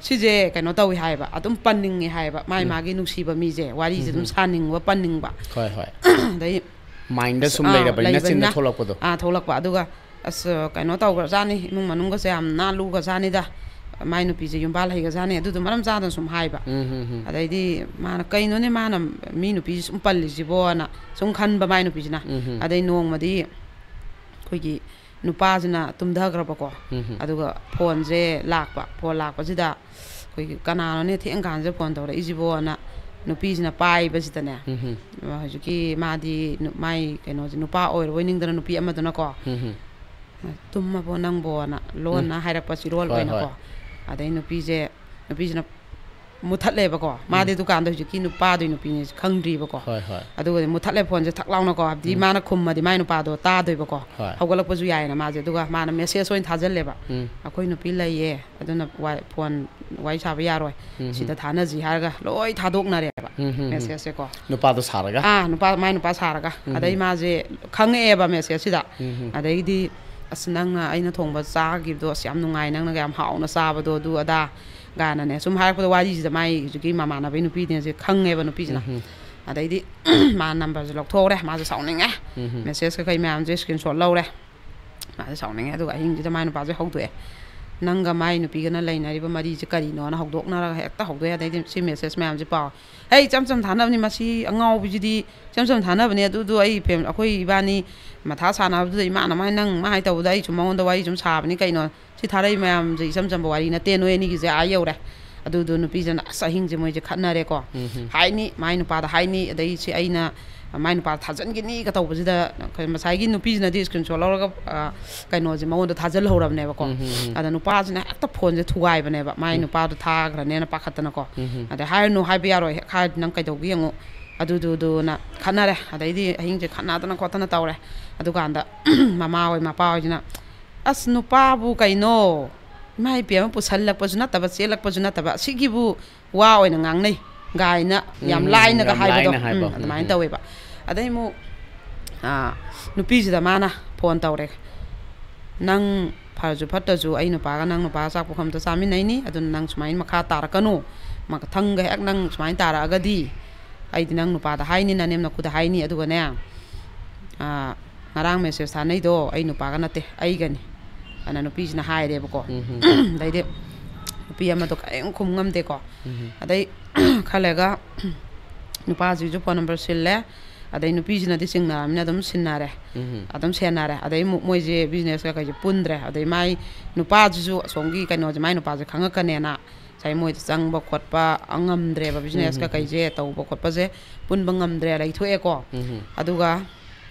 ꯁꯤꯁꯦ ꯀꯩꯅꯣ ꯇꯧꯏ ꯍꯥꯏꯕ, ꯑꯗꯨꯝ ꯄꯟꯅꯤꯡꯉꯦ ꯍꯥꯏꯕ, ꯃꯥꯏ ꯎꯝ꯫ ꯃꯥꯒꯤ ꯅꯨꯡꯁꯤꯕ ꯃꯤꯁꯦ ꯋꯥꯔꯤꯁꯦ ꯑꯗꯨꯝ ꯎꯝ, ꯍꯝ꯫ ꯁꯥꯅꯤꯡꯕ, ꯄꯟꯅꯤꯡꯕ꯫ ꯍꯣꯏ, ꯍꯣꯏ꯫ ꯑꯗꯩ ꯃꯥꯏꯟꯗ ꯑꯁ, ꯁꯨꯝ ꯑꯥ, ꯂꯩꯔꯕꯅꯤꯅ ꯆꯤꯟꯗ ꯂꯩꯕꯅꯤꯅ, ꯊꯣꯛꯂꯛꯄꯗꯣ꯫ ꯑꯥ, ꯊꯣꯛꯂꯛꯄ꯫ ꯑꯗꯨꯒ ꯑꯁ, ꯀꯩꯅꯣ ꯇꯧꯈ꯭ꯔꯖꯥꯠꯅꯤ, ꯏꯃꯨꯡ ꯃꯅꯨꯡꯒꯁꯦ ꯌꯥꯝ ꯅꯥꯜꯂꯨꯈ꯭ꯔꯖꯥꯠꯅꯤꯗ, ꯃꯥꯏ ꯅꯨꯄꯤꯁꯦ ꯌꯨꯝꯕꯥꯜ ꯍꯩꯈ꯭ꯔꯖꯥꯠꯅꯤ, ꯑꯗꯨꯗꯣ ꯃꯔꯝ ꯆꯥꯗꯅ ꯁꯨꯝ ꯍꯥꯏꯕ꯫ ꯎꯝ, ꯍꯝ, ꯍꯝ꯫ ꯑꯗꯩꯗꯤ ꯃꯥꯅ, "ꯀꯩꯅꯣꯅꯦ ꯃꯥꯅ ꯃꯤ ꯅꯨꯄꯤꯁꯦ ꯁꯨꯝ ꯄꯜꯂꯤꯁꯤꯕꯣꯅ" ꯁꯨꯝ ꯈꯟꯕ ꯃꯥꯏ ꯅꯨꯄꯤꯁꯤꯅ꯫ ꯎꯝ, ꯍꯝ꯫ ꯑꯗꯩ ꯅꯣꯡꯃꯗꯤ ꯑꯩꯈꯣꯏꯒꯤ ꯅꯨꯄꯥꯁꯤꯅ ꯇꯨꯝꯊꯈ꯭ꯔꯕꯀꯣ꯫ ꯎꯝ, ꯍꯝ꯫ ꯑꯗꯨꯒ ꯐꯣꯟꯁꯦ ꯂꯥꯛꯄ, ꯐꯣꯟ ꯂꯥꯛꯄꯁꯤꯗ ꯑꯩꯈꯣꯏꯒꯤ, "ꯀꯅꯥꯅꯣꯅꯦ ꯊꯦꯡ ꯀꯥꯟꯁꯤꯗ ꯐꯣꯟ ꯇꯧꯔꯛꯏꯁꯤꯕꯣꯅ?" ꯅꯨꯄꯤꯁꯤꯅ ꯄꯥꯏꯕꯁꯤꯗꯅꯦ, ꯎꯝ, ꯍꯝ꯫ ꯍꯧꯖꯤꯛꯀꯤ ꯃꯥꯗꯤ ꯅꯨ-, ꯃꯥꯏ ꯀꯩꯅꯣꯁꯦ, ꯅꯨꯄꯥ ꯑꯣꯏꯔꯕꯣꯏ ꯅꯤꯡꯗꯅ ꯅꯨꯄꯤ ꯑꯃꯗꯨꯅꯀꯣ, ꯎꯝ, ꯍꯝ꯫ "ꯇꯨꯝꯃꯕꯣ ꯅꯪꯕꯣꯅ?" ꯂꯣꯟꯅ ꯎꯝ꯫ ꯍꯥꯏꯔꯛꯄ ꯆꯤꯔꯣꯜ ꯍꯣꯏ, ꯑꯣꯏꯅꯀꯣ꯫ ꯍꯣꯏ꯫ ꯑꯗꯩ ꯅꯨꯄꯤꯁꯦ, ꯅꯨꯄꯤꯁꯤꯅ ꯃꯨꯊꯠꯂꯦꯕꯀꯣ꯫ ꯎꯝ꯫ ꯃꯥꯗꯤ ꯗꯨꯀꯥꯟꯗ ꯍꯧꯖꯤꯛꯀꯤ ꯅꯨꯄꯥꯗꯨꯒꯤ ꯅꯨꯄꯤꯅꯦꯁꯦ ꯈꯪꯗ꯭ꯔꯤꯕꯀꯣ꯫ ꯍꯣꯏ, ꯍꯣꯏ꯫ ꯑꯗꯨꯒꯗꯤ ꯃꯨꯊꯠꯂꯦ ꯐꯣꯟꯁꯦ ꯊꯛ ꯂꯥꯎꯅꯀꯣ, ꯍꯥꯏꯕꯗꯤ ꯎꯝ꯫ ꯃꯥꯅ ꯈꯨꯝꯃꯗꯤ ꯃꯥꯏ ꯅꯨꯄꯥꯗꯣ ꯇꯥꯗꯣꯏꯕꯀꯣ꯫ ꯍꯣꯏ꯫ ꯍꯧꯒꯠꯂꯛꯄꯁꯨ ꯌꯥꯏꯌꯦꯅ ꯃꯥꯁꯦ꯫ ꯑꯗꯨꯒ ꯃꯥꯅ ꯃꯦꯁꯦꯖ ꯑꯣꯏꯅ ꯊꯥꯖꯤꯜꯂꯦꯕ, ꯎꯝ꯫ "ꯑꯩꯈꯣꯏ ꯅꯨꯄꯤ ꯂꯩꯌꯦ, ꯑꯗꯨꯅ ꯋꯥ-, ꯐꯣꯟ ꯋꯥꯔꯤ ꯁꯥꯕ ꯌꯥꯔꯣꯏ, ꯎꯝ, ꯎꯝ꯫ ꯁꯤꯗ ꯊꯥꯅꯁꯤ" ꯍꯥꯏꯔꯒ ꯂꯣꯏ ꯊꯥꯗꯣꯛꯅꯔꯦꯕ ꯎꯝ, ꯎꯝ, ꯎꯝ꯫ ꯃꯦꯁꯦꯖꯁꯦꯀꯣ꯫ ꯅꯨꯄꯥꯗꯣ ꯁꯥꯔꯒ? ꯑꯥ, ꯅꯨꯄꯥ, ꯃꯥꯏ ꯅꯨꯄꯥ ꯁꯥꯔꯒ꯫ ꯎꯝ, ꯎꯝ꯫ ꯑꯗꯩ ꯃꯥꯁꯦ ꯈꯪꯉꯛꯑꯦꯕ ꯃꯦꯁꯦꯖꯁꯤꯗ꯫ ꯎꯝ, ꯎꯝ꯫ ꯑꯗꯩꯗꯤ, "ꯑꯁ, ꯅꯪꯅ ꯑꯩꯅ ꯊꯣꯡꯕ ꯆꯥꯈꯤꯕꯗꯣ ꯑꯁ ꯌꯥꯝ ꯅꯨꯡꯉꯥꯏ, ꯅꯪꯅꯒ ꯌꯥꯝ ꯍꯥꯎꯅ ꯆꯥꯕꯗꯣ, ꯑꯗꯨ ꯑꯗꯥ" ꯀꯥꯏꯅꯅꯦ ꯁꯨꯝ ꯍꯥꯏꯔꯛꯄꯗ, ꯋꯥꯔꯤꯁꯤꯗ ꯃꯥꯏ ꯍꯧꯖꯤꯛꯀꯤ ꯃꯃꯥꯟꯅꯕꯩ ꯅꯨꯄꯤꯅꯦꯁꯦ ꯈꯪꯉꯦꯕ ꯅꯨꯄꯤꯁꯤꯅ꯫ ꯎꯝ, ꯎꯝ꯫ ꯑꯗꯩꯗꯤ ꯃꯥ ꯅꯝꯕꯔꯁꯦ ꯂꯧꯊꯣꯛꯎꯔꯦ, ꯃꯥꯁꯦ ꯁꯥꯎꯅꯤꯡꯉꯦ꯫ ꯎꯝ, ꯎꯝ꯫ ꯃꯦꯁꯦꯖ ꯀꯩꯀꯩ ꯃꯌꯥꯝꯁꯦ ꯁ꯭ꯀ꯭ꯔꯤꯟ ꯁꯣꯠ ꯂꯧꯔꯦ꯫ ꯃꯥꯁꯦ ꯁꯥꯎꯅꯤꯡꯉꯦ꯫ ꯑꯗꯨꯒ ꯑꯍꯤꯡꯁꯤꯗ ꯃꯥꯏ ꯅꯨꯄꯥꯁꯦ ꯍꯧꯗꯣꯛꯑꯦ, "ꯅꯪꯒ ꯃꯥꯏ ꯅꯨꯄꯤꯒꯅ ꯂꯩꯅꯔꯤꯕ ꯃꯔꯤꯁꯦ ꯀꯔꯤꯅꯣꯅ?" ꯍꯧꯗꯣꯛꯅꯔꯒ ꯍꯦꯛꯇ ꯍꯧꯗꯣꯛꯑꯦ꯫ ꯑꯗꯩꯗꯤ ꯁꯤ ꯃꯦꯁꯦꯖ ꯃꯌꯥꯝꯁꯦ ꯄꯥꯎ, "ꯍꯦ, ꯏꯆꯝ ꯆꯝ ꯊꯥꯅꯕꯅꯤ, ꯃꯁꯤ ꯑꯉꯥꯎꯕꯤꯁꯤꯗꯤ ꯏꯆꯝ ꯆꯝ ꯊꯥꯅꯕꯅꯤ, ꯑꯗꯨꯗꯣ ꯑꯩ ꯐꯦꯝ-, ꯑꯩꯈꯣꯏ ꯏꯕꯥꯅꯤ ꯃꯊꯥ ꯁꯥꯟꯅꯕꯗꯨꯗ ꯏꯃꯥꯅ ꯃꯥꯏ, ꯅꯪ ꯃꯥ ꯍꯥꯏ ꯇꯧꯕꯗ ꯑꯩ ꯁꯨꯝ ꯃꯉꯣꯟꯗ ꯋꯥꯔꯤ ꯁꯨꯝ ꯁꯥꯕꯅꯤ ꯀꯩꯅꯣ, ꯁꯤ ꯊꯥꯔꯛꯏ ꯃꯌꯥꯝꯁꯦ ꯏꯆꯝ ꯆꯝꯕ ꯋꯥꯔꯤ ꯅꯠꯇꯦ, ꯅꯣꯏ ꯑꯅꯤꯒꯤꯁꯦ ꯑꯥ ꯌꯧꯔꯦ, ꯑꯗꯨꯗꯣ ꯅꯨꯄꯤꯁꯤꯅ ꯑꯁ ꯑꯍꯤꯡꯁꯦ ꯃꯣꯏꯁꯦ ꯈꯠꯅꯔꯦꯀꯣ", ꯎꯝ, ꯎꯝ꯫ ꯍꯥꯏꯅꯤ, ꯃꯥꯏ ꯅꯨꯄꯥꯗ ꯍꯥꯏꯅꯤ, ꯑꯗꯩ ꯁꯤ ꯑꯩꯅ ꯃꯥꯏ ꯅꯨꯄꯥꯗ ꯊꯥꯖꯤꯟꯈꯤꯅꯤꯒ ꯇꯧꯕꯁꯤꯗ, ꯑꯩꯈꯣꯏ ꯉꯁꯥꯏꯒꯤ ꯅꯨꯄꯤꯁꯤꯅꯗꯤ ꯁ꯭ꯀ꯭ꯔꯤꯟ ꯁꯣꯠ ꯂꯧꯔꯒ, ꯑ, ꯀꯩꯅꯣꯁꯦ ꯃꯉꯣꯟꯗ ꯊꯥꯖꯤꯜꯍꯧꯔꯕꯅꯦꯕꯀꯣ꯫ ꯎꯝ, ꯎꯝ, ꯎꯝ꯫ ꯑꯗ ꯅꯨꯄꯥꯁꯤꯅ ꯍꯦꯛꯇ ꯐꯣꯟꯁꯦ ꯊꯨꯒꯥꯏꯕꯅꯦꯕ, ꯃꯥꯏ ꯎꯝ꯫ ꯅꯨꯄꯥꯗꯣ ꯊꯥꯈ꯭ꯔꯅꯦꯅ ꯄꯥꯈꯠꯇꯅꯀꯣ꯫ ꯎꯝ, ꯎꯝ꯫ ꯑꯗꯩ, "ꯍꯥꯏꯔꯅꯨ, ꯍꯥꯏꯕ ꯌꯥꯔꯣꯏ, ꯍꯦꯛ ꯍꯥꯏꯔꯗꯤ ꯅꯪ ꯀꯩꯗꯧꯒꯦ ꯌꯦꯡꯉꯨ", ꯑꯗꯨꯗꯨꯗꯨꯅ ꯈꯠꯅꯔꯦ꯫ ꯑꯗꯩꯗꯤ ꯑꯍꯤꯡꯁꯦ ꯈꯠꯅꯗꯅ ꯈꯣꯠꯇꯅ ꯇꯧꯔꯦ꯫ ꯑꯗꯨꯀꯥꯟꯗ ꯃꯃꯥ ꯍꯣꯏ ꯃꯄꯥ ꯍꯣꯏꯁꯤꯅ, "ꯑꯁ, ꯅꯨꯄꯥꯕꯨ ꯀꯩꯅꯣ, "ꯏꯃꯥ ꯏꯕꯦꯝꯃ, ꯄꯨꯁꯜꯂꯛꯄꯁꯨ ꯅꯠꯇꯕ, ꯆꯦꯜꯂꯛꯄꯁꯨ ꯅꯠꯇꯕ, ꯁꯤꯒꯤꯕꯨ ꯋꯥ ꯑꯣꯏꯅ ꯉꯥꯡꯅꯩ" ꯀꯥꯏꯅ ꯌꯥꯝ ꯎꯝ, ꯂꯥꯏꯅꯒ ꯌꯥꯝ ꯍꯥꯏꯕꯗꯣ꯫ ꯂꯥꯏꯅ ꯍꯥꯏꯕ꯫ ꯎꯝ, ꯑꯗꯨꯃꯥꯏꯅ ꯎꯝ, ꯇꯧꯋꯦꯕ꯫ ꯑꯗꯩ ꯑꯃꯨꯛ, ꯑꯥ, ꯅꯨꯄꯤꯁꯤꯗ ꯃꯥꯅ ꯐꯣꯟ ꯇꯧꯔꯦ, "ꯅꯪ ꯐꯔꯁꯨ ꯐꯠꯇ꯭ꯔꯁꯨ ꯑꯩ ꯅꯨꯄꯥꯒ ꯅꯪ ꯅꯨꯄꯥꯒ ꯆꯥꯛ ꯄꯨꯈꯝꯗ ꯆꯥꯃꯤꯟꯅꯩꯅꯤ, ꯑꯗꯨꯅ ꯅꯪ ꯁꯨꯃꯥꯏꯅ ꯃꯈꯥ ꯇꯥꯔꯛꯀꯅꯨ, ꯃꯊꯪꯒ ꯍꯦꯛ ꯅꯪ ꯁꯨꯃꯥꯏꯅ ꯇꯥꯔꯛꯑꯒꯗꯤ ꯑꯩꯗꯤ ꯅꯪ ꯅꯨꯄꯥꯗ ꯍꯥꯏꯅꯤ, ꯅꯅꯦꯝ ꯅꯀꯨꯗ ꯍꯥꯏꯅꯤ, ꯑꯗꯨꯒꯅꯦ, ꯑꯥ, ꯉꯔꯥꯡ ꯃꯦꯁꯦꯖ ꯊꯥꯅꯩꯗꯣ ꯑꯩ ꯅꯨꯄꯥꯒ ꯅꯠꯇꯦ, ꯑꯩꯒꯅꯤ" ꯑꯅ ꯅꯨꯄꯤꯁꯤꯅ ꯍꯥꯏꯔꯦꯕꯀꯣ꯫ ꯎꯝ, ꯎꯝ꯫ ꯑꯗꯩꯗꯤ ꯅꯨꯄꯤ ꯑꯃꯗꯣ ꯀꯔꯤꯝ ꯈꯨꯝ ꯉꯝꯗꯦꯀꯣ꯫ ꯎꯝ, ꯑꯗꯩ ꯈꯔ ꯂꯩꯔꯒ ꯅꯨꯄꯥꯁꯤꯁꯨ ꯐꯣꯟ ꯅꯝꯕꯔ ꯁꯤꯜꯂꯦ, ꯑꯗꯩ ꯅꯨꯄꯤꯁꯤꯅꯗꯤ ꯆꯤꯡꯅꯔꯕꯅꯤꯅ ꯑꯗꯨꯝ ꯁꯤꯟꯅꯔꯦ, ꯎꯝ, ꯑꯗꯨꯝ ꯁꯦꯟꯅꯔꯦ꯫ ꯑꯗꯩ ꯑꯃꯨꯛ ꯃꯣꯏꯁꯦ ꯕꯤꯖꯤꯅꯦꯁ ꯀꯩꯀꯩꯁꯦ ꯄꯨꯟꯗ꯭ꯔꯦ꯫ ꯑꯗꯩ ꯃꯥꯏ ꯅꯨꯄꯥꯁꯤꯁꯨ ꯑꯁꯣꯝꯒꯤ ꯀꯩꯅꯣꯁꯦ, ꯃꯥꯏ ꯅꯨꯄꯥꯁꯦ ꯈꯪꯉꯛꯀꯅꯦꯅ ꯉꯁꯥꯏ ꯃꯣꯏꯗ ꯆꯪꯕ ꯈꯣꯠꯄ ꯉꯝꯗ꯭ꯔꯦꯕ, ꯕꯤꯖꯤꯅꯦꯁ ꯎꯝ, ꯀꯩꯀꯩꯁꯦ ꯇꯧꯕ ꯈꯣꯠꯄꯁꯦ ꯄꯨꯟꯕ ꯉꯝꯗ꯭ꯔꯦ, ꯂꯩꯊꯣꯛꯑꯦꯀꯣ꯫ ꯎꯝ, ꯑꯗꯨꯒ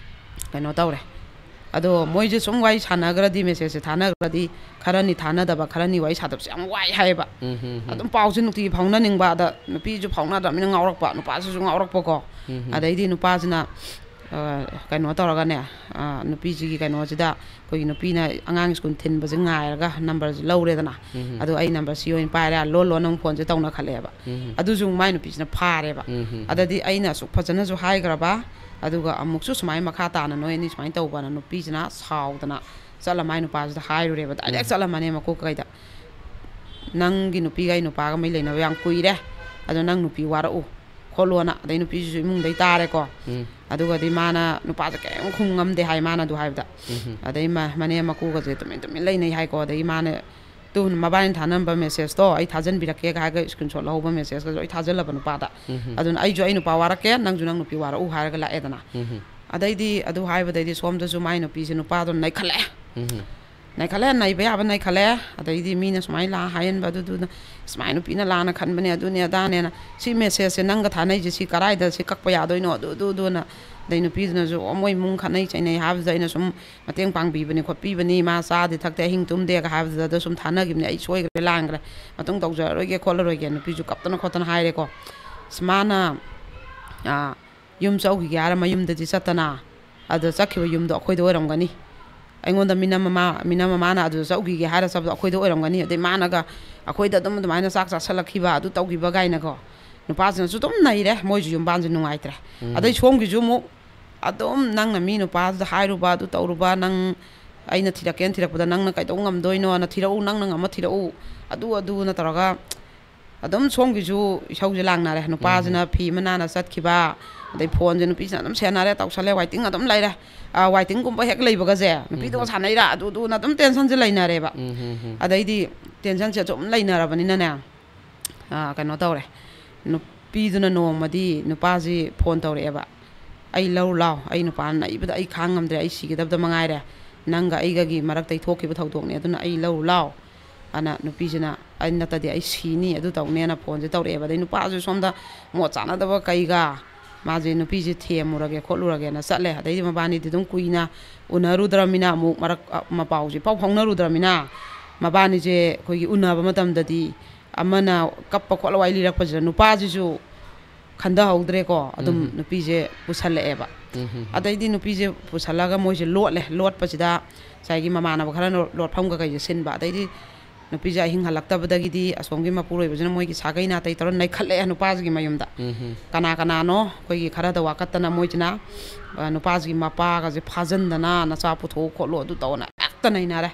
ꯀꯩꯅꯣ ꯇꯧꯔꯦ, ꯑꯗꯣ ꯃꯣꯏꯁꯦ ꯁꯨꯝ ꯋꯥꯔꯤ ꯁꯥꯟꯅꯈ꯭ꯔꯗꯤ, ꯃꯦꯁꯦꯖꯁꯦ ꯊꯥꯅꯈ꯭ꯔꯗꯤ, ꯈꯔꯅꯤ ꯊꯥꯅꯗꯕ, ꯈꯔꯅꯤ ꯋꯥꯔꯤ ꯁꯥꯗꯕꯁꯦ ꯌꯥꯝ ꯋꯥꯏ ꯍꯥꯏꯌꯦꯕ꯫ ꯎꯝ, ꯎꯝ, ꯎꯝ꯫ ꯑꯗꯨꯝ ꯄꯥꯎꯁꯦ ꯅꯨꯡꯇꯤꯒꯤ ꯐꯥꯎꯅꯅꯤꯡꯕ, ꯑꯗ ꯅꯨꯄꯤꯁꯨ ꯐꯥꯎꯅꯗ꯭ꯔꯕꯅꯤꯅ ꯉꯥꯎꯔꯛꯄ, ꯅꯨꯄꯥꯁꯤꯁꯨ ꯉꯥꯎꯔꯛꯄꯀꯣ꯫ ꯎꯝ, ꯎꯝ꯫ ꯑꯗꯩꯗꯤ ꯅꯨꯄꯥꯁꯤꯅ, ꯑ, ꯀꯩꯅꯣ ꯇꯧꯔꯒꯅꯦ, ꯑ, ꯅꯨꯄꯤꯁꯤꯒꯤ ꯀꯩꯅꯣꯁꯤꯗ, ꯑꯩꯈꯣꯏꯒꯤ ꯅꯨꯄꯤꯅ ꯑꯉꯥꯡ ꯁ꯭ꯀꯨꯜ ꯊꯤꯟꯕꯁꯦ ꯉꯥꯏꯔꯒ ꯅꯝꯕꯔꯁꯦ ꯂꯧꯔꯦꯗꯅ꯫ ꯎꯝ, ꯎꯝ꯫ ꯑꯗꯣ ꯑꯩ ꯅꯝꯕꯔ ꯁꯤ ꯑꯣꯏꯅ ꯄꯥꯏꯔꯦ, ꯂꯣꯟ ꯂꯣꯟꯅ ꯑꯃꯨꯛ ꯐꯣꯟꯁꯦ ꯇꯧꯅꯈꯠꯂꯛꯑꯦꯕ꯫ ꯎꯝ, ꯎꯝ꯫ ꯑꯗꯨꯁꯨ ꯑꯃꯨꯛ ꯃꯥꯏ ꯅꯨꯄꯤꯁꯤꯅ ꯐꯥꯔꯦꯕ꯫ ꯎꯝ, ꯎꯝ꯫ ꯎꯝ, ꯎꯝ꯫ ꯑꯗꯗꯤ ꯑꯩꯅ ꯑꯁꯨꯛ ꯐꯖꯅꯁꯨ ꯍꯥꯏꯈ꯭ꯔꯕ, ꯑꯗꯨꯒ ꯑꯃꯨꯛꯁꯨ ꯁꯨꯃꯥꯏꯅ ꯃꯈꯥ ꯇꯥꯅ ꯅꯣꯏ ꯑꯅꯤ ꯁꯨꯃꯥꯏꯅ ꯇꯧꯕꯅ ꯅꯨꯄꯤꯁꯤꯅ ꯁꯥꯎꯗꯅ ꯆꯠꯂ ꯃꯥꯏ ꯅꯨꯄꯥꯁꯤꯗ ꯍꯥꯏꯔꯨꯔꯦꯕ, ꯗꯥꯏꯔꯦꯛ ꯎꯝ꯫ ꯆꯠꯂ ꯃꯅꯦꯝ ꯃꯀꯨ ꯀꯩꯗ, "ꯅꯪꯒꯤ ꯅꯨꯄꯤꯒ ꯑꯩ ꯅꯨꯄꯥꯒ ꯃꯩ ꯂꯩꯅꯕ ꯌꯥꯝ ꯀꯨꯏꯔꯦ, ꯑꯗꯣ ꯅꯪ ꯅꯨꯄꯤ ꯋꯥꯔꯛꯎ ꯈꯣꯠꯂꯣꯅ", ꯑꯗꯩ ꯅꯨꯄꯤꯁꯤꯁꯨ ꯏꯃꯨꯡꯗꯩ ꯇꯥꯔꯦꯀꯣ꯫ ꯎꯝ꯫ ꯑꯗꯨꯒꯗꯤ ꯃꯥꯅ, ꯅꯨꯄꯥꯁꯦ ꯀꯔꯤꯝ ꯈꯨꯝ ꯉꯝꯗꯦ ꯍꯥꯏ ꯃꯥꯅ ꯑꯗꯨ ꯍꯥꯏꯕꯗ꯫ ꯎꯝ, ꯎꯝ꯫ ꯑꯗꯩ ꯃ-, ꯃꯅꯦꯝ ꯃꯀꯨꯒꯁꯦ ꯇꯨꯃꯤꯟ ꯇꯨꯃꯤꯟ ꯂꯩꯅꯩ ꯍꯥꯏꯀꯣ꯫ ꯑꯗꯒꯤ ꯃꯥꯅ, "ꯇꯨ ꯃꯕꯥꯅꯤ ꯊꯥꯅꯔꯝꯕ ꯃꯦꯁꯦꯖꯇꯣ ꯑꯩ ꯊꯥꯖꯟꯕꯤꯔꯛꯀꯦꯒ" ꯍꯥꯏꯔꯒ ꯏꯁꯀ꯭ꯔꯤꯟ ꯁꯣꯠ ꯂꯧꯍꯧꯕ ꯃꯦꯁꯦꯖꯀꯁꯨ ꯑꯩ ꯊꯥꯖꯜꯂꯕ ꯅꯨꯄꯥꯗ꯫ ꯎꯝ, ꯎꯝ꯫ ꯑꯗꯨꯅ "ꯑꯩꯁꯨ ꯑꯩ ꯅꯨꯄꯥ ꯋꯥꯔꯛꯀꯦ, ꯅꯪꯁꯨ ꯅꯪ ꯅꯨꯄꯤ ꯋꯥꯔꯛꯎ" ꯍꯥꯏꯔꯒ ꯂꯥꯛꯑꯦꯗꯅ꯫ ꯎꯝ, ꯎꯝ꯫ ꯑꯗꯩꯗꯤ ꯑꯗꯨ ꯍꯥꯏꯕꯗꯩꯗꯤ ꯁꯣꯝꯗꯁꯨ ꯃꯥꯏ ꯅꯨꯄꯤꯁꯦ ꯅꯨꯄꯥꯗꯣ ꯅꯩꯈꯠꯂꯛꯑꯦ꯫ ꯎꯝ, ꯎꯝ꯫ ꯅꯩꯈꯠꯂꯦ, ꯅꯩꯕ ꯌꯥꯕ ꯅꯩꯈꯠꯂꯦ꯫ ꯑꯗꯩꯗꯤ ꯃꯤꯅ ꯁꯨꯃꯥꯏꯅ ꯂꯥꯛꯑ ꯍꯥꯏꯍꯟꯕ, ꯑꯗꯨꯗꯨꯅ, "ꯁꯨꯃꯥꯏꯅ ꯅꯨꯄꯤꯅ ꯂꯥꯟꯅ ꯈꯟꯕꯅꯦ, ꯑꯗꯨꯅꯦ ꯑꯗꯥꯅꯦꯅ, ꯁꯤ ꯃꯦꯁꯦꯖꯁꯦ ꯅꯪꯒ ꯊꯥꯅꯩꯁꯦ ꯁꯤ ꯀꯔꯥꯏꯗ, ꯁꯤ ꯀꯛꯄ ꯌꯥꯗꯣꯏꯅꯣ?" ꯑꯗꯨ, ꯑꯗꯨ, ꯑꯗꯨꯅ꯫ ꯑꯗꯩ ꯅꯨꯄꯤꯗꯨꯅꯁꯨ, "ꯑꯣ, ꯃꯣꯏ ꯏꯃꯨꯡ ꯈꯠꯅꯩ ꯆꯩꯅꯩ ꯍꯥꯏꯕꯗꯨꯗ ꯑꯩꯅ ꯁꯨꯝ ꯃꯇꯦꯡ ꯄꯥꯡꯕꯤꯕꯅꯤ ꯈꯣꯠꯄꯤꯕꯅꯤ, ꯃꯥ ꯆꯥꯗꯦ ꯊꯛꯇꯦ, ꯑꯍꯤꯡ ꯇꯨꯝꯗꯦꯒ ꯍꯥꯏꯕꯗꯨꯗ ꯁꯨꯝ ꯊꯥꯅꯈꯤꯕꯅꯤ, ꯑꯩ ꯁꯣꯏꯈ꯭ꯔꯦ ꯂꯥꯟꯈ꯭ꯔꯦ, ꯃꯇꯨꯡ ꯇꯧꯖꯔꯔꯣꯏꯒꯦ ꯈꯣꯠꯂꯔꯣꯏꯒꯦ", ꯅꯨꯄꯤꯁꯨ ꯀꯞꯇꯅ ꯈꯣꯠꯇꯅ ꯍꯥꯏꯔꯦꯀꯣ꯫ ꯑꯁ, ꯃꯥꯅ, ꯑꯥ, ꯌꯨꯝ ꯆꯧꯈꯤꯒꯦ ꯍꯥꯏꯔ ꯃꯌꯨꯝꯗꯗꯤ ꯆꯠꯇꯅ, ꯑꯗ ꯆꯠꯈꯤꯕ ꯌꯨꯝꯗꯣ ꯑꯩꯈꯣꯏꯗ ꯑꯣꯏꯔꯝꯒꯅꯤ꯫ ꯑꯩꯉꯣꯟꯗ ꯃꯤꯅꯝ ꯃꯃꯥ ꯃꯤꯅꯝ ꯃꯃꯥꯅ ꯑꯗꯨꯗ ꯆꯠꯂꯨꯈꯤꯒꯦ ꯍꯥꯏꯔ ꯆꯠꯄꯗꯣ ꯑꯩꯈꯣꯏꯗ ꯑꯣꯏꯔꯝꯒꯅꯤ, ꯑꯗꯩ ꯃꯥꯅꯒ ꯑꯩꯈꯣꯏꯗ ꯑꯗꯨꯝ ꯑꯗꯨꯃꯥꯏꯅ ꯆꯥꯛ ꯆꯥꯁꯜꯂꯛꯈꯤꯕ ꯑꯗꯨ ꯇꯧꯈꯤꯕ ꯀꯥꯏꯅꯀꯣ꯫ ꯅꯨꯄꯥꯁꯤꯅꯁꯨ ꯑꯗꯨꯝ ꯅꯩꯔꯦ, ꯃꯣꯏꯁꯨ ꯌꯨꯝꯕꯥꯟꯁꯦ ꯅꯨꯡꯉꯥꯏꯇ꯭ꯔꯦ꯫ ꯎꯝ꯫ ꯑꯗꯩ ꯁꯣꯝꯒꯤꯁꯨ ꯑꯃꯨꯛ ꯑꯗꯨꯝ ꯅꯪꯅ ꯃꯤ ꯅꯨꯄꯥꯗꯨꯗ ꯍꯥꯏꯔꯨꯕ ꯑꯗꯨ ꯇꯧꯔꯨꯕ, ꯅꯪ ꯑꯩꯅ ꯊꯤꯔꯛꯀꯦꯅ ꯊꯤꯔꯛꯄꯗ ꯅꯪꯅ ꯀꯩꯗꯧ ꯉꯝꯗꯣꯏꯅꯣꯅ ꯊꯤꯔꯛꯎ, ꯅꯪꯅ ꯉꯝꯃ ꯊꯤꯔꯛꯎ, ꯑꯗꯨ ꯑꯗꯨꯅ ꯇꯧꯔꯒ ꯑꯗꯨꯝ ꯁꯣꯝꯒꯤꯁꯨ ꯏꯁꯧꯁꯦ ꯂꯥꯡꯅꯔꯦ꯫ ꯅꯨꯄꯥꯁꯤꯅ ꯎꯝ꯫ ꯐꯤ ꯑꯃ ꯅꯥꯟꯅ ꯆꯠꯈꯤꯕ, ꯑꯗꯩ ꯐꯣꯟꯁꯦ ꯅꯨꯄꯤꯁꯤꯅ ꯑꯗꯨꯝ ꯁꯦꯟꯅꯔꯦ, ꯇꯧꯁꯜꯂꯦ, ꯋꯥꯏꯇꯤꯡ ꯑꯗꯨꯝ ꯂꯩꯔꯦ꯫ ꯑ, ꯋꯥꯏꯇꯤꯡꯒꯨꯝꯕ ꯍꯦꯛ ꯂꯩꯕꯒꯁꯦ ꯅꯨꯄꯤꯗꯨꯒ ꯎꯝ꯫ ꯁꯥꯟꯅꯩꯔꯥ ꯑꯗꯨꯗꯨꯅ ꯑꯗꯨꯝ ꯇꯦꯟꯁꯟꯁꯦ ꯂꯩꯅꯔꯦꯕ꯫ ꯎꯝ, ꯎꯝ, ꯎꯝ꯫ ꯑꯗꯩꯗꯤ ꯇꯦꯟꯁꯟꯁꯦ ꯑꯗꯨꯝ ꯂꯩꯅꯔꯕꯅꯤꯅꯅꯦ, ꯑ, ꯀꯩꯅꯣ ꯇꯧꯔꯦ, ꯅꯨꯄꯤꯗꯨꯅ ꯅꯣꯡꯃꯗꯤ ꯅꯨꯄꯥꯁꯤ ꯐꯣꯟ ꯇꯧꯔꯛꯑꯦꯕ, "ꯑꯩ ꯂꯧꯔꯨ ꯂꯥꯎ, ꯑꯩ ꯅꯨꯄꯥꯅ ꯅꯩꯕꯗ ꯑꯩ ꯈꯥꯡ ꯉꯝꯗ꯭ꯔꯦ, ꯑꯩ ꯁꯤꯒꯗꯕꯗ ꯃꯉꯥꯏꯔꯦ, ꯅꯪꯒ ꯑꯩꯒꯒꯤ ꯃꯔꯛꯇꯩ ꯊꯣꯛꯈꯤꯕ ꯊꯧꯗꯣꯛꯅꯦ, ꯑꯗꯨꯅ ꯑꯩ ꯂꯧꯔꯨ ꯂꯥꯎ" ꯑꯅ ꯅꯨꯄꯤꯁꯤꯅ, "ꯑꯩ ꯅꯠꯇꯗꯤ ꯑꯩ ꯁꯤꯅꯤ, ꯑꯗꯨ ꯇꯧꯅꯦꯅ" ꯐꯣꯟꯁꯦ ꯇꯧꯔꯛꯑꯦꯕ꯫ ꯑꯗꯩ ꯅꯨꯄꯥꯁꯨ ꯁꯣꯝꯗ ꯃꯣꯠ ꯆꯥꯅꯗꯕ ꯀꯩꯒ ꯃꯥꯁꯦ ꯅꯨꯄꯤꯁꯦ ꯊꯦꯝꯃꯨꯔꯒꯦ ꯈꯣꯠꯂꯨꯔꯒꯦꯅ ꯆꯠꯂꯦ꯫ ꯑꯗꯩꯗꯤ ꯃꯕꯥꯅꯤꯗꯤ ꯑꯗꯨꯝ ꯀꯨꯏꯅ ꯎꯅꯔꯨꯗ꯭ꯔꯃꯤꯅ, ꯑꯃꯨꯛ ꯃꯔꯛ, ꯑ, ꯃꯄꯥꯎꯁꯦ ꯄꯥꯎ ꯐꯥꯎꯅꯔꯨꯗ꯭ꯔꯃꯤꯅ, ꯃꯕꯥꯅꯤꯁꯦ ꯑꯩꯈꯣꯏꯒꯤ ꯎꯅꯕ ꯃꯇꯝꯗꯗꯤ ꯑꯃꯅ ꯀꯞꯄ ꯈꯣꯠꯂ ꯋꯥꯔꯤ ꯂꯤꯔꯛꯄꯁꯤꯗ ꯅꯨꯄꯥꯁꯤꯁꯨ ꯈꯟꯊꯍꯧꯗ꯭ꯔꯦꯀꯣ꯫ ꯑꯗꯨꯝ ꯎꯝ꯫ ꯅꯨꯄꯤꯁꯦ ꯄꯨꯁꯜꯂꯛꯑꯦꯕ꯫ ꯎꯝ, ꯎꯝ, ꯎꯝ꯫ ꯑꯗꯩꯗꯤ ꯅꯨꯄꯤꯁꯦ ꯄꯨꯁꯜꯂꯒ ꯃꯣꯏꯁꯦ ꯂꯣꯠꯂꯦ꯫ ꯂꯣꯠꯄꯁꯤꯗ ꯉꯁꯥꯏꯒꯤ ꯃꯃꯥꯟꯅꯕ ꯈꯔꯅ ꯂꯣꯠꯐꯝ ꯀꯩꯀꯩꯁꯦ ꯁꯤꯟꯕ꯫ ꯑꯗꯩꯗꯤ ꯅꯨꯄꯤꯁꯦ ꯑꯍꯤꯡ ꯍꯜꯂꯛꯇꯕꯗꯒꯤꯗꯤ ꯑꯁꯣꯝꯒꯤ ꯃꯄꯨꯔꯣꯏꯕꯁꯤꯅ ꯃꯣꯏꯒꯤ ꯁꯥꯒꯩ ꯅꯥꯇꯩ ꯇꯧꯔ ꯅꯩꯈꯠꯂꯛꯑꯦ ꯅꯨꯄꯥꯁꯤꯒꯤ ꯃꯌꯨꯝꯗ꯫ ꯎꯝ, ꯎꯝ꯫ ꯀꯅꯥ ꯀꯅꯥꯅꯣ ꯑꯩꯈꯣꯏꯒꯤ ꯈꯔꯗ ꯋꯥꯀꯠꯇꯅ ꯃꯣꯏꯁꯤꯅ, ꯑ, ꯅꯨꯄꯥꯁꯤꯒꯤ ꯃꯄꯥꯒꯁꯦ ꯐꯥꯖꯟꯗꯅ, "ꯅꯆꯥ ꯄꯨꯊꯣꯛꯎ ꯈꯣꯠꯂꯨ" ꯑꯗꯨ ꯇꯧꯅ ꯍꯦꯛꯇ ꯅꯩꯅꯔꯦ꯫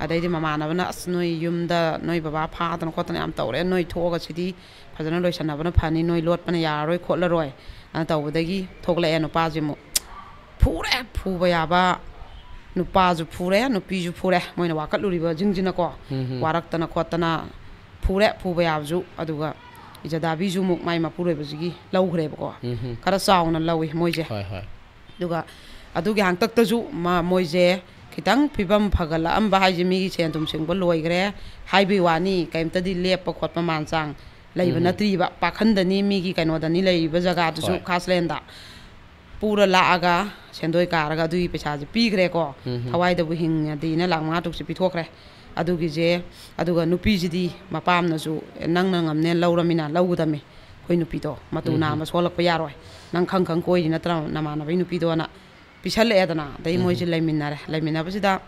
ꯑꯗꯩꯗꯤ ꯃꯃꯥꯟꯅꯕꯅ, "ꯑꯁ, ꯅꯣꯏ ꯌꯨꯝꯗ ꯅꯣꯏ ꯕꯕꯥ ꯐꯥꯗꯅ ꯈꯣꯠꯇꯅ ꯌꯥꯝ ꯇꯧꯔꯦ, ꯅꯣꯏ ꯊꯣꯛꯑꯒ ꯁꯤꯗꯤ ꯐꯖꯅ ꯂꯣꯏꯁꯟꯅꯕꯅ ꯐꯅꯤ, ꯅꯣꯏ ꯂꯣꯠꯄꯅ ꯌꯥꯔꯔꯣꯏ ꯈꯣꯠꯂꯔꯣꯏ" ꯑꯅ ꯇꯧꯕꯗꯒꯤ ꯊꯣꯛꯂꯛꯑꯦ ꯅꯨꯄꯥꯁꯤ ꯑꯃꯨꯛ꯫ ꯐꯨꯔꯦ, ꯐꯨꯕ ꯌꯥꯕ ꯅꯨꯄꯥꯁꯨ ꯐꯨꯔꯦ, ꯅꯨꯄꯤꯁꯨ ꯐꯨꯔꯦ, ꯃꯣꯏꯅ ꯋꯥꯀꯠꯂꯨꯔꯤꯕꯁꯤꯡꯁꯤꯅꯀꯣ꯫ ꯎꯝ, ꯎꯝ꯫ ꯋꯥꯔꯛꯇꯅ ꯈꯣꯠꯇꯅ ꯐꯨꯔꯦ, ꯐꯨꯕ ꯌꯥꯕꯁꯨ꯫ ꯑꯗꯨꯒ ꯏꯖꯗꯥꯕꯤꯁꯨ ꯑꯃꯨꯛ ꯃꯥꯏ ꯃꯄꯨꯔꯣꯏꯕꯁꯤꯒꯤ ꯂꯧꯈ꯭ꯔꯦꯕꯀꯣ꯫ ꯎꯝ, ꯎꯝ꯫ ꯈꯔ ꯆꯥꯎꯅ ꯂꯧꯏ ꯃꯣꯏꯁꯦ꯫ ꯍꯣꯏ, ꯍꯣꯏ꯫ ꯑꯗꯨꯒ ꯑꯗꯨꯒꯤ ꯍꯥꯛꯇꯛꯇꯁꯨ ꯃꯥ-, ꯃꯣꯏꯁꯦ ꯈꯤꯇꯪ ꯐꯤꯕꯝ ꯐꯒꯠꯂꯛꯑꯝꯕ ꯍꯥꯏꯁꯦ, ꯃꯤꯒꯤ ꯁꯦꯟ ꯊꯨꯝ ꯁꯤꯡꯕ ꯂꯣꯏꯈ꯭ꯔꯦ ꯍꯥꯏꯕꯒꯤ ꯋꯥꯅꯤ, ꯀꯩꯝꯇꯗꯤ ꯂꯦꯞꯄ ꯈꯣꯠꯄ ꯃꯥꯟ ꯆꯥꯡ ꯂꯩꯕ ꯎꯝ, ꯎꯝ꯫ ꯅꯠꯇ꯭ꯔꯤꯕ꯫ ꯄꯥꯈꯟꯗꯅꯤ, ꯃꯤꯒꯤ ꯀꯩꯅꯣꯗꯅꯤ ꯂꯩꯔꯤꯕ ꯖꯒꯥꯗꯨꯁꯨ, ꯍꯣꯏ꯫ ꯈꯥꯁꯂꯦꯟꯗ꯫ ꯄꯨꯔ ꯂꯥꯛꯑꯒ ꯁꯦꯟꯗꯣꯏ ꯀꯥꯔꯒ ꯑꯗꯨꯒꯤ ꯄꯩꯁꯥꯁꯦ ꯄꯤꯈ꯭ꯔꯦꯀꯣ꯫ ꯎꯝ, ꯎꯝ꯫ ꯊꯋꯥꯏꯗꯕꯨ ꯍꯤꯡꯉꯗꯤꯅ ꯂꯥꯛ ꯃꯉꯥ ꯇꯔꯨꯛꯁꯦ ꯄꯤꯊꯣꯛꯈ꯭ꯔꯦ꯫ ꯑꯗꯨꯒꯤꯁꯦ, ꯑꯗꯨꯒ ꯅꯨꯄꯤꯁꯤꯗꯤ ꯃꯄꯥꯝꯅꯁꯨ, "ꯑꯦ, ꯅꯪꯅ ꯉꯝꯅꯦꯅ ꯂꯧꯔꯃꯤꯅ ꯂꯧꯒꯗꯝꯃꯤ, ꯑꯩꯈꯣꯏ ꯅꯨꯄꯤꯗꯣ ꯃꯇꯨ ꯎꯝ, ꯎꯝ꯫ ꯅꯥꯝꯃ ꯁꯣꯜꯂꯛꯄ ꯌꯥꯔꯣꯏ, ꯅꯪ ꯈꯪ ꯈꯪ ꯀꯣꯏꯔꯤ ꯅꯠꯇ꯭ꯔ ꯅꯃꯥꯟꯅꯕꯒꯤ ꯅꯨꯄꯤꯗꯣꯅ" ꯄꯤꯁꯜꯂꯛꯑꯦꯗꯅ꯫ ꯑꯗꯩ ꯎꯝ꯫ ꯃꯣꯏꯁꯦ ꯂꯩꯃꯤꯟꯅꯔꯦ꯫ ꯂꯩꯃꯤꯟꯅꯕꯁꯤꯗ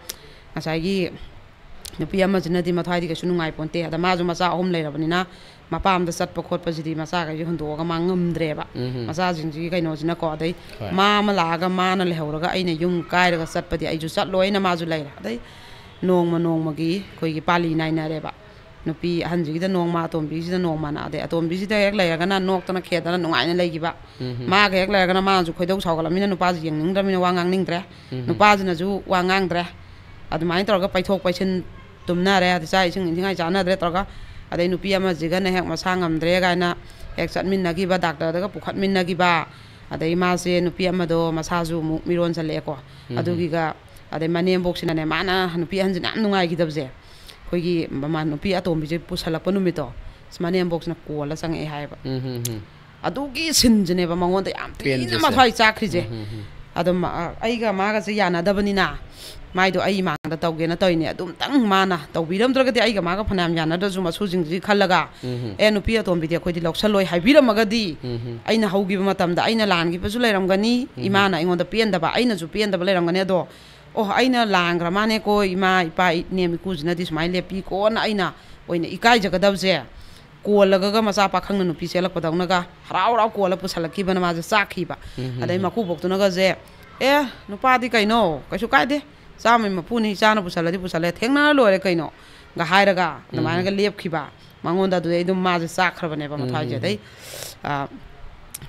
ꯉꯁꯥꯏꯒꯤ ꯅꯨꯄꯤ ꯑꯃꯁꯤꯅꯗꯤ ꯃꯊ꯭ꯋꯥꯏꯗꯤ ꯀꯩꯁꯨ ꯅꯨꯡꯉꯥꯏꯄꯣꯟꯇꯦ꯫ ꯑꯗ ꯃꯥꯁꯨ ꯃꯆꯥ ꯑꯍꯨꯝ ꯂꯩꯔꯕꯅꯤꯅ ꯃꯄꯥ ꯑꯝꯗ ꯆꯠꯄ ꯈꯣꯠꯄꯁꯤꯗꯤ ꯃꯆꯥꯈꯩꯁꯦ ꯍꯨꯟꯗꯣꯛꯑꯒ ꯃꯥ ꯉꯝꯗ꯭ꯔꯦꯕ꯫ ꯎꯝ꯫ ꯃꯆꯥꯁꯤꯡꯁꯤꯒꯤ ꯀꯩꯅꯣꯁꯤꯅꯀꯣ꯫ ꯑꯗꯩ ꯍꯣꯏ꯫ ꯃꯥ ꯑꯃ ꯂꯥꯛꯑꯒ ꯃꯥꯅ ꯂꯩꯍꯧꯔꯒ ꯑꯩꯅ ꯌꯨꯝ ꯀꯥꯏꯔꯒ ꯆꯠꯄꯗꯤ ꯑꯩꯁꯨ ꯆꯠꯂꯣꯏꯅ ꯃꯥꯁꯨ ꯂꯩꯔꯦ꯫ ꯑꯗꯩ ꯅꯣꯡꯃ ꯅꯣꯡꯃꯒꯤ ꯑꯩꯈꯣꯏꯒꯤ ꯄꯥꯂꯤ ꯅꯥꯏꯅꯔꯦꯕ꯫ ꯅꯨꯄꯤ ꯑꯍꯟꯁꯤꯒꯤꯗ ꯅꯣꯡꯃ, ꯑꯇꯣꯝꯕꯤꯁꯤꯗ ꯅꯣꯡꯃꯅ꯫ ꯑꯗꯩ ꯑꯇꯣꯝꯕꯤꯁꯤꯗ ꯍꯦꯛ ꯂꯩꯔꯒꯅ ꯅꯣꯛꯇꯅ ꯈꯦꯗꯅ ꯅꯨꯡꯉꯥꯏꯅ ꯂꯩꯈꯤꯕ꯫ ꯎꯝ꯫ ꯃꯥꯒ ꯍꯦꯛ ꯂꯩꯔꯒꯅ ꯃꯥꯅꯁꯨ ꯈꯣꯏꯗꯧ ꯁꯥꯎꯒꯠꯂꯕꯅꯤꯅ ꯅꯨꯄꯥꯁꯤ ꯌꯦꯡꯅꯤꯡꯗ꯭ꯔꯕꯅꯤꯅ ꯋꯥ ꯉꯥꯡꯅꯤꯡꯗ꯭ꯔꯦ꯫ ꯎꯝ꯫ ꯅꯨꯄꯥꯁꯤꯅꯁꯨ ꯋꯥ ꯉꯥꯡꯗ꯭ꯔꯦ꯫ ꯑꯗꯨꯃꯥꯏꯅ ꯇꯧꯔꯒ ꯄꯩꯊꯣꯛ ꯄꯩꯁꯤꯟ ꯇꯨꯝꯅꯔꯦ꯫ ꯑꯗꯩ ꯆꯥꯛ ꯏꯁꯤꯡ ꯏꯟꯊꯤꯉꯥꯏ ꯆꯥꯟꯅꯗ꯭ꯔꯦ ꯇꯧꯔꯒ꯫ ꯑꯗꯩ ꯅꯨꯄꯤ ꯑꯃꯁꯤꯒꯅ ꯍꯦꯛ ꯃꯁꯥ ꯉꯝꯗ꯭ꯔꯦ ꯀꯥꯏꯅ ꯍꯦꯛ ꯆꯠꯃꯤꯟꯅꯈꯤꯕ, ꯗꯥꯛꯇꯔꯗꯒ ꯄꯨꯈꯠꯃꯤꯟꯅꯈꯤꯕ꯫ ꯑꯗꯩ ꯃꯥꯁꯦ ꯅꯨꯄꯤ ꯑꯃꯗꯣ ꯃꯁꯥꯁꯨ ꯑꯃꯨꯛ ꯃꯤꯔꯣꯟꯁꯜꯂꯛꯑꯦꯀꯣ꯫ ꯎꯝ꯫ ꯑꯗꯨꯒꯤꯒ ꯑꯗꯩ ꯃꯅꯦꯝꯕꯣꯛꯁꯤꯅꯅꯦ, ꯃꯥꯅ ꯅꯨꯄꯤ ꯑꯍꯟꯁꯤꯅ ꯌꯥꯝ ꯅꯨꯡꯉꯥꯏꯈꯤꯗꯕꯁꯦ, ꯑꯩꯈꯣꯏꯒꯤ ꯃꯃꯥ ꯅꯨꯄꯤ ꯑꯇꯣꯝꯕꯤꯁꯦ ꯄꯨꯁꯜꯂꯛꯄ ꯅꯨꯃꯤꯠꯇꯣ, ꯑꯁ, ꯃꯅꯦꯝꯕꯣꯛꯁꯤꯅ ꯀꯣꯜꯂ ꯆꯪꯉꯛꯑꯦ ꯍꯥꯏꯌꯦꯕ꯫ ꯎꯝ, ꯎꯝ, ꯎꯝ꯫ ꯑꯗꯨꯒꯤ ꯁꯤꯟꯁꯤꯅꯦꯕ ꯃꯉꯣꯟꯗ ꯌꯥꯝ ꯊꯤꯅ ꯄꯦꯟꯗ꯭ꯔꯤꯁꯦ꯫ ꯃꯊ꯭ꯋꯥꯏ ꯆꯥꯛꯈ꯭ꯔꯤꯁꯦ꯫ ꯎꯝ, ꯎꯝ, ꯎꯝ꯫ ꯑꯗꯣ ꯃꯥ-, ꯑꯩꯒ ꯃꯥꯒꯁꯦ ꯌꯥꯅꯗꯕꯅꯤꯅ, ꯃꯥꯏꯗꯣ ꯑꯩ ꯏꯃꯥꯡꯗ ꯇꯧꯒꯦꯅ ꯇꯧꯔꯤꯅꯦ꯫ ꯑꯗꯨꯝꯇꯪ ꯃꯥꯅ ꯇꯧꯕꯤꯔꯝꯗ꯭ꯔꯒꯗꯤ, ꯑꯩꯒ ꯃꯥꯒ ꯐꯅꯌꯥꯝ ꯌꯥꯅꯗ꯭ꯔꯁꯨ, ꯃꯁꯨꯁꯤꯡꯁꯤ ꯈꯜꯂꯒ, ꯎꯝ, ꯎꯝ꯫ "ꯑꯦ, ꯅꯨꯄꯤ ꯑꯇꯣꯝꯕꯤꯗꯤ ꯑꯩꯈꯣꯏꯗꯤ ꯂꯧꯁꯜꯂꯣꯏ" ꯍꯥꯏꯕꯤꯔꯝꯃꯒꯗꯤ, ꯎꯝ, ꯎꯝ꯫ ꯑꯩꯅ ꯍꯧꯈꯤꯕ ꯃꯇꯝꯗ ꯑꯩꯅ ꯂꯥꯟꯈꯤꯕꯁꯨ ꯂꯩꯔꯝꯒꯅꯤ, ꯎꯝ, ꯎꯝ꯫ ꯏꯃꯥꯅ ꯑꯩꯉꯣꯟꯗ ꯄꯦꯟꯗꯕ, ꯑꯩꯅꯁꯨ ꯄꯦꯟꯗꯕ ꯂꯩꯔꯝꯒꯅꯤ꯫ ꯑꯗꯣ, "ꯑꯣ, ꯑꯩꯅ ꯂꯥꯟꯈ꯭ꯔ ꯃꯥꯅꯦꯀꯣ, ꯏꯃꯥ, ꯏꯄꯥ, ꯏꯅꯦꯝ ꯏꯀꯨꯁꯤꯅꯗꯤ ꯁꯨꯃꯥꯏꯅ ꯂꯦꯞꯄꯤꯀꯣꯅ" ꯑꯩꯅ ꯑꯣꯏꯅ ꯏꯀꯥꯏꯖꯒꯗꯕꯁꯦ꯫ ꯀꯣꯜꯂꯒꯒ ꯃꯆꯥ ꯄꯥꯈꯪꯅ ꯅꯨꯄꯤ ꯆꯦꯜꯂꯛꯄꯗꯧꯅꯒ ꯍꯔꯥꯎ ꯍꯔꯥꯎ ꯀꯣꯜꯂ ꯄꯨꯁꯜꯂꯛꯈꯤꯕꯅ ꯃꯥꯁꯦ ꯆꯥꯛꯈꯤꯕ꯫ ꯎꯝ, ꯎꯝ, ꯑꯗꯩ ꯎꯝ꯫ ꯃꯀꯨꯕꯣꯛꯇꯨꯅꯒꯁꯦ, "ꯑꯦ, ꯅꯨꯄꯥꯗꯤ ꯀꯩꯅꯣ, ꯀꯩꯁꯨ ꯀꯥꯏꯗꯦ, ꯆꯥꯝꯃꯩ ꯃꯄꯨꯅꯤ, ꯏꯆꯥꯅ ꯄꯨꯁꯜꯂꯗꯤ ꯄꯨꯁꯜꯂꯦ, ꯊꯦꯡꯅꯔ ꯂꯣꯏꯔꯦ ꯀꯩꯅꯣ"ꯒ ꯍꯥꯏꯔꯒ ꯎꯝ꯫ ꯑꯗꯨꯃꯥꯏꯅꯒ ꯂꯦꯞꯈꯤꯕ꯫ ꯃꯉꯣꯟꯗ ꯑꯗꯨꯗꯩ ꯑꯗꯨꯝ ꯃꯥꯁꯦ ꯆꯥꯛꯈ꯭ꯔꯕꯅꯦꯕ ꯎꯝ, ꯃꯊ꯭ꯋꯥꯏꯁꯦ꯫ ꯎꯝ, ꯑꯗꯩ, ꯎꯝ꯫ ꯑ,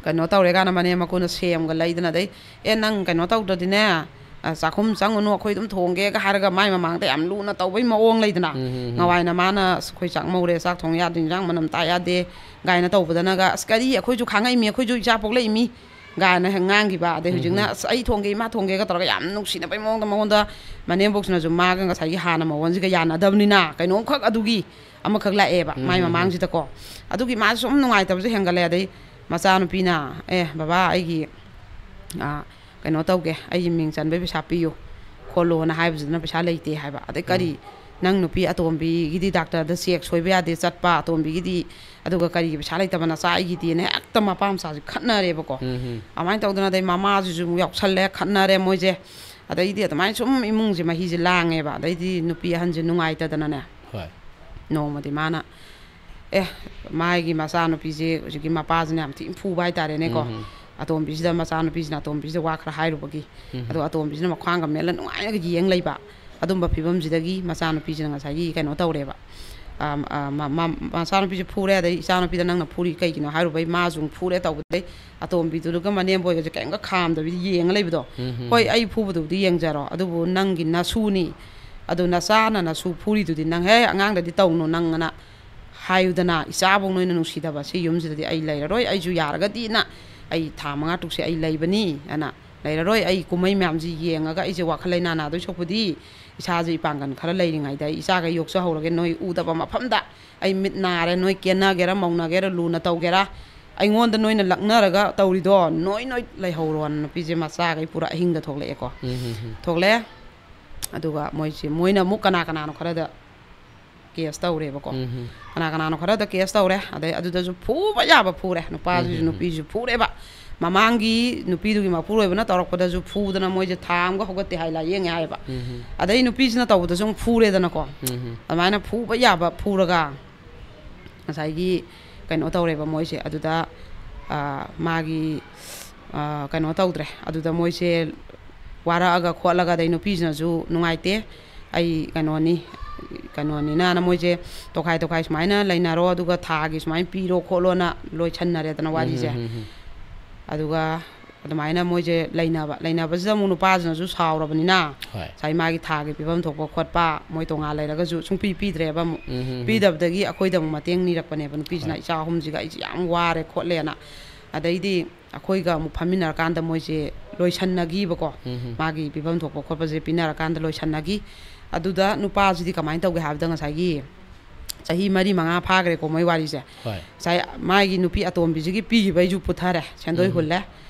ꯀꯩꯅꯣ ꯇꯧꯔꯦ ꯀꯥꯟꯗ ꯃꯅꯦꯝ ꯃꯀꯨꯅ ꯁꯦꯝꯒ ꯂꯩꯗꯅ, ꯑꯗꯩ, "ꯑꯦ, ꯅꯪ ꯀꯩꯅꯣ ꯇꯧꯗ꯭ꯔꯗꯤꯅꯦ, ꯑ, ꯆꯥꯛꯈꯨꯝ ꯆꯪꯉꯨꯅꯨ, ꯑꯩꯈꯣꯏ ꯑꯗꯨꯝ ꯊꯣꯡꯒꯦꯒ" ꯍꯥꯏꯔꯒ ꯃꯥꯏ ꯃꯃꯥꯡꯗ ꯌꯥꯝ ꯂꯨꯅ ꯇꯧꯕꯩ ꯃꯑꯣꯡ ꯂꯩꯗꯅ꯫ ꯎꯝ, ꯎꯝ, ꯎꯝ꯫ ꯉꯍꯥꯟꯋꯥꯏꯅ ꯃꯥꯅ, "ꯑꯁ, ꯑꯩꯈꯣꯏ ꯆꯥꯛ ꯃꯧꯔꯦ, ꯆꯥꯛ ꯊꯣꯡ ꯌꯥꯗꯦ, ꯏꯟꯖꯥꯡ ꯃꯅꯝ ꯇꯥ ꯌꯥꯗꯦ" ꯀꯥꯏꯅ ꯇꯧꯕꯗꯅꯒ, "ꯑꯁ, ꯀꯔꯤ, ꯑꯩꯈꯣꯏꯁꯨ ꯈꯥꯡꯉꯛꯏꯃꯤ, ꯑꯩꯈꯣꯏꯁꯨ ꯏꯆꯥ ꯄꯣꯛꯂꯛꯏꯃꯤ" ꯒꯥꯏꯅ ꯍꯦꯛ ꯉꯥꯡꯈꯤꯕ꯫ ꯑꯗꯩ ꯎꯝ, ꯍꯧꯖꯤꯛꯅ, ꯎꯝ꯫ "ꯑꯁ, ꯑꯩ ꯊꯣꯡꯒꯦ, ꯏꯃꯥ ꯊꯣꯡꯒꯦꯒ" ꯇꯧꯔꯒ ꯌꯥꯝ ꯅꯨꯡꯁꯤꯅꯕꯩ ꯃꯑꯣꯡꯗ ꯃꯉꯣꯟꯗ ꯃꯅꯦꯝꯕꯣꯛꯁꯤꯅꯁꯨ ꯃꯥꯒ ꯉꯁꯥꯏꯒꯤ ꯍꯥꯟꯅ ꯃꯑꯣꯡꯁꯤꯒ ꯌꯥꯅꯗꯕꯅꯤꯅ ꯀꯩꯅꯣꯝꯈꯛ ꯑꯗꯨꯒꯤ ꯑꯃꯈꯛ ꯂꯥꯛꯑꯦꯕ ꯎꯝ, ꯃꯥꯏ ꯎꯝ, ꯎꯝ꯫ ꯃꯃꯥꯡꯁꯤꯗꯀꯣ꯫ ꯑꯗꯨꯒꯤ ꯃꯥꯁꯨ ꯁꯨꯝ ꯅꯨꯡꯉꯥꯏꯇꯕꯁꯨ ꯍꯦꯟꯒꯠꯂꯦ꯫ ꯑꯗꯩ ꯃꯆꯥꯅꯨꯄꯤꯅ, "ꯑꯦ, ꯕꯕꯥ, ꯑꯩꯒꯤ, ꯑ, ꯀꯩꯅꯣ ꯇꯧꯒꯦ, ꯑꯩꯒꯤ ꯃꯤꯡ ꯆꯟꯕꯩ ꯄꯩꯁꯥ ꯄꯤꯌꯨ" ꯈꯣꯠꯂꯣꯅ ꯍꯥꯏꯕꯁꯤꯗꯅ ꯄꯩꯁꯥ ꯂꯩꯇꯦ ꯍꯥꯏꯕ꯫ ꯑꯗꯩ ꯀꯔꯤ ꯎꯝ꯫ ꯅꯪ ꯅꯨꯄꯤ ꯑꯇꯣꯝꯕꯤꯒꯤꯗꯤ ꯗꯥꯛꯇꯔꯗ ꯆꯦꯛ ꯁꯣꯏꯕ ꯌꯥꯗꯦ ꯆꯠꯄ, ꯑꯇꯣꯝꯕꯤꯒꯤꯗꯤ, ꯑꯗꯨꯒ ꯀꯔꯤꯒꯤ ꯄꯩꯁꯥ ꯂꯩꯇꯕ ꯅꯆꯥ ꯑꯩꯒꯤꯗꯤꯅ ꯍꯦꯛꯇ ꯃꯄꯥ ꯃꯆꯥꯁꯦ ꯈꯠꯅꯔꯦꯕꯀꯣ꯫ ꯎꯝ ꯎꯝ ꯑꯗꯨꯃꯥꯏꯅ ꯇꯧꯗꯅ ꯑꯗꯩ ꯃꯃꯥꯁꯤꯁꯨ ꯑꯃꯨꯛ ꯌꯥꯎꯁꯜꯂꯦ, ꯈꯠꯅꯔꯦ ꯃꯣꯏꯁꯦ꯫ ꯑꯗꯩꯗꯤ ꯑꯗꯨꯃꯥꯏꯅ ꯁꯨꯝ ꯏꯃꯨꯡꯁꯦ ꯃꯍꯤꯁꯦ ꯂꯥꯡꯉꯦꯕ꯫ ꯑꯗꯩꯗꯤ ꯅꯨꯄꯤ ꯑꯍꯟꯁꯦ ꯅꯨꯡꯉꯥꯏꯇꯗꯅꯅꯦ, ꯍꯣꯏ ꯅꯣꯡꯃꯗꯤ ꯃꯥꯅ, ꯑꯦ, ꯃꯥꯒꯤ ꯃꯆꯥꯅꯨꯄꯤꯁꯦ ꯍꯧꯖꯤꯛꯀꯤ ꯃꯄꯥꯁꯤꯅ ꯌꯥꯝ ꯊꯤꯅ ꯐꯨꯕ ꯍꯥꯏꯇꯥꯔꯦꯅꯦꯀꯣ꯫ ꯎꯝ ꯑꯇꯣꯝꯕꯤꯁꯤꯗ, ꯃꯆꯥꯅꯨꯄꯤꯁꯤꯅ ꯑꯇꯣꯝꯕꯤꯁꯤꯗ ꯋꯥ ꯈꯔ ꯍꯥꯏꯔꯨꯕꯒꯤ, ꯎꯝ ꯑꯗꯣ ꯑꯇꯣꯝꯕꯤꯁꯤꯅ ꯃꯈ꯭ꯋꯥꯡꯒ ꯃꯦꯠꯂ ꯅꯨꯡꯉꯥꯏꯅꯒ ꯌꯦꯡ ꯂꯩꯕ꯫ ꯑꯗꯨꯝꯕ ꯐꯤꯕꯝꯁꯤꯗꯒꯤ ꯃꯆꯥꯅꯨꯄꯤꯁꯤꯅ ꯉꯁꯥꯏꯒꯤ ꯀꯩꯅꯣ ꯇꯧꯔꯦꯕ꯫ ꯑ, ꯑ, ꯃ-, ꯃ-, ꯃꯆꯥꯅꯨꯄꯤꯁꯦ ꯐꯨꯔꯦ, ꯑꯗꯩ ꯏꯆꯥꯅꯨꯄꯤꯗ ꯅꯪꯅ ꯐꯨꯔꯤ ꯀꯩꯒꯤꯅꯣ ꯍꯥꯏꯔꯨꯕꯩ ꯃꯥꯁꯨ ꯑꯃꯨꯛ ꯐꯨꯔꯦ ꯇꯧꯕꯗꯩ ꯑꯇꯣꯝꯕꯤꯗꯨꯒ ꯃꯅꯦꯝꯕꯣꯏꯒꯁꯦ ꯀꯩꯝꯒ ꯈꯥꯝꯗꯕꯤꯗ ꯌꯦꯡꯉ ꯂꯩꯕꯗꯣ꯫ ꯎꯝ ꯎꯝ ꯍꯣꯏ, ꯑꯩ ꯐꯨꯕꯗꯨꯕꯨꯗꯤ ꯌꯦꯡꯖꯔꯣ, ꯑꯗꯨꯕꯨ ꯅꯪꯒꯤ ꯅꯁꯨꯅꯤ, ꯑꯗꯨ ꯅꯆꯥꯅ ꯅꯁꯨ ꯐꯨꯔꯤꯗꯨꯗꯤ ꯅꯪ, "ꯍꯦ, ꯑꯉꯥꯡꯗꯗꯤ ꯇꯧꯅꯨ ꯅꯪ" ꯑꯅ ꯍꯥꯏꯌꯨꯗꯅ꯫ ꯏꯆꯥꯕꯨ ꯅꯣꯏꯅ ꯅꯨꯡꯁꯤꯗꯕ ꯁꯤ ꯌꯨꯝꯁꯤꯗꯗꯤ ꯑꯩ ꯂꯩꯔꯔꯣꯏ, ꯑꯩꯁꯨ ꯌꯥꯔꯒꯗꯤꯅ ꯑꯩ ꯊꯥ ꯃꯉꯥ ꯇꯔꯨꯛꯁꯦ ꯑꯩ ꯂꯩꯕꯅꯤ ꯑꯅ ꯂꯩꯔꯔꯣꯏ꯫ ꯑꯩ ꯀꯨꯝꯍꯩ ꯃꯌꯥꯝꯁꯤ ꯌꯦꯡꯉꯒ ꯑꯩꯁꯦ ꯋꯥꯈꯜ ꯂꯩꯅꯥ ꯅꯥꯗꯣꯏ ꯁꯔꯨꯛꯄꯨꯗꯤ ꯏꯁꯥꯁꯦ ꯏꯄꯥꯡꯒꯜ ꯈꯔ ꯂꯩꯔꯤꯉꯩꯗ ꯑꯩ ꯏꯆꯥꯈꯩ ꯌꯣꯛꯆꯍꯧꯔꯒꯦ꯫ ꯅꯣꯏ ꯎꯗꯕ ꯃꯐꯝꯗ ꯑꯩ ꯃꯤꯠ ꯅꯥꯔꯦ, ꯅꯣꯏ ꯀꯦꯟꯅꯒꯦꯔꯥ, ꯃꯧꯅꯒꯦꯔꯥ, ꯂꯨꯅ ꯇꯧꯒꯦꯔꯥ, ꯑꯩꯉꯣꯟꯗ ꯅꯣꯏꯅ ꯂꯛꯅꯔꯒ ꯇꯧꯔꯤꯗꯣ ꯅꯣꯏ ꯅꯣꯏ ꯂꯩꯍꯧꯔꯣꯅ ꯅꯨꯄꯤꯁꯦ ꯃꯆꯥꯈꯩ ꯄꯨꯔꯥ ꯑꯍꯤꯡꯗ ꯊꯣꯛꯂꯛꯑꯦꯀꯣ꯫ ꯎꯝ ꯎꯝ ꯎꯝ ꯊꯣꯛꯂꯛꯑꯦ꯫ ꯑꯗꯨꯒ ꯃꯣꯏꯁꯦ, ꯃꯣꯏꯅ ꯑꯃꯨꯛ ꯀꯅꯥ ꯀꯅꯥꯅꯣ ꯈꯔꯗ ꯀꯦꯁ ꯇꯧꯔꯦꯕꯀꯣ꯫ ꯎꯝ ꯎꯝ ꯀꯅꯥ ꯀꯅꯥꯅꯣ ꯈꯔꯗ ꯀꯦꯁ ꯇꯧꯔꯦ꯫ ꯑꯗꯩ ꯑꯗꯨꯗꯁꯨ ꯐꯨꯕ ꯌꯥꯕ ꯐꯨꯔꯦ, ꯅꯨꯄꯥꯁꯤꯁꯨ ꯎꯝ ꯎꯝ ꯅꯨꯄꯤꯁꯨ ꯐꯨꯔꯦꯕ꯫ ꯃꯃꯥꯡꯒꯤ ꯅꯨꯄꯤꯗꯨꯒꯤ ꯃꯄꯨꯔꯣꯏꯕꯅ ꯇꯧꯔꯛꯄꯗꯁꯨ ꯐꯨꯗꯅ ꯃꯣꯏꯁꯦ ꯊꯥ ꯑꯃꯒ ꯍꯧꯒꯠꯇꯦ ꯍꯥꯏ ꯂꯥꯏꯌꯦꯡꯉꯦ ꯍꯥꯏꯌꯦꯕ꯫ ꯎꯝ ꯎꯝ ꯑꯗꯩ ꯅꯨꯄꯤꯁꯤꯅ ꯇꯧꯕꯗꯁꯨ ꯑꯃꯨꯛ ꯐꯨꯔꯦꯗꯅꯀꯣ꯫ ꯎꯝ ꯎꯝ ꯑꯗꯨꯃꯥꯏꯅ ꯐꯨꯕ ꯌꯥꯕ ꯐꯨꯔꯒ ꯉꯁꯥꯏꯒꯤ ꯀꯩꯅꯣ ꯇꯧꯔꯦꯕ ꯃꯣꯏꯁꯦ꯫ ꯑꯗꯨꯗ, ꯑ, ꯃꯥꯒꯤ, ꯑ, ꯀꯩꯅꯣ ꯇꯧꯗ꯭ꯔꯦ꯫ ꯑꯗꯨꯗ ꯃꯣꯏꯁꯦ ꯋꯥꯔꯛꯑꯒ ꯈꯣꯠꯂꯒ, ꯑꯗꯩ ꯅꯨꯄꯤꯁꯤꯅꯁꯨ ꯅꯨꯡꯉꯥꯏꯇꯦ, ꯑꯩ ꯀꯩꯅꯣꯅꯤ, ꯀꯩꯅꯣꯅꯤꯅꯅ ꯃꯣꯏꯁꯦ ꯇꯣꯈꯥꯏ ꯇꯣꯈꯥꯏ ꯁꯨꯃꯥꯏꯅ ꯂꯩꯅꯔꯣ, ꯑꯗꯨꯒ ꯊꯥꯒꯤ ꯁꯨꯃꯥꯏꯅ ꯄꯤꯔꯣ ꯈꯣꯠꯂꯣꯅ ꯂꯣꯏꯁꯟꯅꯔꯦꯗꯅ ꯋꯥꯔꯤꯁꯦ꯫ ꯎꯝ ꯎꯝ ꯎꯝ ꯑꯗꯨꯒ ꯑꯗꯨꯃꯥꯏꯅ ꯃꯣꯏꯁꯦ ꯂꯩꯅꯕ, ꯂꯩꯅꯕꯁꯤꯗ ꯑꯃꯨꯛ ꯅꯨꯄꯥꯁꯤꯅꯁꯨ ꯁꯥꯎꯔꯕꯅꯤꯅ, ꯍꯣꯏ ꯉꯁꯥꯏ ꯃꯥꯒꯤ ꯊꯥꯒꯤ ꯄꯤꯐꯝ ꯊꯣꯛꯄ ꯈꯣꯠꯄ ꯃꯣꯏ ꯇꯣꯉꯥꯟ ꯂꯩꯔꯒꯁꯨ ꯁꯨꯡꯄꯤ ꯄꯤꯗ꯭ꯔꯦꯕ ꯑꯃꯨꯛ꯫ ꯎꯝ ꯎꯝ ꯎꯝ ꯄꯤꯗꯕꯗꯒꯤ ꯑꯩꯈꯣꯏꯗ ꯑꯃꯨꯛ ꯃꯇꯦꯡ ꯅꯤꯔꯛꯄꯅꯦꯕ ꯅꯨꯄꯤꯁꯤꯅ, ꯍꯣꯏ "ꯏꯆꯥ ꯑꯍꯨꯝꯁꯤꯒ ꯑꯩꯁꯦ ꯌꯥꯝ ꯋꯥꯔꯦ ꯈꯣꯠꯂꯦꯅ"꯫ ꯑꯗꯩꯗꯤ ꯑꯩꯈꯣꯏꯒ ꯑꯃꯨꯛ ꯐꯝꯃꯤꯟꯅꯔꯀꯥꯟꯗ ꯃꯣꯏꯁꯦ ꯂꯣꯏꯁꯟꯅꯈꯤꯕꯀꯣ꯫ ꯎꯝ ꯎꯝ ꯃꯥꯒꯤ ꯄꯤꯐꯝ ꯊꯣꯛꯄ ꯈꯣꯠꯄꯁꯦ ꯄꯤꯅꯔꯀꯥꯟꯗ ꯂꯣꯏꯁꯟꯅꯈꯤ꯫ ꯑꯗꯨꯗ ꯅꯨꯄꯥꯁꯤꯗꯤ ꯀꯃꯥꯏꯅ ꯇꯧꯒꯦ ꯍꯥꯏꯕꯗ, ꯉꯁꯥꯏꯒꯤ ꯆꯍꯤ ꯃꯔꯤ ꯃꯉꯥ ꯐꯥꯈ꯭ꯔꯦꯀꯣ ꯃꯣꯏ ꯋꯥꯔꯤꯁꯦ꯫ ꯍꯣꯏ ꯉꯁꯥꯏ ꯃꯥꯒꯤ ꯅꯨꯄꯤ ꯑꯇꯣꯝꯕꯤꯁꯤꯒꯤ ꯄꯤꯈꯤꯕꯩꯁꯨ ꯄꯨꯊꯔꯦ, ꯁꯦꯟꯗꯣꯏ ꯎꯝ ꯍꯨꯜꯂꯦ꯫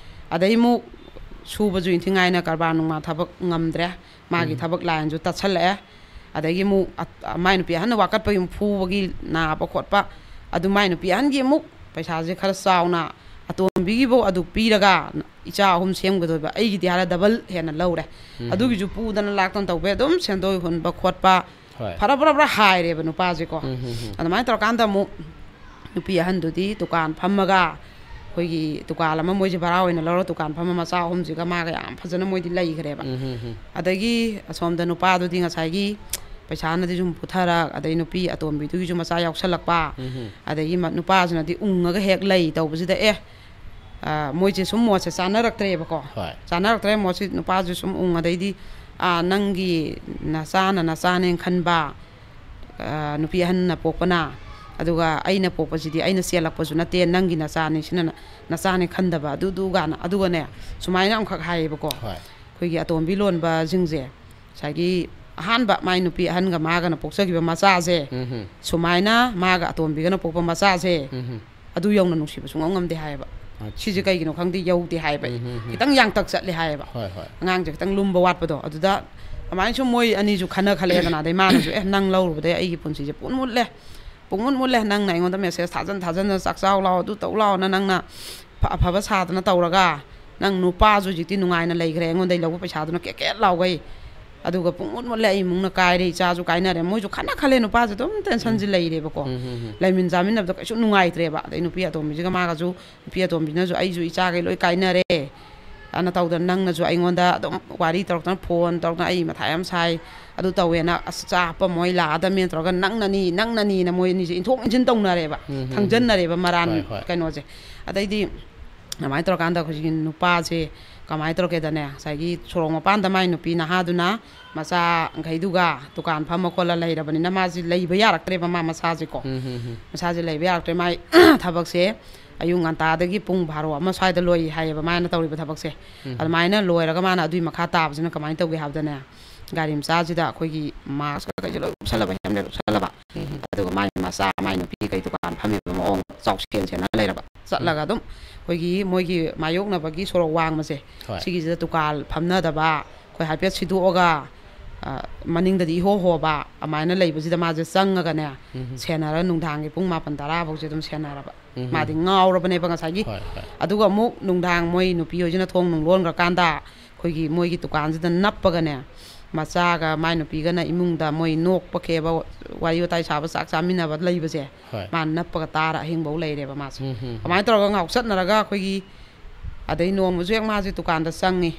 ꯑꯗꯩ ꯑꯃꯨꯛ ꯁꯨꯕꯁꯨ ꯏꯟꯊꯤ ꯅꯨꯡꯉꯥꯏꯅ ꯀꯔꯕꯥꯔ ꯅꯨꯡꯕꯥꯔ ꯊꯕꯛ ꯉꯝꯗ꯭ꯔꯦ, ꯃꯥꯒꯤ ꯎꯝ ꯊꯕꯛ ꯂꯥꯏꯟꯁꯨ ꯇꯠꯁꯜꯂꯛꯑꯦ꯫ ꯑꯗꯒꯤ ꯑꯃꯨꯛ ꯑ- ꯃꯥꯏ ꯅꯨꯄꯤ ꯑꯍꯟꯅ ꯋꯥꯀꯠꯄꯒꯤ ꯑꯃꯨꯛ ꯐꯨꯕꯒꯤ ꯅꯥꯕ ꯈꯣꯠꯄ, ꯑꯗꯨ ꯃꯥꯏ ꯅꯨꯄꯤ ꯑꯍꯟꯒꯤ ꯑꯃꯨꯛ ꯄꯩꯁꯥꯁꯦ ꯈꯔ ꯆꯥꯎꯅ ꯑꯇꯣꯝꯕꯤꯒꯤꯐꯧ ꯑꯗꯨ ꯄꯤꯔꯒ ꯏꯆꯥ ꯑꯍꯨꯝ ꯁꯦꯝꯒꯗꯣꯏꯕ, ꯑꯩꯒꯤꯗꯤ ꯍꯥꯏꯔ ꯗꯕꯜ ꯍꯦꯟꯅ ꯂꯧꯔꯦ꯫ ꯑꯗꯨꯒꯤꯁꯨ ꯄꯨꯗꯅ ꯂꯥꯛꯇꯅ ꯇꯧꯕ, ꯑꯗꯨꯝ ꯁꯦꯟꯗꯣꯏ ꯍꯨꯟꯕ ꯈꯣꯠꯄ, ꯍꯣꯏ꯫ ꯐꯔ ꯐꯔ ꯐꯔ ꯍꯥꯏꯔꯦꯕ ꯅꯨꯄꯥꯁꯦꯀꯣ꯫ ꯎꯝ, ꯎꯝ, ꯎꯝ꯫ ꯑꯗꯨꯃꯥꯏꯅ ꯇꯧꯔꯀꯥꯟꯗ ꯑꯃꯨꯛ ꯅꯨꯄꯤ ꯑꯍꯟꯗꯨꯗꯤ ꯗꯨꯀꯥꯟ ꯐꯝꯃꯒ, ꯑꯩꯈꯣꯏꯒꯤ ꯗꯨꯀꯥꯟ ꯑꯃ ꯃꯣꯏꯁꯦ ꯚꯔꯥ ꯑꯣꯏꯅ ꯂꯧꯔ ꯗꯨꯀꯥꯟ ꯐꯝꯃ ꯃꯆꯥ ꯑꯍꯨꯝꯁꯤꯒ ꯃꯥꯒ ꯌꯥꯝ ꯐꯖꯅ ꯃꯣꯏꯗꯤ ꯂꯩꯈ꯭ꯔꯦꯕ꯫ ꯎꯝ, ꯎꯝ, ꯎꯝ꯫ ꯑꯗꯒꯤ ꯑꯁꯣꯝꯗ ꯅꯨꯄꯥꯗꯨꯗꯤ ꯉꯁꯥꯏꯒꯤ ꯄꯩꯁꯥꯅꯗꯤ ꯁꯨꯝ ꯄꯨꯊꯔꯛ, ꯑꯗꯩ ꯅꯨꯄꯤ ꯑꯇꯣꯝꯕꯤꯗꯨꯒꯤꯁꯨ ꯃꯆꯥ ꯌꯥꯎꯁꯜꯂꯛꯄ, ꯎꯝ, ꯎꯝ꯫ ꯑꯗꯒꯤ ꯃ- ꯅꯨꯄꯥꯁꯤꯅꯗꯤ ꯎꯪꯉꯒ ꯍꯦꯛ ꯂꯩ ꯇꯧꯕꯁꯤꯗ, ꯑꯦ, ꯑ, ꯃꯣꯏꯁꯦ ꯁꯨꯝ ꯃꯣꯠꯁꯦ ꯆꯥꯅꯔꯛꯇ꯭ꯔꯦꯕꯀꯣ꯫ ꯍꯣꯏ꯫ ꯆꯥꯅꯔꯛꯇ꯭ꯔꯦ ꯃꯣꯠꯁꯤ, ꯅꯨꯄꯥꯁꯨ ꯁꯨꯝ ꯎꯪ, ꯑꯗꯩꯗꯤ, ꯑ, ꯅꯪꯒꯤ ꯅꯆꯥꯅ ꯅꯆꯥꯅꯦꯅ ꯈꯟꯕ, ꯑ, ꯅꯨꯄꯤ ꯑꯍꯟꯅ ꯄꯣꯛꯄꯅ, ꯑꯗꯨꯒ ꯑꯩꯅ ꯄꯣꯛꯄꯁꯤꯗꯤ ꯑꯩꯅ ꯆꯦꯜꯂꯛꯄꯁꯨ ꯅꯠꯇꯦ, ꯅꯪꯒꯤ ꯅꯆꯥꯅꯤ, ꯁꯤꯅ ꯅ- ꯅꯆꯥꯅꯦ ꯈꯟꯗꯕ, ꯑꯗꯨꯗꯨꯒꯥꯅ, ꯑꯗꯨꯒꯅꯦ, ꯁꯨꯃꯥꯏꯅ ꯑꯃꯈꯛ ꯍꯥꯏꯌꯦꯕꯀꯣ꯫ ꯍꯣꯏ꯫ ꯑꯩꯈꯣꯏꯒꯤ ꯑꯇꯣꯝꯕꯤ ꯂꯣꯟꯕꯁꯤꯡꯁꯦ, ꯉꯁꯥꯏꯒꯤ ꯑꯍꯥꯟꯕ ꯃꯥꯏ ꯅꯨꯄꯤ ꯑꯍꯟꯒ ꯃꯥꯒꯅ ꯄꯣꯛꯆꯈꯤꯕ ꯃꯆꯥꯁꯦ, ꯎꯝ, ꯎꯝ꯫ ꯁꯨꯃꯥꯏꯅ ꯃꯥꯒ ꯑꯇꯣꯝꯕꯤꯒꯅ ꯄꯣꯛꯄ ꯃꯆꯥꯁꯦ, ꯎꯝ, ꯎꯝ꯫ ꯑꯗꯨ ꯌꯧꯅ ꯅꯨꯡꯁꯤꯕ ꯁꯨꯡꯉꯝ ꯉꯝꯗꯦ ꯍꯥꯏꯌꯦꯕ꯫ ꯑꯠꯆꯥ꯫ ꯁꯤꯁꯦ ꯀꯩꯒꯤꯅꯣ ꯈꯪꯗꯦ, ꯌꯧꯗꯦ ꯍꯥꯏꯌꯦꯕ꯫ ꯎꯝ, ꯎꯝ, ꯎꯝ꯫ ꯈꯤꯇꯪ ꯌꯥꯡꯇꯛ ꯆꯠꯂꯦ ꯍꯥꯏꯌꯦꯕ꯫ ꯍꯣꯏ, ꯍꯣꯏ꯫ ꯑꯉꯥꯡꯁꯦ ꯈꯤꯇꯪ ꯂꯨꯝꯕ ꯋꯥꯠꯄꯗꯣ꯫ ꯑꯗꯨꯗ ꯑꯗꯨꯃꯥꯏꯅ ꯁꯨꯝ ꯃꯣꯏ ꯑꯅꯤꯁꯨ ꯈꯟꯅ ꯈꯜꯂꯛꯑꯦꯗꯅ, ꯑꯗꯩ ꯃꯥꯅꯁꯨ, "ꯑꯦ, ꯅꯪ ꯂꯧꯔꯨꯕꯗꯩ ꯑꯩꯒꯤ ꯄꯨꯟꯁꯤꯁꯦ ꯄꯨꯡꯃꯨꯠ ꯃꯨꯠꯂꯦ, ꯄꯨꯡꯃꯨꯠ ꯃꯨꯠꯂꯦ, ꯅꯪꯅ ꯑꯩꯉꯣꯟꯗ ꯃꯦꯁꯦꯖ ꯊꯥꯖꯟ ꯊꯥꯖꯟꯗꯅ ꯆꯥꯛ ꯆꯥꯎ ꯂꯥꯎ, ꯑꯗꯨ ꯇꯧ ꯂꯥꯎꯅ ꯅꯪꯅ ꯐ- ꯑꯐꯕ ꯁꯥꯗꯅ ꯇꯧꯔꯒ, ꯅꯪ ꯅꯨꯄꯥꯁꯨ ꯍꯧꯖꯤꯛꯇꯤ ꯅꯨꯡꯉꯥꯏꯅ ꯂꯩꯈ꯭ꯔꯦ, ꯑꯩꯉꯣꯟꯗꯩ ꯂꯧꯕ ꯄꯩꯁꯥꯗꯨꯅ ꯀꯦꯛ ꯀꯦꯛ ꯂꯥꯎꯒꯩ, ꯑꯗꯨꯒ ꯄꯨꯡꯃꯨꯠ ꯃꯨꯠꯂꯦ, ꯑꯩ ꯏꯃꯨꯡꯅ ꯀꯥꯏꯔꯦ, ꯏꯆꯥꯁꯨ ꯀꯥꯏꯅꯔꯦ", ꯃꯣꯏꯁꯨ ꯈꯟꯅ ꯈꯜꯂꯦ, ꯅꯨꯄꯥꯁꯦ ꯑꯗꯨꯝ ꯇꯦꯟꯁꯟꯁꯤ ꯂꯩꯔꯦꯕꯀꯣ꯫ ꯎꯝ, ꯎꯝ, ꯎꯝ꯫ ꯂꯩꯃꯤꯟ ꯆꯥꯃꯤꯟꯅꯕꯗ ꯀꯩꯁꯨ ꯅꯨꯡꯉꯥꯏꯇ꯭ꯔꯦꯕ꯫ ꯑꯗꯩ ꯅꯨꯄꯤ ꯑꯇꯣꯝꯕꯤꯁꯤꯒ ꯃꯥꯒꯁꯨ, ꯅꯨꯄꯤ ꯑꯇꯣꯝꯕꯤꯅꯁꯨ, "ꯑꯩꯁꯨ ꯏꯆꯥꯈꯩ ꯂꯣꯏ ꯀꯥꯏꯅꯔꯦ" ꯑꯅ ꯇꯧꯗꯅ, ꯅꯪꯅꯁꯨ ꯑꯩꯉꯣꯟꯗ ꯑꯗꯨꯝ ꯋꯥꯔꯤ ꯇꯧꯔꯛꯇꯅ, ꯐꯣꯟ ꯇꯧꯔꯛꯇꯅ, "ꯑꯩ ꯃꯊꯥ ꯌꯥꯝ ꯁꯥꯏ, ꯑꯗꯨ ꯇꯧꯋꯦꯅ, ꯑꯁ, ꯆꯥ ꯍꯥꯞꯄꯝꯃꯣ, ꯑꯩ ꯂꯥꯛꯑꯗꯕꯅꯦꯅ" ꯇꯧꯔꯒ, "ꯅꯪꯅꯅꯤ, ꯅꯪꯅꯅꯤꯅ" ꯃꯣꯏ ꯑꯅꯤꯁꯦ ꯏꯟꯊꯣꯛ ꯏꯟꯁꯤꯟ ꯇꯧꯅꯔꯦꯕ, ꯎꯝ, ꯎꯝ, ꯎꯝ꯫ ꯊꯪꯖꯟꯅꯔꯦꯕ ꯃꯔꯥꯟ ꯍꯣꯏ, ꯍꯣꯏ꯫ ꯀꯩꯅꯣꯁꯦ꯫ ꯑꯗꯩꯗꯤ ꯑꯗꯨꯃꯥꯏꯅ ꯇꯧꯔꯀꯥꯟꯗ ꯍꯧꯖꯤꯛꯀꯤ ꯅꯨꯄꯥꯁꯦ ꯀꯃꯥꯏꯅ ꯇꯧꯔꯛꯀꯦꯗꯅꯦ, ꯉꯁꯥꯏꯒꯤ ꯁꯣꯔꯣꯛ ꯃꯄꯥꯟꯗ ꯃꯥꯏ ꯅꯨꯄꯤ ꯅꯍꯥꯗꯨꯅ ꯃꯆꯥꯈꯩꯗꯨꯒ ꯗꯨꯀꯥꯟ ꯐꯝꯃ ꯈꯣꯠꯂ ꯂꯩꯔꯕꯅꯤꯅ, ꯃꯥꯁꯦ ꯂꯩꯕ ꯌꯥꯔꯛꯇ꯭ꯔꯦꯕ, ꯃꯥ ꯃꯁꯥꯁꯦꯀꯣ꯫ ꯎꯝ, ꯎꯝ, ꯎꯝ꯫ ꯃꯁꯥꯁꯦ ꯂꯩꯕ ꯌꯥꯔꯛꯇ꯭ꯔꯦ꯫ ꯃꯥꯏ ꯊꯕꯛꯁꯦ ꯑꯌꯨꯛ ꯉꯟꯇꯥꯗꯒꯤ ꯄꯨꯡ ꯕꯥꯔꯣ ꯑꯃ ꯁ꯭ꯋꯥꯏꯗ ꯂꯣꯏ ꯍꯥꯏꯌꯦꯕ ꯃꯥꯅ ꯇꯧꯔꯤꯕ ꯊꯕꯛꯁꯦ꯫ ꯎꯝ꯫ ꯑꯗꯨꯃꯥꯏꯅ ꯂꯣꯏꯔꯒ ꯃꯥꯅ ꯑꯗꯨꯏ ꯃꯈꯥ ꯇꯥꯕꯁꯤꯅ ꯀꯃꯥꯏꯅ ꯇꯧꯒꯦ ꯍꯥꯏꯕꯗꯅꯦ, ꯒꯥꯔꯤ ꯃꯆꯥꯁꯤꯗ ꯑꯩꯈꯣꯏꯒꯤ ꯃꯥꯛꯁ ꯀꯩꯀꯩꯁꯦ ꯂꯣꯏ ꯎꯞꯁꯜꯂꯕ, ꯍꯦꯜꯃꯦꯠ ꯎꯞꯁꯜꯂꯕ, ꯎꯝ꯫ ꯑꯗꯨꯒ ꯃꯥꯏ ꯃꯆꯥ, ꯃꯥꯏ ꯅꯨꯄꯤ ꯀꯩ ꯗꯨꯀꯥꯟ ꯐꯝꯃꯤꯕ ꯃꯑꯣꯡ ꯆꯥꯎꯁꯦꯟ ꯁꯦꯟꯅ ꯂꯩꯔꯕ꯫ ꯆꯠꯂꯒ ꯑꯗꯨꯝ ꯑꯩꯈꯣꯏꯒꯤ ꯃꯣꯏꯒꯤ ꯃꯥꯌꯣꯛꯅꯕꯒꯤ ꯁꯣꯔꯣꯛ ꯋꯥꯡꯃꯁꯦ, ꯍꯣꯏ꯫ ꯁꯤꯒꯤꯁꯤꯗ ꯗꯨꯀꯥꯟ ꯐꯝꯅꯗꯕ, ꯑꯩꯈꯣꯏ ꯍꯥꯏꯐꯦꯠ ꯁꯤꯗꯣꯛꯑꯒ ꯃꯅꯤꯡꯗꯗꯤ ꯏꯍꯣ ꯍꯣꯕ ꯑꯗꯨꯃꯥꯏꯅ ꯂꯩꯕꯁꯤꯗ ꯃꯥꯁꯦ ꯆꯪꯉꯒꯅꯦ, ꯁꯦꯟꯅꯔꯒ ꯅꯨꯡꯗꯥꯡꯒꯤ ꯄꯨꯡ ꯃꯥꯄꯟ ꯇꯔꯥ ꯐꯥꯎꯁꯦ ꯑꯗꯨꯝ ꯁꯦꯟꯅꯔꯕ꯫ ꯃꯥꯗꯤ ꯉꯥꯎꯔꯕꯅꯦꯕ ꯉꯁꯥꯏꯒꯤ꯫ ꯍꯣꯏ, ꯍꯣꯏ꯫ ꯑꯗꯨꯒ ꯑꯃꯨꯛ ꯅꯨꯡꯗꯥꯡ ꯃꯣꯏ ꯅꯨꯄꯤ ꯍꯣꯏꯁꯤꯅ ꯊꯣꯡ ꯅꯨꯡ ꯂꯣꯟꯈ꯭ꯔꯀꯥꯟꯗ ꯑꯩꯈꯣꯏꯒꯤ ꯃꯣꯏꯒꯤ ꯗꯨꯀꯥꯟꯁꯤꯗ ꯅꯞꯄꯒꯅꯦ, ꯃꯆꯥꯒ ꯃꯥꯏ ꯅꯨꯄꯤꯒꯅ ꯏꯃꯨꯡꯗ ꯃꯣꯏ ꯅꯣꯛꯄ ꯈꯦꯕ, ꯋꯥꯔꯤ ꯋꯥꯇꯥꯏ ꯁꯥꯕ, ꯆꯥꯛ ꯆꯥꯃꯤꯟꯅꯕ ꯂꯩꯕꯁꯦ ꯍꯣꯏ꯫ ꯃꯥꯅ ꯅꯞꯄꯒ ꯇꯥꯔ ꯑꯍꯤꯡꯐꯧ ꯂꯩꯔꯦꯕ ꯃꯥꯁꯦ꯫ ꯎꯝ, ꯎꯝ, ꯎꯝ꯫ ꯑꯗꯨꯃꯥꯏꯅ ꯇꯧꯔꯒ ꯉꯥꯎꯆꯠꯅꯔꯒ ꯑꯩꯈꯣꯏꯒꯤ, ꯑꯗꯩ ꯅꯣꯡꯃꯁꯨ ꯍꯦꯛ ꯃꯥꯁꯦ ꯗꯨꯀꯥꯟꯗ ꯆꯪꯉꯤ꯫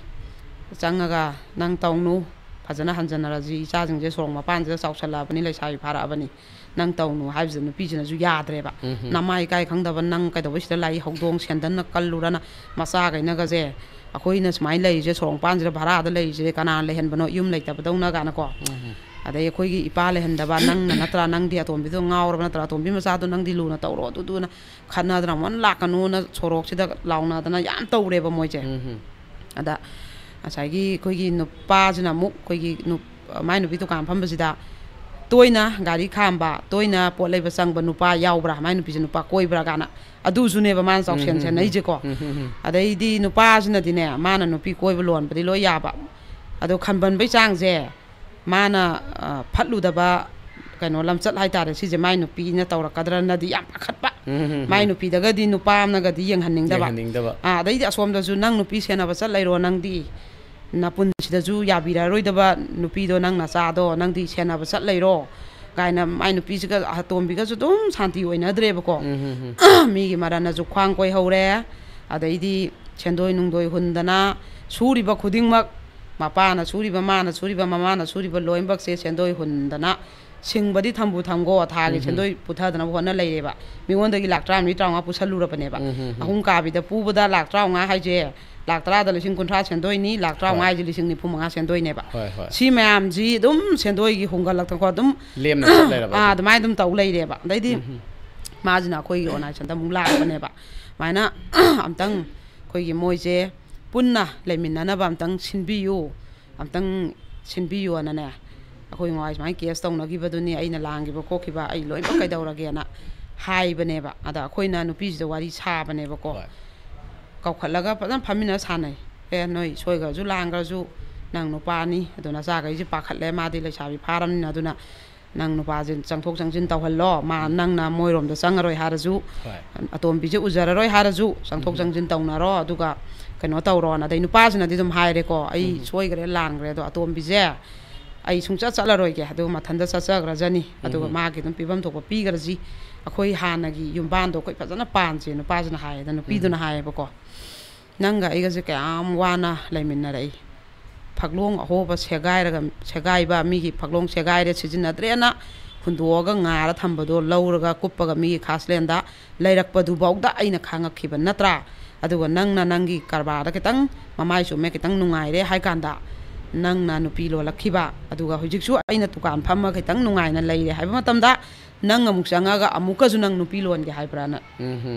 ꯆꯪꯉꯒ, "ꯅꯪ ꯇꯧꯅꯨ, ꯐꯖꯅ ꯍꯟꯖꯟꯅꯔꯁꯤ, ꯏꯆꯥꯁꯤꯡꯁꯦ ꯁꯣꯔꯣꯛ ꯃꯄꯥꯟꯁꯤꯗ ꯆꯥꯎꯁꯜꯂꯛꯑꯕꯅꯤ, ꯂꯩꯁꯥꯕꯤ ꯐꯥꯔꯛꯑꯕꯅꯤ, ꯅꯪ ꯇꯧꯅꯨ" ꯍꯥꯏꯕꯁꯤꯗ ꯅꯨꯄꯤꯁꯤꯅꯁꯨ ꯌꯥꯗ꯭ꯔꯦꯕ꯫ ꯎꯝ, ꯎꯝ꯫ "ꯅꯃꯥ ꯏꯀꯥꯏ ꯈꯪꯗꯕ ꯅꯪ ꯀꯩꯗꯧꯕꯩ ꯁꯤꯗ ꯂꯥꯛꯏ? ꯍꯧꯗꯣꯡ ꯁꯦꯟꯗꯟꯅ ꯀꯜꯂꯨꯔꯅ ꯃꯆꯥꯈꯩꯅꯒꯁꯦ, ꯑꯩꯈꯣꯏꯅ ꯁꯨꯃꯥꯏꯅ ꯂꯩꯔꯤꯁꯦ, ꯁꯣꯔꯣꯛ ꯃꯄꯥꯟꯁꯤꯗ ꯚꯔꯥꯗ ꯂꯩꯔꯤꯁꯦ ꯀꯅꯥ ꯂꯩꯍꯟꯕꯅꯣ, ꯌꯨꯝ ꯂꯩꯇꯕꯗꯧꯅ?" ꯀꯥꯏꯅꯀꯣ꯫ ꯎꯝ, ꯎꯝ꯫ ꯑꯗꯩ ꯑꯩꯈꯣꯏꯒꯤ ꯏꯄꯥ ꯂꯩꯍꯟꯗꯕ ꯅꯪꯅ ꯅꯠꯇ꯭ꯔꯥ, ꯅꯪꯗꯤ ꯑꯇꯣꯝꯕꯤꯗꯣ ꯉꯥꯎꯔꯕ ꯅꯠꯇ꯭ꯔꯥ, ꯑꯇꯣꯝꯕꯤ ꯃꯆꯥꯗꯣ ꯅꯪꯗꯤ ꯂꯨꯅ ꯇꯧꯔꯣ, ꯑꯗꯨꯗꯨꯅ ꯈꯠꯅꯗꯅ ꯑꯃꯨꯛ ꯂꯥꯛꯀꯅꯨꯅ ꯁꯣꯔꯣꯛꯁꯤꯗ ꯂꯥꯎꯅꯗꯅ ꯌꯥꯝ ꯇꯧꯔꯦꯕ ꯃꯣꯏꯁꯦ꯫ ꯎꯝ, ꯎꯝ꯫ ꯑꯗ ꯉꯁꯥꯏꯒꯤ ꯑꯩꯈꯣꯏꯒꯤ ꯅꯨꯄꯥꯁꯤꯅ ꯑꯃꯨꯛ ꯑꯩꯈꯣꯏꯒꯤ ꯅꯨꯞ-, ꯃꯥꯏ ꯅꯨꯄꯤ ꯗꯨꯀꯥꯟ ꯐꯝꯕꯁꯤꯗ ꯇꯣꯏꯅ ꯒꯥꯔꯤ ꯈꯥꯝꯕ, ꯇꯣꯏꯅ ꯄꯣꯠ ꯂꯩꯕ ꯆꯪꯕ ꯅꯨꯄꯥ ꯌꯥꯎꯕ꯭ꯔꯥ, ꯃꯥꯏ ꯅꯨꯄꯤꯁꯦ ꯅꯨꯄꯥ ꯀꯣꯏꯕ꯭ꯔꯥ ꯀꯥꯏꯅ ꯑꯗꯨꯁꯨꯅꯦꯕ ꯃꯥꯅ ꯆꯥꯎꯁꯦꯟ ꯎꯝ, ꯎꯝ, ꯎꯝ꯫ ꯁꯦꯟꯅꯩꯁꯦꯀꯣ꯫ ꯎꯝ, ꯎꯝ, ꯎꯝ꯫ ꯑꯗꯩꯗꯤ ꯅꯨꯄꯥꯁꯤꯅꯗꯤꯅꯦ, ꯃꯥꯅ ꯅꯨꯄꯤ ꯀꯣꯏꯕ ꯂꯣꯟꯕꯗꯤ ꯂꯣꯏ ꯌꯥꯕ, ꯑꯗꯣ ꯈꯟꯕꯟꯕꯩ ꯆꯥꯡꯁꯦ ꯃꯥꯅ, ꯑ, ꯐꯠꯂꯨꯗꯕ ꯀꯩꯅꯣ ꯂꯝꯆꯠ ꯍꯥꯏꯇꯥꯔꯦ, ꯁꯤꯁꯦ ꯃꯥꯏ ꯅꯨꯄꯤꯅ ꯇꯧꯔꯛꯀꯗ꯭ꯔꯅꯗꯤ ꯌꯥꯝ ꯄꯥꯈꯠꯄ꯫ ꯎꯝ, ꯎꯝ, ꯎꯝ꯫ ꯃꯥꯏ ꯅꯨꯄꯤꯗꯒꯗꯤ ꯅꯨꯄꯥ ꯑꯃꯅꯒꯗꯤ ꯌꯦꯡꯍꯟꯅꯤꯡꯗꯕ꯫ ꯌꯦꯡꯍꯟꯅꯤꯡꯗꯕ꯫ ꯑꯥ, ꯑꯗꯩꯗꯤ ꯑꯁꯣꯝꯗꯁꯨ, "ꯅꯪ ꯅꯨꯄꯤ ꯁꯦꯟꯅꯕ ꯆꯠ ꯂꯩꯔꯣ, ꯅꯪꯗꯤ ꯅꯄꯨꯟꯁꯤꯗꯁꯨ ꯌꯥꯕꯤꯔꯔꯣꯏꯗꯕ ꯅꯨꯄꯤꯗꯣ, ꯅꯪ ꯅꯆꯥꯗꯣ ꯅꯪꯗꯤ ꯁꯦꯟꯅꯕ ꯆꯠ ꯂꯩꯔꯣ" ꯀꯥꯏꯅ ꯃꯥꯏ ꯅꯨꯄꯤꯁꯤꯒ, ꯑꯇꯣꯝꯕꯤꯒꯁꯨ ꯑꯗꯨꯝ ꯁꯥꯟꯇꯤ ꯑꯣꯏꯅꯗ꯭ꯔꯦꯕꯀꯣ꯫ ꯎꯝ, ꯎꯝ, ꯎꯝ꯫ ꯃꯤꯒꯤ ꯃꯔꯟꯅꯁꯨ ꯈ꯭ꯋꯥꯡ ꯀꯣꯏꯍꯧꯔꯦ, ꯑꯗꯩꯗꯤ ꯁꯦꯟꯗꯣꯏ ꯅꯨꯡꯗꯣꯏ ꯍꯨꯟꯗꯅ ꯁꯨꯔꯤꯕ ꯈꯨꯗꯤꯡꯃꯛ, ꯃꯄꯥꯅ ꯁꯨꯔꯤꯕ, ꯃꯥꯅ ꯁꯨꯔꯤꯕ, ꯃꯃꯥꯅ ꯁꯨꯔꯤꯕ ꯂꯣꯏꯅꯃꯛꯁꯦ ꯁꯦꯟꯗꯣꯏ ꯍꯨꯟꯗꯅ, ꯁꯤꯡꯕꯗꯤ ꯊꯝꯕꯨ ꯊꯝꯈꯣ, ꯊꯥꯒꯤ ꯎꯝ꯫ ꯁꯦꯟꯗꯣꯏ ꯄꯨꯊꯗꯅꯕ ꯍꯣꯠꯅ ꯂꯩꯔꯦꯕ꯫ ꯃꯤꯉꯣꯟꯗꯒꯤ ꯂꯥꯛ ꯇꯔꯥꯃꯔꯤ, ꯇꯔꯥꯃꯉꯥ ꯄꯨꯁꯜꯂꯨꯔꯕꯅꯦꯕ꯫ ꯎꯝ, ꯎꯝ, ꯎꯝ꯫ ꯑꯍꯨꯝ ꯀꯥꯕꯤꯗ ꯄꯨꯕꯗ ꯂꯥꯛ ꯇꯔꯥꯃꯉꯥ ꯍꯥꯏꯁꯦ, ꯂꯥꯛ ꯇꯔꯥꯗ ꯂꯤꯁꯤꯡ ꯀꯨꯟꯊ꯭ꯔꯥ ꯁꯦꯟꯗꯣꯏꯅꯤ, ꯂꯥꯛ ꯇꯔꯥꯃꯉꯥ ꯍꯣꯏ꯫ ꯍꯥꯏꯁꯦ ꯂꯤꯁꯤꯡ ꯅꯤꯐꯨ ꯃꯉꯥ ꯁꯦꯟꯗꯣꯏꯅꯦꯕ꯫ ꯍꯣꯏ, ꯍꯣꯏ꯫ ꯁꯤ ꯃꯌꯥꯝꯁꯤ ꯑꯗꯨꯝ ꯁꯦꯟꯗꯣꯏꯒꯤ ꯍꯨꯟꯒꯠꯂꯛꯇꯅꯀꯣ, ꯑꯗꯨꯝ ꯂꯦꯝꯅ ꯆꯠ ꯂꯩꯔꯕ ꯑꯥ, ꯑꯗꯨꯝ꯫ ꯑꯗꯨꯃꯥꯏꯅ ꯑꯗꯨꯝ ꯇꯧ ꯂꯩꯔꯦꯕ꯫ ꯑꯗꯩꯗꯤ ꯎꯝ, ꯎꯝ꯫ ꯃꯥꯁꯤꯅ ꯑꯩꯈꯣꯏꯒꯤ ꯑꯣꯔꯒꯅꯥꯏꯖꯦꯁꯟꯗ ꯑꯃꯨꯛ ꯂꯥꯛꯄꯅꯦꯕ꯫ ꯑꯗꯨꯃꯥꯏꯅ ꯑꯝꯇꯪ ꯑꯩꯈꯣꯏꯒꯤ ꯃꯣꯏꯁꯦ ꯄꯨꯟꯅ ꯂꯩꯃꯤꯟꯅꯅꯕ ꯑꯝꯇꯪ ꯁꯤꯟꯕꯤꯌꯨ, ꯑꯝꯇꯪ ꯁꯤꯟꯕꯤꯌꯨꯅꯅꯦ꯫ ꯑꯩꯈꯣꯏ ꯉꯥꯏ ꯁꯨꯃꯥꯏꯅ ꯀꯦꯁ ꯇꯧꯅꯈꯤꯕꯗꯨꯅꯤ, ꯑꯩꯅ ꯂꯥꯡꯈꯤꯕ ꯈꯣꯠꯈꯤꯕ, ꯑꯩ ꯂꯣꯏꯅꯃꯛ ꯀꯩꯗꯧꯔꯒꯦꯅ ꯍꯥꯏꯕꯅꯦꯕ꯫ ꯑꯗ ꯑꯩꯈꯣꯏꯅ ꯅꯨꯄꯤꯁꯤꯗ ꯋꯥꯔꯤ ꯁꯥꯕꯅꯦꯕꯀꯣ꯫ ꯍꯣꯏ꯫ ꯀꯧꯈꯠꯂꯒ ꯐꯖꯅ ꯐꯝꯃꯤꯟꯅ ꯁꯥꯟꯅꯩ꯫ "ꯑꯦ, ꯅꯣꯏ ꯁꯣꯏꯈ꯭ꯔꯁꯨ ꯂꯥꯟꯈ꯭ꯔꯁꯨ ꯅꯪ ꯅꯨꯄꯥꯅꯤ, ꯑꯗꯨ ꯅꯆꯥꯈꯩꯁꯦ ꯄꯥꯈꯠꯂꯦ, ꯃꯥꯗꯤ ꯂꯩꯁꯥꯕꯤ ꯐꯥꯔꯕꯅꯤꯅ, ꯑꯗꯨꯅ ꯅꯪ ꯅꯨꯄꯥꯁꯦ ꯆꯪꯊꯣꯛ ꯆꯪꯁꯤꯟ ꯇꯧꯍꯜꯂꯣ, ꯃꯥ ꯅꯪꯅ ꯃꯣꯏꯔꯣꯝꯗ ꯆꯪꯉꯔꯣꯏ ꯍꯥꯏꯔꯁꯨ, ꯍꯣꯏ ꯑꯇꯣꯝꯕꯤꯁꯦ ꯎꯖꯔꯔꯣꯏ ꯍꯥꯏꯔꯁꯨ ꯆꯪꯊꯣꯛ ꯆꯪꯁꯤꯟ ꯇꯧꯅꯔꯣ, ꯑꯗꯨꯒ ꯀꯩꯅꯣ ꯇꯧꯔꯣꯅ꯫ ꯑꯗꯩ ꯅꯨꯄꯥꯁꯤꯅꯗꯤ ꯑꯗꯨꯝ ꯍꯥꯏꯔꯦꯀꯣ, "ꯑꯩ ꯁꯣꯏꯈ꯭ꯔꯦ, ꯂꯥꯟꯈ꯭ꯔꯦ, ꯑꯗꯣ ꯑꯇꯣꯝꯕꯤꯁꯦ ꯑꯩ ꯁꯨꯡꯆꯠ ꯆꯠꯂꯔꯣꯏꯒꯦ, ꯑꯗꯨꯒ ꯃꯊꯟꯇ ꯆꯠꯆꯈ꯭ꯔꯖꯅꯤ, ꯑꯗꯨꯒ ꯃꯥꯒꯤ ꯑꯗꯨꯝ ꯄꯤꯐꯝ ꯊꯣꯛꯄ ꯄꯤꯈ꯭ꯔꯁꯤ, ꯑꯩꯈꯣꯏ ꯍꯥꯟꯅꯒꯤ ꯌꯨꯝꯕꯥꯟꯗꯣ ꯑꯩꯈꯣꯏ ꯐꯖꯅ ꯄꯥꯟꯁꯦ", ꯅꯨꯄꯥꯁꯤꯅ ꯍꯥꯏꯌꯦꯗ, ꯅꯨꯄꯤꯗꯨꯅ ꯍꯥꯏꯌꯦꯕꯀꯣ꯫ "ꯅꯪꯒ ꯑꯩꯒꯁꯦ ꯀꯌꯥꯝ ꯋꯥꯅ ꯂꯩꯃꯤꯟꯅꯔꯛꯏ, ꯐꯛꯂꯣꯡ ꯑꯍꯣꯕ ꯁꯦꯒꯥꯏꯔꯒ, ꯁꯦꯒꯥꯏꯕ, ꯃꯤꯒꯤ ꯐꯛꯂꯣꯡ ꯁꯦꯒꯥꯏꯔꯦ ꯁꯤꯖꯤꯟꯅꯗ꯭ꯔꯦꯅ ꯍꯨꯟꯗꯣꯛꯑꯒ ꯉꯥꯔ ꯊꯝꯕꯗꯣ ꯂꯧꯔꯒ ꯀꯨꯞꯄꯒ ꯃꯤꯒꯤ ꯈꯥꯁꯂꯦꯟꯗ ꯂꯩꯔꯛꯄꯗꯨꯐꯥꯎꯗ ꯑꯩꯅ ꯈꯪꯉꯛꯈꯤꯕ ꯅꯠꯇ꯭ꯔꯥ? ꯑꯗꯨꯒ ꯅꯪꯅ ꯅꯪꯒꯤ ꯀꯔꯕꯥꯔꯗ ꯈꯤꯇꯪ ꯃꯃꯥꯏ ꯆꯨꯝꯃꯦ, ꯈꯤꯇꯪ ꯅꯨꯡꯉꯥꯏꯔꯦ ꯍꯥꯏ ꯀꯥꯟꯗ ꯅꯪꯅ ꯅꯨꯄꯤ ꯂꯣꯜꯂꯛꯈꯤꯕ, ꯑꯗꯨꯒ ꯍꯧꯖꯤꯛꯁꯨ ꯑꯩꯅ ꯗꯨꯀꯥꯟ ꯐꯝꯃꯒ ꯈꯤꯇꯪ ꯅꯨꯡꯉꯥꯏꯅ ꯂꯩꯔꯦ ꯍꯥꯏꯕ ꯃꯇꯝꯗ ꯅꯪ ꯑꯃꯨꯛ ꯆꯪꯉꯒ ꯑꯃꯨꯛꯀꯁꯨ ꯅꯪ ꯅꯨꯄꯤ ꯂꯣꯟꯒꯦ ꯍꯥꯏꯕ꯭ꯔꯥꯅ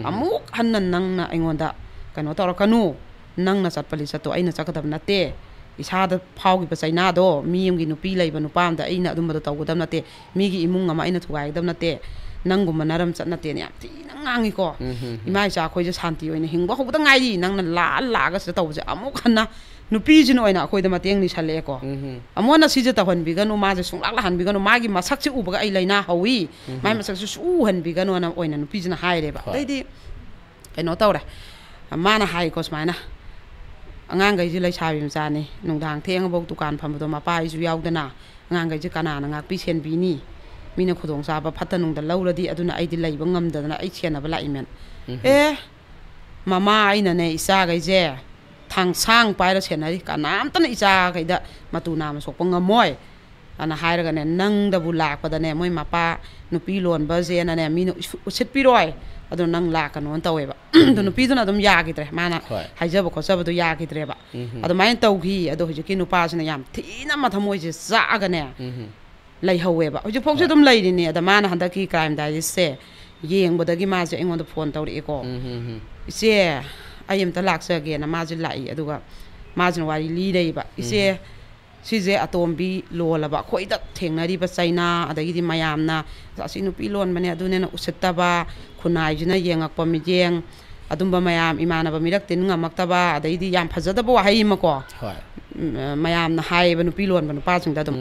ꯑꯃꯨꯛ ꯍꯟꯅ ꯅꯪꯅ ꯑꯩꯉꯣꯟꯗ ꯀꯩꯅꯣ ꯇꯧꯔꯛꯀꯅꯨ꯫ ꯅꯪꯅ ꯆꯠꯄ ꯂꯤꯆꯠꯇꯣ ꯑꯩꯅ ꯆꯠꯀꯗꯕ ꯅꯠꯇꯦ, ꯏꯁꯥꯗ ꯐꯥꯎꯈꯤꯕ ꯆꯩꯅꯥꯗꯣ ꯃꯤ ꯑꯃꯒꯤ ꯅꯨꯄꯤ ꯂꯩꯕ ꯅꯨꯄꯥ ꯑꯃꯗ ꯑꯩꯅ ꯑꯗꯨꯝꯕꯗꯣ ꯇꯧꯒꯗꯕ ꯅꯠꯇꯦ, ꯃꯤꯒꯤ ꯏꯃꯨꯡ ꯑꯃ ꯑꯩꯅ ꯊꯨꯒꯥꯏꯒꯗꯕ ꯅꯠꯇꯦ, ꯅꯪꯒꯨꯝꯕ ꯅꯔꯝ ꯆꯠ ꯅꯠꯇꯦꯅ ꯌꯥꯝ ꯊꯤꯅ ꯉꯥꯡꯉꯤꯀꯣ꯫ ꯏꯃꯥ ꯏꯆꯥ ꯑꯩꯈꯣꯏꯁꯦ ꯁꯥꯟꯇꯤ ꯑꯣꯏꯅ ꯍꯤꯡꯕ ꯍꯧꯕꯗ ꯉꯥꯏꯔꯤ, ꯅꯪꯅ ꯂꯥꯛꯑ ꯂꯥꯛꯑꯒ ꯁꯤꯗ ꯇꯧꯕꯁꯦ ꯑꯃꯨꯛ ꯍꯟꯅ ꯅꯨꯄꯤꯁꯤꯅ ꯑꯣꯏꯅ ꯑꯩꯈꯣꯏꯗ ꯃꯇꯦꯡ ꯅꯤꯁꯜꯂꯛꯑꯦꯀꯣ꯫ ꯑꯃꯨꯛ ꯍꯟꯅ ꯁꯤꯁꯦ ꯇꯧꯍꯟꯕꯤꯒꯅꯨ, ꯃꯥꯁꯦ ꯁꯨꯡꯂꯥꯛ ꯂꯥꯛꯍꯟꯕꯤꯒꯅꯨ, ꯃꯥꯒꯤ ꯃꯁꯛꯁꯦ ꯎꯕꯒ ꯑꯩ ꯂꯥꯏꯅꯥ ꯍꯧꯏ, ꯃꯥꯏ ꯃꯁꯛꯁꯦ ꯁꯨꯡꯎ ꯎꯍꯟꯕꯤꯒꯅꯣꯅ ꯑꯣꯏꯅ ꯅꯨꯄꯤꯁꯤꯅ ꯍꯥꯏꯔꯦꯕ꯫ ꯍꯣꯏ꯫ ꯑꯗꯩꯗꯤ ꯀꯩꯅꯣ ꯇꯧꯔꯦ, ꯃꯥꯅ ꯍꯥꯏꯀꯣ ꯁꯨꯃꯥꯏꯅ, "ꯑꯉꯥꯡꯈꯩꯁꯦ ꯂꯩꯁꯥꯕꯤ ꯃꯆꯥꯅꯤ, ꯅꯨꯡꯗꯥꯡ ꯊꯦꯡꯉꯐꯥꯎ ꯗꯨꯀꯥꯟ ꯐꯝꯕꯗꯣ ꯃꯄꯥ ꯑꯩꯁꯨ ꯌꯥꯎꯗꯅ ꯑꯉꯥꯡꯈꯩꯁꯦ ꯀꯅꯥꯅ ꯉꯥꯛꯄꯤ ꯁꯦꯟꯕꯤꯅꯤ? ꯃꯤꯅ ꯈꯨꯗꯣꯡꯆꯥꯕ ꯐꯠꯇ ꯅꯨꯡꯗ ꯂꯧꯔꯗꯤ, ꯑꯗꯨꯅ ꯑꯩꯗꯤ ꯂꯩꯕ ꯉꯝꯗꯗꯅ ꯑꯩ ꯁꯦꯟꯅꯕ ꯂꯥꯛꯏꯃꯦꯟ"꯫ ꯑꯦ, ꯃꯃꯥ ꯑꯩꯅꯅꯦ ꯏꯆꯥꯈꯩꯁꯦ ꯊꯥꯡꯁꯥꯡ ꯄꯥꯏꯔ ꯁꯦꯟꯅꯔꯤ, ꯀꯅꯥꯝꯇꯅ ꯏꯆꯥꯈꯩꯗ ꯃꯇꯨ ꯅꯥꯝꯃ ꯁꯣꯛꯄ ꯉꯝꯃꯣꯏ꯫ ꯑꯅ ꯍꯥꯏꯔꯒꯅꯦ, ꯅꯪꯗꯕꯨ ꯂꯥꯛꯄꯗꯅꯦ, ꯃꯣꯏ ꯃꯄꯥ ꯅꯨꯄꯤ ꯂꯣꯟꯕꯁꯦꯅꯅꯦ, ꯃꯤꯅ ꯎꯁꯤꯠ-, ꯎꯁꯤꯠꯄꯤꯔꯣꯏ, ꯑꯗꯨ ꯅꯪ ꯂꯥꯛꯀꯅꯣꯅ ꯇꯧꯋꯦꯕ꯫ ꯑꯗꯣ ꯅꯨꯄꯤꯗꯨꯅ ꯑꯗꯨꯝ ꯌꯥꯈꯤꯗ꯭ꯔꯦ, ꯃꯥꯅ ꯍꯣꯏ꯫ ꯍꯥꯏꯖꯕ ꯈꯣꯠꯆꯕꯗꯣ ꯌꯥꯈꯤꯗ꯭ꯔꯦꯕ꯫ ꯎꯝ꯫ ꯑꯗꯨꯃꯥꯏꯅ ꯇꯧꯈꯤ꯫ ꯑꯗꯣ ꯍꯧꯖꯤꯛꯀꯤ ꯅꯨꯄꯥꯁꯤꯅ ꯌꯥꯝ ꯊꯤꯅ ꯃꯊꯃꯣꯏꯁꯦ ꯆꯥꯛꯑꯒꯅꯦ, ꯎꯝ꯫ ꯂꯩꯍꯧꯋꯦꯕ꯫ ꯍꯧꯖꯤꯛꯐꯥꯎꯁꯦ ꯍꯣꯏ꯫ ꯑꯗꯨꯝ ꯂꯩꯔꯤꯅꯦ꯫ ꯑꯗ ꯃꯥꯅ ꯍꯟꯗꯛꯀꯤ Crime Digestꯁꯦ ꯌꯦꯡꯕꯗꯒꯤ ꯃꯥꯁꯦ ꯑꯩꯉꯣꯟꯗ ꯐꯣꯟ ꯇꯧꯔꯛꯑꯦꯀꯣ꯫ ꯎꯝ, ꯎꯝ, ꯎꯝ꯫ "ꯏꯆꯦ, ꯑꯩ ꯑꯝꯇ ꯂꯥꯛꯆꯒꯦꯅ", ꯃꯥꯁꯦ ꯂꯥꯛꯏ꯫ ꯑꯗꯨꯒ ꯃꯥꯁꯤꯅ ꯋꯥꯔꯤ ꯂꯤꯔꯛꯏꯕ, "ꯏꯆꯦ, ꯁꯤꯁꯦ ꯑꯇꯣꯝꯕꯤ ꯂꯣꯜꯂꯕ, ꯑꯩꯈꯣꯏꯗ ꯊꯦꯡꯅꯔꯤꯕ ꯆꯩꯅꯥ, ꯑꯗꯒꯤꯗꯤ ꯃꯌꯥꯝꯅ ꯑꯁꯤ ꯅꯨꯄꯤ ꯂꯣꯟꯕꯅꯦ ꯑꯗꯨꯅꯦꯅ ꯎꯁꯤꯠꯇꯕ, ꯈꯨꯟꯅꯥꯏꯁꯤꯅ ꯌꯦꯡꯉꯛꯄ ꯃꯤꯠꯌꯦꯡ, ꯑꯗꯨꯝꯕ ꯃꯌꯥꯝ, ꯏꯃꯥꯟꯅꯕ ꯃꯤꯔꯛ ꯇꯤꯟ ꯉꯝꯃꯛꯇꯕ, ꯑꯗꯩꯗꯤ ꯌꯥꯝ ꯐꯖꯗꯕ ꯋꯥꯍꯩ ꯑꯃꯀꯣ꯫ ꯍꯣꯏ꯫ ꯎꯝ, ꯃꯌꯥꯝꯅ ꯍꯥꯏꯌꯦꯕ ꯅꯨꯄꯤ ꯂꯣꯟꯕ ꯅꯨꯄꯥꯁꯤꯡꯗ ꯑꯗꯨꯝ,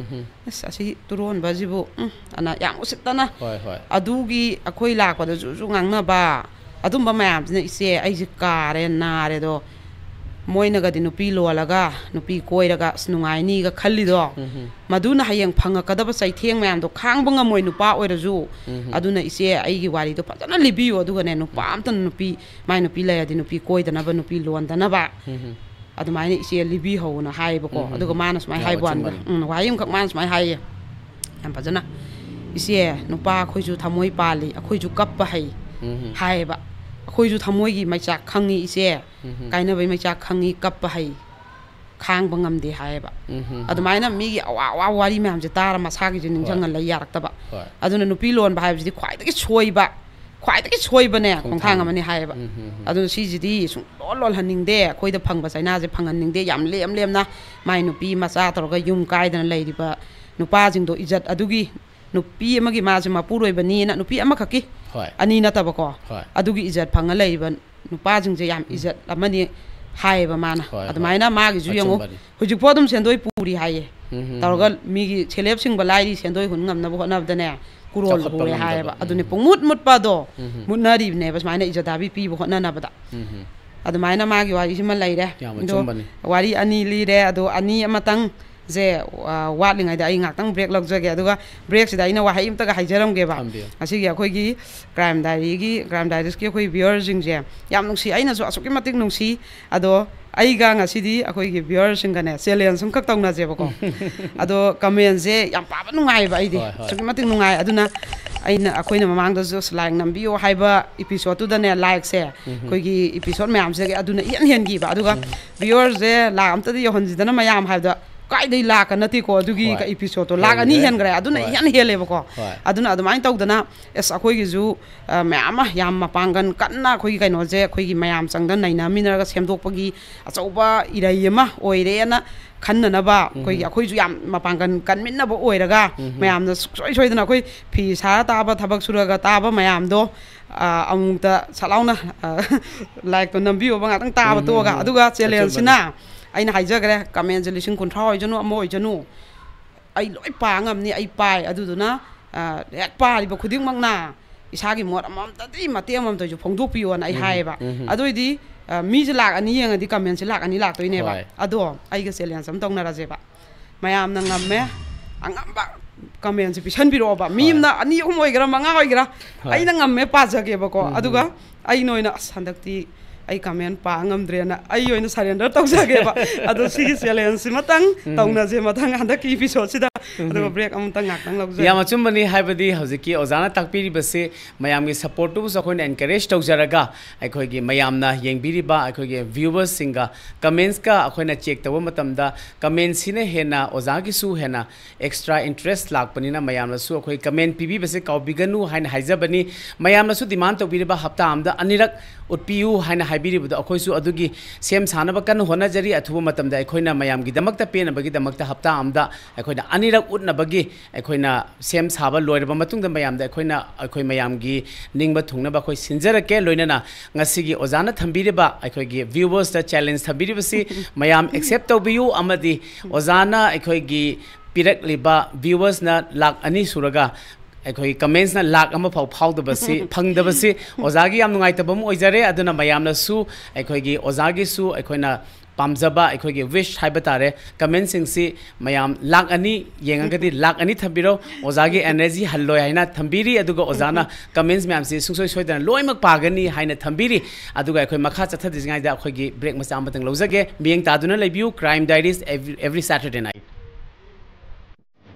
"ꯑꯁ, ꯑꯁꯤ ꯇꯨꯔꯣꯟꯕꯁꯤꯕꯨ, ꯎꯝ," ꯑꯅ ꯌꯥꯝ ꯎꯁꯤꯠꯇꯅ꯫ ꯍꯣꯏ, ꯍꯣꯏ꯫ ꯑꯗꯨꯒꯤ ꯑꯩꯈꯣꯏ ꯂꯥꯛꯄꯗꯁꯨ ꯁꯨ ꯉꯥꯡꯅꯕ, ꯑꯗꯨꯝꯕ ꯃꯌꯥꯝꯁꯤꯅ, "ꯏꯆꯦ, ꯑꯩꯁꯦ ꯀꯥꯔꯦ, ꯅꯥꯔꯦꯗꯣ, ꯃꯣꯏꯅꯒꯗꯤ ꯅꯨꯄꯤ ꯂꯣꯜꯂꯒ ꯅꯨꯄꯤ ꯀꯣꯏꯔꯒ ꯑꯁ ꯅꯨꯡꯉꯥꯏꯅꯤꯒ ꯈꯜꯂꯤꯗꯣ, ꯎꯝ꯫ ꯃꯗꯨꯅ ꯍꯌꯦꯡ ꯐꯪꯉꯛꯀꯗꯕ ꯆꯩꯊꯦꯡ ꯃꯌꯥꯝꯗꯣ ꯈꯥꯡꯕ ꯉꯝꯃꯣꯏ ꯅꯨꯄꯥ ꯑꯣꯏꯔꯁꯨ꯫ ꯎꯝ꯫ ꯑꯗꯨꯅ ꯏꯆꯦ, ꯑꯩꯒꯤ ꯋꯥꯔꯤꯗꯣ ꯐꯖꯅ ꯂꯤꯕꯤꯌꯨ, ꯑꯗꯨꯒꯅꯦ ꯅꯨꯄꯥ ꯑꯝꯇꯅ ꯅꯨꯄꯤ, ꯃꯥꯏ ꯅꯨꯄꯤ ꯂꯩꯔꯗꯤ ꯅꯨꯄꯤ ꯀꯣꯏꯗꯅꯕ, ꯅꯨꯄꯤ ꯂꯣꯟꯗꯅꯕ꯫ ꯎꯝ꯫ ꯑꯗꯨꯃꯥꯏꯅ ꯏꯆꯦ ꯂꯤꯕꯤꯍꯧꯅ" ꯍꯥꯏꯌꯦꯕꯀꯣ꯫ ꯎꯝ, ꯎꯝ, ꯑꯗꯨꯒ ꯎꯝ꯫ ꯃꯥꯅ ꯁꯨꯃꯥꯏꯅ ꯌꯥꯝ ꯍꯥꯏꯕ ꯋꯥꯅꯤꯗ꯫ ꯑꯆꯨꯝꯕꯅꯤ꯫ ꯎꯝ, ꯋꯥꯍꯩ ꯑꯃꯈꯛ ꯃꯥꯅ ꯁꯨꯃꯥꯏꯅ ꯍꯥꯏꯌꯦ꯫ ꯌꯥꯝ ꯐꯖꯅ, "ꯏꯆꯦ, ꯅꯨꯄꯥ ꯑꯩꯈꯣꯏꯁꯨ ꯊꯃꯣꯏ ꯄꯥꯜꯂꯤ, ꯑꯩꯈꯣꯏꯁꯨ ꯀꯞꯄ ꯍꯩ", ꯎꯝ꯫ ꯍꯥꯏꯌꯦꯕ꯫ "ꯑꯩꯈꯣꯏꯁꯨ ꯊꯃꯣꯏꯒꯤ ꯃꯩꯆꯥꯛ ꯈꯪꯉꯤ ꯏꯆꯦ, ꯎꯝ꯫ ꯀꯥꯏꯅꯕꯩ ꯃꯩꯆꯥꯛ ꯈꯪꯉꯤ, ꯀꯞꯄ ꯍꯩ, ꯈꯥꯡꯕ ꯉꯝꯗꯦ", ꯍꯥꯏꯌꯦꯕ꯫ ꯎꯝ, ꯎꯝ, ꯎꯝ꯫ ꯑꯗꯨꯃꯥꯏꯅ ꯃꯤꯒꯤ ꯑꯋꯥ ꯑꯋꯥ ꯋꯥꯔꯤ ꯃꯌꯥꯝꯁꯦ ꯇꯥꯔ ꯃꯁꯥꯒꯤꯁꯦ ꯍꯣꯏ꯫ ꯅꯤꯡꯁꯤꯡꯉ ꯂꯩ ꯌꯥꯔꯛꯇꯕ꯫ ꯍꯣꯏ꯫ ꯑꯗꯨꯅ ꯅꯨꯄꯤ ꯂꯣꯟꯕ ꯍꯥꯏꯕꯁꯤꯗꯤ ꯈ꯭ꯋꯥꯏꯗꯒꯤ ꯁꯣꯏꯕ, ꯈ꯭ꯋꯥꯏꯗꯒꯤ ꯁꯣꯏꯕꯅꯦ ꯈꯣꯡꯊꯥꯡ ꯈꯣꯡꯊꯥꯡ ꯑꯃꯅꯤ ꯍꯥꯏꯌꯦꯕ꯫ ꯎꯝ, ꯎꯝ, ꯎꯝ꯫ ꯑꯗꯨꯅ ꯁꯤꯁꯤꯗꯤ ꯁꯨꯡꯂꯣꯟ ꯂꯣꯜꯍꯟꯅꯤꯡꯗꯦ, ꯑꯩꯈꯣꯏꯗ ꯐꯪꯕ ꯆꯩꯅꯥꯁꯦ ꯐꯪꯍꯟꯅꯤꯡꯗꯦ, ꯌꯥꯝ ꯂꯦꯝ ꯂꯦꯝꯅ ꯃꯥꯏ ꯅꯨꯄꯤ ꯃꯆꯥ ꯇꯧꯔꯒ ꯌꯨꯝ ꯀꯥꯏꯗꯅ ꯂꯩꯔꯤꯕ ꯅꯨꯄꯥꯁꯤꯡꯗꯣ, ꯏꯖꯠ ꯑꯗꯨꯒꯤ ꯅꯨꯄꯤ ꯑꯃꯒꯤ ꯃꯥꯁꯦ ꯃꯄꯨꯔꯣꯏꯕꯅꯤꯅ, ꯅꯨꯄꯤ ꯑꯃꯈꯛꯀꯤ, ꯍꯣꯏ꯫ ꯑꯅꯤ ꯅꯠꯇꯕꯀꯣ, ꯍꯣꯏ꯫ ꯑꯗꯨꯒꯤ ꯏꯖꯠ ꯐꯪꯉ ꯂꯩꯔꯤꯕ ꯅꯨꯄꯥꯁꯤꯡꯁꯦ ꯌꯥꯝ ꯎꯝ꯫ ꯏꯖꯠ ꯑꯃꯅꯤ ꯍꯥꯏꯌꯦꯕ ꯃꯥꯅ꯫ ꯍꯣꯏ, ꯍꯣꯏ꯫ ꯑꯗꯨꯃꯥꯏꯅ ꯃꯥꯒꯤꯁꯨ ꯌꯦꯡꯉꯨ, ꯑꯆꯨꯝꯕꯅꯤ꯫ ꯍꯧꯖꯤꯛꯐꯥꯎ ꯑꯗꯨꯝ ꯁꯦꯟꯗꯣꯏ ꯄꯨꯔꯤ ꯍꯥꯏꯌꯦ꯫ ꯎꯝ, ꯎꯝ, ꯇꯧꯔꯒ ꯎꯝ꯫ ꯃꯤꯒꯤ ꯁꯦꯂꯦꯕꯁꯤꯡꯕ ꯂꯥꯏꯔꯤ, ꯁꯦꯟꯗꯣꯏ ꯍꯨꯟ ꯉꯝꯅꯕ ꯍꯣꯠꯅꯕꯗꯅꯦ ꯀꯨꯔꯣꯜ ꯆꯥꯎꯈꯠꯄ ꯄꯨꯔꯦ ꯉꯝꯗꯕ꯫ ꯍꯥꯏꯌꯦꯕ꯫ ꯎꯝ, ꯑꯗꯨꯅꯦ ꯎꯝ, ꯎꯝ꯫ ꯄꯨꯡꯃꯨꯠ ꯃꯨꯠꯄ ꯑꯗꯣ ꯎꯝ, ꯎꯝ꯫ ꯃꯨꯠꯅꯔꯤꯕꯅꯦꯕ ꯁꯨꯃꯥꯏꯅ ꯏꯖꯠ ꯗꯥꯕꯤ ꯄꯤꯕ ꯍꯣꯠꯅꯅꯕꯗ꯫ ꯎꯝ, ꯎꯝ꯫ ꯑꯗꯨꯃꯥꯏꯅ ꯃꯥꯒꯤ ꯋꯥꯔꯤꯁꯤꯃ ꯂꯩꯔꯦ꯫ ꯌꯥꯝ ꯑꯗꯣ ꯑꯆꯨꯝꯕꯅꯤ꯫ ꯋꯥꯔꯤ ꯑꯅꯤ ꯂꯤꯔꯦ, ꯑꯗꯣ ꯑꯅꯤ ꯑꯃꯇꯪꯁꯦ, ꯑ, ꯋꯥꯠꯂꯤꯉꯩꯗ ꯑꯩ ꯉꯥꯛꯇꯪ ꯕ꯭ꯔꯦꯛ ꯂꯧꯖꯒꯦ꯫ ꯑꯗꯨꯒ ꯕ꯭ꯔꯦꯛꯁꯤꯗ ꯑꯩꯅ ꯋꯥꯍꯩ ꯑꯝꯇꯒ ꯍꯥꯏꯖꯔꯝꯒꯦꯕ꯫ ꯊꯝꯕꯤꯌꯨ꯫ ꯉꯁꯤꯒꯤ ꯑꯩꯈꯣꯏꯒꯤ ꯀ꯭ꯔꯥꯏꯝ ꯗꯥꯏꯔꯤꯒꯤ, ꯀ꯭ꯔꯥꯏꯝ ꯗꯥꯏꯔꯤꯁꯀꯤ ꯑꯩꯈꯣꯏ ꯚ꯭ꯌꯨꯋꯔꯁꯤꯡꯁꯦ ꯌꯥꯝ ꯅꯨꯡꯁꯤ, ꯑꯩꯅꯁꯨ ꯑꯁꯨꯛꯀꯤ ꯃꯇꯤꯛ ꯅꯨꯡꯁꯤ꯫ ꯑꯗꯣ ꯑꯩꯒ ꯉꯁꯤꯗꯤ ꯑꯩꯈꯣꯏꯒꯤ ꯚ꯭ꯌꯨꯋꯔꯁꯤꯡꯒꯅꯦ ꯆꯦꯂꯦꯟꯖ ꯑꯃꯈꯛ ꯇꯧꯅꯁꯦꯕꯀꯣ꯫ ꯑꯗꯣ ꯀꯃꯦꯟꯁꯦ ꯌꯥꯝ ꯄꯥꯕ ꯅꯨꯡꯉꯥꯏꯌꯦꯕ ꯑꯩꯗꯤ꯫ ꯍꯣꯏ, ꯍꯣꯏ꯫ ꯑꯁꯨꯛꯀꯤ ꯃꯇꯤꯛ ꯅꯨꯡꯉꯥꯏ꯫ ꯑꯗꯨꯅ ꯑꯩꯅ, ꯑꯩꯈꯣꯏꯅ ꯃꯃꯥꯡꯗꯁꯨ ꯂꯥꯏꯛ ꯅꯝꯕꯤꯌꯨ ꯍꯥꯏꯕ ꯏꯄꯤꯁꯣꯗꯇꯨꯗꯅꯦ ꯂꯥꯏꯛꯁꯦ ꯎꯝ꯫ ꯑꯩꯈꯣꯏꯒꯤ ꯏꯄꯤꯁꯣꯗ ꯃꯌꯥꯝꯁꯤꯗꯒꯤ ꯑꯗꯨꯅ ꯏꯍꯦꯟ ꯍꯦꯟꯈꯤꯕ꯫ ꯑꯗꯨꯒ ꯎꯝ꯫ ꯚ꯭ꯌꯨꯋꯔꯁꯦ ꯂꯥꯛ ꯑꯝꯇꯗꯤ ꯌꯧꯍꯟꯁꯤꯗꯅ ꯃꯌꯥꯝ ꯍꯥꯏꯕꯗ ꯀꯥꯏꯗꯩ ꯂꯥꯛꯀ ꯅꯠꯇꯦꯀꯣ꯫ ꯑꯗꯨꯒꯤ ꯍꯣꯏ꯫ ꯏꯄꯤꯁꯣꯗꯇꯣ ꯂꯥꯛ ꯑꯅꯤ ꯍꯦꯟꯈ꯭ꯔꯦ꯫ ꯍꯦꯟꯈ꯭ꯔꯦ꯫ ꯑꯗꯨꯅ ꯍꯣꯏ꯫ ꯏꯍꯦꯟ ꯍꯦꯜꯂꯦꯕꯀꯣ꯫ ꯍꯣꯏ꯫ ꯑꯗꯨꯅ ꯑꯗꯨꯃꯥꯏꯅ ꯇꯧꯗꯅ ꯑꯁ, ꯑꯩꯈꯣꯏꯒꯤꯁꯨ, ꯑ, ꯃꯌꯥꯝ ꯑꯃ ꯌꯥꯝ ꯃꯄꯥꯡꯒꯜ ꯀꯟꯅ ꯑꯩꯈꯣꯏꯒꯤ ꯀꯩꯅꯣꯁꯦ ꯑꯩꯈꯣꯏꯒꯤ ꯃꯌꯥꯝ ꯆꯪꯗꯅ ꯅꯩꯅꯃꯤꯟꯅꯔꯒ ꯁꯦꯝꯗꯣꯛꯄꯒꯤ ꯑꯆꯧꯕ ꯏꯔꯩ ꯑꯃ ꯑꯣꯏꯔꯦꯅ ꯈꯟꯅꯅꯕ ꯑꯩꯈꯣꯏꯒꯤ, ꯎꯝ꯫ ꯑꯩꯈꯣꯏꯁꯨ ꯌꯥꯝ ꯃꯄꯥꯡꯒꯜ ꯀꯟꯃꯤꯟꯅꯕ ꯑꯣꯏꯔꯒ ꯎꯝ꯫ ꯃꯌꯥꯝꯅ ꯁꯨꯡꯁꯣꯏ ꯁꯣꯏꯗꯅ ꯑꯩꯈꯣꯏ ꯐꯤ ꯁꯥꯔ ꯇꯥꯕ, ꯊꯕꯛ ꯁꯨꯔꯒ ꯇꯥꯕ ꯃꯌꯥꯝꯗꯣ, ꯑ, ꯑꯃꯨꯛꯇ ꯁꯠ ꯂꯥꯎꯅ, ꯑ, ꯂꯥꯏꯛꯇꯣ ꯅꯝꯕꯤꯌꯣꯕ, ꯉꯥꯛꯇꯪ ꯇꯥꯕ ꯎꯝ꯫ ꯇꯣꯛꯑꯒ꯫ ꯎꯝ꯫ ꯑꯗꯨꯒ ꯆꯦꯂꯦꯟꯖꯁꯤꯅ ꯑꯆꯨꯝꯕꯅꯤ꯫ ꯑꯩꯅ ꯍꯥꯏꯖꯈ꯭ꯔꯦ, ꯀꯃꯦꯟꯁꯦ ꯂꯤꯁꯤꯡ ꯀꯨꯟꯊ꯭ꯔꯥ ꯑꯣꯏꯖꯅꯨ, ꯑꯃ ꯑꯣꯏꯖꯅꯨ, ꯑꯩ ꯂꯣꯏ ꯄꯥ ꯉꯝꯅꯤ, ꯑꯩ ꯄꯥꯏ꯫ ꯑꯗꯨꯗꯨꯅ, ꯑ, ꯍꯦꯛ ꯄꯥꯔꯤꯕ ꯈꯨꯗꯤꯡꯃꯛꯅ ꯏꯁꯥꯒꯤ ꯃꯣꯠ ꯑꯃꯃꯝꯇꯗꯤ, ꯃꯇꯦꯛ ꯑꯃꯃꯝꯇꯁꯨ ꯐꯣꯡꯗꯣꯛꯄꯤꯌꯣꯅ ꯑꯩ ꯎꯝ, ꯍꯥꯏꯌꯦꯕ꯫ ꯎꯝ꯫ ꯑꯗꯨꯑꯣꯏꯗꯤ, ꯑ, ꯃꯤꯁꯦ ꯂꯥꯛ ꯑꯅꯤ ꯌꯦꯡꯉꯗꯤ ꯀꯃꯦꯟꯁꯦ ꯂꯥꯛ ꯑꯅꯤ ꯂꯥꯛꯇꯣꯏꯅꯦꯕ꯫ ꯍꯣꯏ꯫ ꯑꯗꯣ ꯑꯩꯒ ꯆꯦꯂꯦꯟꯖ ꯑꯃ ꯇꯧꯅꯔꯁꯦꯕ꯫ ꯃꯌꯥꯝꯅ ꯉꯝꯃꯦ, ꯑꯉꯝꯕ ꯀꯃꯦꯟꯁꯦ ꯄꯤꯁꯟꯕꯤꯔꯛꯑꯣꯕ꯫ ꯃꯤ ꯍꯣꯏ꯫ ꯑꯃꯅ ꯑꯅꯤ ꯑꯍꯨꯝ ꯑꯣꯏꯒꯦꯔꯥ, ꯃꯉꯥ ꯑꯣꯏꯒꯦꯔꯥ, ꯍꯣꯏ꯫ ꯑꯩꯅ ꯉꯝꯃꯦ ꯄꯥꯖꯒꯦꯕꯀꯣ꯫ ꯎꯝ, ꯑꯗꯨꯒ ꯎꯝ꯫ ꯑꯩꯅ ꯑꯣꯏꯅ, "ꯑꯁ, ꯍꯟꯗꯛꯇꯤ ꯑꯩ ꯀꯃꯦꯟ ꯄꯥ ꯉꯝꯗ꯭ꯔꯦꯅ" ꯑꯩ ꯑꯣꯏꯅ ꯁꯔꯦꯟꯗꯔ ꯇꯧꯖꯒꯦꯕ꯫ ꯑꯗꯣ ꯁꯤꯒꯤ ꯆꯦꯂꯦꯟꯖꯁꯤꯃꯇꯪ ꯎꯝ꯫ ꯇꯧꯅꯁꯦ ꯃꯊꯪ ꯍꯟꯗꯛꯀꯤ ꯏꯄꯤꯁꯣꯗꯁꯤꯗ꯫ ꯎꯝ꯫ ꯑꯗꯨꯒ ꯕ꯭ꯔꯦꯛ ꯑꯃꯇꯪ ꯉꯥꯛꯇꯪ ꯂꯧꯖꯒꯦ꯫ ꯌꯥꯝ ꯑꯆꯨꯝꯕꯅꯤ, ꯍꯥꯏꯕꯗꯤ ꯍꯧꯖꯤꯛꯀꯤ ꯑꯣꯖꯥꯅ ꯇꯥꯛꯄꯤꯔꯤꯕꯁꯤ ꯃꯌꯥꯝꯒꯤ ꯁꯞꯄꯣꯔꯠꯇꯨꯕꯨꯁꯨ ꯑꯩꯈꯣꯏꯅ ꯑꯦꯟꯀꯔꯦꯖ ꯇꯧꯖꯔꯒ, ꯑꯩꯈꯣꯏꯒꯤ ꯃꯌꯥꯝꯅ ꯌꯦꯡꯕꯤꯔꯤꯕ ꯑꯩꯈꯣꯏꯒꯤ ꯚ꯭ꯌꯨꯋꯔꯁꯁꯤꯡꯒ ꯀꯃꯦꯟꯁꯀ ꯑꯩꯈꯣꯏꯅ ꯆꯦꯛ ꯇꯧꯕ ꯃꯇꯝꯗ, ꯀꯃꯦꯟꯁꯤꯅ ꯍꯦꯟꯅ ꯑꯣꯖꯥꯒꯤꯁꯨ ꯍꯦꯟꯅ ꯑꯦꯛꯁꯇ꯭ꯔꯥ ꯏꯟꯇꯔꯦꯁ ꯂꯥꯛꯄꯅꯤꯅ ꯃꯌꯥꯝꯅꯁꯨ ꯑꯩꯈꯣꯏ ꯀꯃꯦꯟ ꯄꯤꯕꯤꯕꯁꯦ ꯀꯥꯎꯕꯤꯒꯅꯨ ꯍꯥꯏꯅ ꯍꯥꯏꯖꯕꯅꯤ꯫ ꯃꯌꯥꯝꯅꯁꯨ ꯗꯤꯃꯥꯟ ꯇꯧꯕꯤꯔꯤꯕ ꯍꯞꯇꯥ ꯑꯃꯗ ꯑꯅꯤꯔꯛ ꯎꯠꯄꯤꯌꯨ ꯍꯥꯏꯅ ꯍꯥꯏꯕꯤꯔꯤꯕꯗꯣ, ꯑꯩꯈꯣꯏꯁꯨ ꯑꯗꯨꯒꯤ ꯁꯦꯝ ꯁꯥꯅꯕ ꯀꯟꯅ ꯍꯣꯠꯅꯖꯔꯤ꯫ ꯑꯊꯨꯕ ꯃꯇꯝꯗ ꯑꯩꯈꯣꯏꯅ ꯃꯌꯥꯝꯒꯤꯗꯃꯛꯇ ꯄꯦꯟꯅꯕꯒꯤꯗꯃꯛꯇ ꯍꯞꯇꯥ ꯑꯃꯗ ꯑꯩꯈꯣꯏꯅ ꯑꯅꯤꯔꯛ ꯎꯠꯅꯕꯒꯤ ꯑꯩꯈꯣꯏꯅ ꯁꯦꯝ ꯁꯥꯕ ꯂꯣꯏꯔꯕ ꯃꯇꯨꯡꯗ ꯃꯌꯥꯝꯗ ꯑꯩꯈꯣꯏꯅ, ꯑꯩꯈꯣꯏ ꯃꯌꯥꯝꯒꯤ ꯅꯤꯡꯕ ꯊꯨꯡꯅꯕ ꯑꯩꯈꯣꯏ ꯁꯤꯟꯖꯔꯛꯀꯦ꯫ ꯂꯣꯏꯅꯅ ꯉꯁꯤꯒꯤ ꯑꯣꯖꯥꯅ ꯊꯝꯕꯤꯔꯤꯕ ꯑꯩꯈꯣꯏꯒꯤ ꯚ꯭ꯌꯨꯋꯔꯁꯇ ꯆꯦꯂꯦꯟꯖ ꯊꯝꯕꯤꯔꯤꯕꯁꯤ ꯃꯌꯥꯝ ꯑꯦꯛꯁꯦꯞ ꯇꯧꯕꯤꯌꯨ, ꯑꯃꯗꯤ ꯑꯣꯖꯥꯅ ꯑꯩꯈꯣꯏꯒꯤ ꯄꯤꯔꯛꯂꯤꯕ ꯚ꯭ꯌꯨꯋꯔꯁꯅ ꯂꯥꯛ ꯑꯅꯤ ꯁꯨꯔꯒ ꯑꯩꯈꯣꯏ ꯀꯃꯦꯟꯁꯅ ꯂꯥꯛ ꯑꯃ ꯐꯥꯎ ꯐꯥꯎꯗꯕꯁꯤ, ꯐꯪꯗꯕꯁꯤ ꯑꯣꯖꯥꯒꯤ ꯌꯥꯝ ꯅꯨꯡꯉꯥꯏꯇꯕ ꯑꯃ ꯑꯣꯏꯖꯔꯦ꯫ ꯑꯗꯨꯅ ꯃꯌꯥꯝꯅꯁꯨ ꯑꯩꯈꯣꯏꯒꯤ ꯑꯣꯖꯥꯒꯤꯁꯨ ꯑꯩꯈꯣꯏꯅ ꯄꯥꯝꯖꯕ ꯑꯩꯈꯣꯏꯒꯤ ꯋꯤꯁ ꯍꯥꯏꯕ ꯇꯥꯔꯦ, ꯀꯃꯦꯟꯁꯤꯡꯁꯤ ꯃꯌꯥꯝ ꯂꯥꯛ ꯑꯅꯤ ꯌꯦꯡꯉꯒꯗꯤ ꯂꯥꯛ ꯑꯅꯤ ꯊꯝꯕꯤꯔꯣ, ꯑꯣꯖꯥꯒꯤ ꯑꯦꯅꯔꯖꯤ ꯍꯜꯂꯣꯏ ꯍꯥꯏꯅ ꯊꯝꯕꯤꯔꯤ꯫ ꯑꯗꯨꯒ ꯑꯣꯖꯥꯅ ꯀꯃꯦꯟꯁ ꯃꯌꯥꯝꯁꯤ ꯁꯨꯡꯁꯣꯏ ꯁꯣꯏꯗꯅ ꯂꯣꯏꯅꯃꯛ ꯄꯥꯒꯅꯤ ꯍꯥꯏꯅ ꯊꯝꯕꯤꯔꯤ꯫ ꯑꯗꯨꯒ ꯑꯩꯈꯣꯏ ꯃꯈꯥ ꯆꯠꯊꯗ꯭ꯔꯤꯉꯩꯗ ꯑꯩꯈꯣꯏꯒꯤ ꯕ꯭ꯔꯦꯛ ꯃꯆꯥ ꯑꯃꯇꯪ ꯂꯧꯖꯒꯦ꯫ ꯃꯤꯠꯌꯦꯡ ꯇꯥꯗꯨꯅ ꯂꯩꯕꯤꯌꯨ, Crime Diaries every, every Saturday night.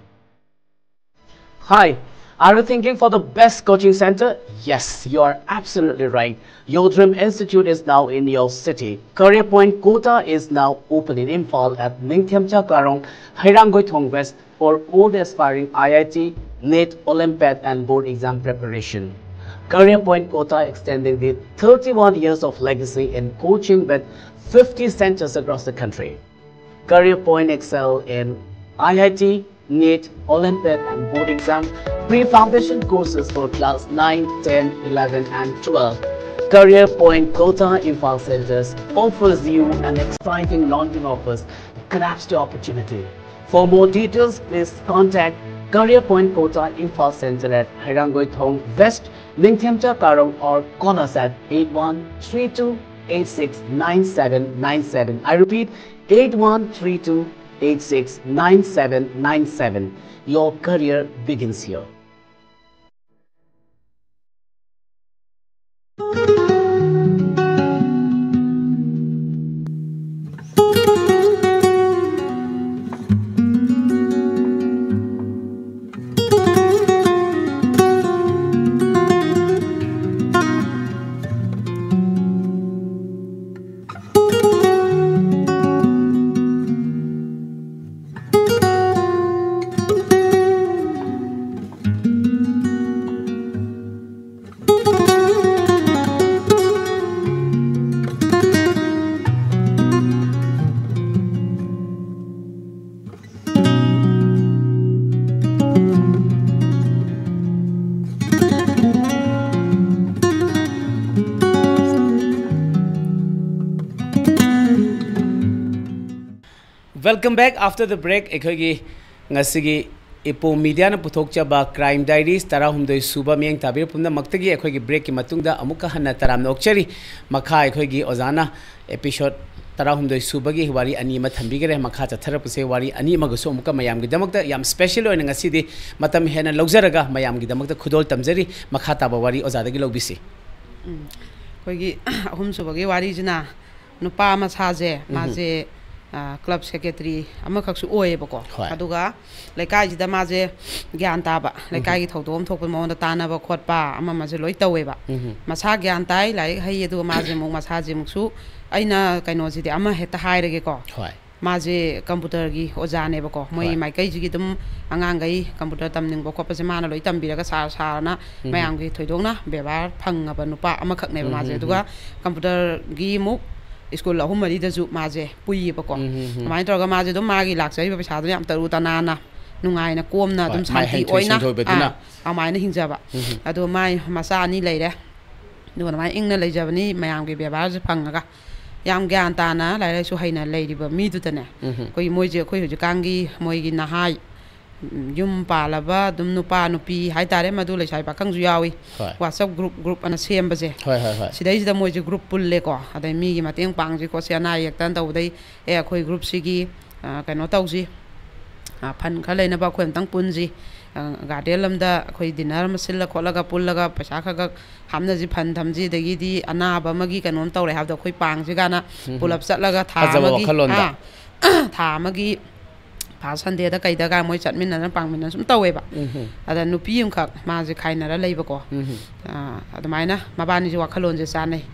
Hi, are you thinking for the best coaching center? Yes, you are absolutely right. Your dream institute is now in your city. Career Point Kota is now open in Imphal at Ningthyamcha Karong, Heirang Goithong West for all the aspiring I I T, NEET, Olympiad and board exam preparation. Career Point Kota extending the thirty-one years of legacy in coaching with fifty centers across the country. Career Point excel in I I T, NEET, Olympiad and board exam, free foundation courses for class nine, ten, eleven and twelve. Career Point Kota Imphal Centres offers you an exciting launching offers. Grasp the opportunity. For more details, please contact Career Point Kota Imphal Centre at Hairangoi Thong West, Ningthemcha Karong, or call us at eight one three two eight six nine seven nine seven. I repeat, eight one three two eight six nine seven nine seven. Your career begins here. Welcome back after the break. ꯑꯩꯈꯣꯏꯒꯤ ꯉꯁꯤꯒꯤ ꯏꯄꯣꯝ ꯃꯤꯗꯤꯌꯥꯅ ꯄꯨꯊꯣꯛꯆꯕ Crime Diaries ꯇꯔꯥꯍꯨꯝꯗꯣꯏ ꯁꯨꯕ ꯃꯤꯠꯌꯦꯡ ꯇꯥꯕꯤꯔꯤꯕ ꯄꯨꯝꯅꯃꯛꯇꯒꯤ ꯑꯩꯈꯣꯏꯒꯤ breakꯀꯤ ꯃꯇꯨꯡꯗ ꯑꯃꯨꯛꯀ ꯍꯟꯅ ꯇꯔꯥꯝꯅ ꯑꯣꯛꯆꯔꯤ꯫ ꯃꯈꯥ ꯑꯩꯈꯣꯏꯒꯤ ꯑꯣꯖꯥꯅ episode ꯇꯔꯥꯍꯨꯝꯗꯣꯏ ꯁꯨꯕꯒꯤ ꯋꯥꯔꯤ ꯑꯅꯤ ꯑꯃ ꯊꯝꯕꯤꯈꯔꯦ꯫ ꯃꯈꯥ ꯆꯠꯊꯔꯛꯄꯁꯦ ꯋꯥꯔꯤ ꯑꯅꯤ ꯑꯃꯒꯁꯨ ꯑꯃꯨꯛꯀ ꯃꯌꯥꯝꯒꯤꯗꯃꯛꯇ ꯌꯥꯝ special ꯑꯣꯏꯅ ꯉꯁꯤꯗꯤ ꯃꯇꯝ ꯍꯦꯟꯅ ꯂꯧꯖꯔꯒ ꯃꯌꯥꯝꯒꯤꯗꯃꯛꯇ ꯈꯨꯗꯣꯜ ꯇꯝꯖꯔꯤ꯫ ꯃꯈꯥ ꯇꯥꯕ ꯋꯥꯔꯤ ꯑꯣꯖꯥꯗꯒꯤ ꯂꯧꯕꯤꯁꯤ꯫ ꯎꯝ꯫ ꯑꯩꯈꯣꯏꯒꯤ ꯑꯍꯨꯝꯁꯨꯕꯒꯤ ꯋꯥꯔꯤꯁꯤꯅ ꯅꯨꯄꯥ ꯃꯁꯥꯁꯦ, ꯎꯝꯍꯨꯝ꯫ ꯃꯥꯁꯦ, ꯑ, club secretary ꯑꯃꯈꯛꯁꯨ ꯑꯣꯏꯌꯦꯕꯀꯣ꯫ ꯍꯣꯏ꯫ ꯑꯗꯨꯒ ꯂꯩꯀꯥꯏꯁꯤꯗ ꯃꯥꯁꯦ ꯒ꯭ꯌꯥꯟ ꯇꯥꯕ, ꯎꯝꯍꯨꯝ꯫ ꯂꯩꯀꯥꯏꯒꯤ ꯊꯧꯗꯣꯛ ꯑꯃ ꯊꯣꯛꯄ ꯃꯉꯣꯟꯗ ꯇꯥꯟꯅꯕ ꯈꯣꯠꯄ ꯑꯃ ꯑꯃꯁꯦ ꯂꯣꯏ ꯇꯧꯋꯦꯕ꯫ ꯎꯝꯍꯨꯝ꯫ ꯃꯁꯥ ꯒ꯭ꯌꯥꯟ ꯇꯥꯏ, ꯂꯥꯏꯔꯤꯛ ꯍꯩ, ꯑꯗꯨꯒ ꯃꯥꯁꯦ ꯑꯃꯨꯛ, ꯃꯁꯥꯁꯦ ꯑꯃꯨꯛꯁꯨ, ꯑꯩꯅ ꯀꯩꯅꯣꯁꯤꯗꯤ ꯑꯃ ꯍꯦꯛꯇ ꯍꯥꯏꯔꯒꯦꯀꯣ꯫ ꯍꯣꯏ꯫ ꯃꯥꯁꯦ computerꯒꯤ ꯑꯣꯖꯥꯅꯦꯕꯀꯣ꯫ ꯃꯣꯏ ꯍꯣꯏ꯫ ꯃꯥꯏꯀꯩꯁꯤꯒꯤ ꯑꯗꯨꯝ ꯑꯉꯥꯡꯈꯩ computer ꯇꯝꯅꯤꯡꯕ ꯈꯣꯠꯄꯁꯦ ꯃꯥꯅ ꯂꯣꯏ ꯇꯝꯕꯤꯔꯒ ꯁꯥꯔ ꯁꯥꯔꯅ ꯎꯝ꯫ ꯃꯌꯥꯝꯒꯤ ꯊꯣꯏꯗꯣꯛꯅ ꯕꯦꯕꯥꯔ ꯐꯪꯉꯕ ꯅꯨꯄꯥ ꯑꯃꯈꯛꯅꯦꯕ ꯎꯝ, ꯃꯥꯁꯦ꯫ ꯎꯝ, ꯑꯗꯨꯒ ꯎꯝ꯫ Computerꯒꯤ ꯑꯃꯨꯛ school ꯑꯍꯨꯝ ꯃꯔꯤꯗꯁꯨ ꯃꯥꯁꯦ ꯄꯨꯏꯌꯦꯕꯀꯣ꯫ ꯎꯝ, ꯎꯝ, ꯎꯝ꯫ ꯑꯗꯨꯃꯥꯏꯅ ꯇꯧꯔꯒ ꯃꯥꯁꯦ ꯑꯗꯨꯝ ꯃꯥꯒꯤ ꯂꯥꯛꯆꯔꯤꯕ ꯄꯩꯁꯥꯗꯨꯅ ꯌꯥꯝ ꯇꯔꯨ ꯇꯅꯥꯟꯅ, ꯅꯨꯡꯉꯥꯏꯅ, ꯀꯣꯝꯅ ꯍꯣꯏ, ꯑꯗꯨꯝ ꯃꯥꯏ ꯁꯥꯟꯇꯤ ꯍꯩꯊꯣꯏ ꯑꯣꯏꯅ, ꯁꯤꯡꯊꯣꯏꯕꯗꯨꯅ꯫ ꯑꯥ, ꯑꯗꯨꯃꯥꯏꯅ ꯍꯤꯡꯖꯕ꯫ ꯎꯝ, ꯎꯝ꯫ ꯑꯗꯣ ꯃꯥꯏ ꯃꯆꯥ ꯑꯅꯤ ꯂꯩꯔꯦ꯫ ꯑꯗꯨꯒ ꯑꯗꯨꯃꯥꯏꯅ ꯏꯪꯅ ꯂꯩꯖꯕꯅꯤ, ꯃꯌꯥꯝꯒꯤ ꯕꯦꯕꯥꯔꯁꯦ ꯐꯪꯉꯒ꯫ ꯌꯥꯝ ꯒ꯭ꯌꯥꯟ ꯇꯥꯅ, ꯂꯥꯏꯔꯤꯛ ꯂꯥꯏꯁꯨ ꯍꯩꯅ ꯂꯩꯔꯤꯕ ꯃꯤꯗꯨꯗꯅꯦ, ꯎꯝ꯫ ꯑꯩꯈꯣꯏꯒꯤ ꯃꯣꯏꯁꯦ, ꯑꯩꯈꯣꯏ ꯍꯧꯖꯤꯛꯀꯥꯟꯒꯤ ꯃꯣꯏꯒꯤ ꯅꯍꯥ, ꯎꯝ, ꯌꯨꯝ ꯄꯥꯜꯂꯕ ꯑꯗꯨꯝ ꯅꯨꯄꯥ ꯅꯨꯄꯤ ꯍꯥꯏꯇꯥꯔꯦ, ꯃꯗꯨ ꯂꯩꯁꯥꯕꯤ ꯄꯥꯈꯪꯁꯨ ꯌꯥꯎꯏ, ꯍꯣꯏ꯫ WhatsApp group, group ꯑꯅ ꯁꯦꯝꯕꯁꯦ꯫ ꯍꯣꯏ, ꯍꯣꯏ, ꯍꯣꯏ꯫ ꯁꯤꯗꯩꯁꯤꯗ ꯃꯣꯏꯁꯦ group ꯄꯨꯜꯂꯦꯀꯣ, ꯑꯗꯩ ꯃꯤꯒꯤ ꯃꯇꯦꯡ ꯄꯥꯡꯁꯤ ꯈꯣꯠꯁꯤ, ꯑꯅꯥ ꯑꯌꯦꯛꯇꯅ ꯇꯧꯕꯗꯩ, "ꯑꯦ, ꯑꯩꯈꯣꯏ groupꯁꯤꯒꯤ, ꯑ, ꯀꯩꯅꯣ ꯇꯧꯁꯤ, ꯑ, fund ꯈꯔ ꯂꯩꯅꯕ ꯑꯩꯈꯣꯏ ꯑꯝꯇꯪ ꯄꯨꯟꯁꯤ, ꯑ, garden ꯑꯃꯗ ꯑꯩꯈꯣꯏ dinner ꯑꯃ ꯁꯤꯜꯂ ꯈꯣꯠꯂꯒ ꯄꯨꯜꯂꯒ ꯄꯩꯁꯥ ꯈꯔ ꯈꯔ ꯍꯥꯞꯅꯁꯤ, fund ꯊꯝꯁꯤ, ꯑꯗꯒꯤꯗꯤ ꯑꯅꯥꯕ ꯑꯃꯒꯤ ꯀꯩꯅꯣꯝ ꯇꯧꯔꯦ ꯍꯥꯏꯕꯗ ꯑꯩꯈꯣꯏ ꯄꯥꯡꯁꯤ" ꯀꯥꯏꯅ ꯎꯝ꯫ ꯄꯨꯂꯞ ꯆꯠꯂꯒ ꯊꯥ ꯐꯖꯕ ꯑꯃꯒꯤ, ꯋꯥꯈꯜꯂꯣꯟꯗ꯫ ꯑꯥ, ꯊꯥ ꯑꯃꯒꯤ first Sundayꯗ ꯀꯩꯗꯒ ꯃꯣꯏ ꯆꯠꯃꯤꯟꯅꯗꯅ ꯄꯥꯡꯃꯤꯟꯅꯗꯅ ꯁꯨꯝ ꯇꯧꯋꯦꯕ꯫ ꯎꯝ꯫ ꯑꯗ ꯅꯨꯄꯤ ꯑꯃꯈꯛ ꯃꯥꯁꯦ ꯈꯥꯏꯅꯔ ꯂꯩꯕꯀꯣ꯫ ꯎꯝ꯫ ꯑ, ꯑꯗꯨꯃꯥꯏꯅ ꯃꯕꯥꯅꯤꯁꯦ ꯋꯥꯈꯜꯂꯣꯟꯁꯦ ꯆꯥꯟꯅꯩ꯫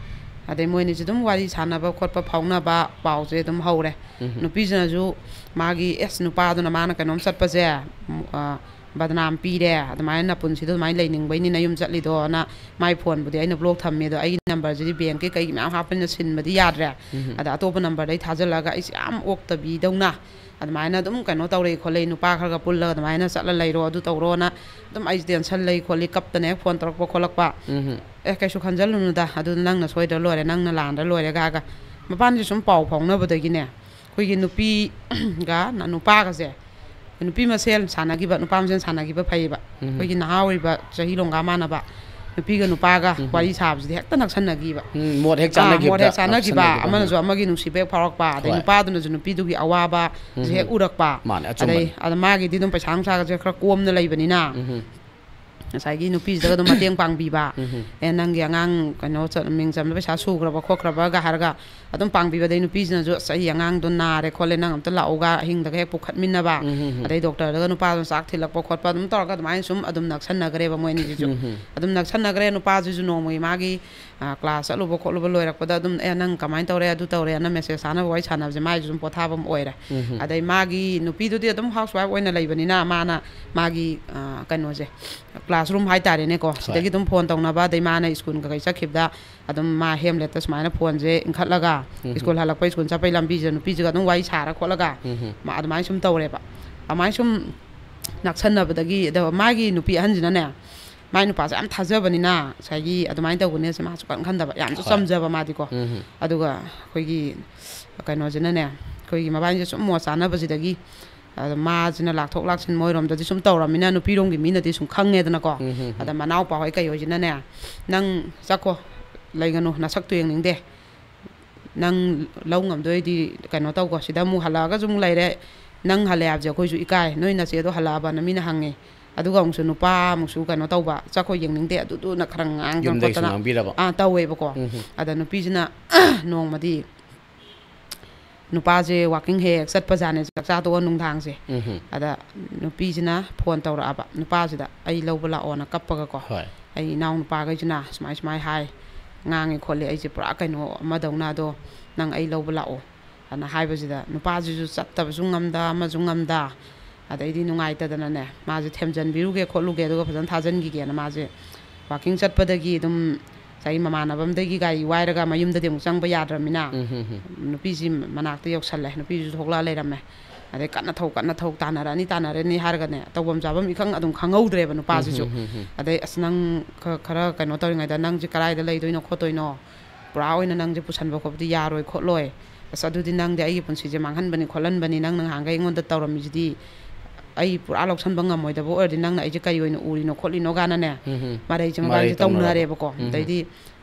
ꯑꯗꯩ ꯃꯣꯏꯅꯤꯁꯦ ꯑꯗꯨꯝ ꯋꯥꯔꯤ ꯁꯥꯟꯅꯕ ꯈꯣꯠꯄ, ꯐꯥꯎꯅꯕ ꯄꯥꯎꯁꯦ ꯑꯗꯨꯝ ꯍꯧꯔꯦ꯫ ꯎꯝ꯫ ꯅꯨꯄꯤꯁꯤꯅꯁꯨ ꯃꯥꯒꯤ, "ꯑꯦꯁ, ꯅꯨꯄꯥꯗꯨꯅ ꯃꯥꯅ ꯀꯩꯅꯣꯝ ꯆꯠꯄꯁꯦ, ꯎꯝ, ꯑ, ꯕꯗꯅꯥꯝ ꯄꯤꯔꯦ, ꯑꯗꯨꯃꯥꯏꯅ ꯅꯄꯨꯟꯁꯤꯗ ꯑꯗꯨꯃꯥꯏꯅ ꯂꯩꯅꯤꯡꯕꯩꯅꯤ ꯅꯌꯨꯝ ꯆꯠꯂꯤꯗꯣꯅ", ꯃꯥꯏ phoneꯕꯨꯗꯤ ꯑꯩꯅ block ꯊꯝꯃꯦ, ꯑꯗꯣ ꯑꯩꯒꯤ numberꯁꯤꯗꯤ bankꯀꯤ ꯀꯩꯒꯤ ꯃꯌꯥꯝ ꯍꯥꯞꯄꯅꯤꯅ ꯁꯤꯟꯕꯗꯤ ꯌꯥꯗ꯭ꯔꯦ꯫ ꯎꯝ꯫ ꯑꯗ ꯑꯇꯣꯞꯄ numberꯗꯩ ꯊꯥꯖꯤꯜꯂꯒ ꯑꯩꯁꯦ ꯌꯥꯝ ꯑꯣꯛꯇꯕꯤꯗꯧꯅ ꯑꯗꯨꯃꯥꯏꯅ ꯑꯗꯨꯝ ꯀꯩꯅꯣ ꯇꯧꯔꯛꯏ ꯈꯣꯠꯂꯛꯏ, ꯅꯨꯄꯥ ꯈꯔꯒ ꯄꯨꯜꯂꯒ ꯑꯗꯨꯃꯥꯏꯅ ꯆꯠꯂ ꯂꯩꯔꯣ, ꯑꯗꯨ ꯇꯧꯔꯣꯅ ꯑꯗꯨꯝ ꯑꯩꯁꯦ tension ꯂꯩ ꯈꯣꯠꯂꯤ, ꯀꯞꯇꯅ ꯍꯦꯛ phone ꯇꯧꯔꯛꯄ ꯈꯣꯠꯂꯛꯄ꯫ ꯎꯝ꯫ "ꯑꯦ, ꯀꯩꯁꯨ ꯈꯟꯖꯜꯂꯨꯅꯨꯗ, ꯑꯗꯨ ꯅꯪꯅ ꯁꯣꯏꯗ꯭ꯔ ꯂꯣꯏꯔꯦ, ꯅꯪꯅ ꯂꯥꯟꯗ꯭ꯔ ꯂꯣꯏꯔꯦ" ꯒꯥꯒ ꯃꯄꯥꯟꯁꯦ ꯁꯨꯝ ꯄꯥꯎ ꯐꯥꯎꯅꯕꯗꯒꯤꯅꯦ, ꯑꯩꯈꯣꯏꯒꯤ ꯅꯨꯄꯤꯒ ꯅ-, ꯅꯨꯄꯥꯒꯁꯦ, ꯅꯨꯄꯤ ꯃꯁꯦꯜ ꯁꯥꯟꯅꯈꯤꯕ, ꯅꯨꯄꯥ ꯃꯁꯦꯜ ꯁꯥꯟꯅꯈꯤꯕ ꯐꯩꯌꯦꯕ꯫ ꯎꯝ꯫ ꯑꯩꯈꯣꯏꯒꯤ ꯅꯍꯥ ꯑꯣꯏꯔꯤꯕ, ꯆꯍꯤ ꯂꯣꯡꯒꯥ ꯃꯥꯟꯅꯕ ꯅꯨꯄꯤꯒ ꯅꯨꯄꯥꯒ ꯎꯝ꯫ ꯋꯥꯔꯤ ꯁꯥꯕꯁꯤꯗꯤ ꯍꯦꯛꯇ ꯅꯛꯁꯟꯅꯈꯤꯕ꯫ ꯎꯝ, ꯃꯣꯠ ꯍꯦꯛ ꯑꯥ, ꯆꯥꯟꯅꯈꯤꯕꯗ ꯃꯣꯠ ꯍꯦꯛ ꯆꯥꯟꯅꯈꯤꯕ, ꯅꯛꯁꯟꯅꯈꯤꯕ꯫ ꯑꯃꯅꯁꯨ ꯑꯃꯒꯤ ꯅꯨꯡꯁꯤꯕ ꯍꯦꯛ ꯐꯥꯎꯔꯛꯄ, ꯑꯗꯩ ꯍꯣꯏ꯫ ꯅꯨꯄꯥꯗꯨꯅꯁꯨ ꯅꯨꯄꯤꯗꯨꯒꯤ ꯑꯋꯥꯕꯁꯦ ꯎꯝ꯫ ꯍꯦꯛ ꯎꯔꯛꯄ꯫ ꯃꯥꯅꯦ, ꯑꯆꯨꯝꯕꯅꯦ꯫ ꯑꯗꯩ, ꯑꯗ ꯃꯥꯒꯤꯗꯤ ꯑꯗꯨꯝ ꯄꯩꯁꯥ ꯅꯨꯡꯁꯥꯒꯁꯦ ꯈꯔ ꯀꯣꯝꯅ ꯂꯩꯕꯅꯤꯅ, ꯎꯝ꯫ ꯉꯁꯥꯏꯒꯤ ꯅꯨꯄꯤꯁꯤꯗꯒ ꯑꯗꯨꯝ ꯃꯇꯦꯡ ꯄꯥꯡꯕꯤꯕ꯫ ꯎꯝ꯫ "ꯑꯦ, ꯅꯪꯒꯤ ꯑꯉꯥꯡ ꯀꯩꯅꯣ ꯆꯠ-, ꯃꯤꯡ ꯆꯟꯕ ꯄꯩꯁꯥ ꯁꯨꯈ꯭ꯔꯕ ꯈꯣꯠꯈ꯭ꯔꯕꯒ" ꯍꯥꯏꯔꯒ ꯑꯗꯨꯝ ꯄꯥꯡꯕꯤꯕ꯫ ꯑꯗꯩ ꯅꯨꯄꯤꯁꯤꯅꯁꯨ, "ꯑꯁ, ꯑꯩ ꯑꯉꯥꯡꯗꯣ ꯅꯥꯔꯦ ꯈꯣꯠꯂꯦ, ꯅꯪ ꯑꯝꯇ ꯂꯥꯛꯎꯒ", ꯑꯍꯤꯡꯗꯒ ꯍꯦꯛ ꯄꯨꯈꯠꯃꯤꯟꯅꯕ꯫ ꯎꯝ꯫ ꯑꯗꯩ doctorꯗꯒ ꯅꯨꯄꯥꯗꯣ ꯆꯥꯛ ꯊꯤꯜꯂꯛꯄ ꯈꯣꯠꯄ ꯑꯗꯨꯝ ꯇꯧꯔꯒ ꯑꯗꯨꯃꯥꯏꯅ ꯁꯨꯝ ꯑꯗꯨꯝ ꯅꯛꯁꯟꯅꯈ꯭ꯔꯦꯕ ꯃꯣꯏ ꯑꯅꯤꯁꯤꯁꯨ꯫ ꯎꯝ꯫ ꯑꯗꯨꯝ ꯅꯛꯁꯟꯅꯈ꯭ꯔꯦ꯫ ꯅꯨꯄꯥꯁꯤꯁꯨ ꯅꯣꯡꯃꯒꯤ ꯃꯥꯒꯤ, ꯑ, class ꯆꯠꯂꯨꯕ ꯈꯣꯠꯂꯨꯕ ꯂꯣꯏꯔꯛꯄꯗ ꯑꯗꯨꯝ, "ꯑꯦ, ꯅꯪ ꯀꯃꯥꯏꯅ ꯇꯧꯔꯦ, ꯑꯗꯨ ꯇꯧꯔꯦꯅ" message ꯊꯥꯅꯕ, ꯋꯥꯔꯤ ꯁꯥꯟꯅꯕꯁꯦ ꯃꯥꯏꯁꯨ ꯑꯗꯨꯝ ꯄꯣꯊꯥꯐꯝ ꯑꯣꯏꯔꯦ꯫ ꯎꯝ꯫ ꯑꯗꯩ ꯃꯥꯒꯤ ꯅꯨꯄꯤꯗꯨꯗꯤ ꯑꯗꯨꯝ housewife ꯑꯣꯏꯅ ꯂꯩꯕꯅꯤꯅ ꯃꯥꯅ ꯃꯥꯒꯤ, ꯑ, ꯀꯩꯅꯣꯁꯦ, classroom ꯍꯥꯏꯇꯥꯔꯦꯅꯦꯀꯣ, ꯍꯣꯏ꯫ ꯁꯤꯗꯒꯤ ꯑꯗꯨꯝ phone ꯇꯧꯅꯕ, ꯑꯗꯩ ꯃꯥꯅ ꯁ꯭ꯀꯨꯜ ꯀꯩꯀꯩ ꯆꯠꯈꯤꯕꯗ ꯑꯗꯨꯝ ꯃꯥ helmetꯇ ꯁꯨꯃꯥꯏꯅ phoneꯁꯦ ꯏꯟꯈꯠꯂꯒ, ꯎꯝ꯫ ꯁ꯭ꯀꯨꯜ ꯍꯜꯂꯛꯄ, ꯁ꯭ꯀꯨꯜ ꯆꯠꯄꯩ ꯂꯝꯕꯤꯁꯤꯗ ꯅꯨꯄꯤꯁꯤꯒ ꯑꯗꯨꯝ ꯋꯥꯔꯤ ꯁꯥꯔ ꯈꯣꯠꯂꯒ ꯎꯝ꯫ ꯃꯥ ꯑꯗꯨꯃꯥꯏꯅ ꯁꯨꯝ ꯇꯧꯔꯦꯕ꯫ ꯑꯗꯨꯃꯥꯏꯅ ꯁꯨꯝ ꯅꯛꯁꯟꯅꯕꯗꯒꯤ, ꯑꯗꯣ ꯃꯥꯒꯤ ꯅꯨꯄꯤ ꯑꯍꯟꯁꯤꯅꯅꯦ, ꯃꯥꯏ ꯅꯨꯄꯥꯁꯦ ꯌꯥꯝ ꯊꯥꯖꯕꯅꯤꯅ ꯉꯁꯥꯏꯒꯤ ꯑꯗꯨꯃꯥꯏꯅ ꯇꯧꯒꯅꯤ ꯁꯦ ꯃꯥ ꯁꯨꯛꯈꯟ ꯈꯟꯗꯕ, ꯌꯥꯝꯁꯨ ꯍꯣꯏ꯫ ꯆꯝꯖꯕ ꯃꯥꯗꯤꯀꯣ꯫ ꯎꯝ꯫ ꯑꯗꯨꯒ ꯑꯩꯈꯣꯏꯒꯤ ꯀꯩꯅꯣꯁꯤꯅꯅꯦ, ꯑꯩꯈꯣꯏꯒꯤ ꯃꯕꯥꯅꯤꯁꯦ ꯁꯨꯝ ꯃꯣꯠ ꯆꯥꯅꯕꯁꯤꯗꯒꯤ, ꯑꯗ ꯃꯥꯁꯤꯅ ꯂꯥꯛꯊꯣꯛ ꯂꯥꯛꯁꯤꯟ ꯃꯣꯏꯔꯣꯝꯗꯗꯤ ꯁꯨꯝ ꯇꯧꯔꯝꯃꯤꯅ ꯅꯨꯄꯤꯔꯣꯝꯒꯤ ꯃꯤꯅꯗꯤ ꯁꯨꯝ ꯈꯪꯉꯦꯗꯅꯀꯣ꯫ ꯎꯝ, ꯎꯝ, ꯎꯝ꯫ ꯑꯗ ꯃꯅꯥꯎꯄꯥ ꯍꯣꯏ ꯀꯩ ꯍꯣꯏꯁꯤꯅꯅꯦ, "ꯅꯪ ꯆꯠꯈꯣ, ꯂꯩꯒꯅꯨ, ꯅꯁꯛꯇꯨ ꯌꯦꯡꯅꯤꯡꯗꯦ, ꯅꯪ ꯂꯧ ꯉꯝꯗꯣꯏꯗꯤ ꯀꯩꯅꯣ ꯇꯧꯀꯣ, ꯁꯤꯗ ꯑꯃꯨꯛ ꯍꯜꯂꯛꯑꯒꯁꯨ ꯑꯃꯨꯛ ꯂꯩꯔꯦ, ꯅꯪ ꯍꯜꯂꯦ ꯍꯥꯏꯕꯁꯦ ꯑꯩꯈꯣꯏꯁꯨ ꯏꯀꯥꯏ, ꯅꯣꯏ ꯅꯆꯦꯗꯣ ꯍꯜꯂꯛꯑꯕꯅ ꯃꯤꯅ ꯍꯪꯉꯦ, ꯑꯗꯨꯒ ꯑꯃꯨꯛꯁꯨ ꯅꯨꯄꯥ ꯑꯃꯨꯛꯁꯨ ꯀꯩꯅꯣ ꯇꯧꯕ, ꯆꯠꯈꯣ ꯌꯦꯡꯅꯤꯡꯗꯦ, ꯑꯗꯨꯗꯨꯅ ꯈꯔ ꯉꯥꯡꯗꯅ ꯌꯨꯝꯗꯩꯁꯨ ꯈꯣꯠꯇꯅ ꯉꯥꯡꯕꯤꯔꯕ? ꯑꯥ, ꯇꯧꯋꯦꯕꯀꯣ꯫ ꯎꯝ, ꯎꯝ꯫ ꯑꯗ ꯅꯨꯄꯤꯁꯤꯅ ꯅꯣꯡꯃꯗꯤ ꯅꯨꯄꯥꯁꯦ ꯋꯥꯀꯤꯡ ꯍꯦꯛ ꯍꯦꯛ ꯆꯠꯄꯖꯥꯠꯅꯦ, ꯆꯥꯛ ꯆꯥ ꯇꯣꯛꯑ ꯅꯨꯡꯗꯥꯡꯁꯦ꯫ ꯎꯝ꯫ ꯑꯗ ꯅꯨꯄꯤꯁꯤꯅ ꯐꯣꯟ ꯇꯧꯔꯛꯑꯕ ꯅꯨꯄꯥꯁꯤꯗ, "ꯑꯩ ꯂꯧꯕ ꯂꯥꯛꯑꯣꯅ" ꯀꯞꯄꯒꯀꯣ꯫ ꯍꯣꯏ꯫ "ꯑꯩ ꯏꯅꯥꯎ ꯅꯨꯄꯥꯈꯩꯁꯤꯅ ꯁꯨꯃꯥꯏ ꯁꯨꯃꯥꯏ ꯍꯥꯏ, ꯉꯥꯡꯉꯤ ꯈꯣꯠꯂꯤ, ꯑꯩꯁꯦ ꯄꯨꯔꯥ ꯀꯩꯅꯣ ꯑꯃꯗꯧꯅ, ꯑꯗꯣ ꯅꯪ ꯑꯩ ꯂꯧꯕ ꯂꯥꯛꯑꯣ" ꯑꯅ ꯍꯥꯏꯕꯁꯤꯗ, ꯅꯨꯄꯥꯁꯤꯁꯨ ꯆꯠꯇꯕꯁꯨ ꯉꯝꯗ, ꯑꯃꯁꯨ ꯉꯝꯗ, ꯑꯗꯩꯗꯤ ꯅꯨꯡꯉꯥꯏꯇꯗꯅꯅꯦ, ꯃꯥꯁꯦ ꯊꯦꯝꯖꯤꯟꯕꯤꯔꯨꯒꯦ ꯈꯣꯠꯂꯨꯒꯦ, ꯑꯗꯨꯒ ꯐꯖꯅ ꯊꯥꯖꯤꯟꯈꯤꯒꯦꯅ ꯃꯥꯁꯦ ꯋꯥꯀꯤꯡ ꯆꯠꯄꯗꯒꯤ ꯑꯗꯨꯝ ꯉꯁꯥꯏꯒꯤ ꯃꯃꯥꯟꯅꯕ ꯑꯃꯗꯒꯤ ꯒꯥꯔꯤ ꯋꯥꯏꯔꯒ ꯃꯌꯨꯝꯗꯗꯤ ꯑꯃꯨꯛ ꯆꯪꯕ ꯌꯥꯗ꯭ꯔꯃꯤꯅ, ꯎꯝ, ꯍꯝ, ꯍꯝ꯫ ꯅꯨꯄꯤꯁꯤ ꯃꯅꯥꯛꯇ ꯌꯧꯁꯜꯂꯦ, ꯅꯨꯄꯤꯁꯤꯁꯨ ꯊꯣꯛꯂꯛꯑ ꯂꯩꯔꯝꯃꯦ꯫ ꯑꯗꯩ ꯀꯟꯅ ꯊꯧ, ꯀꯟꯅ ꯊꯧ, ꯇꯥꯟꯅꯔꯅꯤ, ꯇꯥꯟꯅꯔꯅꯤ ꯍꯥꯏꯔꯒꯅꯦ, ꯇꯧꯐꯝ ꯆꯥꯐꯝ ꯏꯈꯪ ꯑꯗꯨꯝ ꯈꯪꯍꯧꯗ꯭ꯔꯦꯕ ꯅꯨꯄꯥꯁꯤꯁꯨ꯫ ꯎꯝ, ꯍꯝ, ꯍꯝ, ꯍꯝ꯫ ꯑꯗꯩ, "ꯑꯁ, ꯅꯪ ꯈ-, ꯈꯔ ꯀꯩꯅꯣ ꯇꯧꯔꯤꯉꯩꯗ ꯅꯪꯁꯦ ꯀꯗꯥꯏꯗ ꯂꯩꯗꯣꯏꯅꯣ ꯈꯣꯠꯇꯣꯏꯅꯣ? ꯄꯨꯔꯥ ꯑꯣꯏꯅ ꯅꯪꯁꯦ ꯄꯨꯁꯟꯕ ꯈꯣꯠꯄꯗꯤ ꯌꯥꯔꯣꯏ ꯈꯣꯠꯂꯣꯏ꯫ ꯑꯁ, ꯑꯗꯨꯗꯤ ꯅꯪꯗꯤ ꯑꯩꯒꯤ ꯄꯨꯟꯁꯤꯁꯦ ꯃꯥꯡꯍꯟꯕꯅꯤ ꯈꯣꯠꯍꯟꯕꯅꯤ, ꯅꯪꯅ ꯉꯍꯥꯟꯈꯩ ꯑꯩꯉꯣꯟꯗ ꯇꯧꯔꯝꯃꯤꯁꯤꯗꯤ ꯑꯩ ꯄꯨꯔꯥ ꯂꯧꯁꯟꯕ ꯉꯝꯃꯣꯏꯗꯕ ꯑꯣꯏꯔꯗꯤ ꯅꯪꯅ ꯑꯩꯁꯦ ꯀꯔꯤ ꯑꯣꯏꯅ ꯎꯔꯤꯅꯣ ꯈꯣꯠꯂꯤꯅꯣ?" ꯀꯥꯏꯅꯅꯦ, ꯎꯝ, ꯍꯝ꯫ ꯃꯔꯩꯁꯦ ꯃꯔꯩ ꯃꯕꯥꯅꯤꯁꯦ ꯇꯧꯅꯔꯕ꯫ ꯇꯧꯅꯔꯦꯕꯀꯣ꯫ ꯎꯝ, ꯍꯝ꯫ ꯑꯗꯩꯗꯤ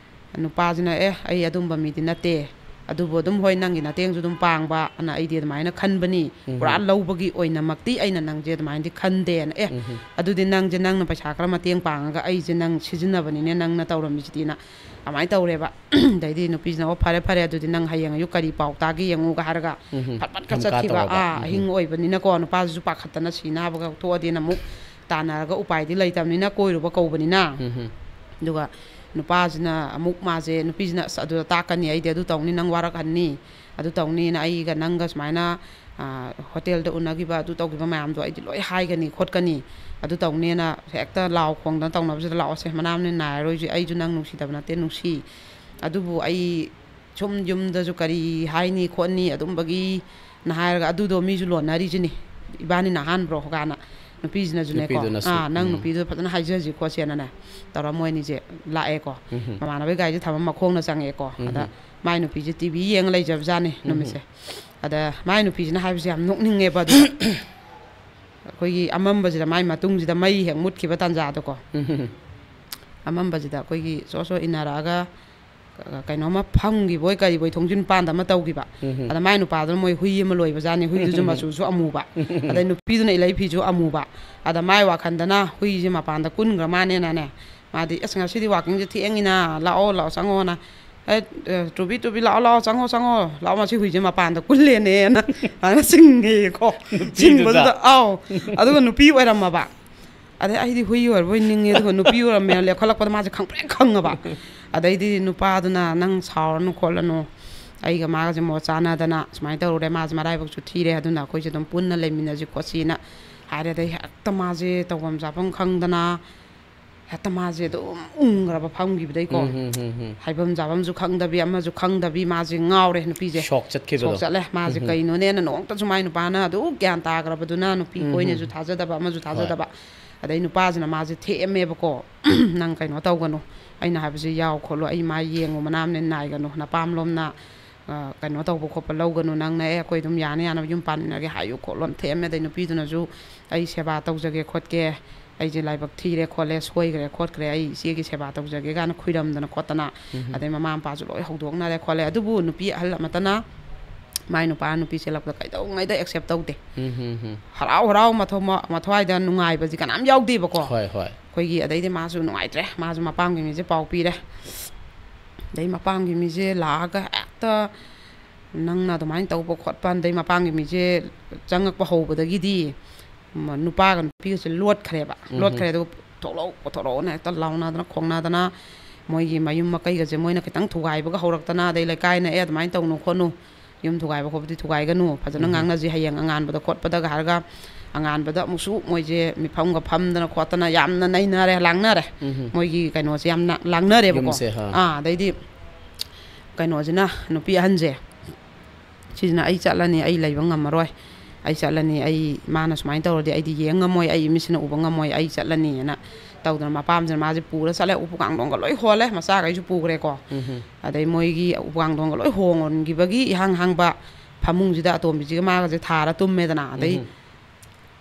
ꯅꯨꯄꯥꯁꯤꯅ, "ꯑꯦ, ꯑꯩ ꯑꯗꯨꯝꯕ ꯃꯤꯗꯤ ꯅꯠꯇꯦ, ꯑꯗꯨꯕꯨ ꯑꯗꯨꯝ, ꯍꯣꯏ, ꯅꯪꯒꯤ ꯅꯇꯦꯡꯁꯨ ꯑꯗꯨꯝ ꯄꯥꯡꯕ ꯑꯅ ꯑꯩꯗꯤ ꯑꯗꯨꯃꯥꯏꯅ ꯈꯟꯕꯅꯤ, ꯎꯝ꯫ ꯄꯨꯔꯥ ꯂꯧꯕꯒꯤ ꯑꯣꯏꯅꯃꯛꯇꯤ ꯑꯩꯅ ꯅꯪꯁꯦ ꯑꯗꯨꯃꯥꯏꯅꯗꯤ ꯈꯟꯗꯦꯅ꯫ ꯑꯦ, ꯎꯝ꯫ ꯑꯗꯨꯗꯤ ꯅꯪꯁꯦ, ꯅꯪꯅ ꯄꯩꯁꯥ ꯈꯔ ꯃꯇꯦꯡ ꯄꯥꯡꯉꯒ ꯑꯩꯁꯦ ꯅꯪ ꯁꯤꯖꯤꯟꯅꯕꯅꯤꯅꯦ, ꯅꯪꯅ ꯇꯧꯔꯝꯃꯤꯁꯤꯗꯤꯅ" ꯑꯗꯨꯃꯥꯏꯅ ꯇꯧꯔꯦꯕ꯫ ꯑꯗꯩꯗꯤ ꯅꯨꯄꯤꯁꯤꯅ, "ꯑꯣ, ꯐꯔꯦ ꯐꯔꯦ, ꯑꯗꯨꯗꯤ ꯅꯪ ꯍꯌꯦꯡ ꯑꯌꯨꯛ ꯀꯔꯤ ꯄꯥꯎ ꯇꯥꯒꯦ ꯌꯦꯡꯉꯨꯒ" ꯍꯥꯏꯔꯒ ꯎꯝ꯫ ꯐꯠ ꯐꯠ ꯈꯠ ꯊꯝꯀꯥ ꯆꯠꯈꯤꯕ꯫ ꯇꯧꯔꯕ꯫ ꯑꯥ, ꯎꯝ꯫ ꯑꯍꯤꯡ ꯑꯣꯏꯕꯅꯤꯅꯀꯣ, ꯅꯨꯄꯥꯁꯤꯁꯨ ꯄꯥꯈꯠꯇꯅ ꯁꯤꯅꯕꯒ ꯊꯣꯛꯑꯗꯤꯅ ꯑꯃꯨꯛ ꯇꯥꯟꯅꯔꯒ ꯎꯄꯥꯏꯗꯤ ꯂꯩꯇꯕꯅꯤꯅ ꯀꯣꯏꯔꯨꯕ ꯀꯧꯕꯅꯤꯅ꯫ ꯎꯝ꯫ ꯑꯗꯨꯒ ꯅꯨꯄꯥꯁꯤꯅ ꯑꯃꯨꯛ ꯃꯥꯁꯦ, ꯅꯨꯄꯤꯁꯤꯅ, "ꯑꯁ, ꯑꯗꯨꯗ ꯇꯥꯛꯀꯅꯤ, ꯑꯩꯗꯤ ꯑꯗꯨ ꯇꯧꯅꯤ, ꯅꯪ ꯋꯥꯔꯛꯍꯟꯅꯤ, ꯑꯗꯨ ꯇꯧꯅꯤꯅ ꯑꯩꯒ ꯅꯪꯒ ꯁꯨꯃꯥꯏꯅ, ꯑ, ꯍꯣꯇꯦꯜꯗ ꯎꯅꯈꯤꯕ, ꯑꯗꯨ ꯇꯧꯈꯤꯕ ꯃꯌꯥꯝꯗꯣ ꯑꯩꯗꯤ ꯂꯣꯏ ꯍꯥꯏꯒꯅꯤ ꯈꯣꯠꯀꯅꯤ, ꯑꯗꯨ ꯇꯧꯅꯦꯅ" ꯍꯦꯛꯇ ꯂꯥꯎ ꯈꯣꯡꯗꯅ ꯇꯧꯅꯕꯁꯤꯗ, "ꯂꯥꯛꯑꯣꯁꯦ, ꯃꯅꯥꯝꯅꯤ ꯅꯥꯏꯔꯔꯣꯏꯁꯦ, ꯑꯩꯁꯨ ꯅꯪ ꯅꯨꯡꯁꯤꯗꯕ ꯅꯠꯇꯦ, ꯅꯨꯡꯁꯤ, ꯑꯗꯨꯕꯨ ꯑꯩ ꯁꯨꯝ ꯌꯨꯝꯗꯁꯨ ꯀꯔꯤ ꯍꯥꯏꯅꯤ ꯈꯣꯠꯅꯤ ꯑꯗꯨꯝꯕꯒꯤ" ꯅ ꯍꯥꯏꯔꯒ, "ꯑꯗꯨꯗꯣ ꯃꯤꯁꯨ ꯂꯣꯟꯅꯔꯤꯁꯤꯅꯤ, ꯏꯕꯥꯅꯤꯅ ꯑꯍꯥꯟꯕ꯭ꯔꯣ?" ꯀꯥꯏꯅ꯫ ꯅꯨꯄꯤꯁꯤꯅꯁꯨꯅꯦꯀꯣ, ꯅꯨꯄꯤꯗꯨꯅꯁꯨ, "ꯑꯥ, ꯅꯪ ꯎꯝ꯫ ꯅꯨꯄꯤꯗꯨ ꯐꯖꯅ ꯍꯥꯏꯖꯁꯤ" ꯈꯣꯠꯁꯦꯅꯅꯦ ꯇꯧꯔ ꯃꯣꯏ ꯑꯅꯤꯁꯦ ꯂꯥꯛꯑꯦꯀꯣ꯫ ꯎꯝ꯫ ꯃꯃꯥꯟꯅꯕꯒꯤ ꯒꯥꯔꯤꯁꯦ ꯊꯝꯃ ꯃꯈꯣꯡꯅ ꯆꯪꯉꯛꯑꯦꯀꯣ꯫ ꯑꯗ ꯎꯝ꯫ ꯃꯥꯏ ꯅꯨꯄꯤꯁꯦ ꯇꯤ ꯚꯤ ꯌꯦꯡꯉ ꯂꯩꯖꯕꯖꯥꯠꯅꯤ ꯎꯝ꯫ ꯅꯨꯃꯤꯠꯁꯦ꯫ ꯑꯗ ꯃꯥꯏ ꯅꯨꯄꯤꯁꯤꯅ ꯍꯥꯏꯕꯁꯦ ꯌꯥꯝ ꯅꯣꯛꯅꯤꯡꯉꯦꯕ ꯑꯗꯨꯗ꯫ ꯑꯩꯈꯣꯏꯒꯤ ꯑꯃꯝꯕꯁꯤꯗ, ꯃꯥꯏ ꯃꯇꯨꯡꯁꯤꯗ ꯃꯩ ꯍꯦꯛ ꯃꯨꯠꯈꯤꯕ ꯇꯥꯟꯖꯥꯗꯣꯀꯣ꯫ ꯎꯝ꯫ ꯑꯃꯝꯕꯁꯤꯗ ꯑꯩꯈꯣꯏꯒꯤ ꯆꯣ ꯆꯣ ꯏꯟꯅꯔꯛꯑꯒ ꯀꯩꯅꯣꯝꯃ ꯐꯝꯈꯤꯕꯣꯏ ꯀꯔꯤꯕꯣꯏ ꯊꯣꯡꯖꯤꯟ ꯄꯥꯟꯗ ꯑꯃ ꯇꯧꯈꯤꯕ꯫ ꯎꯝ꯫ ꯑꯗ ꯃꯥꯏ ꯅꯨꯄꯥꯗꯨꯅ ꯃꯣꯏ ꯍꯨꯏ ꯑꯃ ꯂꯣꯏꯕꯖꯥꯠꯅꯤ, ꯍꯨꯏꯗꯨꯁꯨ ꯃꯆꯨꯁꯨ ꯑꯃꯨꯕ꯫ ꯑꯗꯩ ꯅꯨꯄꯤꯗꯨꯅ ꯏꯂꯩ ꯐꯤꯁꯨ ꯑꯃꯨꯕ꯫ ꯑꯗ ꯃꯥꯏ ꯋꯥꯈꯟꯗꯅ ꯍꯨꯏꯁꯦ ꯃꯄꯥꯟꯗ ꯀꯨꯟꯈ꯭ꯔ ꯃꯥꯅꯦꯅꯅꯦ, ꯃꯥꯗꯤ, "ꯑꯁ, ꯉꯁꯤꯗꯤ ꯋꯥꯀꯤꯡꯁꯦ ꯊꯦꯡꯉꯤꯅ, ꯂꯥꯛꯑꯣ, ꯂꯥꯛꯑꯣ, ꯆꯪꯉꯣꯅ꯫ ꯑꯦ, ꯑꯦ, ꯇꯨꯕꯤ, ꯇꯨꯕꯤ, ꯂꯥꯛꯑꯣ, ꯂꯥꯛꯑꯣ, ꯆꯪꯉꯣ, ꯆꯪꯉꯣ, ꯂꯥꯛꯑꯣ, ꯃꯁꯤ ꯍꯨꯏꯁꯦ ꯃꯄꯥꯟꯗ ꯀꯨꯜꯂꯦꯅꯦꯅ" ꯑꯗꯨꯃꯥꯏꯅ ꯆꯤꯡꯉꯦꯀꯣ꯫ ꯅꯨꯄꯤꯗꯨꯗ? ꯆꯤꯡꯕꯗꯨꯗ, ꯑꯥꯎ, ꯑꯗꯨꯒ ꯅꯨꯄꯤ ꯑꯣꯏꯔꯝꯃꯕ꯫ ꯑꯗꯩ ꯑꯩꯗꯤ ꯍꯨꯏ ꯑꯣꯏꯔꯕꯣꯏ ꯅꯤꯡꯉꯦ, ꯑꯗꯨꯒ ꯅꯨꯄꯤ ꯑꯣꯏꯔꯝꯃꯦꯅ ꯂꯦꯞꯈꯠꯂꯛꯄꯗ ꯃꯥꯁꯦ ꯈꯪꯄ꯭ꯔꯦꯛ ꯈꯪꯉꯕ꯫ ꯑꯗꯩꯗꯤ ꯅꯨꯄꯥꯗꯨꯅ, "ꯅꯪ ꯁꯥꯎꯔꯅꯨ ꯈꯣꯠꯂꯅꯨ, ꯑꯩꯒ ꯃꯥꯒꯁꯦ ꯃꯣꯠ ꯆꯥꯟꯅꯗꯅ ꯁꯨꯃꯥꯏꯅ ꯇꯧꯔꯨꯔꯦ, ꯃꯥꯁꯦ ꯃꯔꯥꯏꯕꯛꯁꯨ ꯊꯤꯔꯦ, ꯑꯗꯨꯅ ꯑꯩꯈꯣꯏꯁꯦ ꯑꯗꯨꯝ ꯄꯨꯟꯅ ꯂꯩꯃꯤꯟꯅꯁꯤ ꯈꯣꯠꯁꯤꯅ" ꯍꯥꯏꯔꯦ꯫ ꯑꯗꯩ ꯍꯦꯛꯇ ꯃꯥꯁꯦ ꯇꯧꯐꯝ ꯆꯥꯐꯝ ꯈꯪꯗꯅ ꯍꯦꯛꯇ ꯃꯥꯁꯦ ꯑꯗꯨꯝ ꯎꯪꯈ꯭ꯔꯕ ꯐꯝꯈꯤꯕꯗꯩꯀꯣ꯫ ꯎꯝ, ꯎꯝ, ꯎꯝ, ꯎꯝ꯫ ꯍꯥꯏꯐꯝ ꯆꯥꯐꯝꯁꯨ ꯈꯪꯗꯕꯤ, ꯑꯃꯁꯨ ꯈꯪꯗꯕꯤ, ꯃꯥꯁꯦ ꯉꯥꯎꯔꯦ ꯅꯨꯄꯤꯁꯦ꯫ ꯁꯣꯛ ꯆꯠꯈꯤꯕꯗꯣ꯫ ꯁꯣꯛ ꯆꯠꯂꯦ꯫ ꯃꯥꯁꯦ ꯎꯝ, ꯎꯝ꯫ ꯀꯩꯅꯣꯅꯦꯅ ꯅꯣꯡꯇꯁꯨ ꯃꯥꯏ ꯅꯨꯄꯥꯅ ꯑꯗꯨ ꯒ꯭ꯌꯥꯟ ꯇꯥꯈ꯭ꯔꯕꯗꯨꯅ ꯅꯨꯄꯤ ꯎꯝ, ꯎꯝ꯫ ꯀꯣꯏꯅꯁꯨ ꯊꯥꯖꯗꯕ, ꯑꯃꯁꯨ ꯍꯣꯏ꯫ ꯊꯥꯖꯗꯕ꯫ ꯑꯗꯩ ꯅꯨꯄꯥꯁꯤꯅ ꯃꯥꯁꯦ ꯊꯦꯛꯑꯝꯃꯦꯕꯀꯣ꯫ "ꯅꯪ ꯀꯩꯅꯣ ꯇꯧꯒꯅꯨ, ꯑꯩꯅ ꯍꯥꯏꯕꯁꯦ ꯌꯥꯎ ꯈꯣꯠꯂꯨ, ꯑꯩ ꯃꯥ ꯌꯦꯡꯉꯨ, ꯃꯅꯥꯝꯅꯦ ꯅꯥꯏꯒꯅꯨ, ꯅꯄꯥꯝꯂꯣꯝꯅ, ꯑ, ꯀꯩꯅꯣ ꯇꯧꯕ ꯈꯣꯠꯄ ꯂꯧꯒꯅꯨ, ꯅꯪꯅ ꯑꯦ ꯑꯩꯈꯣꯏ ꯑꯗꯨꯝ ꯌꯥꯅ ꯌꯥꯅꯕ ꯌꯨꯝ ꯄꯥꯟꯃꯤꯟꯅꯔꯒꯦ ꯍꯥꯏꯌꯨ" ꯈꯣꯠꯂꯣꯅ ꯊꯦꯝꯃꯦ꯫ ꯑꯗꯩ ꯅꯨꯄꯤꯗꯨꯅꯁꯨ "ꯑꯩ ꯁꯦꯕꯥ ꯇꯧꯖꯒꯦ ꯈꯣꯠꯀꯦ, ꯑꯩꯁꯦ ꯂꯥꯏꯕꯛ ꯊꯤꯔꯦ ꯈꯣꯠꯂꯦ, ꯁꯣꯏꯈ꯭ꯔꯦ ꯈꯣꯠꯈ꯭ꯔꯦ, ꯑꯩ ꯏꯆꯦꯒꯤ ꯁꯦꯕꯥ ꯇꯧꯖꯒꯦ" ꯀꯥꯏꯅ ꯈꯨꯏꯔꯝꯗꯅ ꯈꯣꯠꯇꯅ, ꯎꯝ꯫ ꯑꯗꯩ ꯃꯃꯥ ꯃꯄꯥꯁꯨ ꯂꯣꯏ ꯍꯧꯗꯣꯛꯅꯔꯦ ꯈꯣꯠꯂꯦ꯫ ꯑꯗꯨꯕꯨ ꯅꯨꯄꯤ ꯑꯍꯜ ꯑꯃꯠꯇꯅ ꯃꯥꯏ ꯅꯨꯄꯥ ꯅꯨꯄꯤ ꯆꯦꯜꯂꯛꯄꯗ ꯀꯩꯗꯧꯉꯩꯗ ꯑꯦꯛꯁꯦꯞ ꯇꯧꯗꯦ꯫ ꯎꯝ, ꯎꯝ, ꯎꯝ꯫ ꯍꯔꯥꯎ ꯍꯔꯥꯎ ꯃꯊꯣ-, ꯃ-, ꯃꯊ꯭ꯋꯥꯏꯗ ꯅꯨꯡꯉꯥꯏꯕꯁꯤ ꯀꯅꯥꯝ ꯌꯥꯎꯗꯦꯕꯀꯣ꯫ ꯍꯣꯏ, ꯍꯣꯏ꯫ ꯑꯩꯈꯣꯏꯒꯤ, ꯑꯗꯩꯗꯤ ꯃꯥꯁꯨ ꯅꯨꯡꯉꯥꯏꯇ꯭ꯔꯦ, ꯃꯥꯁꯨ ꯃꯄꯥꯝꯒꯤ ꯃꯤꯁꯦ ꯄꯥꯎ ꯄꯤꯔꯦ꯫ ꯑꯗꯩ ꯃꯄꯥꯝꯒꯤ ꯃꯤꯁꯦ ꯂꯥꯛꯑꯒ ꯍꯦꯛꯇ ꯅꯪꯅ ꯑꯗꯨꯃꯥꯏꯅ ꯇꯧꯕ ꯈꯣꯠꯄ, ꯑꯗꯩ ꯃꯄꯥꯝꯒꯤ ꯃꯤꯁꯦ ꯆꯪꯉꯛꯄ ꯍꯧꯕꯗꯒꯤꯗꯤ ꯃ-, ꯅꯨꯄꯥꯒ ꯅꯨꯄꯤꯒꯁꯦ ꯂꯣꯠꯈ꯭ꯔꯦꯕ꯫ ꯎꯝ꯫ ꯂꯣꯠꯈ꯭ꯔꯦ꯫ ꯑꯗꯨꯒ "ꯊꯣꯛꯂꯛꯑꯣ, ꯄꯨꯊꯣꯔꯛꯑꯣꯅ" ꯍꯦꯛꯇ ꯂꯥꯎꯅꯗꯅ ꯈꯣꯡꯅꯗꯅ, ꯃꯣꯏꯒꯤ ꯃꯌꯨꯝ ꯃꯀꯩꯒꯁꯦ ꯃꯣꯏꯅ ꯈꯤꯇꯪ ꯊꯨꯒꯥꯏꯕꯒ ꯍꯧꯔꯛꯇꯅ, ꯑꯗꯩ ꯂꯩꯀꯥꯏꯅ "ꯑꯦ, ꯑꯗꯨꯃꯥꯏꯅ ꯇꯧꯅꯨ ꯈꯣꯠꯅꯨ, ꯌꯨꯝ ꯊꯨꯒꯥꯏꯕ ꯈꯣꯠꯄꯗꯤ ꯊꯨꯒꯥꯏꯒꯅꯨ, ꯐꯖꯅ ꯎꯝ꯫ ꯉꯥꯡꯅꯁꯤ ꯍꯌꯦꯡ ꯑꯉꯥꯟꯕꯗ ꯈꯣꯠꯄꯗꯒ" ꯍꯥꯏꯔꯒ, ꯑꯉꯥꯟꯕꯗ ꯑꯃꯨꯛꯁꯨ ꯃꯣꯏꯁꯦ ꯃꯤꯐꯝꯒ ꯐꯝꯗꯅ ꯈꯣꯠꯇꯅ ꯌꯥꯝꯅ ꯅꯩꯅꯔꯦ, ꯂꯥꯡꯅꯔꯦ꯫ ꯎꯝ꯫ ꯃꯣꯏꯒꯤ ꯀꯩꯅꯣꯁꯦ ꯌꯥꯝꯅ ꯂꯥꯡꯅꯔꯦꯕꯀꯣ꯫ ꯌꯨꯝꯁꯦ, ꯍꯥ꯫ ꯑꯥ, ꯑꯗꯩꯗꯤ ꯀꯩꯅꯣꯁꯤꯅ, ꯅꯨꯄꯤ ꯑꯍꯟꯁꯦ, ꯁꯤꯁꯤꯅ "ꯑꯩ ꯆꯠꯂꯅꯤ, ꯑꯩ ꯂꯩꯕ ꯉꯝꯃꯔꯣꯏ, "ꯑꯩ ꯆꯠꯂꯅꯤ, ꯑꯩ, ꯃꯥꯅ ꯁꯨꯃꯥꯏꯅ ꯇꯧꯔꯗꯤ ꯑꯩꯗꯤ ꯌꯦꯡ ꯉꯝꯃꯣꯏ, ꯑꯩ ꯃꯤꯠꯁꯤꯅ ꯎꯕ ꯉꯝꯃꯣꯏ, ꯑꯩ ꯆꯠꯂꯅꯤ" ꯍꯥꯏꯅ ꯇꯧꯗꯅ ꯃꯄꯥꯝꯁꯤꯅ ꯃꯥꯁꯦ ꯄꯨꯔ ꯆꯠꯂꯦ꯫ ꯎꯄꯨ ꯀꯥꯡꯊꯣꯟꯒ ꯂꯣꯏ ꯍꯣꯜꯂꯦ, ꯃꯆꯥꯈꯩꯁꯨ ꯄꯨꯈ꯭ꯔꯦꯀꯣ꯫ ꯑꯗꯩ ꯃꯣꯏꯒꯤ ꯎꯄꯨ ꯀꯥꯡꯊꯣꯟꯒ ꯂꯣꯏ ꯍꯣꯟꯈꯤꯕꯒꯤ ꯏꯍꯥꯡ ꯍꯥꯡꯕ ꯐꯃꯨꯡꯁꯤꯗ ꯑꯇꯣꯝꯕꯤꯁꯤꯒ ꯃꯥꯒꯁꯦ ꯊꯥꯔ ꯇꯨꯝꯃꯦꯗꯅ꯫ ꯑꯗꯩ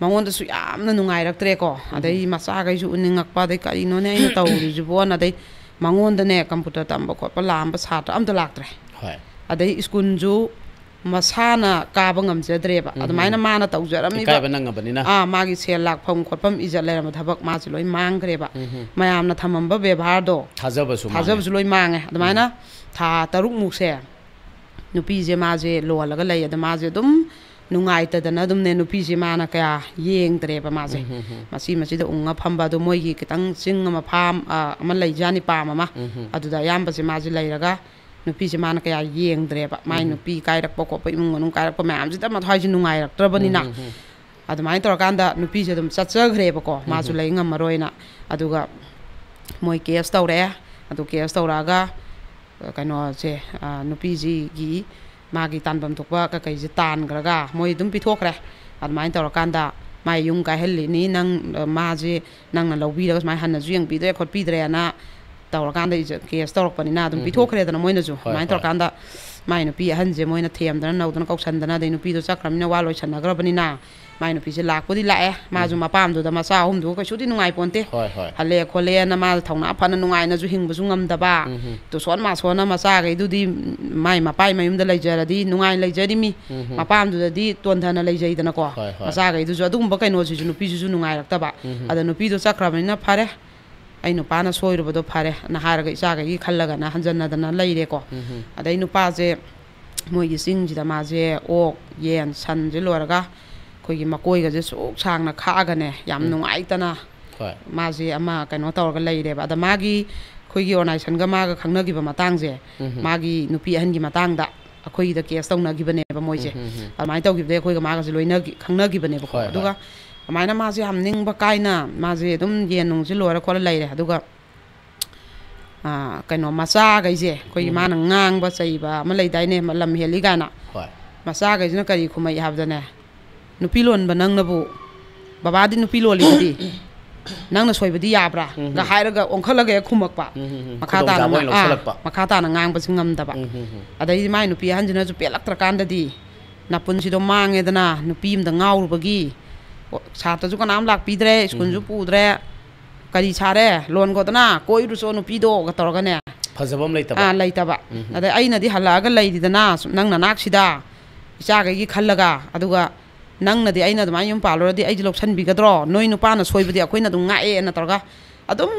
ꯃꯉꯣꯟꯗꯁꯨ ꯌꯥꯝꯅ ꯅꯨꯡꯉꯥꯏꯔꯛꯇ꯭ꯔꯦꯀꯣ꯫ ꯑꯗꯩ ꯃꯆꯥꯈꯩꯁꯨ ꯎꯅꯤꯡꯉꯛꯄ, ꯑꯗꯩ "ꯀꯔꯤꯅꯣꯅꯦ ꯑꯩꯅ ꯇꯧꯔꯤꯁꯤꯕꯣꯅ"꯫ ꯑꯗꯩ ꯃꯉꯣꯟꯗꯅꯦ ꯀꯝꯄ꯭ꯌꯨꯇꯔ ꯇꯝꯕ ꯈꯣꯠꯄ ꯂꯥꯛꯑꯝꯕ ꯁꯥꯇ꯭ꯔ ꯑꯝꯇ ꯂꯥꯛꯇ꯭ꯔꯦ꯫ ꯍꯣꯏ꯫ ꯑꯗꯩ ꯁ꯭ꯀꯨꯜꯁꯨ ꯃꯁꯥꯅ ꯀꯥꯕ ꯉꯝꯖꯗ꯭ꯔꯦꯕ꯫ ꯑꯗꯨꯃꯥꯏꯅ ꯃꯥꯅ ꯇꯧꯖꯔꯝꯃꯤꯕ, ꯏꯀꯥꯏꯕ ꯅꯪꯉꯕꯅꯤꯅ꯫ ꯑꯥ, ꯃꯥꯒꯤ ꯁꯦꯜ ꯂꯥꯛꯐꯝ ꯈꯣꯠꯐꯝ ꯏꯖꯠ ꯂꯩꯔꯝꯕ ꯊꯕꯛ ꯃꯥꯁꯦ ꯂꯣꯏ ꯃꯥꯡꯈ꯭ꯔꯦꯕ꯫ ꯎꯝ꯫ ꯃꯌꯥꯝꯅ ꯊꯝꯃꯝꯕ ꯕꯦꯕꯥꯔꯗꯣ, ꯊꯥꯖꯕꯁꯨ ꯃꯥꯡꯉꯦ꯫ ꯊꯥꯖꯕꯁꯨ ꯂꯣꯏ ꯃꯥꯡꯉꯦ꯫ ꯑꯗꯨꯃꯥꯏꯅ ꯊꯥ ꯇꯔꯨꯛꯃꯨꯛꯁꯦ ꯅꯨꯄꯤꯁꯦ ꯃꯥꯁꯦ ꯂꯣꯜꯂꯒ ꯂꯩ꯫ ꯑꯗ ꯃꯥꯁꯦ ꯑꯗꯨꯝ ꯅꯨꯡꯉꯥꯏꯇꯗꯅ ꯑꯗꯨꯝꯅꯦ ꯅꯨꯄꯤꯁꯦ ꯃꯥꯅ ꯀꯌꯥ ꯌꯦꯡꯗ꯭ꯔꯦꯕ꯫ ꯃꯥꯁꯦ ꯎꯝ, ꯎꯝ, ꯎꯝ꯫ ꯃꯆꯤ ꯃꯆꯤꯗ ꯎꯪꯉ ꯐꯝꯕ꯫ ꯑꯗꯣ ꯃꯣꯏꯒꯤ ꯈꯤꯇꯪ ꯆꯤꯡ ꯑꯃ, ꯐꯥꯝ, ꯑ, ꯑꯃ ꯂꯩꯖꯥꯠꯅꯤ, ꯄꯥꯝ ꯑꯃ꯫ ꯎꯝ, ꯎꯝ꯫ ꯑꯗꯨꯗ ꯑꯌꯥꯝꯕꯁꯦ ꯃꯥꯁꯦ ꯂꯩꯔꯒ ꯅꯨꯄꯤꯁꯦ ꯃꯥꯅ ꯀꯌꯥ ꯌꯦꯡꯗ꯭ꯔꯦꯕ꯫ ꯃꯥꯏ ꯎꯝ꯫ ꯅꯨꯄꯤ ꯀꯥꯏꯔꯛꯄ ꯈꯣꯠꯄ, ꯏꯃꯨꯡ ꯃꯅꯨꯡ ꯀꯥꯏꯔꯛꯄ ꯃꯌꯥꯝꯁꯤꯗ ꯃꯊ꯭ꯋꯥꯏꯁꯦ ꯅꯨꯡꯉꯥꯏꯔꯛꯇ꯭ꯔꯕꯅꯤꯅ꯫ ꯎꯝ, ꯎꯝ, ꯎꯝ꯫ ꯑꯗꯨꯃꯥꯏꯅ ꯇꯧꯔꯀꯥꯟꯗ ꯅꯨꯄꯤꯁꯦ ꯑꯗꯨꯝ ꯆꯠꯆꯈ꯭ꯔꯦꯕꯀꯣ, ꯃꯥꯁꯨ ꯎꯝ꯫ ꯂꯩ ꯉꯝꯃꯔꯣꯏꯅ꯫ ꯑꯗꯨꯒ ꯃꯣꯏ ꯀꯦꯁ ꯇꯧꯔꯛꯑꯦ꯫ ꯑꯗꯨ ꯀꯦꯁ ꯇꯧꯔꯛꯑꯒ, ꯑ, ꯀꯩꯅꯣꯁꯦ, ꯑ, ꯅꯨꯄꯤꯁꯤꯒꯤ ꯃꯥꯒꯤ ꯇꯥꯟꯐꯝ ꯊꯣꯛꯄ ꯀꯩꯀꯩꯁꯦ ꯇꯥꯟꯈ꯭ꯔꯒ ꯃꯣꯏ ꯑꯗꯨꯝ ꯄꯤꯊꯣꯛꯈ꯭ꯔꯦ꯫ ꯑꯗꯨꯃꯥꯏꯅ ꯇꯧꯔꯀꯥꯟꯗ ꯃꯥꯏ ꯌꯨꯝ ꯀꯥꯏꯍꯜꯂꯤꯅꯤ, ꯅꯪ, ꯑ, ꯃꯥꯁꯦ ꯅꯪꯅ ꯂꯧꯕꯤꯔꯒ ꯁꯨꯃꯥꯏꯅ ꯍꯟꯅꯁꯨ ꯌꯦꯡꯕꯤꯗ꯭ꯔꯦ ꯈꯣꯠꯄꯤꯗ꯭ꯔꯦꯅ ꯇꯧꯔꯀꯥꯟꯗ ꯏꯖ-, ꯀꯦꯁ ꯇꯧꯔꯛꯄꯅꯤꯅ ꯑꯗꯨꯝ ꯎꯝ꯫ ꯄꯤꯊꯣꯛꯈ꯭ꯔꯦꯗꯅ ꯃꯣꯏꯅꯁꯨ꯫ ꯍꯣꯏ, ꯑꯗꯨꯃꯥꯏꯅ ꯍꯣꯏ꯫ ꯇꯧꯔꯀꯥꯟꯗ ꯃꯥꯏ ꯅꯨꯄꯤ ꯑꯍꯟꯁꯦ ꯃꯣꯏꯅ ꯊꯦꯝꯗꯅ ꯅꯧꯗꯅ ꯀꯧꯁꯟꯗꯅ, ꯑꯗꯩ ꯅꯨꯄꯤꯗꯣ ꯆꯠꯈ꯭ꯔꯕꯅꯤꯅ ꯋꯥ ꯂꯣꯏꯁꯟꯅꯈ꯭ꯔꯕꯅꯤꯅ ꯃꯥꯏ ꯅꯨꯄꯤꯁꯦ ꯂꯥꯛꯄꯨꯗꯤ ꯂꯥꯛꯑꯦ꯫ ꯃꯥꯁꯨ ꯎꯝ꯫ ꯃꯄꯥꯝꯗꯨꯗ ꯃꯆꯥ ꯑꯍꯨꯝꯗꯨꯒ ꯀꯩꯁꯨꯗꯤ ꯅꯨꯡꯉꯥꯏꯄꯣꯟꯇꯦ꯫ ꯍꯣꯏ, ꯍꯣꯏ꯫ ꯍꯜꯂꯦ ꯈꯣꯠꯂꯦꯅ ꯃꯥ ꯊꯧꯅꯥ ꯐꯅ ꯅꯨꯡꯉꯥꯏꯅꯁꯨ ꯍꯤꯡꯕꯁꯨ ꯉꯝꯗꯕ, ꯎꯝ꯫ ꯇꯨꯁꯣꯟ ꯃꯥꯁꯣꯟꯅ ꯃꯆꯥꯈꯩꯗꯨꯗꯤ ꯃꯥꯏ ꯃꯄꯥꯏ ꯃꯌꯨꯝꯗ ꯂꯩꯖꯔꯗꯤ ꯅꯨꯡꯉꯥꯏꯅ ꯂꯩꯖꯔꯤꯃꯤ꯫ ꯎꯝ꯫ ꯃꯄꯥꯝꯗꯨꯗꯗꯤ ꯇꯣꯟꯊꯅ ꯂꯩꯖꯩꯗꯅꯀꯣ꯫ ꯍꯣꯏ, ꯍꯣꯏ꯫ ꯃꯆꯥꯈꯩꯗꯨꯁꯨ ꯑꯗꯨꯒꯨꯝꯕ ꯀꯩꯅꯣꯁꯤꯁꯨ ꯅꯨꯄꯤꯁꯤꯁꯨ ꯅꯨꯡꯉꯥꯏꯔꯛꯇꯕ꯫ ꯎꯝ꯫ ꯑꯗ ꯅꯨꯄꯤꯗꯣ ꯆꯠꯈ꯭ꯔꯕꯅꯤꯅ ꯐꯔꯦ, ꯑꯩ ꯅꯨꯄꯥꯅ ꯁꯣꯏꯔꯨꯕꯗꯣ ꯐꯔꯦꯅ ꯍꯥꯏꯔꯒ ꯏꯆꯥꯈꯩꯒꯤ ꯈꯜꯂꯒꯅ ꯍꯟꯖꯟꯅꯗꯅ ꯂꯩꯔꯦꯀꯣ꯫ ꯎꯝ꯫ ꯑꯗꯩ ꯅꯨꯄꯥꯁꯦ ꯃꯣꯏꯒꯤ ꯆꯤꯡꯁꯤꯗ ꯃꯥꯁꯦ ꯑꯣꯛ, ꯌꯦꯟ, ꯁꯟꯁꯦ ꯂꯣꯏꯔꯒ ꯑꯩꯈꯣꯏꯒꯤ ꯃꯀꯣꯏꯒꯁꯦ ꯁꯨꯛ ꯁꯥꯡꯅ ꯈꯥꯛꯑꯒꯅꯦ, ꯌꯥꯝ ꯎꯝ꯫ ꯅꯨꯡꯉꯥꯏꯇꯅ ꯍꯣꯏ꯫ ꯃꯥꯁꯦ ꯑꯃ ꯀꯩꯅꯣ ꯇꯧꯔꯒ ꯂꯩꯔꯦꯕ꯫ ꯑꯗ ꯃꯥꯒꯤ, ꯑꯩꯈꯣꯏꯒꯤ ꯑꯣꯔꯒꯅꯥꯏꯖꯦꯁꯟꯒ ꯃꯥꯒ ꯈꯪꯅꯈꯤꯕ ꯃꯇꯥꯡꯁꯦ, ꯎꯝ꯫ ꯃꯥꯒꯤ ꯅꯨꯄꯤ ꯑꯍꯟꯒꯤ ꯃꯇꯥꯡꯗ ꯑꯩꯈꯣꯏꯒꯤꯗ ꯀꯦꯁ ꯇꯧꯅꯈꯤꯕꯅꯦꯕ ꯃꯣꯏꯁꯦ꯫ ꯎꯝ, ꯎꯝ, ꯎꯝ꯫ ꯑꯗꯨꯃꯥꯏꯅ ꯇꯧꯈꯤꯕꯗꯒꯤ ꯑꯩꯈꯣꯏꯒ ꯃꯥꯒꯁꯦ ꯂꯣꯏꯅꯈꯤ-, ꯈꯪꯅꯈꯤꯕꯅꯦꯕꯀꯣ꯫ ꯍꯣꯏ, ꯍꯣꯏ꯫ ꯑꯗꯨꯒ ꯑꯗꯨꯃꯥꯏꯅ ꯃꯥꯁꯦ ꯌꯥꯝ ꯅꯤꯡꯕ ꯀꯥꯏꯅ ꯃꯥꯁꯦ ꯑꯗꯨꯝ ꯌꯦꯟ ꯅꯨꯡꯁꯦ ꯂꯣꯏꯔ ꯈꯣꯠꯂ ꯂꯩꯔꯦ꯫ ꯑꯗꯨꯒ, ꯑꯥ, ꯀꯩꯅꯣ, ꯃꯆꯥꯈꯩꯁꯦ ꯑꯩꯈꯣꯏꯒꯤ, ꯎꯝ꯫ ꯃꯥꯅ ꯉꯥꯡꯕ ꯆꯩꯕ ꯑꯃ ꯂꯩꯗꯥꯏꯅꯦ, ꯂꯝ ꯍꯦꯜꯂꯤ ꯀꯥꯏꯅ꯫ ꯍꯣꯏ꯫ ꯃꯆꯥꯈꯩꯁꯤꯅ ꯀꯔꯤ ꯈꯨꯝꯃꯛꯏ ꯍꯥꯏꯕꯗꯅꯦ, "ꯅꯨꯄꯤ ꯂꯣꯟꯕ ꯅꯪꯅꯕꯨ, ꯕꯕꯥꯗꯤ ꯅꯨꯄꯤ ꯂꯣꯜꯂꯤꯗꯨꯗꯤ, ꯅꯪꯅ ꯁꯣꯏꯕꯗꯤ ꯌꯥꯕ꯭ꯔꯥ?" ꯎꯝ꯫ ꯒ ꯍꯥꯏꯔꯒ ꯑꯣꯟꯈꯠꯂꯒ ꯍꯦꯛ ꯈꯨꯝꯃꯛꯄ꯫ ꯎꯝ, ꯎꯝ, ꯎꯝ꯫ ꯃꯈꯥ ꯇꯥꯅ ꯈꯨꯗꯣꯡꯆꯥꯕ ꯉꯥ-, ꯑꯣꯏꯅ ꯑꯥ, ꯂꯧꯁꯜꯂꯛꯄ꯫ ꯃꯈꯥ ꯇꯥꯅ ꯉꯥꯡꯕꯁꯤ ꯉꯝꯗꯕ꯫ ꯎꯝ, ꯎꯝ, ꯎꯝ꯫ ꯑꯗꯩꯗꯤ ꯃꯥꯏ ꯅꯨꯄꯤ ꯑꯍꯟꯁꯤꯅꯁꯨ ꯄꯦꯜꯂꯛꯇ꯭ꯔꯀꯥꯟꯗꯗꯤ, "ꯅꯄꯨꯟꯁꯤꯗꯣ ꯃꯥꯡꯉꯦꯗꯅ, ꯅꯨꯄꯤ ꯑꯃꯗ ꯉꯥꯎꯔꯨꯕꯒꯤ, ꯁꯥꯇ꯭ꯔꯁꯨ ꯀꯅꯥꯝ ꯂꯥꯛꯄꯤꯗ꯭ꯔꯦ, ꯁ꯭ꯀꯨꯜꯁꯨ ꯎꯝ꯫ ꯄꯨꯗ꯭ꯔꯦ, ꯀꯔꯤ ꯁꯥꯔꯦ? ꯂꯣꯟꯈꯣꯗꯅ ꯀꯣꯏꯔꯨꯆꯣ ꯅꯨꯄꯤꯗꯣꯒ ꯇꯧꯔꯒꯅꯦ"꯫ ꯐꯖꯕ ꯑꯃ ꯂꯩꯇꯕ꯫ ꯑꯥ, ꯂꯩꯇꯕ꯫ ꯎꯝ꯫ ꯑꯗꯩ ꯑꯩꯅꯗꯤ ꯍꯜꯂꯛꯑꯒ ꯂꯩꯔꯤꯗꯅ ꯁꯨꯝ ꯅꯪ ꯅꯅꯥꯛꯁꯤꯗ, ꯏꯆꯥꯈꯩꯒꯤ ꯈꯜꯂꯒ, ꯑꯗꯨꯒ ꯅꯪꯅꯗꯤ ꯑꯩꯅ ꯑꯗꯨꯃꯥꯏꯅ ꯌꯨꯝ ꯄꯥꯜꯂꯨꯔꯗꯤ ꯑꯩꯗꯤ ꯂꯧꯁꯟꯕꯤꯒꯗ꯭ꯔꯣ? ꯅꯣꯏ ꯅꯨꯄꯥꯅ ꯁꯣꯏꯕꯗꯤ ꯑꯩꯈꯣꯏꯅ ꯑꯗꯨꯝ ꯉꯥꯛꯑꯦꯅ ꯇꯧꯔꯒ ꯑꯗꯨꯝ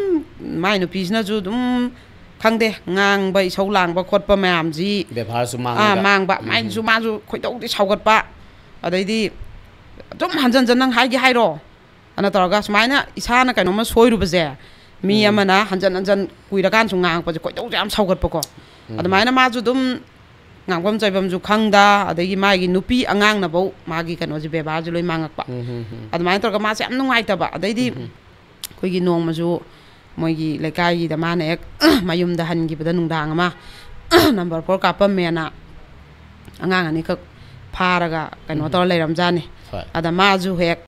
ꯃꯥꯏ ꯅꯨꯄꯤꯁꯤꯅꯁꯨ ꯑꯗꯨꯝ, ꯈꯪꯗꯦ, ꯉꯥꯡꯕ, ꯏꯁꯧ ꯂꯥꯡꯕ ꯈꯣꯠꯄ ꯃꯌꯥꯝꯁꯤ, ꯕꯦꯕꯥꯔꯁꯨ ꯑꯥ, ꯃꯥꯡꯉꯒ꯫ ꯃꯥꯡꯕ, ꯎꯝ, ꯃꯥꯏꯅꯁꯨ ꯎꯝ꯫ ꯃꯥꯁꯨ ꯈꯣꯏꯗꯧꯗꯤ ꯁꯥꯎꯒꯠꯄ, ꯑꯗꯩꯗꯤ ꯑꯗꯨꯝ ꯍꯟꯖꯟ ꯍꯟꯖꯟ "ꯅꯪ ꯍꯥꯏꯒꯦ ꯍꯥꯏꯔꯣ?" ꯑꯅ ꯇꯧꯔꯒ ꯁꯨꯃꯥꯏꯅ ꯏꯁꯥꯅ ꯀꯩꯅꯣꯝꯃ ꯁꯣꯏꯔꯨꯕꯁꯦ, ꯃꯤ ꯎꯝ꯫ ꯑꯃꯅ ꯍꯟꯖꯟ ꯍꯟꯖꯟ ꯀꯨꯏꯔꯀꯥꯟꯁꯨ ꯉꯥꯡꯉꯛꯄꯁꯦ ꯈꯣꯏꯗꯧꯁꯦ ꯌꯥꯝ ꯁꯥꯎꯒꯠꯄꯀꯣ꯫ ꯎꯝ꯫ ꯑꯗꯨꯃꯥꯏꯅ ꯃꯥꯁꯨ ꯑꯗꯨꯝ ꯉꯥꯡꯐꯝ ꯆꯩꯐꯝꯁꯨ ꯈꯪꯗ, ꯑꯗꯒꯤ ꯃꯥꯒꯤ ꯅꯨꯄꯤ ꯑꯉꯥꯡꯅꯐꯧ ꯃꯥꯒꯤ ꯀꯩꯅꯣꯁꯦ, ꯕꯦꯕꯥꯔꯁꯦ ꯂꯣꯏ ꯃꯥꯡꯉꯛꯄ꯫ ꯎꯝ, ꯎꯝ, ꯎꯝ꯫ ꯑꯗꯨꯃꯥꯏꯅ ꯇꯧꯔꯒ ꯃꯥꯁꯦ ꯌꯥꯝ ꯅꯨꯡꯉꯥꯏꯇꯕ꯫ ꯑꯗꯩꯗꯤ ꯎꯝ, ꯎꯝ꯫ ꯑꯩꯈꯣꯏꯒꯤ ꯅꯣꯡꯃꯁꯨ ꯃꯣꯏꯒꯤ ꯂꯩꯀꯥꯏꯒꯤꯗ ꯃꯥꯅ ꯍꯦꯛ ꯃꯌꯨꯝꯗ ꯍꯟꯈꯤꯕꯗ ꯅꯨꯡꯗꯥꯡ ꯑꯃ ꯅꯝꯕꯔ ꯐꯣꯔ ꯀꯥꯞꯄꯝꯃꯦꯅ ꯑꯉꯥꯡ ꯑꯅꯤꯈꯛ ꯐꯥꯔꯒ ꯀꯩꯅꯣ ꯎꯝ꯫ ꯇꯧꯔ ꯂꯩꯔꯝꯖꯥꯠꯅꯤ꯫ ꯍꯣꯏ꯫ ꯑꯗ ꯃꯥꯁꯨ ꯍꯦꯛ,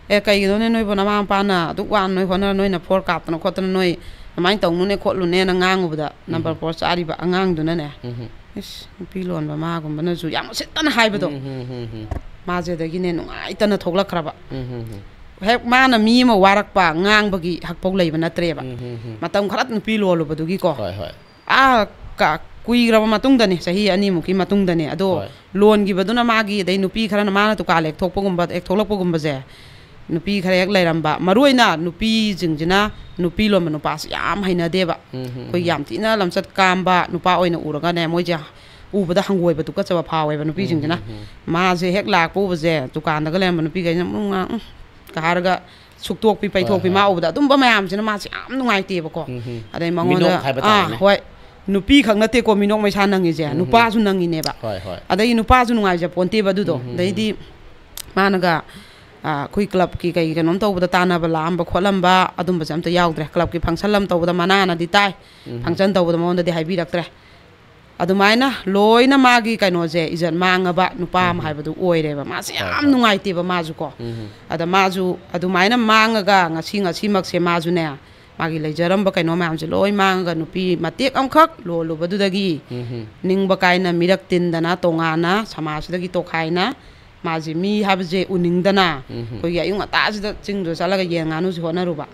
"ꯑꯦ, ꯀꯩꯒꯤꯅꯣꯅꯦ ꯅꯣꯏꯕꯨ ꯅꯃꯥ ꯃꯄꯥꯅ ꯑꯗꯨꯛ ꯋꯥꯅ ꯅꯣꯏ ꯍꯣꯠꯅꯔ ꯅꯣꯏꯅ ꯐꯣꯔ ꯀꯥꯞꯇꯅ ꯈꯣꯠꯇꯅ ꯅꯣꯏ ꯑꯗꯨꯃꯥꯏꯅ ꯇꯧꯅꯨꯅꯦ ꯈꯣꯠꯂꯨꯅꯦꯅ" ꯉꯥꯡꯉꯨꯕꯗ, ꯎꯝ꯫ ꯅꯝꯕꯔ ꯐꯣꯔ ꯆꯥꯔꯤꯕ ꯑꯉꯥꯡꯗꯨꯅꯅꯦ, ꯎꯝ꯫ "ꯏꯁ, ꯅꯨꯄꯤ ꯂꯣꯟꯕ ꯃꯥꯒꯨꯝꯕꯅꯁꯨ" ꯌꯥꯝ ꯎꯁꯤꯠꯇꯅ ꯍꯥꯏꯕꯗꯣ꯫ ꯎꯝ, ꯎꯝ, ꯎꯝ, ꯎꯝ꯫ ꯃꯥꯁꯦ ꯑꯗꯒꯤꯅꯦ ꯅꯨꯡꯉꯥꯏꯇꯅ ꯊꯣꯛꯂꯛꯈ꯭ꯔꯕ꯫ ꯎꯝ, ꯎꯝ, ꯎꯝ꯫ ꯍꯦꯛ ꯃꯥꯅ ꯃꯤ ꯑꯃ ꯋꯥꯔꯛꯄ ꯉꯥꯡꯕꯒꯤ ꯍꯛꯄꯧ ꯂꯩꯕ ꯅꯠꯇ꯭ꯔꯦꯕ꯫ ꯎꯝ, ꯎꯝ, ꯎꯝ꯫ ꯃꯇꯝ ꯈꯔ ꯅꯨꯄꯤ ꯂꯣꯜꯂꯨꯕꯗꯨꯒꯤꯀꯣ꯫ ꯍꯣꯏ, ꯍꯣꯏ꯫ ꯑꯥ, ꯀ-, ꯀꯨꯏꯈ꯭ꯔꯕ ꯃꯇꯨꯡꯗꯅꯦ, ꯆꯍꯤ ꯑꯅꯤꯃꯨꯛꯀꯤ ꯃꯇꯨꯡꯗꯅꯦ꯫ ꯑꯗꯣ ꯍꯣꯏ꯫ ꯂꯣꯟꯈꯤꯕꯗꯨꯅ ꯃꯥꯒꯤ, ꯑꯗꯩ ꯅꯨꯄꯤ ꯈꯔꯅ ꯃꯥꯅ ꯗꯨꯀꯥꯟ ꯍꯦꯛ ꯊꯣꯛꯄꯒꯨꯝꯕ, ꯍꯦꯛ ꯊꯣꯛꯂꯛꯄꯒꯨꯝꯕꯁꯦ, ꯅꯨꯄꯤ ꯈꯔ ꯍꯦꯛ ꯂꯩꯔꯝꯕ, ꯃꯔꯨ ꯑꯣꯏꯅ ꯅꯨꯄꯤꯁꯤꯡꯁꯤꯅ ꯅꯨꯄꯤ ꯂꯣꯟꯕ ꯅꯨꯄꯥꯁꯤ ꯌꯥꯝ ꯍꯩꯅꯗꯦꯕ꯫ ꯎꯝ, ꯎꯝ, ꯑꯩꯈꯣꯏꯒꯤ ꯎꯝ꯫ ꯌꯥꯝ ꯊꯤꯅ ꯂꯝꯆꯠ ꯀꯥꯝꯕ ꯅꯨꯄꯥ ꯑꯣꯏꯅ ꯎꯔꯒꯅꯦ, ꯃꯣꯏꯁꯦ ꯎꯕꯗ ꯍꯪꯒꯣꯏꯕ ꯇꯨꯀꯠꯆꯕ ꯐꯥꯎꯋꯦꯕ ꯅꯨꯄꯤꯁꯤꯡꯁꯤꯅ꯫ ꯎꯝ, ꯎꯝ, ꯎꯝ꯫ ꯃꯥꯁꯦ ꯍꯦꯛ ꯂꯥꯛꯄ ꯎꯕꯁꯦ, ꯗꯨꯀꯥꯟꯗꯒ ꯂꯩꯔꯝꯕ ꯅꯨꯄꯤꯈꯩꯁꯤꯅ "ꯎꯝ, ꯉꯥ, ꯎꯝ" ꯀ ꯍꯥꯏꯔꯒ ꯁꯨꯛꯇꯣꯛꯄꯤ ꯍꯣꯏ, ꯄꯩꯊꯣꯛꯄꯤ ꯍꯣꯏ꯫ ꯃꯥ ꯎꯕꯗ, ꯑꯗꯨꯝꯕ ꯃꯌꯥꯝꯁꯤꯅ ꯃꯥꯁꯦ ꯌꯥꯝ ꯅꯨꯡꯉꯥꯏꯇꯦꯕꯀꯣ꯫ ꯎꯝ, ꯎꯝ꯫ ꯑꯗꯩ ꯃꯉꯣꯟꯗ, ꯃꯤꯅꯣꯛ ꯍꯥꯏꯕ ꯑꯥ, ꯇꯥꯔꯦꯅꯦ꯫ ꯍꯣꯏ, ꯅꯨꯄꯤ ꯈꯛ ꯅꯠꯇꯦꯀꯣ ꯃꯤꯅꯣꯛ ꯃꯩꯁꯥ ꯅꯪꯉꯤꯁꯦ, ꯎꯝ, ꯎꯝ꯫ ꯅꯨꯄꯥꯁꯨ ꯅꯪꯉꯤꯅꯦꯕ꯫ ꯍꯣꯏ, ꯍꯣꯏ꯫ ꯑꯗꯒꯤ ꯅꯨꯄꯥꯁꯨ ꯅꯨꯡꯉꯥꯏꯖ ꯄꯣꯟꯇꯦꯕ ꯑꯗꯨꯗꯣ꯫ ꯎꯝ, ꯎꯝ, ꯎꯝ꯫ ꯑꯗꯩꯗꯤ ꯃꯥꯅꯒ, ꯑꯥ, ꯑꯩꯈꯣꯏ ꯀ꯭ꯂꯕꯀꯤ ꯀꯩ ꯀꯩꯅꯣꯝ ꯇꯧꯕꯗ ꯇꯥꯟꯅꯕ ꯂꯥꯛꯑꯝꯕ ꯈꯣꯠꯂꯝꯕ ꯑꯗꯨꯝꯕꯁꯦ ꯑꯝꯇ ꯌꯥꯎꯗ꯭ꯔꯦ꯫ ꯀ꯭ꯂꯕꯀꯤ ꯐꯪꯁꯟ ꯑꯃ ꯇꯧꯕꯗ ꯃꯅꯥꯅꯗꯤ ꯇꯥꯏ, ꯎꯝ꯫ ꯐꯪꯁꯟ ꯇꯧꯕꯗ ꯃꯉꯣꯟꯗꯗꯤ ꯍꯥꯏꯕꯤꯔꯛꯇ꯭ꯔꯦ꯫ ꯑꯗꯨꯃꯥꯏꯅ ꯂꯣꯏꯅ ꯃꯥꯒꯤ ꯀꯩꯅꯣꯁꯦ, ꯏꯖꯠ ꯃꯥꯡꯉꯕ ꯅꯨꯄꯥ ꯑꯃ ꯍꯥꯏꯕꯗꯨ ꯑꯣꯏꯔꯦꯕ꯫ ꯃꯥꯁꯦ ꯌꯥꯝ ꯅꯨꯡꯉꯥꯏꯇꯦꯕ ꯃꯥꯁꯨ ꯀꯣ꯫ ꯑꯗ ꯃꯥꯁꯨ ꯑꯗꯨꯃꯥꯏꯅ ꯃꯥꯡꯉꯒ ꯉꯁꯤ, ꯉꯁꯤꯃꯛꯁꯦ ꯃꯥꯁꯨꯅꯦ, ꯃꯥꯒꯤ ꯂꯩꯖꯔꯝꯕ ꯀꯩꯅꯣ ꯃꯌꯥꯝꯁꯦ ꯂꯣꯏ ꯃꯥꯡꯉꯒ ꯅꯨꯄꯤ ꯃꯇꯦꯛ ꯑꯃꯈꯛ ꯂꯣꯜꯂꯨꯕꯗꯨꯗꯒꯤ ꯅꯤꯡꯕ ꯀꯥꯏꯅ, ꯃꯤꯔꯛ ꯇꯤꯟꯗꯅ, ꯇꯣꯉꯥꯟꯅ ꯁꯃꯥꯖꯁꯤꯗꯒꯤ ꯇꯣꯈꯥꯏꯅ, ꯃꯥꯁꯦ ꯃꯤ ꯍꯥꯏꯕꯁꯦ ꯎꯅꯤꯡꯗꯅ ꯑꯩꯈꯣꯏꯒꯤ ꯑꯌꯨꯛ ꯉꯟꯇꯥꯁꯤꯗ ꯆꯤꯡꯗꯨꯗ ꯆꯠꯂꯒ ꯌꯦꯟ ꯉꯥꯅꯨꯁꯦ ꯍꯣꯠꯅꯔꯨꯕ꯫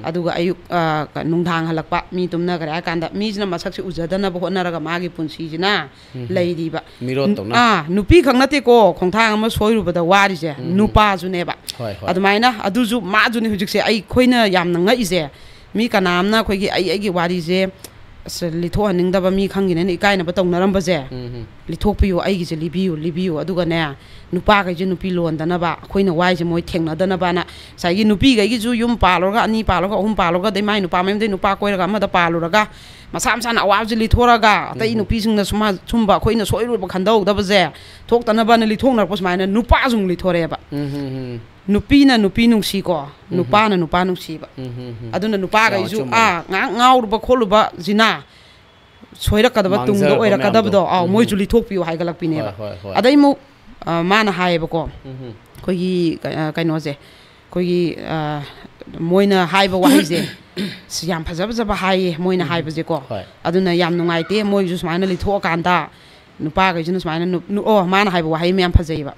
ꯑꯗꯨꯒ ꯑꯌꯨꯛ, ꯑ, ꯀ-, ꯅꯨꯡꯗꯥꯡ ꯍꯜꯂꯛꯄ, ꯃꯤ ꯇꯨꯝꯅꯈ꯭ꯔꯦ ꯍꯥꯏ ꯀꯥꯟꯗ ꯃꯤꯁꯤꯅ ꯃꯁꯛꯁꯦ ꯎꯖꯗꯅꯕ ꯍꯣꯠꯅꯔꯒ ꯃꯥꯒꯤ ꯄꯨꯟꯁꯤꯁꯤꯅ ꯂꯩꯔꯤꯕ꯫ ꯃꯤꯔꯣꯠꯇꯧꯅ꯫ ꯑꯥ, ꯅꯨꯄꯤ ꯈꯛ ꯅꯠꯇꯦꯀꯣ ꯈꯣꯡꯊꯥꯡ ꯑꯃ ꯁꯣꯏꯔꯨꯕꯗ ꯋꯥꯔꯤꯁꯦ, ꯅꯨꯄꯥꯁꯨꯅꯦꯕ꯫ ꯍꯣꯏ, ꯍꯣꯏ꯫ ꯑꯗꯨꯃꯥꯏꯅ ꯑꯗꯨꯁꯨ ꯃꯥꯁꯨꯅꯦ ꯍꯧꯖꯤꯛꯁꯦ ꯑꯩꯈꯣꯏꯅ ꯌꯥꯝꯅ ꯉꯛꯏꯁꯦ꯫ ꯃꯤ ꯀꯅꯥꯝꯅ ꯑꯩꯈꯣꯏꯒꯤ ꯑꯩ ꯑꯩꯒꯤ ꯋꯥꯔꯤꯁꯦ ꯑꯁ, ꯂꯤꯊꯣꯛꯍꯟꯅꯤꯡꯗꯕ, ꯃꯤ ꯈꯪꯈꯤꯅꯤꯅ ꯏꯀꯥꯏꯅꯕ ꯇꯧꯅꯔꯝꯕꯁꯦ, ꯂꯤꯊꯣꯛꯄꯤꯌꯨ, ꯑꯩꯒꯤꯁꯦ ꯂꯤꯕꯤꯌꯨ, ꯂꯤꯕꯤꯌꯨ꯫ ꯑꯗꯨꯒꯅꯦ, ꯅꯨꯄꯥꯈꯩꯁꯦ ꯅꯨꯄꯤ ꯂꯣꯟꯗꯅꯕ, ꯑꯩꯈꯣꯏꯅ ꯋꯥꯏꯁꯦ ꯃꯣꯏ ꯊꯦꯡꯅꯗꯅꯕꯅ, ꯉꯁꯥꯏꯒꯤ ꯅꯨꯄꯤꯈꯩꯒꯤꯁꯨ ꯌꯨꯝ ꯄꯥꯜꯂꯨꯔꯒ, ꯑꯅꯤ ꯄꯥꯜꯂꯨꯔꯒ, ꯑꯍꯨꯝ ꯄꯥꯜꯂꯨꯔꯒ, ꯑꯗꯩ ꯃꯥꯏ ꯅꯨꯄꯥ ꯃꯌꯨꯝꯗꯩ ꯅꯨꯄꯥ ꯀꯣꯏꯔꯒ ꯑꯃꯗ ꯄꯥꯜꯂꯨꯔꯒ, ꯃꯁꯥ ꯃꯁꯥꯅ ꯑꯋꯥꯕꯁꯦ ꯂꯤꯊꯣꯔꯒ, ꯑꯇꯩ ꯅꯨꯄꯤꯁꯤꯡꯅ ꯁꯨꯃꯥ-, ꯁꯨꯝꯕ ꯑꯩꯈꯣꯏꯅ ꯁꯣꯏꯔꯨꯕ ꯈꯟꯗꯧꯗꯕꯁꯦ ꯊꯣꯛꯇꯅꯕꯅ ꯂꯤꯊꯣꯛꯅꯔꯛꯄ ꯁꯨꯃꯥꯏꯅ ꯅꯨꯄꯥꯁꯨ ꯑꯃꯨꯛ ꯂꯤꯊꯣꯔꯛꯑꯦꯕ꯫ ꯎꯝ, ꯎꯝ, ꯎꯝ꯫ ꯅꯨꯄꯤꯅ ꯅꯨꯄꯤ ꯅꯨꯡꯁꯤꯀꯣ, ꯎꯝ꯫ ꯅꯨꯄꯥꯅ ꯅꯨꯄꯥ ꯅꯨꯡꯁꯤꯕ꯫ ꯎꯝ, ꯎꯝ, ꯎꯝ꯫ ꯑꯗꯨꯅ ꯅꯨꯄꯥꯈꯩꯁꯨ, ꯌꯥꯝ ꯑꯆꯨꯝꯕꯅꯤ꯫ ꯑꯥ, ꯉꯥꯏꯍꯥꯛ ꯉꯥꯎꯔꯨꯕ ꯈꯣꯠꯂꯨꯕ ꯖꯤꯅꯥ ꯁꯣꯏꯔꯛꯀꯗꯕ, ꯇꯨꯡꯗ ꯃꯥꯡꯖꯔꯕ ꯑꯣꯏꯔꯛꯀꯗꯕꯗꯣ, ꯃꯌꯥꯝꯗꯣ꯫ ꯑꯥꯎ, ꯎꯝ, ꯃꯣꯏꯁꯨ ꯎꯝ꯫ ꯂꯤꯊꯣꯛꯄꯤꯌꯨ ꯍꯥꯏꯒꯠꯂꯛꯄꯤꯅꯦꯕ꯫ ꯍꯣꯏ, ꯍꯣꯏ, ꯍꯣꯏ꯫ ꯑꯗꯩ ꯑꯃꯨꯛ, ꯑ, ꯃꯥꯅ ꯍꯥꯏꯌꯦꯕꯀꯣ, ꯎꯝ, ꯎꯝ꯫ ꯑꯩꯈꯣꯏꯒꯤ ꯀ-, ꯑ, ꯀꯩꯅꯣꯁꯦ, ꯑꯩꯈꯣꯏꯒꯤ, ꯑ, ꯃꯣꯏꯅ ꯍꯥꯏꯕ ꯋꯥꯍꯩꯁꯦ, ꯑꯁ, ꯌꯥꯝ ꯐꯖ ꯐꯖꯕ ꯍꯥꯏꯌꯦ ꯃꯣꯏꯅ ꯎꯝ, ꯍꯥꯏꯕꯁꯦꯀꯣ꯫ ꯍꯣꯏ꯫ ꯑꯗꯨꯅ ꯌꯥꯝ ꯅꯨꯡꯉꯥꯏꯇꯦ, ꯃꯣꯏꯁꯨ ꯁꯨꯃꯥꯏꯅ ꯂꯤꯊꯣꯛꯑꯀꯥꯟꯗ ꯅꯨꯄꯥꯈꯩꯁꯤꯅ ꯁꯨꯃꯥꯏꯅ ꯅꯨ-, ꯅꯨ-, ꯑꯣ, ꯃꯥꯅ ꯍꯥꯏꯕ ꯋꯥꯍꯩ ꯑꯃ ꯌꯥꯝ ꯐꯖꯩꯌꯦꯕ꯫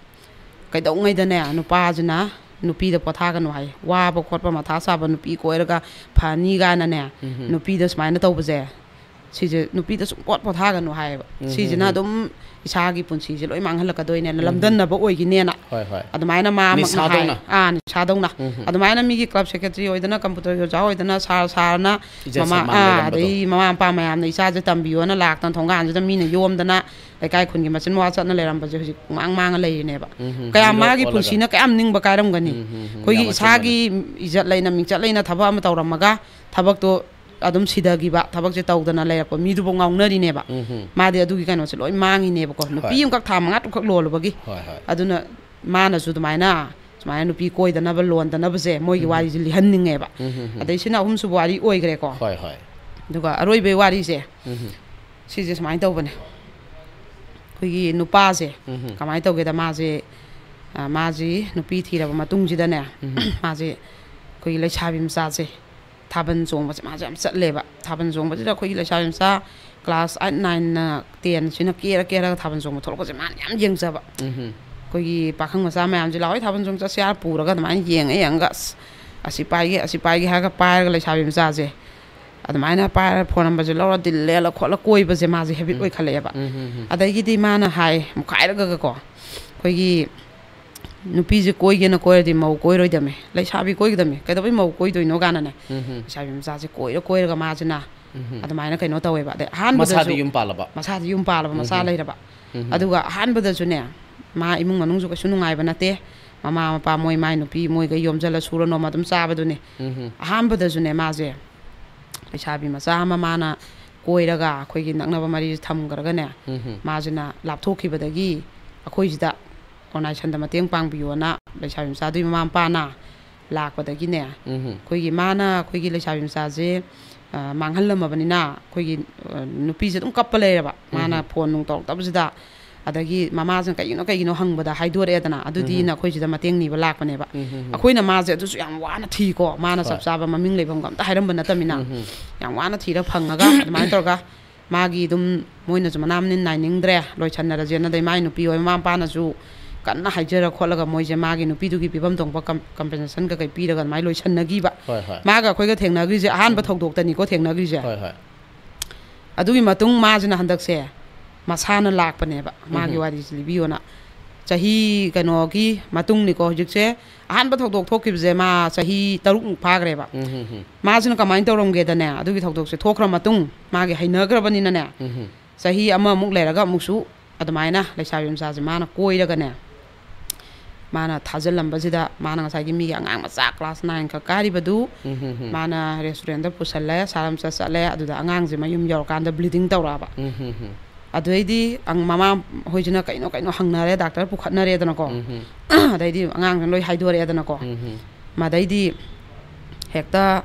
ꯀꯩꯗꯧꯉꯩꯗꯅꯦ ꯅꯨꯄꯥꯁꯤꯅ ꯅꯨꯄꯤꯗ ꯄꯣꯊꯥꯒꯅꯨ ꯍꯥꯏ꯫ ꯋꯥꯕ ꯈꯣꯠꯄ ꯃꯊꯥ ꯁꯥꯕ ꯅꯨꯄꯤ ꯀꯣꯏꯔꯒ ꯐꯅꯤ ꯀꯥꯏꯅꯅꯦ, ꯎꯝ꯫ ꯅꯨꯄꯤꯗ ꯁꯨꯃꯥꯏꯅ ꯇꯧꯕꯁꯦ, ꯁꯤꯁꯦ ꯅꯨꯄꯤꯗ ꯁꯨꯡꯄꯣꯠ ꯄꯣꯊꯥꯒꯅꯨ ꯍꯥꯏꯌꯦꯕ꯫ ꯎꯝ, ꯁꯤꯁꯤꯅ ꯎꯝ, ꯎꯝ꯫ ꯑꯗꯨꯝ ꯏꯁꯥꯒꯤ ꯄꯨꯟꯁꯤꯁꯦ ꯂꯣꯏ ꯃꯥꯡꯍꯜꯂꯛꯀꯗꯣꯏꯅꯦꯅ, ꯎꯝ꯫ ꯂꯝꯗꯟꯅꯕ ꯑꯣꯏꯈꯤꯅꯦꯅ꯫ ꯍꯣꯏ, ꯍꯣꯏ꯫ ꯑꯗꯨꯃꯥꯏꯅ ꯃꯥꯃꯛꯅ ꯍꯥꯏ꯫ ꯅꯤꯁꯥꯗꯧꯅ꯫ ꯑꯥ, ꯅꯤꯁꯥꯗꯧꯅ꯫ ꯎꯝ, ꯎꯝ꯫ ꯑꯗꯨꯃꯥꯏꯅ ꯃꯤꯒꯤ club secretary ꯑꯣꯏꯗꯅ, computerꯒꯤ ꯑꯣꯖꯥ ꯑꯣꯏꯗꯅ, ꯁꯥꯔ, ꯁꯥꯔꯅ ꯏꯖꯠ ꯃꯃꯥ-, ꯁꯟꯃꯥꯟ ꯑꯥ, ꯂꯩꯔꯝꯕꯗꯣ꯫ ꯑꯗꯩ ꯃꯃꯥ ꯃꯄꯥ ꯃꯌꯥꯝꯅ ꯏꯆꯥꯁꯦ ꯇꯝꯕꯤꯌꯣꯅ ꯂꯥꯛꯇꯅ ꯊꯣꯡꯒꯥꯟꯁꯤꯗ ꯃꯤꯅ ꯌꯣꯝꯗꯅ, ꯂꯩꯀꯥꯏ ꯈꯨꯟꯒꯤ ꯃꯆꯤꯟ ꯃꯋꯥ ꯆꯠꯅ ꯂꯩꯔꯝꯕꯁꯦ ꯍꯧꯖꯤꯛ ꯄꯨꯡꯃꯥꯡ ꯃꯥꯡꯉ ꯂꯩꯔꯤꯅꯦꯕ꯫ ꯎꯝ, ꯎꯝ, ꯀꯌꯥꯝ ꯃꯤꯔꯣꯠ ꯃꯥꯒꯤ ꯑꯣꯜꯂꯒ꯫ ꯄꯨꯟꯁꯤꯅ ꯀꯌꯥꯝ ꯅꯤꯡꯕ ꯀꯥꯏꯔꯝꯒꯅꯤ? ꯎꯝ, ꯎꯝ, ꯎꯝ, ꯑꯩꯈꯣꯏꯒꯤ ꯌꯥꯝ ꯏꯁꯥꯒꯤ ꯑꯆꯨꯝꯕꯅꯤ꯫ ꯏꯖꯠ ꯂꯩꯅ, ꯃꯤꯡꯆꯠ ꯂꯩꯅ ꯊꯕꯛ ꯑꯃ ꯇꯧꯔꯝꯃꯒ ꯊꯕꯛꯇꯣ ꯑꯗꯨꯝ ꯁꯤꯗꯈꯤꯕ, ꯊꯕꯛꯁꯦ ꯇꯧꯗꯅ ꯂꯩꯔꯛꯄ ꯃꯤꯗꯨꯕꯨ ꯉꯥꯎꯅꯔꯤꯅꯦꯕ꯫ ꯎꯝ, ꯎꯝ꯫ ꯃꯥꯗꯤ ꯑꯗꯨꯒꯤ ꯀꯩꯅꯣꯁꯦ ꯂꯣꯏ ꯃꯥꯡꯉꯤꯅꯦꯕꯀꯣ, ꯅꯨꯄꯤ ꯍꯣꯏ꯫ ꯑꯃꯈꯛ ꯊꯥ ꯃꯉꯥ ꯇꯔꯨꯛꯈꯛ ꯂꯣꯜꯂꯨꯕꯒꯤ꯫ ꯍꯣꯏ, ꯍꯣꯏ꯫ ꯑꯗꯨꯅ ꯃꯥꯅꯁꯨ ꯑꯗꯨꯃꯥꯏꯅ, ꯁꯨꯃꯥꯏꯅ ꯅꯨꯄꯤ ꯀꯣꯏꯗꯅꯕ, ꯂꯣꯟꯗꯅꯕꯁꯦ ꯃꯣꯏꯒꯤ ꯎꯝ꯫ ꯋꯥꯔꯤꯁꯦ ꯂꯤꯍꯟꯅꯤꯡꯉꯦꯕ꯫ ꯎꯝ, ꯎꯝ, ꯎꯝ꯫ ꯑꯗꯩ ꯁꯤꯅ ꯑꯍꯨꯝꯁꯨꯕ ꯋꯥꯔꯤ ꯑꯣꯏꯈ꯭ꯔꯦꯀꯣ꯫ ꯍꯣꯏ, ꯍꯣꯏ꯫ ꯑꯗꯨꯒ ꯑꯔꯣꯏꯕꯩ ꯋꯥꯔꯤꯁꯦ, ꯎꯝ꯫ ꯁꯤꯁꯦ ꯁꯨꯃꯥꯏꯅ ꯇꯧꯕꯅꯦ꯫ ꯑꯩꯈꯣꯏꯒꯤ ꯅꯨꯄꯥꯁꯦ ꯎꯝꯍꯨꯝ꯫ ꯀꯃꯥꯏꯅ ꯇꯧꯒꯦꯗ, ꯃꯥꯁꯦ, ꯑ, ꯃꯥꯁꯤ ꯅꯨꯄꯤ ꯊꯤꯔꯕ ꯃꯇꯨꯡꯁꯤꯗꯅꯦ, ꯎꯝꯍꯨꯝ꯫ ꯃꯥꯁꯦ ꯑꯩꯈꯣꯏꯒꯤ ꯂꯩꯁꯥꯕꯤ ꯃꯆꯥꯁꯦ ꯊꯥꯕꯜ ꯆꯣꯡꯕꯁꯦ ꯃꯥꯁꯦ ꯌꯥꯝ ꯆꯠꯂꯦꯕ꯫ ꯊꯥꯕꯜ ꯆꯣꯡꯕꯁꯤꯗ ꯑꯩꯈꯣꯏꯒꯤ ꯂꯩꯁꯥꯕꯤ ꯃꯆꯥ class eight, nine, ten ꯁꯤꯅ ꯀꯦꯔ ꯀꯦꯔꯒ ꯊꯥꯕꯜ ꯆꯣꯡꯕ ꯊꯣꯛꯂꯛꯄꯁꯦ ꯃꯥꯅ ꯌꯥꯝ ꯌꯦꯡꯖꯕ꯫ ꯎꯝꯍꯨꯝ꯫ ꯑꯩꯈꯣꯏꯒꯤ ꯄꯥꯈꯪ ꯃꯆꯥ ꯃꯌꯥꯝꯁꯦ "ꯂꯥꯛꯑꯣꯏ, ꯊꯥꯕꯜ ꯆꯣꯡ ꯆꯠꯁꯦ" ꯍꯥꯏꯔ ꯄꯨꯔꯒ ꯑꯗꯨꯃꯥꯏꯅ ꯌꯦꯡꯉ ꯌꯦꯡꯉꯒ, "ꯑꯁ, ꯑꯁꯤ ꯄꯥꯏꯒꯦ, ꯑꯁꯤ ꯄꯥꯏꯒꯦ" ꯍꯥꯏꯔꯒ ꯄꯥꯏꯔꯒ ꯂꯩꯁꯥꯕꯤ ꯃꯆꯥꯁꯦ ꯑꯗꯨꯃꯥꯏꯅ ꯄꯥꯏꯔ phone numberꯁꯦ ꯂꯧꯔ ꯗꯤꯜ ꯂꯦꯜꯂ ꯈꯣꯠꯂ ꯀꯣꯏꯕꯁꯦ ꯃꯥꯁꯦ habit ꯎꯝ꯫ ꯑꯣꯏꯈꯠꯂꯛꯑꯦꯕ꯫ ꯎꯝ, ꯎꯝ, ꯎꯝ꯫ ꯑꯗꯒꯤꯗꯤ ꯃꯥꯅ ꯍꯥꯏ, ꯃꯨꯛꯈꯥꯏꯔꯒꯀꯣ, ꯑꯩꯈꯣꯏꯒꯤ ꯅꯨꯄꯤꯁꯦ ꯀꯣꯏꯒꯦꯅ ꯀꯣꯏꯔꯗꯤ ꯃꯧ ꯀꯣꯏꯔꯣꯏꯗꯝꯃꯦ, ꯂꯩꯁꯥꯕꯤ ꯀꯣꯏꯒꯗꯝꯃꯦ, ꯀꯩꯗꯧꯕꯩ ꯃꯧ ꯀꯣꯏꯗꯣꯏꯅꯣ ꯀꯥꯏꯅꯅꯦ, ꯎꯝ, ꯎꯝ꯫ ꯂꯩꯁꯥꯕꯤ ꯃꯆꯥꯁꯦ ꯀꯣꯏꯔ ꯀꯣꯏꯔꯒ ꯃꯥꯁꯤꯅ ꯎꯝ, ꯎꯝ꯫ ꯑꯗꯨꯃꯥꯏꯅ ꯀꯩꯅꯣ ꯇꯧꯋꯦꯕ꯫ ꯑꯗꯩ ꯑꯍꯥꯟꯕꯗꯁꯨ ꯃꯁꯥꯗꯤ ꯌꯨꯝ ꯄꯥꯜꯂꯕ? ꯃꯁꯥꯗꯤ ꯌꯨꯝ ꯄꯥꯜꯂꯕ, ꯃꯆꯥ ꯎꯝ, ꯎꯝ꯫ ꯂꯩꯔꯕ꯫ ꯎꯝ, ꯎꯝ꯫ ꯑꯗꯨꯒ ꯑꯍꯥꯟꯕꯗꯁꯨꯅꯦ, ꯃꯥ ꯏꯃꯨꯡ ꯃꯅꯨꯡꯁꯨ ꯀꯩꯁꯨ ꯅꯨꯡꯉꯥꯏꯕ ꯅꯠꯇꯦ, ꯃꯃꯥ ꯃꯄꯥ ꯃꯣꯏ ꯃꯥꯏ ꯅꯨꯄꯤ ꯃꯣꯏꯒ ꯌꯣꯝꯖꯜꯂ ꯁꯨꯔ ꯅꯣꯝꯃ ꯑꯗꯨꯝ ꯆꯥꯕꯗꯨꯅꯤ꯫ ꯎꯝ, ꯎꯝ꯫ ꯑꯍꯥꯟꯕꯗꯁꯨꯅꯦ ꯃꯥꯁꯦ ꯂꯩꯁꯥꯕꯤ ꯃꯆꯥ ꯑꯃ ꯃꯥꯅ ꯀꯣꯏꯔꯒ ꯑꯩꯈꯣꯏꯒꯤ ꯅꯛꯅꯕ ꯃꯔꯤꯁꯦ ꯊꯝꯈ꯭ꯔꯒꯅꯦ, ꯎꯝ, ꯎꯝ꯫ ꯃꯥꯁꯤꯅ ꯂꯥꯞꯊꯣꯛꯈꯤꯕꯗꯒꯤ ꯑꯩꯈꯣꯏꯁꯤꯗ organisationꯗ ꯃꯇꯦꯡ ꯄꯥꯡꯕꯤꯌꯣꯅ ꯂꯩꯁꯥꯕꯤ ꯃꯆꯥꯗꯨꯒꯤ ꯃꯃꯥ ꯃꯄꯥꯅ ꯂꯥꯛꯄꯗꯒꯤꯅꯦ, ꯎꯝ, ꯎꯝ꯫ ꯑꯩꯈꯣꯏꯒꯤ ꯃꯥꯅ ꯑꯩꯈꯣꯏꯒꯤ ꯂꯩꯁꯥꯕꯤ ꯃꯆꯥꯁꯦ, ꯑ, ꯃꯥꯡꯍꯜꯂꯝꯃꯕꯅꯤꯅ ꯑꯩꯈꯣꯏꯒꯤ, ꯑ, ꯅꯨꯄꯤꯁꯦ ꯑꯗꯨꯝ ꯀꯞꯄ ꯂꯩꯔꯕ꯫ ꯃꯥꯅ ꯎꯝ, ꯎꯝ꯫ phone ꯅꯨꯡ ꯇꯧꯔꯛꯇꯕꯁꯤꯗ, ꯑꯗꯒꯤ ꯃꯃꯥꯁꯤꯅ "ꯀꯩꯒꯤꯅꯣ, ꯀꯩꯒꯤꯅꯣ?" ꯍꯪꯕꯗ ꯍꯥꯏꯗꯣꯔꯛꯑꯦꯗꯅ, ꯑꯗꯨꯗꯤ ꯎꯝ, ꯎꯝ꯫ ꯅꯈꯣꯏꯁꯤꯗ ꯃꯇꯦꯡ ꯅꯤꯕ ꯂꯥꯛꯄꯅꯦꯕ꯫ ꯎꯝ, ꯎꯝ, ꯎꯝ꯫ ꯑꯩꯈꯣꯏꯅ ꯃꯥꯁꯦ ꯑꯗꯨꯁꯨ ꯌꯥꯝ ꯋꯥꯅ ꯊꯤꯀꯣ, ꯃꯥꯅ ꯍꯣꯏ꯫ ꯆꯞ ꯆꯥꯕ ꯃꯃꯤꯡ ꯂꯩꯐꯝꯒ ꯑꯝꯇ ꯍꯥꯏꯔꯝꯕ ꯅꯠꯇꯃꯤꯅ, ꯎꯝ, ꯎꯝ꯫ ꯌꯥꯝ ꯋꯥꯅ ꯊꯤꯔ ꯐꯪꯉꯒ ꯑꯗꯨꯃꯥꯏꯅ ꯇꯧꯔꯒ ꯃꯥꯒꯤ ꯑꯗꯨꯝ ꯃꯣꯏꯅꯁꯨ ꯃꯅꯥ ꯃꯅꯤꯟ ꯅꯥꯏꯅꯤꯡꯗ꯭ꯔꯦ, ꯂꯣꯏꯁꯟꯅꯔꯁꯦꯅ, ꯑꯗꯩ ꯃꯥꯒꯤ ꯅꯨꯄꯤ ꯍꯣꯏ ꯃꯃꯥ ꯃꯄꯥꯅꯁꯨ ꯀꯟꯅ ꯍꯥꯏꯖꯔ ꯈꯣꯠꯂꯒ ꯃꯣꯏꯁꯦ ꯃꯥꯒꯤ ꯅꯨꯄꯤꯗꯨꯒꯤ ꯄꯤꯐꯝ ꯊꯣꯛꯄ ꯀꯝ-, compensation ꯀꯩꯀꯩ ꯄꯤꯔꯒ ꯑꯗꯨꯃꯥꯏꯅ ꯂꯣꯏꯁꯟꯅꯈꯤꯕ꯫ ꯍꯣꯏ, ꯍꯣꯏ꯫ ꯃꯥꯒ ꯑꯩꯈꯣꯏꯒ ꯊꯦꯡꯅꯈ꯭ꯔꯤꯁꯦ ꯑꯍꯥꯟꯕ ꯎꯝ꯫ ꯊꯧꯗꯣꯛꯇꯅꯤꯀꯣ ꯊꯦꯡꯅꯈ꯭ꯔꯤꯁꯦ꯫ ꯍꯣꯏ, ꯍꯣꯏ꯫ ꯑꯗꯨꯒꯤ ꯃꯇꯨꯡ ꯃꯥꯁꯤꯅ ꯍꯟꯗꯛꯁꯦ ꯃꯁꯥꯅ ꯂꯥꯛꯄꯅꯦꯕ, ꯃꯥꯒꯤ ꯎꯝ꯫ ꯋꯥꯔꯤꯁꯦ ꯂꯤꯕꯤꯌꯣꯅ꯫ ꯆꯍꯤ ꯀꯩꯅꯣꯒꯤ ꯃꯇꯨꯡꯅꯤꯀꯣ ꯍꯧꯖꯤꯛꯁꯦ, ꯑꯍꯥꯟꯕ ꯊꯧꯗꯣꯛ ꯊꯣꯛꯈꯤꯕꯁꯦ ꯃꯥ ꯆꯍꯤ ꯇꯔꯨꯛꯃꯨꯛ ꯐꯥꯈ꯭ꯔꯦꯕ꯫ ꯎꯝ, ꯎꯝ, ꯎꯝ꯫ ꯃꯥꯁꯤꯅ ꯀꯃꯥꯏꯅ ꯇꯧꯔꯝꯒꯦꯗꯅꯦ, ꯑꯗꯨꯒꯤ ꯊꯧꯗꯣꯛꯁꯦ ꯊꯣꯛꯈ꯭ꯔ ꯃꯇꯨꯡ ꯃꯥꯒꯤ ꯍꯩꯅꯈ꯭ꯔꯕꯅꯤꯅꯅꯦ, ꯎꯝ, ꯎꯝ꯫ ꯆꯍꯤ ꯑꯃꯃꯨꯛ ꯂꯩꯔꯒ ꯑꯃꯨꯛꯁꯨ ꯑꯗꯨꯃꯥꯏꯅ ꯂꯩꯁꯥꯕꯤ ꯃꯆꯥꯁꯦ ꯃꯥꯅ ꯀꯣꯏꯔꯒꯅꯦ, ꯃꯥꯅ ꯊꯥꯖꯤꯜꯂꯝꯕꯁꯤꯗ ꯃꯥꯅ ꯉꯁꯥꯏꯒꯤ ꯃꯤꯒꯤ ꯑꯉꯥꯡ ꯃꯆꯥ class nine ꯈꯛ ꯀꯥꯔꯤꯕꯗꯨ ꯎꯝ, ꯍꯝ, ꯍꯝ꯫ ꯃꯥꯅ restaurantꯗ ꯄꯨꯁꯜꯂꯦ, ꯁꯥꯔꯝꯆꯠ ꯆꯠꯂꯦ, ꯑꯗꯨꯗ ꯑꯉꯥꯡꯁꯦ ꯃꯌꯨꯝ ꯌꯧꯔꯀꯥꯟꯗ bleeding ꯇꯧꯔꯛꯑꯕ꯫ ꯎꯝ, ꯍꯝ, ꯍꯝ꯫ ꯑꯗꯨꯗꯩꯗꯤ ꯑꯪ-, ꯃꯃꯥ ꯍꯣꯏꯁꯤꯅ ꯀꯩꯅꯣ ꯀꯩꯅꯣ ꯍꯪꯅꯔꯦ, ꯗꯥꯛꯇꯔ ꯄꯨꯈꯠꯅꯔꯦꯗꯅꯀꯣ꯫ ꯎꯝ, ꯍꯝ꯫ ꯑꯗꯩꯗꯤ ꯑꯉꯥꯡꯁꯤꯅ ꯂꯣꯏ ꯍꯥꯏꯗꯣꯔꯛꯑꯦꯗꯅꯀꯣ꯫ ꯎꯝ, ꯍꯝ꯫ ꯃꯗꯩꯗꯤ ꯍꯦꯛꯇ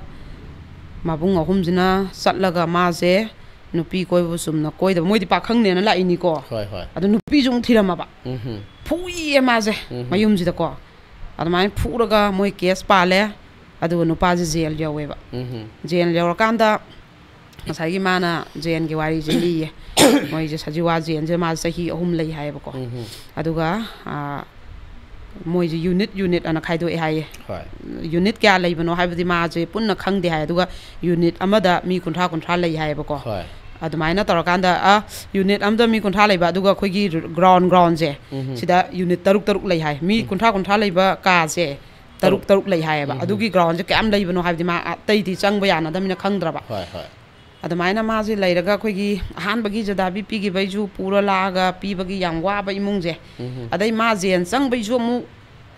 ꯃꯕꯨꯡ ꯑꯍꯨꯝꯁꯤꯅ ꯆꯠꯂꯒ ꯃꯥꯁꯦ ꯅꯨꯄꯤ ꯀꯣꯏꯕꯕꯨ ꯆꯨꯝꯅ ꯀꯣꯏꯗꯕ, ꯃꯣꯏꯗꯤ ꯄꯥꯈꯪꯅꯦꯅ ꯂꯥꯛꯏꯅꯤꯀꯣ꯫ ꯍꯣꯏ, ꯍꯣꯏ꯫ ꯑꯗꯨ ꯅꯨꯄꯤꯁꯨ ꯑꯃꯨꯛ ꯊꯤꯔꯝꯃꯕ꯫ ꯎꯝ꯫ ꯐꯨꯏꯌꯦ ꯃꯥꯁꯦ ꯎꯝ꯫ ꯃꯌꯨꯝꯁꯤꯗꯀꯣ꯫ ꯑꯗꯨꯃꯥꯏꯅ ꯐꯨꯔꯒ ꯃꯣꯏ ꯀꯦꯁ ꯄꯥꯜꯂꯦ꯫ ꯑꯗꯨꯒ ꯅꯨꯄꯥꯁꯦ ꯖꯦꯜ ꯌꯧꯋꯦꯕ꯫ ꯎꯝ꯫ ꯖꯦꯜ ꯌꯧꯔꯀꯥꯟꯗ ꯉꯁꯥꯏꯒꯤ ꯃꯥꯅ ꯖꯦꯟꯒꯤ ꯋꯥꯔꯤꯁꯦ ꯂꯤꯌꯦ꯫ ꯃꯣꯏꯁꯦ ꯁꯖꯤꯋꯥ ꯖꯦꯟꯁꯦ ꯃꯥꯁꯦ ꯆꯍꯤ ꯑꯍꯨꯝ ꯂꯩ ꯍꯥꯏꯌꯦꯕꯀꯣ꯫ ꯎꯝ꯫ ꯑꯗꯨꯒ, ꯑ, ꯃꯣꯏꯁꯦ ꯌꯨꯅꯤꯠ ꯌꯨꯅꯤꯠ ꯑꯅ ꯈꯥꯏꯗꯣꯛꯑꯦ ꯍꯥꯏꯌꯦ꯫ ꯍꯣꯏ꯫ ꯌꯨꯅꯤꯠ ꯀꯌꯥ ꯂꯩꯕꯅꯣ ꯍꯥꯏꯕꯗꯤ ꯃꯥꯁꯦ ꯄꯨꯟꯅ ꯈꯪꯗꯦ ꯍꯥꯏ꯫ ꯑꯗꯨꯒ ꯌꯨꯅꯤꯠ ꯑꯃꯗ ꯃꯤ ꯀꯨꯟꯊ꯭ꯔꯥ ꯀꯨꯟꯊ꯭ꯔꯥ ꯂꯩ ꯍꯥꯏꯌꯦꯕꯀꯣ꯫ ꯍꯣꯏ꯫ ꯑꯗꯨꯃꯥꯏꯅ ꯇꯧꯔꯀꯥꯟꯗ, ꯑ, ꯌꯨꯅꯤꯠ ꯑꯃꯗ ꯃꯤ ꯀꯨꯟꯊ꯭ꯔꯥ ꯂꯩꯕ, ꯑꯗꯨꯒ ꯑꯩꯈꯣꯏꯒꯤ ꯒ꯭ꯔꯥꯎꯟ, ꯒ꯭ꯔꯥꯎꯟꯁꯦ, ꯎꯝ꯫ ꯁꯤꯗ ꯌꯨꯅꯤꯠ ꯇꯔꯨꯛ ꯇꯔꯨꯛ ꯂꯩ ꯍꯥꯏ꯫ ꯃꯤ ꯎꯝ꯫ ꯀꯨꯟꯊ꯭ꯔꯥ ꯀꯨꯟꯊ꯭ꯔꯥ ꯂꯩꯕ ꯀꯥꯁꯦ ꯇꯔꯨꯛ ꯇꯔꯨꯛ꯫ ꯇꯔꯨꯛ ꯂꯩ ꯍꯥꯏꯌꯦꯕ꯫ ꯎꯝ꯫ ꯑꯗꯨꯒꯤ ꯒ꯭ꯔꯥꯎꯟꯁꯦ ꯀꯌꯥꯝ ꯂꯩꯕꯅꯣ ꯍꯥꯏꯕꯗꯤ ꯃꯥ ꯑꯇꯩꯗꯤ ꯆꯪꯕ ꯌꯥꯅꯗꯕꯅꯤꯅ ꯈꯪꯗ꯭ꯔꯕ꯫ ꯍꯣꯏ, ꯍꯣꯏ꯫ ꯑꯗꯨꯃꯥꯏꯅ ꯃꯥꯁꯦ ꯂꯩꯔꯒ ꯑꯩꯈꯣꯏꯒꯤ ꯑꯍꯥꯟꯕꯒꯤ ꯖꯗꯥꯕꯤ ꯄꯤꯈꯤꯕꯩꯁꯨ ꯄꯨꯔ ꯂꯥꯛꯑꯒ ꯄꯤꯕꯒꯤ ꯌꯥꯝ ꯋꯥꯕ ꯏꯃꯨꯡꯁꯦ, ꯎꯝ꯫ ꯑꯗꯩ ꯃꯥ ꯖꯦꯟ ꯆꯪꯕꯩꯁꯨ ꯑꯃꯨꯛ,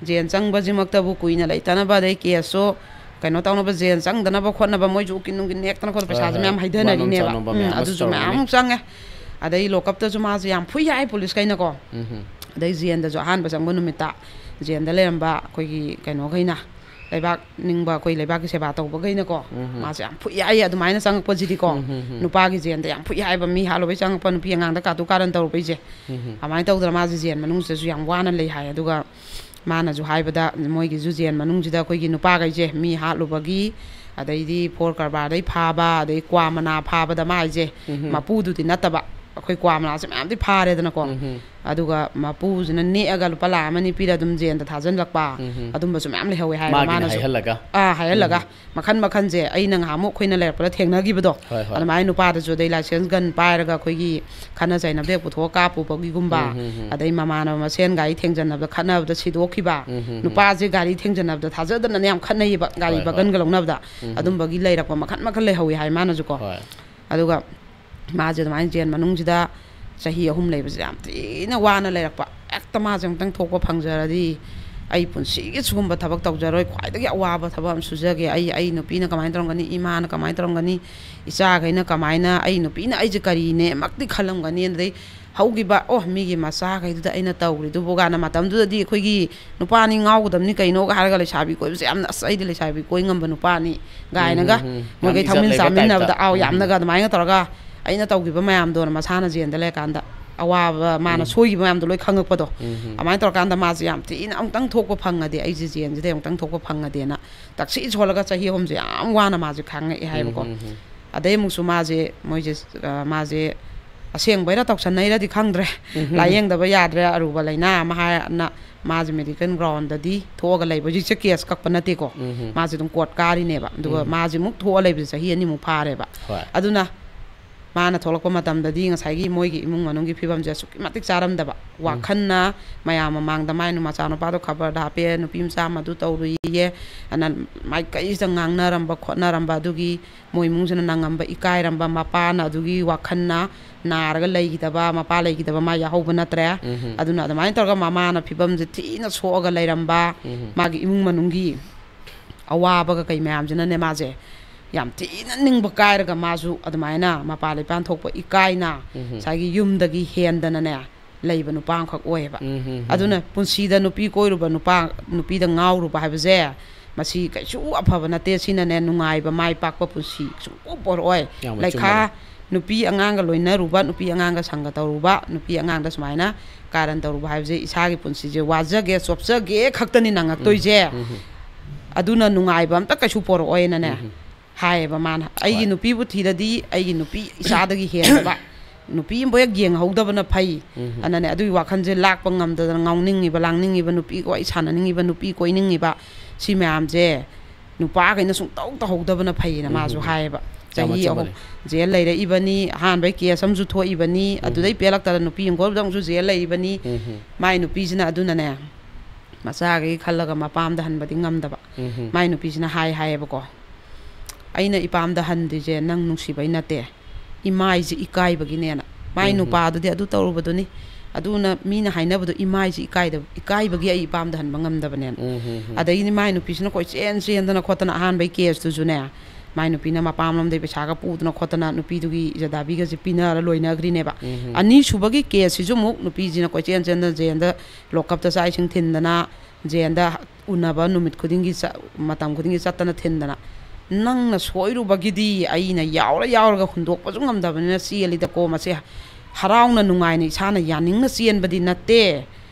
ꯖꯦꯟ ꯆꯪꯕꯁꯤꯃꯛꯇꯕꯨ ꯀꯨꯏꯅ ꯂꯩꯇꯅꯕ, ꯑꯗꯩ ꯀꯦꯁꯁꯨ ꯀꯩꯅꯣ ꯇꯧꯅꯕ, ꯖꯦꯟ ꯆꯪꯗꯅꯕ ꯈꯣꯠꯅꯕ ꯃꯣꯏꯁꯨ ꯎꯀꯤꯜ ꯅꯨꯡꯒꯤꯜ ꯅꯦꯛꯇꯅ ꯈꯣꯠꯇꯅ ꯍꯣꯏ, ꯄꯩꯁꯥꯁꯦ ꯍꯣꯏ꯫ ꯃꯌꯥꯝ ꯍꯩꯊꯅꯔꯤꯅꯦꯕ꯫ ꯋꯥꯅꯣꯝ ꯆꯥꯅꯣꯝꯕ ꯎꯝ, ꯃꯌꯥꯝ ꯑꯃꯁꯨ ꯑꯗꯨꯁꯨ ꯃꯌꯥꯝ ꯇꯧꯔꯝꯒꯅꯤ꯫ ꯑꯃꯨꯛ ꯆꯪꯉꯦ꯫ ꯑꯗꯩ ꯂꯣꯀꯞꯇꯁꯨ ꯃꯥꯁꯦ ꯌꯥꯝ ꯐꯨꯏ ꯍꯥꯏ ꯄꯨꯂꯤꯁꯈꯩꯅꯀꯣ꯫ ꯎꯝ꯫ ꯑꯗꯩ ꯖꯦꯟꯗꯁꯨ ꯑꯍꯥꯟꯕ ꯆꯪꯕ ꯅꯨꯃꯤꯠꯇ ꯖꯦꯟꯗ ꯂꯩꯔꯝꯕ ꯑꯩꯈꯣꯏꯒꯤ ꯀꯩꯅꯣꯈꯩꯅ, ꯂꯩꯕꯥꯛ ꯅꯤꯡꯕ ꯑꯩꯈꯣꯏ ꯂꯩꯕꯥꯛꯀꯤ ꯁꯦꯕꯥ ꯇꯧꯕꯈꯩꯅꯀꯣ, ꯎꯝ꯫ ꯃꯥꯁꯦ ꯌꯥꯝ ꯐꯨꯏ ꯍꯥꯏꯌꯦ꯫ ꯑꯗꯨꯃꯥꯏꯅ ꯆꯪꯉꯛꯄꯁꯤꯗꯤꯀꯣ, ꯎꯝ, ꯎꯝ, ꯎꯝ꯫ ꯅꯨꯄꯥꯒꯤ ꯖꯦꯟꯗ ꯌꯥꯝ ꯐꯨꯏ ꯍꯥꯏꯕ, ꯃꯤ ꯍꯥꯠꯂꯨꯕꯩ ꯆꯪꯉꯛꯄ ꯅꯨꯄꯤ ꯑꯉꯥꯡꯗ ꯀꯥꯇꯨ ꯀꯥꯔꯟ ꯇꯧꯔꯨꯕꯩꯁꯦ꯫ ꯎꯝ꯫ ꯑꯗꯨꯃꯥꯏꯅ ꯇꯧꯗꯅ ꯃꯥꯁꯦ ꯖꯦꯟ ꯃꯅꯨꯡꯁꯤꯗꯁꯨ ꯌꯥꯝ ꯋꯥꯅ ꯂꯩ ꯍꯥꯏ꯫ ꯑꯗꯨꯒ ꯃꯥꯅꯁꯨ ꯍꯥꯏꯕꯗ, ꯃꯣꯏꯒꯤꯁꯨ ꯖꯦꯟ ꯃꯅꯨꯡꯁꯤꯗ ꯑꯩꯈꯣꯏꯒꯤ ꯅꯨꯄꯥꯈꯩꯁꯦ ꯃꯤ ꯍꯥꯠꯂꯨꯕꯒꯤ, ꯑꯗꯩꯗꯤ ꯐꯣꯔ ꯀꯔꯕꯥꯔꯗꯩ ꯐꯥꯕ, ꯑꯗꯩ ꯀ꯭ꯋꯥ ꯃꯅꯥ ꯐꯥꯕꯗ ꯃꯥ ꯍꯥꯏꯁꯦ, ꯎꯝ꯫ ꯃꯄꯨꯗꯨꯗꯤ ꯅꯠꯇꯕ, ꯑꯩꯈꯣꯏ ꯀ꯭ꯋꯥ ꯃꯅꯥꯁꯦ ꯃꯌꯥꯝꯗꯤ ꯐꯥꯔꯦꯗꯅꯀꯣ꯫ ꯎꯝ꯫ ꯑꯗꯨꯒ ꯃꯄꯨꯁꯤꯅ ꯅꯦꯛꯑꯒ ꯂꯨꯄꯥ ꯂꯥꯈ ꯑꯃ ꯑꯅꯤ ꯄꯤꯔ ꯑꯗꯨꯝ ꯖꯦꯟꯗ ꯊꯥꯖꯤꯜꯂꯛꯄ, ꯎꯝ꯫ ꯑꯗꯨꯝꯕꯁꯨ ꯃꯌꯥꯝ ꯂꯩꯍꯧꯋꯦ ꯍꯥꯏꯕ꯫ ꯃꯥꯒꯤꯅ ꯃꯥꯅꯁꯨ ꯍꯥꯏꯍꯜꯂꯒ? ꯑꯥ, ꯍꯥꯏꯍꯜꯂꯒ꯫ ꯃꯈꯟ ꯃꯈꯟꯁꯦ ꯑꯩꯅ ꯉꯍꯥꯟꯃꯨꯛ ꯑꯩꯈꯣꯏꯅ ꯂꯩꯔꯛꯄꯗ ꯊꯦꯡꯅꯈꯤꯕꯗꯣ, ꯍꯣꯏ, ꯍꯣꯏ꯫ ꯑꯗꯨꯃꯥꯏꯅ ꯅꯨꯄꯥꯗꯁꯨ, ꯑꯗꯩ ꯂꯥꯏꯁꯦꯟꯁ ꯒꯟ ꯄꯥꯏꯔꯒ ꯑꯩꯈꯣꯏꯒꯤ ꯈꯠꯅ ꯆꯩꯅꯕꯗ ꯍꯦꯛ ꯄꯨꯊꯣꯛꯑ ꯀꯥꯞꯄꯨꯕꯒꯤꯒꯨꯝꯕ, ꯎꯝ, ꯎꯝ, ꯎꯝ꯫ ꯑꯗꯩ ꯃꯃꯥꯟꯅꯕ ꯃꯁꯦꯟ ꯒꯥꯔꯤ ꯊꯦꯡꯖꯟꯅꯕꯗ ꯈꯠꯅꯕꯗ ꯁꯤꯗꯣꯛꯈꯤꯕ, ꯎꯝ, ꯎꯝ, ꯎꯝ꯫ ꯅꯨꯄꯥꯁꯦ ꯒꯥꯔꯤ ꯊꯦꯡꯖꯟꯅꯕꯗ ꯊꯥꯖꯗꯅꯅꯦ ꯌꯥꯝ ꯈꯠꯅꯩꯌꯦꯕ, ꯒꯥꯔꯤ ꯍꯣꯏ, ꯍꯣꯏ꯫ ꯕꯒꯟꯒ ꯂꯧꯅꯕꯗ꯫ ꯎꯝ, ꯎꯝ꯫ ꯑꯗꯨꯝꯕꯒꯤ ꯂꯩꯔꯛꯄ ꯃꯈꯟ ꯃꯈꯟ ꯂꯩꯍꯧꯋꯤ ꯍꯥꯏ ꯃꯥꯅꯁꯨꯀꯣ꯫ ꯍꯣꯏ꯫ ꯑꯗꯨꯒ ꯃꯥꯁꯦ ꯑꯗꯨꯃꯥꯏꯅ ꯖꯦꯟ ꯃꯅꯨꯡꯁꯤꯗ ꯆꯍꯤ ꯑꯍꯨꯝ ꯂꯩꯕꯁꯦ ꯌꯥꯝ ꯊꯤꯅ ꯋꯥꯅ ꯂꯩꯔꯛꯄ꯫ ꯍꯦꯛꯇ ꯃꯥꯁꯦ ꯑꯃꯨꯛꯇꯪ ꯊꯣꯛꯄ ꯐꯪꯖꯔꯗꯤ ꯑꯩ ꯄꯨꯟꯁꯤꯒꯤ ꯁꯤꯒꯨꯝꯕ ꯊꯕꯛ ꯇꯧꯖꯔꯣꯏ, ꯈ꯭ꯋꯥꯏꯗꯒꯤ ꯑꯋꯥꯕ ꯊꯕꯛ ꯑꯃ ꯁꯨꯖꯒꯦ꯫ ꯑꯩ, ꯑꯩ ꯅꯨꯄꯤꯅ ꯀꯃꯥꯏꯅ ꯇꯧꯔꯝꯒꯅꯤ, ꯏꯃꯥꯅ ꯀꯃꯥꯏꯅ ꯇꯧꯔꯝꯒꯅꯤ, ꯏꯆꯥꯈꯩꯅ ꯀꯃꯥꯏꯅ, ꯑꯩ ꯅꯨꯄꯤꯅ ꯑꯩꯁꯦ ꯀꯔꯤꯅꯦꯃꯛꯇꯤ ꯈꯜꯂꯝꯒꯅꯤ꯫ ꯑꯗꯩ ꯍꯧꯈꯤꯕ, ꯑꯣ, ꯃꯤꯒꯤ ꯃꯆꯥꯈꯩꯗꯨꯗ ꯑꯩꯅ ꯇꯧꯔꯤꯗꯨꯕꯨ ꯀꯥꯏꯅ, ꯃꯇꯝꯗꯨꯗꯗꯤ ꯑꯩꯈꯣꯏꯒꯤ ꯅꯨꯄꯥꯅꯤ ꯉꯥꯎꯒꯗꯕꯅꯤ ꯀꯩꯅꯣꯒ ꯍꯥꯏꯔꯒ ꯂꯩꯁꯥꯕꯤ ꯀꯣꯏꯕꯁꯦ ꯌꯥꯝꯅ, "ꯑꯁ, ꯑꯩꯗꯤ ꯂꯩꯁꯥꯕꯤ ꯀꯣꯏ ꯉꯝꯕ ꯅꯨꯄꯥꯅꯤ" ꯀꯥꯏꯅꯒ ꯎꯝ, ꯎꯝ, ꯎꯝ꯫ ꯃꯣꯏꯒꯩ ꯌꯥꯝ ꯏꯖꯠ ꯊꯛꯃꯤꯟ ꯂꯩꯕ ꯆꯥꯃꯤꯟꯅꯕꯗ, type ꯇ꯫ ꯑꯥꯎ, ꯎꯝ, ꯎꯝ꯫ ꯌꯥꯝꯅꯒ ꯑꯗꯨꯃꯥꯏꯅ ꯇꯧꯔꯒ ꯑꯩꯅ ꯇꯧꯈꯤꯕ ꯃꯌꯥꯝꯗꯣꯅ ꯃꯁꯥꯅ ꯖꯦꯜꯗ ꯂꯩꯔꯀꯥꯟꯗ ꯑꯋꯥꯕ ꯃꯥꯅ ꯎꯝ꯫ ꯁꯣꯏꯈꯤꯕ ꯃꯌꯥꯝꯗꯣ ꯂꯣꯏ ꯈꯪꯉꯛꯄꯗꯣ꯫ ꯎꯝ꯫ ꯑꯗꯨꯃꯥꯏꯅ ꯇꯧꯔꯀꯥꯟꯗ ꯃꯥꯁꯦ ꯌꯥꯝ ꯊꯤꯅ ꯑꯃꯨꯛꯇꯪ ꯊꯣꯛꯄ ꯐꯪꯉꯗꯤ, ꯑꯩꯁꯦ ꯖꯦꯜꯁꯤꯗ ꯑꯃꯨꯛꯇꯪ ꯊꯣꯛꯄ ꯐꯪꯉꯗꯤꯅ ꯇꯛꯁꯤ ꯁꯣꯜꯂꯒ ꯆꯍꯤ ꯑꯍꯨꯝꯁꯦ ꯌꯥꯝ ꯋꯥꯅ ꯃꯥꯁꯦ ꯈꯥꯡꯉꯛꯑꯦ ꯍꯥꯏꯕꯀꯣ꯫ ꯎꯝ, ꯎꯝ, ꯎꯝ꯫ ꯑꯗꯩ ꯑꯃꯨꯛꯁꯨ ꯃꯥꯁꯦ, ꯃꯣꯏꯁꯦ, ꯑ, ꯃꯥꯁꯦ ꯑꯁꯦꯡꯕꯩꯔꯥ ꯇꯧꯁꯟꯅꯩꯔꯗꯤ ꯈꯪꯗ꯭ꯔꯦ꯫ ꯎꯝ꯫ ꯂꯥꯏꯌꯦꯡꯗꯕ ꯌꯥꯗ꯭ꯔꯦ, ꯑꯔꯨꯕ ꯂꯥꯏꯅꯥ ꯑꯃ ꯍꯥꯏꯅ ꯃꯥꯁꯦ ꯃꯦꯗꯤꯀꯦꯜ ꯒ꯭ꯔꯥꯎꯟꯗꯗꯤ ꯊꯣꯛꯑꯒ ꯂꯩꯕ꯫ ꯍꯧꯖꯤꯛꯁꯦ ꯀꯦꯁ ꯀꯛꯄ ꯅꯠꯇꯦꯀꯣ꯫ ꯎꯝ꯫ ꯃꯥꯁꯦ ꯑꯗꯨꯝ ꯀꯣꯔꯠ ꯀꯥꯔꯤꯅꯦꯕ꯫ ꯑꯗꯨꯒ ꯎꯝ꯫ ꯃꯥꯁꯦ ꯑꯃꯨꯛ ꯊꯣꯛꯑ ꯂꯩꯕꯁꯦ ꯆꯍꯤ ꯑꯅꯤꯃꯨꯛ ꯐꯥꯔꯦꯕ꯫ ꯍꯣꯏ꯫ ꯑꯗꯨꯅ ꯃꯥꯅ ꯊꯣꯛꯂꯛꯄ ꯃꯇꯝꯗꯗꯤ ꯉꯁꯥꯏꯒꯤ ꯃꯣꯏꯒꯤ ꯏꯃꯨꯡ ꯃꯅꯨꯡꯒꯤ ꯐꯤꯕꯝꯁꯦ ꯑꯁꯨꯛꯀꯤ ꯃꯇꯤꯛ ꯆꯥꯔꯝꯗꯕ꯫ ꯎꯝ꯫ ꯋꯥꯈꯜꯅ ꯃꯌꯥꯝ ꯃꯃꯥꯡꯗ ꯃꯥꯏ ꯃꯆꯥꯅꯨꯄꯥꯗꯣ ꯈꯕꯔꯗ ꯍꯥꯞꯄꯦ, ꯅꯨꯄꯤ ꯃꯆꯥ ꯑꯃ ꯑꯗꯨ ꯇꯧꯔꯨꯏꯌꯦ, ꯑꯅ ꯃꯥꯏꯀꯩꯁꯤꯗ ꯉꯥꯡꯅꯔꯝꯕ ꯈꯣꯠꯅꯔꯝꯕ, ꯑꯗꯨꯒꯤ ꯃꯣꯏ ꯏꯃꯨꯡꯁꯤꯅ ꯅꯪꯉꯝꯕ ꯏꯀꯥꯏꯔꯝꯕ, ꯃꯄꯥꯅ ꯑꯗꯨꯒꯤ ꯋꯥꯈꯜꯅ ꯅꯥꯔꯒ ꯂꯩꯈꯤꯗꯕ, ꯃꯄꯥ ꯂꯩꯈꯤꯗꯕ ꯃꯥ ꯌꯥꯎꯍꯧꯕ ꯅꯠꯇ꯭ꯔꯦ꯫ ꯎꯝ꯫ ꯑꯗꯨꯅ ꯑꯗꯨꯃꯥꯏꯅ ꯇꯧꯔꯒ ꯃꯃꯥꯅ ꯐꯤꯕꯝꯁꯦ ꯊꯤꯅ ꯁꯣꯛꯑꯒ ꯂꯩꯔꯝꯕ, ꯎꯝ꯫ ꯃꯥꯒꯤ ꯏꯃꯨꯡ ꯃꯅꯨꯡꯒꯤ ꯑꯋꯥꯕꯒ ꯀꯩ ꯃꯌꯥꯝꯁꯤꯅꯅꯦ, ꯃꯥꯁꯦ ꯌꯥꯝ ꯊꯤꯅ ꯅꯤꯡꯕ ꯀꯥꯏꯔꯒ ꯃꯥꯁꯨ ꯑꯗꯨꯃꯥꯏꯅ ꯃꯄꯥ ꯂꯩꯄꯥꯟ ꯊꯣꯛꯄ ꯏꯀꯥꯏꯅ ꯎꯝ꯫ ꯉꯁꯥꯏꯒꯤ ꯌꯨꯝꯗꯒꯤ ꯍꯦꯟꯗꯅꯅꯦ ꯂꯩꯕ ꯅꯨꯄꯥ ꯑꯃꯈꯛ ꯑꯣꯏꯌꯦꯕ꯫ ꯎꯝ, ꯎꯝ, ꯎꯝ꯫ ꯑꯗꯨꯅ ꯄꯨꯟꯁꯤꯗ ꯅꯨꯄꯤ ꯀꯣꯏꯔꯨꯕ ꯅꯨꯄꯥ, ꯅꯨꯄꯤꯗ ꯉꯥꯎꯔꯨꯕ ꯍꯥꯏꯕꯁꯦ, ꯃꯁꯤ ꯀꯩꯁꯨ ꯑꯐꯕ ꯅꯠꯇꯦ꯫ ꯁꯤꯅꯅꯦ ꯅꯨꯡꯉꯥꯏꯕ, ꯃꯥꯏ ꯄꯥꯛꯄ ꯄꯨꯟꯁꯤ ꯁꯨꯡꯄꯣꯛ ꯄꯣꯔꯛꯑꯣꯏ꯫ ꯌꯥꯝꯅ ꯂꯩꯈꯥ ꯆꯨꯝꯕꯅꯦ꯫ ꯅꯨꯄꯤ ꯑꯉꯥꯡꯒ ꯂꯣꯏꯅꯔꯨꯕ, ꯅꯨꯄꯤ ꯑꯉꯥꯡꯒ ꯁꯪꯒ ꯇꯧꯔꯨꯕ, ꯅꯨꯄꯤ ꯑꯉꯥꯡꯗ ꯁꯨꯃꯥꯏꯅ ꯀꯥꯔꯟ ꯇꯧꯔꯨꯕ ꯍꯥꯏꯕꯁꯦ ꯏꯁꯥꯒꯤ ꯄꯨꯟꯁꯤꯁꯦ ꯋꯥꯖꯒꯦ, ꯆꯣꯞꯆꯒꯦ ꯈꯛꯇꯅꯤ ꯅꯪꯉꯛꯇꯣꯏꯁꯦ꯫ ꯎꯝ, ꯎꯝ꯫ ꯑꯗꯨꯅ ꯅꯨꯡꯉꯥꯏꯕ ꯑꯝꯇ ꯀꯩꯁꯨ ꯄꯣꯔꯛꯑꯣꯏꯅꯅꯦ ꯎꯝ꯫ ꯍꯥꯏꯌꯦꯕ ꯃꯥꯅ꯫ ꯑꯩꯒꯤ ꯍꯣꯏ꯫ ꯅꯨꯄꯤꯕꯨ ꯊꯤꯔꯗꯤ ꯑꯩꯒꯤ ꯅꯨꯄꯤ ꯏꯆꯥꯗꯒꯤ ꯍꯦꯟꯅꯕ ꯅꯨꯄꯤ ꯑꯃꯕꯨ ꯍꯦꯛ ꯌꯦꯡꯍꯧꯗꯕꯅ ꯐꯩ꯫ ꯎꯝ꯫ ꯑꯅꯅꯦ ꯑꯗꯨꯒꯤ ꯋꯥꯈꯜꯁꯦ ꯂꯥꯛꯄ ꯉꯝꯗꯗꯅ ꯉꯥꯎꯅꯤꯡꯉꯤꯕ, ꯂꯥꯡꯅꯤꯡꯉꯤꯕ, ꯅꯨꯄꯤ ꯋꯥꯔꯤ ꯁꯥꯟꯅꯅꯤꯡꯉꯤꯕ, ꯅꯨꯄꯤ ꯀꯣꯏꯅꯤꯡꯉꯤꯕ, ꯁꯤ ꯃꯌꯥꯝꯁꯦ ꯅꯨꯄꯥꯈꯩꯅ ꯁꯨꯡꯇꯧ ꯇꯧꯍꯧꯗꯕꯅ ꯐꯩꯌꯦꯅ ꯎꯝ, ꯃꯥꯁꯨ ꯎꯝ, ꯎꯝ꯫ ꯍꯥꯏꯌꯦꯕ꯫ ꯌꯥꯝꯅ ꯆꯍꯤ ꯑꯍꯨꯝ ꯑꯆꯨꯝꯕꯅꯦ꯫ ꯖꯦꯜ ꯂꯩꯔꯛꯏꯕꯅꯤ, ꯑꯍꯥꯟꯕꯩ ꯀꯦꯁ ꯑꯃꯁꯨ ꯊꯣꯛꯏꯕꯅꯤ, ꯎꯝ꯫ ꯑꯗꯨꯗꯩ ꯄꯦꯜꯂꯛꯇꯗꯅ ꯅꯨꯄꯤ ꯑꯃ ꯀꯣꯏꯔꯨꯕꯗ ꯑꯃꯨꯛꯁꯨ ꯖꯦꯜ ꯂꯩꯔꯤꯕꯅꯤ꯫ ꯎꯝ꯫ ꯃꯥꯏ ꯅꯨꯄꯤꯁꯤꯅ ꯑꯗꯨꯅꯅꯦ ꯃꯆꯥꯈꯩ ꯈꯜꯂꯒ ꯃꯄꯥꯝꯗ ꯍꯟꯕꯗꯤ ꯉꯝꯗꯕ꯫ ꯎꯝ꯫ ꯃꯥꯏ ꯅꯨꯄꯤꯁꯤꯅ ꯍꯥꯏ ꯍꯥꯏꯌꯦꯕꯀꯣ, "ꯑꯩꯅ ꯏꯄꯥꯝꯗ ꯍꯟꯗ꯭ꯔꯤꯁꯦ ꯅꯪ ꯅꯨꯡꯁꯤꯕꯩ ꯅꯠꯇꯦ, ꯏꯃꯥꯏꯁꯦ ꯏꯀꯥꯏꯕꯒꯤꯅꯦꯅ"꯫ ꯃꯥꯏ ꯎꯝ꯫ ꯅꯨꯄꯥꯗꯨꯗꯤ ꯑꯗꯨ ꯇꯧꯔꯨꯕꯗꯨꯅꯤ, ꯑꯗꯨꯅ ꯃꯤꯅ ꯍꯥꯏꯅꯕꯗꯣ ꯏꯃꯥꯏꯁꯦ ꯏꯀꯥꯏꯗꯕ, ꯏꯀꯥꯏꯕꯒꯤ ꯑꯩ ꯏꯄꯥꯝꯗ ꯍꯟꯕ ꯉꯝꯗꯕꯅꯦꯅ꯫ ꯎꯝ, ꯎꯝ, ꯎꯝ꯫ ꯑꯗꯒꯤꯗꯤ ꯃꯥꯏ ꯅꯨꯄꯤꯁꯤꯅ ꯀꯣꯏꯆꯦꯟ ꯆꯦꯟꯗꯅ ꯈꯣꯠꯇꯅ ꯑꯍꯥꯟꯕꯩ ꯀꯦꯁꯇꯨꯁꯨꯅꯦ, ꯃꯥꯏ ꯅꯨꯄꯤꯅ ꯃꯄꯥꯝꯂꯣꯝꯗꯩ ꯄꯩꯁꯥꯒ ꯄꯨꯗꯅ ꯈꯣꯠꯇꯅ ꯅꯨꯄꯤꯗꯨꯒꯤ ꯏꯖꯗꯥꯕꯤꯒꯁꯦ ꯄꯤꯅꯔ ꯂꯣꯏꯅꯈ꯭ꯔꯤꯅꯦꯕ꯫ ꯎꯝ꯫ ꯑꯅꯤꯁꯨꯕꯒꯤ ꯀꯦꯁꯁꯤꯁꯨ ꯑꯃꯨꯛ ꯅꯨꯄꯤꯁꯤꯅ ꯀꯣꯏꯆꯦꯟ ꯆꯦꯟꯗꯅ ꯖꯦꯜꯗ, ꯂꯣꯀꯞꯇ ꯆꯥꯛ ꯏꯁꯤꯡ ꯊꯤꯟꯗꯅ, ꯖꯦꯜꯗ ꯎꯅꯕ ꯅꯨꯃꯤꯠ ꯈꯨꯗꯤꯡꯒꯤ ꯆ-, ꯃꯇꯝ ꯈꯨꯗꯤꯡꯒꯤ ꯆꯠꯇꯅ ꯊꯤꯟꯗꯅ ꯅꯪꯅ ꯁꯣꯏꯔꯨꯕꯒꯤꯗꯤ ꯑꯩꯅ ꯌꯥꯎꯔ ꯌꯥꯎꯔꯒ ꯍꯨꯟꯗꯣꯛꯄꯁꯨ ꯉꯝꯗꯕꯅꯤꯅ ꯆꯦꯜꯂꯤꯗꯀꯣ꯫ ꯃꯁꯦ ꯍꯔꯥꯎꯅ ꯅꯨꯡꯉꯥꯏꯅ ꯏꯁꯥꯅ ꯌꯥꯅꯤꯡꯅ ꯆꯦꯟꯕꯗꯤ ꯅꯠꯇꯦ꯫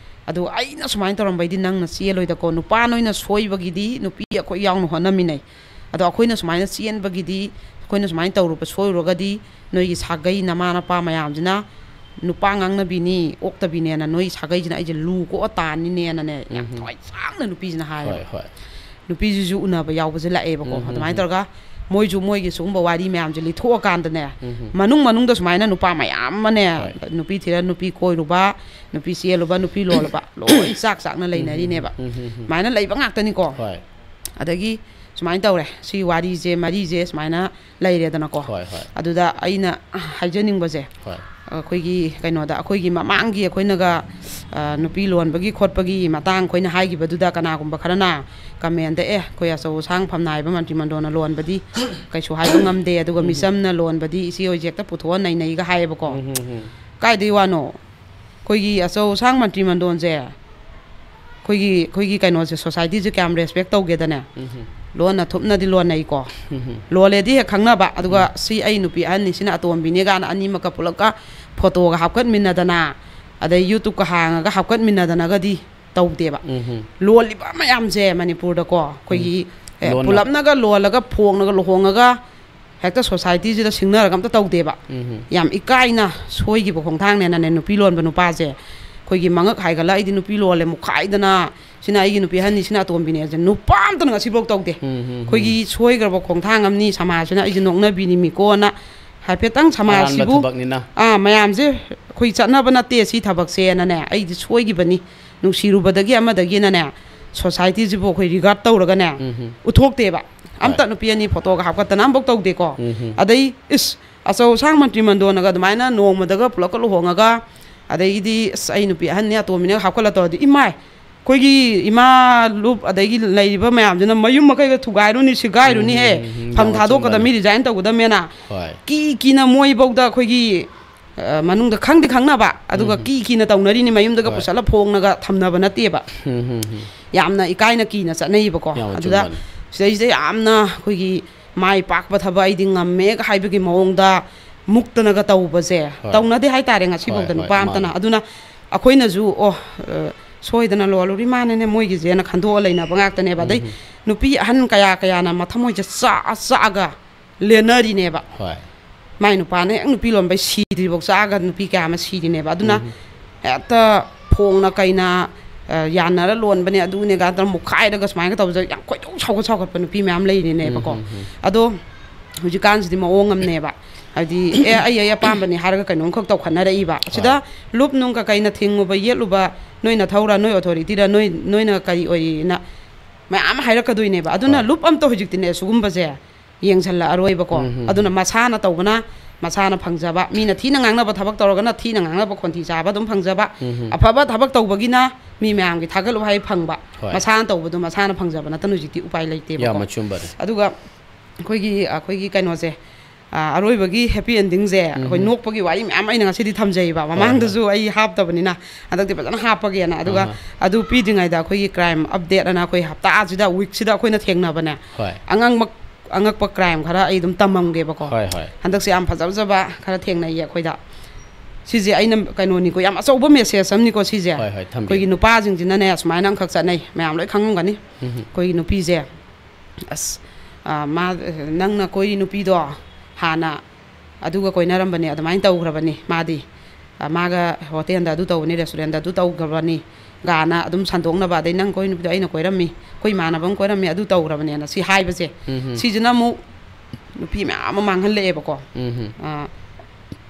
ꯑꯗꯨ ꯑꯩꯅ ꯁꯨꯃꯥꯏꯅ ꯇꯧꯔꯝꯕꯩꯗꯤ ꯅꯪꯅ ꯆꯦꯜꯂꯣꯏꯗꯀꯣ꯫ ꯅꯨꯄꯥ ꯅꯣꯏꯅ ꯁꯣꯏꯕꯒꯤꯗꯤ ꯅꯨꯄꯤ ꯑꯩꯈꯣꯏ ꯌꯥꯎꯅ ꯍꯣꯠꯅꯃꯤꯟꯅꯩ꯫ ꯑꯗꯣ ꯑꯩꯈꯣꯏꯅ ꯁꯨꯃꯥꯏꯅ ꯆꯦꯟꯕꯒꯤꯗꯤ, ꯑꯩꯈꯣꯏꯅ ꯁꯨꯃꯥꯏꯅ ꯇꯧꯔꯨꯕ ꯁꯣꯏꯔꯨꯔꯒꯗꯤ ꯅꯣꯏꯒꯤ ꯁꯥꯒꯩ ꯅꯃꯥ ꯅꯄꯥ ꯃꯌꯥꯝꯁꯤꯅ ꯅꯨꯄꯥ ꯉꯥꯡꯅꯕꯤꯅꯤ, ꯑꯣꯛꯇꯕꯤꯅꯦꯅ ꯅꯣꯏ ꯁꯥꯒꯩꯁꯤꯅ ꯑꯩꯁꯦ ꯂꯨ ꯀꯣꯛꯑ ꯇꯥꯅꯤꯅꯦꯅꯅꯦ ꯌꯥꯝ ꯎꯝ꯫ ꯊꯋꯥꯏ ꯆꯥꯡꯅ ꯅꯨꯄꯤꯁꯤꯅ ꯍꯣꯏ, ꯍꯥꯏꯌꯦꯕ꯫ ꯍꯣꯏ꯫ ꯅꯨꯄꯤꯁꯤꯁꯨ ꯎꯅꯕ ꯌꯥꯎꯕꯁꯦ ꯂꯥꯛꯑꯦꯕꯀꯣ꯫ ꯎꯝ, ꯎꯝ, ꯑꯗꯨꯃꯥꯏꯅ ꯎꯝ꯫ ꯇꯧꯔꯒ ꯃꯣꯏꯁꯨ ꯃꯣꯏꯒꯤ ꯁꯤꯒꯨꯝꯕ ꯋꯥꯔꯤ ꯃꯌꯥꯝꯁꯦ ꯂꯤꯊꯣꯛꯑꯀꯥꯟꯗꯅꯦ, ꯎꯝ, ꯎꯝ꯫ ꯃꯅꯨꯡ ꯃꯅꯨꯡꯗ ꯁꯨꯃꯥꯏꯅ ꯅꯨꯄꯥ ꯃꯌꯥꯝ ꯑꯃꯅꯦ, ꯍꯣꯏ꯫ ꯅꯨꯄꯤ ꯊꯤꯔ ꯅꯨꯄꯤ ꯀꯣꯏꯔꯨꯕ, ꯅꯨꯄꯤ ꯆꯦꯜꯂꯨꯕ, ꯅꯨꯄꯤ ꯂꯣꯜꯂꯕ ꯂꯣꯏ ꯆꯥꯛ ꯆꯥꯛꯅ ꯎꯝ, ꯎꯝ, ꯂꯩꯅꯔꯤꯅꯦꯕ꯫ ꯎꯝ, ꯎꯝ, ꯎꯝ꯫ ꯁꯨꯃꯥꯏꯅ ꯂꯩꯕ ꯉꯥꯛꯇꯅꯤꯀꯣ꯫ ꯍꯣꯏ꯫ ꯑꯗꯒꯤ ꯁꯨꯃꯥꯏꯅ ꯇꯧꯔꯦ, ꯁꯤ ꯋꯥꯔꯤꯁꯦ, ꯃꯔꯤꯁꯦ ꯁꯨꯃꯥꯏꯅ ꯂꯩꯔꯦꯗꯅꯀꯣ꯫ ꯍꯣꯏ, ꯍꯣꯏ꯫ ꯑꯗꯨꯗ ꯑꯩꯅ ꯍꯥꯏꯖꯅꯤꯡꯕꯁꯦ, ꯍꯣꯏ꯫ ꯑꯩꯈꯣꯏꯒꯤ ꯀꯩꯅꯣꯗ, ꯑꯩꯈꯣꯏꯒꯤ ꯃꯃꯥꯡꯒꯤ ꯑꯩꯈꯣꯏꯅꯒ, ꯑ, ꯅꯨꯄꯤ ꯂꯣꯟꯕꯒꯤ ꯈꯣꯠꯄꯒꯤ ꯃꯇꯥꯡ ꯑꯩꯈꯣꯏꯅ ꯍꯥꯏꯈꯤꯕꯗꯨꯗ ꯀꯅꯥꯒꯨꯝꯕ ꯈꯔꯅ ꯀꯃꯦꯟꯗ, "ꯑꯦ, ꯑꯩꯈꯣꯏ ꯑꯆꯧ ꯑꯁꯥꯡ ꯐꯝꯅꯥꯏꯕ ꯃꯟꯇ꯭ꯔꯤ ꯃꯟꯗꯣꯟꯅ ꯂꯣꯟꯕꯗꯤ ꯀꯩꯁꯨ ꯍꯥꯏꯕ ꯉꯝꯗꯦ, ꯑꯗꯨꯒ ꯎꯝ꯫ ꯃꯤꯆꯝꯅ ꯂꯣꯟꯕꯗꯤ ꯏꯆꯦ ꯍꯣꯏꯁꯦ ꯍꯦꯛꯇ ꯄꯨꯊꯣꯛꯑ ꯅꯩꯅꯩꯒ" ꯍꯥꯏꯌꯦꯕꯀꯣ꯫ ꯎꯝ, ꯎꯝ, ꯎꯝ꯫ ꯀꯥꯏꯗꯩ ꯋꯥꯅꯣ? ꯑꯩꯈꯣꯏꯒꯤ ꯑꯆꯧ ꯑꯁꯥꯡ ꯃꯟꯇ꯭ꯔꯤ ꯃꯟꯗꯣꯟꯁꯦ ꯑꯩꯈꯣꯏꯒꯤ, ꯑꯩꯈꯣꯏꯒꯤ ꯀꯩꯅꯣꯁꯦ, ꯁꯣꯁꯥꯏꯇꯤꯁꯦ ꯀꯌꯥꯝ ꯔꯦꯁꯄꯦꯛ ꯇꯧꯒꯦꯗꯅꯦ? ꯎꯝ꯫ ꯂꯣꯟꯅ ꯊꯨꯞꯅꯗꯤ ꯂꯣꯟꯅꯩꯀꯣ꯫ ꯎꯝ꯫ ꯂꯣꯜꯂꯦꯗꯤ ꯍꯦꯛ ꯈꯪꯅꯕ, ꯑꯗꯨꯒ ꯎꯝ꯫ "ꯁꯤ ꯑꯩ ꯅꯨꯄꯤ ꯑꯍꯟꯅꯤ, ꯁꯤꯅ ꯑꯇꯣꯝꯕꯤꯅꯦ" ꯀꯥꯏꯅ ꯑꯅꯤꯃꯛꯀ ꯄꯨꯂꯞꯀ ꯐꯣꯇꯣꯒ ꯍꯥꯞꯀꯠꯃꯤꯟꯅꯗꯅ, ꯑꯗꯩ ꯌꯨꯇ꯭ꯌꯨꯕꯀ ꯍꯥꯡꯉꯒ ꯍꯥꯞꯀꯠꯃꯤꯟꯅꯗꯅꯒꯗꯤ ꯇꯧꯗꯦꯕ꯫ ꯎꯝ꯫ ꯂꯣꯜꯂꯤꯕ ꯃꯌꯥꯝꯁꯦ ꯃꯅꯤꯄꯨꯔꯗꯀꯣ, ꯑꯩꯈꯣꯏꯒꯤ, ꯎꯝ꯫ ꯑꯦ, ꯂꯣꯟꯅ꯫ ꯄꯨꯂꯞꯅꯒ ꯂꯣꯜꯂꯒ ꯐꯣꯡꯅꯒ ꯂꯨꯍꯣꯡꯉꯒ ꯍꯦꯛꯇ ꯁꯣꯁꯥꯏꯇꯤꯁꯤꯗ ꯁꯤꯡꯅꯔꯒ ꯑꯝꯇ ꯇꯧꯗꯦꯕ꯫ ꯎꯝ꯫ ꯌꯥꯝ ꯏꯀꯥꯏꯅ ꯁꯣꯏꯈꯤꯕ ꯈꯣꯡꯊꯥꯡꯅꯦꯅꯅꯦ, ꯅꯨꯄꯤ ꯂꯣꯟꯕ ꯅꯨꯄꯥꯁꯦ ꯑꯩꯈꯣꯏꯒꯤ ꯃꯉꯛ ꯍꯥꯏꯒꯠꯂ "ꯑꯩꯗꯤ ꯅꯨꯄꯤ ꯂꯣꯜꯂꯦ" ꯃꯨꯛꯈꯥꯏꯗꯅ, "ꯁꯤꯅ ꯑꯩꯒꯤ ꯅꯨꯄꯤ ꯑꯍꯟꯅꯤ, ꯁꯤꯅ ꯑꯇꯣꯝꯕꯤꯅꯦ" ꯍꯥꯏꯁꯦ ꯅꯨꯄꯥ ꯑꯝꯇꯅ ꯉꯁꯤꯐꯥꯎ ꯇꯧꯗꯦ꯫ ꯎꯝ, ꯎꯝ, ꯎꯝ꯫ ꯑꯩꯈꯣꯏꯒꯤ ꯁꯣꯏꯈ꯭ꯔꯕ ꯈꯣꯡꯊꯥꯡ ꯑꯃꯅꯤ, ꯁꯃꯥꯖꯁꯤꯅ ꯑꯩꯁꯦ ꯅꯣꯛꯅꯕꯤꯅꯤꯃꯤꯀꯣꯅ ꯍꯥꯏꯐꯦꯠꯇꯪ ꯑꯔꯥꯟꯕ ꯁꯃꯥꯖꯁꯤꯕꯨ, ꯊꯕꯛꯅꯤꯅ꯫ ꯑꯥ, ꯃꯌꯥꯝꯁꯦ ꯑꯩꯈꯣꯏ ꯆꯠꯅꯕ ꯅꯠꯇꯦ ꯁꯤ ꯊꯕꯛꯁꯦꯅꯅꯦ, ꯑꯩꯗꯤ ꯁꯣꯏꯈꯤꯕꯅꯤ, ꯅꯨꯡꯁꯤꯔꯨꯕꯗꯒꯤ ꯑꯃꯗꯒꯤꯅꯅꯦ, ꯁꯣꯁꯥꯏꯇꯤꯁꯤꯕꯨ ꯑꯩꯈꯣꯏ ꯔꯤꯒꯥꯔꯗ ꯇꯧꯔꯒꯅꯦ ꯎꯝ꯫ ꯎꯠꯊꯣꯛꯇꯦꯕ꯫ ꯍꯣꯏ꯫ ꯑꯝꯇ ꯅꯨꯄꯤ ꯑꯅꯤ ꯐꯣꯇꯣꯒ ꯍꯥꯞꯀꯠꯇꯅ ꯑꯝꯐꯥꯎ ꯇꯧꯗꯦꯀꯣ꯫ ꯎꯝ꯫ ꯑꯗꯩ ꯏꯁ, ꯑꯆꯧ ꯑꯁꯥꯡ ꯃꯟꯇ꯭ꯔꯤ ꯃꯟꯗꯣꯟꯅꯒ ꯑꯗꯨꯃꯥꯏꯅ ꯅꯣꯡꯃꯗꯒ ꯄꯨꯂꯞꯀ ꯂꯨꯍꯣꯡꯉꯒ, ꯑꯗꯩꯗꯤ "ꯑꯁ, ꯑꯩ ꯅꯨꯄꯤ ꯑꯍꯟꯅꯤ, ꯑꯇꯣꯝꯕꯤꯅꯦꯒ" ꯍꯥꯞꯀꯠꯂ ꯇꯧꯔꯗꯤ, ꯏꯃꯥꯏ, ꯑꯩꯈꯣꯏꯒꯤ ꯏꯃꯥ ꯂꯨꯞ ꯑꯗꯒꯤ ꯂꯩꯔꯤꯕ ꯃꯌꯥꯝꯁꯤꯅ ꯃꯌꯨꯝ ꯃꯀꯩꯒ ꯊꯨꯒꯥꯏꯔꯨꯅꯤ, ꯁꯤꯒꯥꯏꯔꯨꯅꯤ ꯍꯦ, ꯎꯝ, ꯎꯝ, ꯎꯝ, ꯐꯝ ꯌꯥꯝ ꯊꯥꯗꯣꯛꯀꯗꯕ, ꯑꯆꯨꯝꯕꯅꯤ꯫ ꯃꯤ ꯔꯤꯖꯥꯏꯟ ꯇꯧꯒꯗꯕꯅꯦꯅ ꯍꯣꯏ꯫ ꯀꯤ ꯀꯤꯅ ꯃꯣꯏꯐꯧꯗ ꯑꯩꯈꯣꯏꯒꯤ, ꯑ, ꯃꯅꯨꯡꯗ ꯈꯪꯗꯤ ꯈꯪꯅꯕ, ꯑꯗꯨꯒ ꯎꯝ꯫ ꯀꯤ ꯀꯤꯅ ꯇꯧꯅꯔꯤꯅꯤ, ꯃꯌꯨꯝꯗꯒ ꯍꯣꯏ꯫ ꯄꯨꯁꯜꯂ ꯐꯣꯡꯅꯒ ꯊꯝꯅꯕ ꯅꯠꯇꯦꯕ꯫ ꯎꯝ, ꯎꯝ, ꯎꯝ꯫ ꯌꯥꯝꯅ ꯏꯀꯥꯏꯅ ꯀꯤꯅ ꯆꯠꯅꯩꯌꯦꯕꯀꯣ꯫ ꯌꯥꯝ ꯑꯗꯨꯗ ꯑꯆꯨꯝꯕꯅꯤ꯫ ꯁꯤꯗꯩꯁꯤꯗ ꯌꯥꯝꯅ ꯑꯩꯈꯣꯏꯒꯤ ꯃꯥꯏ ꯄꯥꯛꯄ ꯊꯕꯛ ꯑꯩꯗꯤ ꯉꯝꯃꯦꯒ ꯍꯥꯏꯕꯒꯤ ꯃꯑꯣꯡꯗ ꯃꯨꯛꯇꯅꯒ ꯇꯧꯕꯁꯦ ꯍꯣꯏ꯫ ꯇꯧꯅꯗꯦ ꯍꯥꯏꯇꯥꯔꯦ ꯉꯁꯤꯐꯥꯎꯗ ꯍꯣꯏ, ꯍꯣꯏ, ꯅꯨꯄꯥ ꯑꯝꯇꯅ꯫ ꯃꯥꯅꯦ꯫ ꯑꯗꯨꯅ ꯑꯩꯈꯣꯏꯅꯁꯨ, "ꯑꯣ, ꯑ, ꯁꯣꯏꯗꯅ ꯂꯣꯜꯂꯨꯔꯤ ꯃꯥꯅꯅꯦ ꯃꯣꯏꯒꯤꯁꯦꯅ" ꯈꯟꯗꯣꯛꯑ ꯂꯩꯅꯕ ꯉꯥꯛꯇꯅꯦꯕ꯫ ꯑꯗꯩ ꯎꯝ꯫ ꯅꯨꯄꯤ ꯑꯍꯟ ꯀꯌꯥ ꯀꯌꯥꯅ ꯃꯊꯃꯣꯏꯁꯦ ꯆꯥꯛꯑ ꯆꯥꯛꯑꯒ ꯂꯦꯟꯅꯔꯤꯅꯦꯕ꯫ ꯍꯣꯏ꯫ ꯃꯥꯏ ꯅꯨꯄꯥꯅ ꯍꯦꯛ ꯅꯨꯄꯤ ꯂꯣꯟꯕꯩ ꯁꯤꯗ꯭ꯔꯤꯐꯥꯎ ꯆꯥꯛꯑꯒ ꯅꯨꯄꯤ ꯀꯌꯥ ꯑꯃ ꯁꯤꯔꯤꯅꯦꯕ꯫ ꯑꯗꯨꯅ ꯎꯝ꯫ ꯍꯦꯛꯇ ꯐꯣꯡꯅ ꯀꯩꯅ, ꯑ, ꯌꯥꯅꯔ ꯂꯣꯟꯕꯅꯦ, ꯑꯗꯨꯅꯦ ꯒꯥ ꯇꯧꯔ ꯃꯨꯛꯈꯥꯏꯔꯒ ꯁꯨꯃꯥꯏꯅ ꯇꯧꯕꯁꯦ ꯌꯥꯝ ꯈꯣꯏꯗꯧ ꯁꯥꯎꯒꯠ ꯁꯥꯎꯒꯠꯄ ꯅꯨꯄꯤ ꯃꯌꯥꯝ ꯂꯩꯔꯤꯅꯦꯕꯀꯣ꯫ ꯎꯝ, ꯎꯝ, ꯎꯝ꯫ ꯑꯗꯣ ꯍꯧꯖꯤꯛꯀꯥꯟꯁꯤꯗꯤ ꯃꯑꯣꯡ ꯑꯃꯅꯦꯕ꯫ ꯍꯥꯏꯗꯤ, "ꯑꯦ, ꯑꯩ, ꯑꯩ ꯑꯄꯥꯝꯕꯅꯤ" ꯍꯥꯏꯔꯒ ꯀꯩꯅꯣꯝꯈꯛ ꯇꯧꯈꯠꯅꯔꯛꯏꯕ꯫ ꯁꯤꯗ ꯍꯣꯏ꯫ ꯂꯨꯞ ꯅꯨꯡ ꯀꯀꯩꯅ ꯊꯤꯡꯉꯨꯕ ꯌꯦꯠꯂꯨꯕ, ꯅꯣꯏ ꯅꯊꯧꯔ, ꯅꯣꯏ ꯑꯣꯊꯣꯔꯤꯇꯤꯔ, ꯅꯣꯏ, ꯅꯣꯏꯅ ꯀꯔꯤ ꯑꯣꯏꯔꯤꯅ ꯃꯌꯥꯝ ꯍꯥꯏꯔꯛꯀꯗꯣꯏꯅꯦꯕ꯫ ꯑꯗꯨꯅ ꯍꯣꯏ꯫ ꯂꯨꯞ ꯑꯝꯇ ꯍꯧꯖꯤꯛꯇꯤꯅꯦ ꯁꯤꯒꯨꯝꯕꯁꯦ ꯌꯦꯡꯁꯜꯂꯛꯑꯔꯣꯏꯕꯀꯣ꯫ ꯎꯝ, ꯎꯝ, ꯑꯗꯨꯅ ꯎꯝ꯫ ꯃꯁꯥꯅ ꯇꯧꯕꯅ ꯃꯁꯥꯅ ꯐꯪꯖꯕ, ꯃꯤꯅ ꯊꯤꯅ ꯉꯥꯡꯅꯕ ꯊꯕꯛ ꯇꯧꯔꯒꯅ ꯊꯤꯅ ꯉꯥꯡꯅꯕ ꯈꯣꯟꯊꯤ ꯆꯥꯕ ꯑꯗꯨꯝ ꯐꯪꯖꯕ, ꯎꯝ, ꯎꯝ꯫ ꯑꯐꯕ ꯊꯕꯛ ꯇꯧꯕꯒꯤꯅ ꯃꯤ ꯃꯌꯥꯝꯒꯤ ꯊꯥꯒꯠꯂꯨ ꯍꯥꯏ ꯐꯪꯕ, ꯍꯣꯏ꯫ ꯃꯁꯥꯅ ꯇꯧꯕꯗꯣ ꯃꯁꯥꯅ ꯐꯪꯖꯕ ꯅꯠꯇꯅ ꯍꯧꯖꯤꯛꯇꯤ ꯎꯄꯥꯏ ꯂꯩꯇꯦꯕꯀꯣ꯫ ꯌꯥꯝ ꯑꯆꯨꯝꯕꯅꯦ꯫ ꯑꯗꯨꯒ ꯑꯩꯈꯣꯏꯒꯤ, ꯑꯩꯈꯣꯏꯒꯤ ꯀꯩꯅꯣꯁꯦ, ꯑ, ꯑꯔꯣꯏꯕꯒꯤ ꯍꯦꯄꯤ ꯑꯦꯟꯗꯤꯡꯁꯦ ꯎꯝ, ꯑꯩꯈꯣꯏ ꯎꯝ꯫ ꯅꯣꯛꯄꯒꯤ ꯋꯥꯔꯤ ꯃꯌꯥꯝ ꯑꯩꯅ ꯉꯁꯤꯗꯤ ꯊꯝꯖꯩꯕ꯫ ꯍꯣꯏ, ꯍꯣꯏ꯫ ꯃꯃꯥꯡꯗꯁꯨ ꯑꯩ ꯍꯥꯞꯇꯕꯅꯤꯅ ꯍꯟꯗꯛꯇꯤ ꯐꯖꯅ ꯍꯥꯞꯄꯒꯦꯅ꯫ ꯑꯗꯨꯒ ꯑꯍꯥ꯫ ꯑꯗꯨ ꯄꯤꯗ꯭ꯔꯤꯉꯩꯗ ꯑꯩꯈꯣꯏꯒꯤ ꯀ꯭ꯔꯥꯏꯝ ꯑꯞꯗꯦꯠ ꯑꯅ ꯑꯩꯈꯣꯏ ꯍꯞꯇꯥꯁꯤꯗ, ꯋꯤꯛꯁꯤꯗ ꯑꯩꯈꯣꯏꯅ ꯊꯦꯡꯅꯕꯅꯦ꯫ ꯍꯣꯏ꯫ ꯑꯉꯛꯄ, ꯑꯉꯛꯄ ꯀ꯭ꯔꯥꯏꯝ ꯈꯔ ꯑꯩ ꯑꯗꯨꯝ ꯇꯝꯃꯝꯒꯦꯕꯀꯣ꯫ ꯍꯣꯏ, ꯍꯣꯏ꯫ ꯍꯟꯗꯛꯁꯦ ꯌꯥꯝ ꯐꯖ ꯐꯖꯕ ꯈꯔ ꯊꯦꯡꯅꯩꯌꯦ ꯑꯩꯈꯣꯏꯗ꯫ ꯁꯤꯁꯦ ꯑꯩꯅ ꯀꯩꯅꯣꯅꯤꯀꯣ, ꯌꯥꯝ ꯑꯆꯧꯕ ꯃꯦꯁꯦꯖ ꯑꯃꯅꯤꯀꯣ ꯁꯤꯁꯦ꯫ ꯍꯣꯏ, ꯍꯣꯏ, ꯊꯝꯕꯤꯌꯨ꯫ ꯑꯩꯈꯣꯏꯒꯤ ꯅꯨꯄꯥꯁꯤꯡꯁꯤꯅꯅꯦ ꯁꯨꯃꯥꯏꯅ ꯑꯃꯈꯛ ꯆꯠꯅꯩ, ꯃꯌꯥꯝ ꯂꯣꯏ ꯈꯪꯉꯝꯒꯅꯤ꯫ ꯎꯝ, ꯎꯝ꯫ ꯑꯩꯈꯣꯏꯒꯤ ꯅꯨꯄꯤꯁꯦ, "ꯑꯁ, ꯑ, ꯃꯥ, ꯅꯪꯅ ꯀꯣꯏꯔꯤ ꯅꯨꯄꯤꯗꯣ ꯍꯥꯟꯅ ꯑꯗꯨꯒ ꯀꯣꯏꯅꯔꯝꯕꯅꯦ, ꯑꯗꯨꯃꯥꯏꯅ ꯇꯧꯈ꯭ꯔꯕꯅꯤ ꯃꯥꯗꯤ꯫ ꯑ, ꯃꯥꯒ ꯍꯣꯇꯦꯜꯗ ꯑꯗꯨ ꯇꯧꯕꯅꯤ, ꯔꯦꯁꯇꯨꯔꯦꯟꯗ ꯑꯗꯨ ꯇꯧꯈ꯭ꯔꯕꯅꯤ" ꯒꯥꯅ ꯑꯗꯨꯝ ꯁꯟꯗꯣꯛꯅꯕ, ꯑꯗꯩ "ꯅꯪ ꯀꯣꯏꯔꯤ ꯅꯨꯄꯤꯗꯣ ꯑꯩꯅ ꯀꯣꯏꯔꯝꯃꯤ, ꯑꯩꯈꯣꯏ ꯏꯃꯥꯟꯅꯕ ꯑꯃ ꯀꯣꯏꯔꯝꯃꯤ, ꯑꯗꯨ ꯇꯧꯈ꯭ꯔꯕꯅꯦꯅ" ꯁꯤ ꯍꯥꯏꯕꯁꯦ, ꯎꯝ, ꯎꯝ꯫ ꯁꯤꯁꯤꯅ ꯑꯃꯨꯛ ꯅꯨꯄꯤ ꯃꯌꯥꯝ ꯑꯃ ꯃꯥꯡꯍꯜꯂꯛꯑꯦꯕꯀꯣ꯫ ꯎꯝ, ꯎꯝ꯫ ꯑ,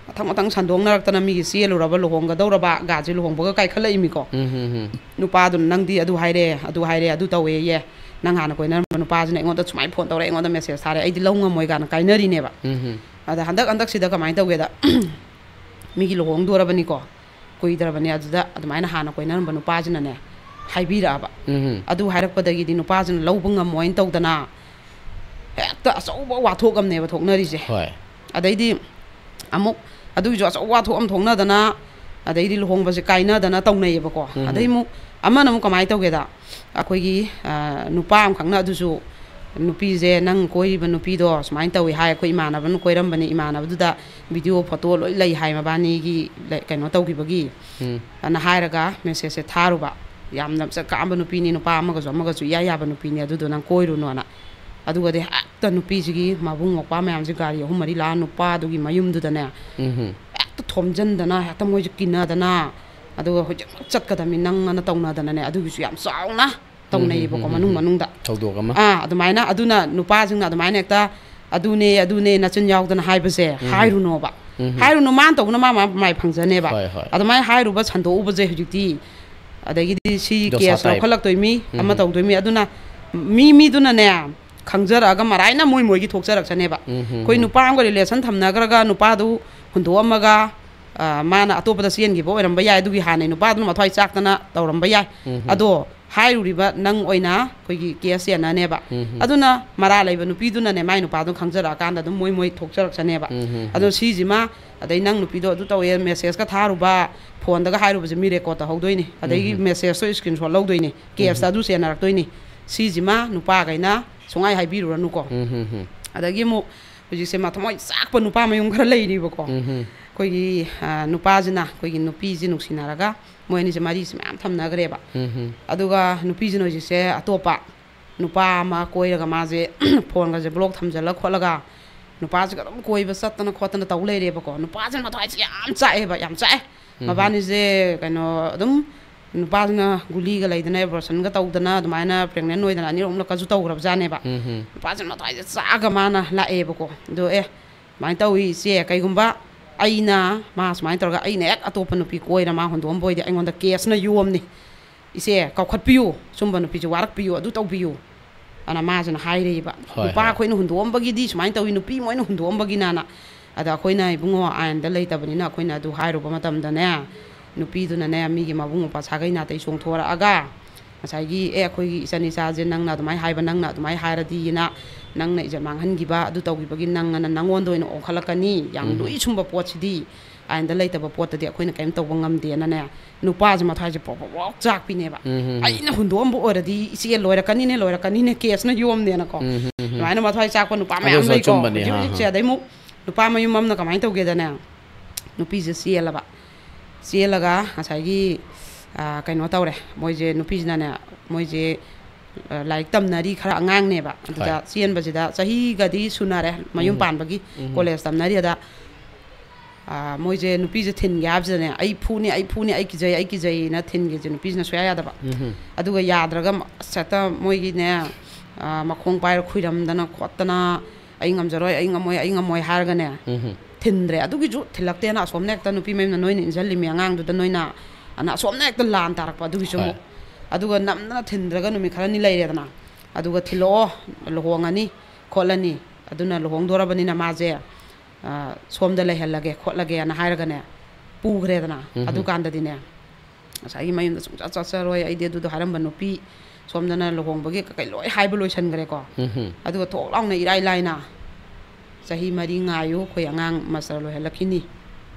ꯃꯊꯪ ꯃꯊꯪ ꯁꯟꯗꯣꯛꯅꯔꯛꯇꯅ ꯃꯤꯒꯤ ꯆꯦꯜꯂꯨꯔꯕ, ꯂꯨꯍꯣꯡꯒꯗꯧꯔꯕ ꯒꯥꯁꯦ ꯂꯨꯍꯣꯡꯕꯒ ꯀꯥꯏꯈꯠꯂꯛꯏꯃꯤꯀꯣ꯫ ꯎꯝ, ꯎꯝ, ꯎꯝ꯫ ꯅꯨꯄꯥꯗꯨꯅ "ꯅꯪꯗꯤ ꯑꯗꯨ ꯍꯥꯏꯔꯦ, ꯑꯗꯨ ꯍꯥꯏꯔꯦ, ꯑꯗꯨ ꯇꯧꯋꯦꯌꯦ, ꯅꯪ ꯍꯥꯟꯅ ꯀꯣꯏꯅꯔꯝꯕ ꯅꯨꯄꯥꯁꯤꯅ ꯑꯩꯉꯣꯟꯗ ꯁꯨꯃꯥꯏꯅ ꯐꯣꯟ ꯇꯧꯔꯦ, ꯑꯩꯉꯣꯟꯗ ꯃꯦꯁꯦꯖ ꯊꯥꯔꯦ, ꯑꯩꯗꯤ ꯂꯧ ꯉꯝꯃꯣꯏ" ꯀꯥꯏꯅ ꯀꯥꯏꯅꯔꯤꯅꯦꯕ꯫ ꯎꯝ, ꯎꯝ꯫ ꯑꯗ ꯍꯟꯗꯛ, ꯍꯟꯗꯛꯁꯤꯗ ꯀꯃꯥꯏꯅ ꯇꯧꯒꯦꯗ, ꯃꯤꯒꯤ ꯂꯨꯍꯣꯡꯗꯣꯔꯕꯅꯤꯀꯣ, ꯀꯨꯏꯗ꯭ꯔꯕꯅꯦ꯫ ꯑꯗꯨꯗ ꯑꯗꯨꯃꯥꯏꯅ ꯍꯥꯟꯅ ꯀꯣꯏꯅꯔꯝꯕ ꯅꯨꯄꯥꯁꯤꯅꯅꯦ ꯍꯥꯏꯕꯤꯔꯛꯑꯕ꯫ ꯎꯝ꯫ ꯑꯗꯨ ꯍꯥꯏꯔꯛꯄꯗꯒꯤꯗꯤ ꯅꯨꯄꯥꯁꯤꯅ ꯂꯧꯕ ꯉꯝꯃꯣꯏꯅ ꯇꯧꯗꯅ ꯍꯦꯛꯇ ꯑꯆꯧꯕ ꯋꯥꯊꯣꯛ ꯑꯃꯅꯦꯕ ꯊꯣꯛꯅꯔꯤꯁꯦ꯫ ꯍꯣꯏ꯫ ꯑꯗꯩꯗꯤ ꯑꯃꯨꯛ ꯑꯗꯨꯒꯤꯁꯨ ꯑꯆꯧꯕ ꯋꯥꯊꯣꯛ ꯑꯃ ꯊꯣꯛꯅꯗꯅ, ꯑꯗꯩꯗꯤ ꯂꯨꯍꯣꯡꯕꯁꯦ ꯀꯥꯏꯅꯗꯅ ꯇꯧꯅꯩꯌꯦꯕꯀꯣ꯫ ꯎꯝ꯫ ꯑꯗꯩ ꯑꯃꯨꯛ ꯑꯃꯅ ꯑꯃꯨꯛ ꯀꯃꯥꯏꯅ ꯇꯧꯒꯦꯗ, ꯑꯩꯈꯣꯏꯒꯤ, ꯑ, ꯅꯨꯄꯥ ꯑꯃꯈꯛꯅ ꯑꯗꯨꯁꯨ ꯅꯨꯄꯤꯁꯦ, ꯅꯪ ꯀꯣꯏꯔꯤꯕ ꯅꯨꯄꯤꯗꯣ ꯁꯨꯃꯥꯏꯅ ꯇꯧꯏ ꯍꯥꯏ, ꯑꯩꯈꯣꯏ ꯏꯃꯥꯟꯅꯕꯅ ꯀꯣꯏꯔꯝꯕꯅꯤ, ꯏꯃꯥꯟꯅꯕꯗꯨꯗ ꯚꯤꯗꯤꯑꯣ ꯐꯣꯇꯣ ꯂꯣꯏ ꯂꯩ ꯍꯥꯏ ꯃꯕꯥꯅꯤꯒꯤ ꯂꯩ-, ꯀꯩꯅꯣ ꯇꯧꯈꯤꯕꯒꯤ, ꯎꯝ꯫ ꯑꯅ ꯍꯥꯏꯔꯒ ꯃꯦꯁꯦꯖꯁꯦ ꯊꯥꯔꯨꯕ꯫ ꯌꯥꯝꯅ ꯆꯠ ꯀꯥꯝꯕ ꯅꯨꯄꯤꯅꯤ, ꯅꯨꯄꯥ ꯑꯃꯒꯁꯨ ꯑꯃꯒꯁꯨ ꯏꯌꯥ ꯌꯥꯕ ꯅꯨꯄꯤꯅꯤ, ꯑꯗꯨꯗꯣ ꯅꯪ ꯀꯣꯏꯔꯨꯅꯣꯅ꯫ ꯑꯗꯨꯒꯗꯤ ꯍꯦꯛꯇ ꯅꯨꯄꯤꯁꯤꯒꯤ ꯃꯕꯨꯡ ꯃꯧꯄ꯭ꯋꯥ ꯃꯌꯥꯝꯁꯦ ꯒꯥꯔꯤ ꯑꯍꯨꯝ ꯃꯔꯤ ꯂꯥꯛꯑ ꯅꯨꯄꯥꯗꯨꯒꯤ ꯃꯌꯨꯝꯗꯨꯗꯅꯦ, ꯎꯝ꯫ ꯍꯦꯛꯇ ꯊꯣꯝꯖꯤꯟꯗꯅ, ꯍꯦꯛꯇ ꯃꯣꯏꯁꯦ ꯀꯤꯅꯗꯅ, ꯑꯗꯨꯒ ꯍꯧꯖꯤꯛꯃꯛ ꯆꯠꯀꯗꯕꯅꯤ ꯅꯪ ꯑꯅ ꯇꯧꯅꯗꯅꯅꯦ, ꯑꯗꯨꯒꯤꯁꯨ ꯌꯥꯝ ꯆꯥꯎꯅ ꯎꯝ, ꯇꯧꯅꯩꯌꯦꯕꯀꯣ, ꯎꯝ, ꯎꯝ, ꯃꯅꯨꯡ ꯎꯝ꯫ ꯃꯅꯨꯡꯗ꯫ ꯊꯧꯗꯣꯛ ꯑꯃ꯫ ꯑꯥ, ꯑꯗꯨꯃꯥꯏꯅ, ꯑꯗꯨꯅ ꯅꯨꯄꯥꯁꯤꯡꯅ ꯑꯗꯨꯃꯥꯏꯅ ꯍꯦꯛꯇ "ꯑꯗꯨꯅꯦ, ꯑꯗꯨꯅꯦ, ꯅꯆꯤꯟ ꯌꯥꯎꯗꯅ" ꯍꯥꯏꯕꯁꯦ ꯎꯝ꯫ ꯍꯥꯏꯔꯨꯅꯣꯕ꯫ ꯎꯝ꯫ ꯍꯥꯏꯔꯨꯅꯨ, ꯃꯥꯅ ꯇꯧꯕꯅ ꯃꯥ, ꯃꯥ ꯃꯥꯏ ꯐꯪꯖꯅꯦꯕ꯫ ꯍꯣꯏ, ꯍꯣꯏ꯫ ꯑꯗꯨꯃꯥꯏꯅ ꯍꯥꯏꯔꯨꯕ ꯁꯟꯗꯣꯛꯎꯕꯁꯦ ꯍꯧꯖꯤꯛꯇꯤ, ꯑꯗꯒꯤꯗꯤ ꯁꯤ ꯗꯣꯁꯥ ꯀꯦꯁ ꯇꯥꯏꯕ꯫ ꯂꯧꯈꯠꯂꯛꯇꯣꯏꯃꯤ, ꯎꯝ꯫ ꯑꯃ ꯇꯧꯗꯣꯏꯃꯤ꯫ ꯑꯗꯨꯅ ꯃꯤ ꯃꯤꯗꯨꯅꯅꯦ, ꯈꯪꯖꯔꯛꯑꯒ ꯃꯔꯥꯏꯅ ꯃꯣꯏ ꯃꯣꯏꯒꯤ ꯊꯣꯛꯆꯔꯛꯁꯅꯦꯕ꯫ ꯎꯝ, ꯎꯝ, ꯑꯩꯈꯣꯏ ꯎꯝ꯫ ꯅꯨꯄꯥ ꯑꯃꯒ ꯔꯤꯂꯦꯁꯟ ꯊꯝꯅꯈ꯭ꯔꯒ ꯅꯨꯄꯥꯗꯨ ꯍꯨꯟꯗꯣꯛꯑꯝꯃꯒ, ꯑ, ꯃꯥꯅ ꯑꯇꯣꯞꯄꯗ ꯆꯦꯟꯈꯤꯕ ꯑꯣꯏꯔꯝꯕ ꯌꯥꯏ, ꯑꯗꯨꯒꯤ ꯍꯥꯟꯅꯩ ꯅꯨꯄꯥꯗꯨꯅ ꯃꯊ꯭ꯋꯥꯏ ꯆꯥꯛꯇꯅ ꯇꯧꯔꯝꯕ ꯌꯥꯏ꯫ ꯎꯝ, ꯎꯝ꯫ ꯑꯗꯣ ꯍꯥꯏꯔꯨꯔꯤꯕ ꯅꯪ ꯑꯣꯏꯅ ꯑꯩꯈꯣꯏꯒꯤ ꯀꯦꯁ ꯆꯦꯟꯅꯅꯦꯕ꯫ ꯎꯝ, ꯎꯝ꯫ ꯑꯗꯨꯅ ꯃꯔꯥ ꯂꯩꯕ ꯅꯨꯄꯤꯗꯨꯅꯅꯦ ꯃꯥꯏ ꯅꯨꯄꯥꯗꯨ ꯈꯪꯖꯔꯛꯑꯀꯥꯟꯗ ꯑꯗꯨꯝ ꯃꯣꯏ ꯃꯣꯏ ꯊꯣꯛꯆꯔꯛꯁꯅꯦꯕ꯫ ꯎꯝ, ꯎꯝ, ꯎꯝ꯫ ꯑꯗꯣ ꯁꯤꯁꯤꯃ, ꯑꯗꯩ ꯅꯪ ꯅꯨꯄꯤꯗꯣ ꯑꯗꯨ ꯇꯧꯋꯦ, ꯃꯦꯁꯦꯖꯀ ꯊꯥꯔꯨꯕ, ꯐꯣꯟꯗꯒ ꯍꯥꯏꯔꯨꯕꯁꯦ ꯃꯤ ꯔꯦꯀꯣꯔꯠ ꯇꯧꯍꯧꯗꯣꯏꯅꯤ, ꯑꯗꯒꯤ ꯎꯝ, ꯎꯝ꯫ ꯃꯦꯁꯦꯖꯇꯣ ꯁ꯭ꯀ꯭ꯔꯤꯟꯁꯣꯠ ꯂꯧꯗꯣꯏꯅꯤ, ꯎꯝ, ꯀꯦꯁꯇ ꯎꯝ꯫ ꯑꯗꯨ ꯆꯦꯟꯅꯔꯛꯇꯣꯏꯅꯤ꯫ ꯁꯤꯁꯤꯃ ꯅꯨꯄꯥꯈꯩꯅ ꯁꯨꯡꯍꯥꯏ ꯍꯥꯏꯕꯤꯔꯨꯔꯅꯨꯀꯣ꯫ ꯎꯝ, ꯎꯝ, ꯎꯝ꯫ ꯑꯗꯒꯤ ꯑꯃꯨꯛ ꯍꯧꯖꯤꯛꯁꯦ ꯃꯊꯃꯣꯏ ꯆꯥꯛꯄ ꯅꯨꯄꯥ ꯃꯌꯨꯝ ꯈꯔ ꯂꯩꯔꯤꯕꯀꯣ꯫ ꯎꯝ, ꯎꯝ꯫ ꯑꯩꯈꯣꯏꯒꯤ, ꯑ, ꯅꯨꯄꯥꯁꯤꯅ ꯑꯩꯈꯣꯏꯒꯤ ꯅꯨꯄꯤꯁꯤ ꯅꯨꯡꯁꯤꯅꯔꯒ ꯃꯣꯏ ꯑꯅꯤꯁꯦ ꯃꯔꯤꯁꯦ ꯃꯌꯥꯝ ꯊꯝꯅꯈ꯭ꯔꯦꯕ꯫ ꯎꯝ, ꯎꯝ꯫ ꯑꯗꯨꯒ ꯅꯨꯄꯤꯁꯤꯅ ꯍꯧꯖꯤꯛꯁꯦ ꯑꯇꯣꯞꯄ ꯅꯨꯄꯥ ꯑꯃ ꯀꯣꯏꯔꯒ ꯃꯥꯁꯦ ꯐꯣꯟꯒꯁꯦ ꯕ꯭ꯂꯣꯛ ꯊꯝꯖꯜꯂ ꯈꯣꯠꯂꯒ ꯅꯨꯄꯥꯁꯤꯒ ꯑꯗꯨꯝ ꯀꯣꯏꯕ ꯆꯠꯇꯅ ꯈꯣꯠꯇꯅ ꯇꯧ ꯂꯩꯔꯦꯕꯀꯣ꯫ ꯅꯨꯄꯥꯁꯤꯅ ꯃꯊ꯭ꯋꯥꯏꯁꯦ ꯌꯥꯝ ꯆꯥꯛꯑꯦꯕ, ꯌꯥꯝ ꯆꯥꯛꯑꯦ꯫ ꯎꯝ꯫ ꯃꯕꯥꯅꯤꯁꯦ ꯀꯩꯅꯣ ꯑꯗꯨꯝ ꯅꯨꯄꯥꯁꯤꯅ ꯒꯨꯂꯤꯒ ꯂꯩꯗꯅ, ꯑꯦꯕꯣꯔꯁꯟꯒ ꯇꯧꯗꯅ, ꯑꯗꯨꯃꯥꯏꯅ ꯄ꯭ꯔꯦꯒꯅꯦꯟ ꯑꯣꯏꯗꯅ ꯑꯅꯤꯔꯛ ꯑꯍꯨꯝꯂꯛꯀꯁꯨ ꯇꯧꯈ꯭ꯔꯕꯖꯥꯠꯅꯦꯕ꯫ ꯎꯝ, ꯎꯝ꯫ ꯅꯨꯄꯥꯁꯤꯅ ꯃꯊ꯭ꯋꯥꯏꯁꯦ ꯆꯥꯛꯑꯒ ꯃꯥꯅ ꯂꯥꯛꯑꯦꯕꯀꯣ꯫ ꯑꯗꯣ, "ꯑꯦ, ꯁꯨꯃꯥꯏꯅ ꯇꯧꯋꯤ ꯏꯆꯦ, ꯀꯩꯒꯨꯝꯕ ꯑꯩꯅ, ꯃꯥ ꯁꯨꯃꯥꯏꯅ ꯇꯧꯔꯒ ꯑꯩꯅ ꯍꯦꯛ ꯑꯇꯣꯞꯄ ꯅꯨꯄꯤ ꯀꯣꯏꯔ ꯃꯥ ꯍꯨꯟꯗꯣꯛꯑꯝꯕ ꯑꯣꯏꯗꯤ ꯑꯩꯉꯣꯟꯗ ꯀꯦꯁꯅ ꯌꯣꯝꯅꯤ꯫ ꯏꯆꯦ, ꯀꯧꯈꯠꯄꯤꯌꯨ, ꯁꯨꯝꯕ ꯅꯨꯄꯤꯁꯦ ꯋꯥꯔꯛꯄꯤꯌꯨ, ꯑꯗꯨ ꯇꯧꯕꯤꯌꯨ", ꯑꯅ ꯃꯥꯁꯤꯅ ꯍꯥꯏꯔꯛꯏꯕ꯫ ꯍꯣꯏ, ꯅꯨꯄꯥ ꯍꯣꯏ꯫ ꯑꯩꯈꯣꯏꯅ ꯍꯨꯟꯗꯣꯛꯑꯝꯕꯒꯤꯗꯤ ꯁꯨꯃꯥꯏꯅ ꯇꯧꯋꯤ, ꯅꯨꯄꯤ ꯃꯣꯏꯅ ꯍꯨꯟꯗꯣꯛꯑꯝꯕꯒꯤꯅꯅ꯫ ꯑꯗ ꯑꯩꯈꯣꯏꯅ ꯏꯕꯨꯡꯉꯣ ꯑꯥꯏꯟꯗ ꯂꯩꯇꯕꯅꯤꯅ ꯑꯩꯈꯣꯏꯅ ꯑꯗꯨ ꯍꯥꯏꯔꯨꯕ ꯃꯇꯝꯗꯅꯦ, ꯅꯨꯄꯤꯗꯨꯅꯅꯦ ꯃꯤꯒꯤ ꯃꯕꯨꯡ ꯃꯧꯄ꯭ꯋꯥ ꯁꯥꯒꯩ ꯅꯥꯇꯩ ꯆꯣꯡꯊꯣꯔꯛꯑꯒ ꯉꯁꯥꯏꯒꯤ, "ꯑꯦ, ꯑꯩꯈꯣꯏꯒꯤ ꯏꯆꯟ ꯏꯆꯥꯁꯦ ꯅꯪꯅ ꯑꯗꯨꯃꯥꯏꯅ ꯍꯥꯏꯕ, ꯅꯪꯅ ꯑꯗꯨꯃꯥꯏꯅ ꯍꯥꯏꯔꯗꯤꯅ, ꯅꯪꯅ ꯏꯖꯠ ꯃꯥꯡꯍꯟꯈꯤꯕ, ꯑꯗꯨ ꯇꯧꯈꯤꯕꯒꯤ ꯅꯪ ꯑꯅ ꯅꯪꯉꯣꯟꯗ ꯑꯣꯏꯅ ꯑꯣꯟꯈꯠꯂꯛꯀꯅꯤ", ꯌꯥꯝ ꯎꯝ꯫ ꯂꯨꯏ ꯁꯨꯝꯕ ꯄꯣꯠꯁꯤꯗꯤ꯫ ꯑꯥꯏꯟꯗ ꯂꯩꯇꯕ ꯄꯣꯠꯇꯗꯤ ꯑꯩꯈꯣꯏꯅ ꯀꯔꯤꯝ ꯇꯧꯕ ꯉꯝꯗꯦꯅꯅꯦ, ꯅꯨꯄꯥꯁꯦ ꯃꯊ꯭ꯋꯥꯏꯁꯦ ꯄ꯭ꯔꯣꯛ ꯄ꯭ꯔꯣꯛ ꯄ꯭ꯔꯣꯛ ꯆꯥꯛꯄꯤꯅꯦꯕ꯫ ꯎꯝ, ꯎꯝ, ꯎꯝ꯫ ꯑꯩꯅ ꯍꯨꯟꯗꯣꯛꯑꯝꯕ ꯑꯣꯏꯔꯗꯤ ꯏꯆꯦ ꯂꯣꯏꯔꯛꯀꯅꯤꯅꯦ, ꯂꯣꯏꯔꯛꯀꯅꯤꯅꯦ, ꯀꯦꯁꯅ ꯌꯣꯝꯅꯦꯅꯀꯣ꯫ ꯎꯝ, ꯎꯝ, ꯎꯝ꯫ ꯑꯗꯨꯃꯥꯏꯅ ꯃꯊ꯭ꯋꯥꯏ ꯆꯥꯛꯄ ꯅꯨꯄꯥ ꯃꯌꯥꯝ ꯑꯗꯨꯁꯨ ꯂꯩꯀꯣ꯫ ꯑꯆꯨꯝꯕꯅꯤ, ꯍꯧꯖꯤꯛ ꯍꯥ, ꯍꯧꯖꯤꯛꯁꯦ꯫ ꯍꯥ꯫ ꯑꯗꯩ ꯑꯃꯨꯛ ꯅꯨꯄꯥ ꯃꯌꯨꯝ ꯑꯃꯅ ꯀꯃꯥꯏꯅ ꯇꯧꯒꯦꯗꯅꯦ, ꯅꯨꯄꯤꯁꯦ ꯆꯦꯜꯂꯕ꯫ ꯆꯦꯜꯂꯒ ꯉꯁꯥꯏꯒꯤ, ꯑ, ꯀꯩꯅꯣ ꯇꯧꯔꯦ, ꯃꯣꯏꯁꯦ, ꯅꯨꯄꯤꯁꯤꯅꯅꯦ, ꯃꯣꯏꯁꯦ, ꯑ, ꯂꯥꯏꯔꯤꯛ ꯇꯝꯅꯔꯤ, ꯈꯔ ꯑꯉꯥꯡꯅꯦꯕ꯫ ꯑꯗꯨꯗ ꯍꯣꯏ꯫ ꯆꯦꯟꯕꯁꯤꯗ ꯆꯍꯤꯒꯗꯤ ꯁꯨꯅꯔꯦ, ꯃꯌꯨꯝ ꯎꯝ꯫ ꯄꯥꯟꯕꯒꯤ, ꯎꯝ꯫ ꯀꯣꯂꯦꯖ ꯇꯝꯅꯔꯤ꯫ ꯑꯗ, ꯑ, ꯃꯣꯏꯁꯦ, ꯅꯨꯄꯤꯁꯦ ꯊꯤꯟꯒꯦ ꯍꯥꯏꯕꯁꯤꯗꯅꯦ, "ꯑꯩ ꯐꯨꯅꯤ, ꯑꯩ ꯐꯨꯅꯤ, ꯑꯩ ꯀꯤꯖꯩ, ꯑꯩ ꯀꯤꯖꯩꯅ" ꯊꯤꯟꯒꯦꯁꯦ ꯅꯨꯄꯤꯁꯤꯅ ꯁꯨꯡꯌꯥ ꯌꯥꯗꯕ꯫ ꯎꯝ꯫ ꯑꯗꯨꯒ ꯌꯥꯗ꯭ꯔꯒ ꯃ-, ꯑꯁ, ꯍꯦꯛꯇ ꯃꯣꯏꯒꯤꯅꯦ, ꯑ, ꯃꯈꯣꯡ ꯄꯥꯏꯔ ꯈꯨꯏꯔꯝꯗꯅ ꯈꯣꯠꯇꯅ, "ꯑꯩ ꯉꯝꯖꯔꯣꯏ, ꯑꯩ ꯉꯝꯃꯣꯏ, ꯑꯩ ꯉꯝꯃꯣꯏ" ꯍꯥꯏꯔꯒꯅꯦ, ꯎꯝ꯫ ꯊꯤꯟꯗ꯭ꯔꯦ꯫ ꯑꯗꯨꯒꯤꯁꯨ ꯊꯤꯜꯂꯛꯇꯦꯅ ꯑꯁꯣꯝꯅ ꯍꯦꯛꯇ ꯅꯨꯄꯤ ꯃꯌꯨꯝꯅ, "ꯅꯣꯏꯅ ꯏꯟꯁꯤꯜꯂꯤꯃꯤ ꯑꯉꯥꯡꯗꯨꯗ ꯅꯣꯏꯅ", ꯑꯅ ꯑꯁꯣꯝꯅ ꯍꯦꯛꯇ ꯂꯥꯟ ꯇꯥꯔꯛꯄ꯫ ꯑꯗꯨꯒꯤꯁꯨ ꯍꯣꯏ꯫ ꯑꯃꯨꯛ꯫ ꯑꯗꯨꯒ ꯅꯝꯗꯅ ꯊꯤꯟꯗ꯭ꯔꯒ ꯅꯨꯃꯤꯠ ꯈꯔꯅꯤ ꯂꯩꯔꯦꯗꯅ꯫ ꯑꯗꯨꯒ "ꯊꯤꯜꯂꯛꯑꯣ, ꯂꯨꯍꯣꯡꯉꯅꯤ ꯈꯣꯠꯂꯅꯤ, ꯑꯗꯨꯅ ꯂꯨꯍꯣꯡꯗꯣꯔꯕꯅꯤꯅ ꯃꯥꯁꯦ, ꯑ, ꯁꯣꯝꯗ ꯂꯩꯍꯜꯂꯒꯦ ꯈꯣꯠꯂꯒꯦꯅ" ꯍꯥꯏꯔꯒꯅꯦ, ꯄꯨꯈ꯭ꯔꯦꯗꯅ꯫ ꯎꯝ꯫ ꯑꯗꯨꯀꯥꯟꯗꯗꯤꯅꯦ, ꯉꯁꯥꯏꯒꯤ ꯃꯌꯨꯝꯗ ꯁꯨꯡꯆꯠ ꯆꯠꯆꯔꯣꯏ ꯑꯩꯗꯤ ꯑꯗꯨꯗꯣ ꯍꯥꯏꯔꯝꯕ ꯅꯨꯄꯤ, ꯁꯣꯝꯗꯅ ꯂꯨꯍꯣꯡꯕꯒꯤ ꯀꯩꯀꯩ ꯂꯣꯏ ꯍꯥꯏꯕ ꯂꯣꯏꯁꯟꯈ꯭ꯔꯦꯀꯣ꯫ ꯎꯝ꯫ ꯑꯗꯨꯒ ꯊꯣꯛ ꯂꯥꯎꯅ ꯏꯔꯥꯏ ꯂꯥꯏꯅ, "ꯆꯍꯤ ꯃꯔꯤ ꯉꯥꯏꯌꯨ, ꯑꯩꯈꯣꯏ ꯑꯉꯥꯡ ꯃꯥꯁꯇꯔ ꯂꯣꯏꯍꯜꯂꯛꯈꯤꯅꯤ",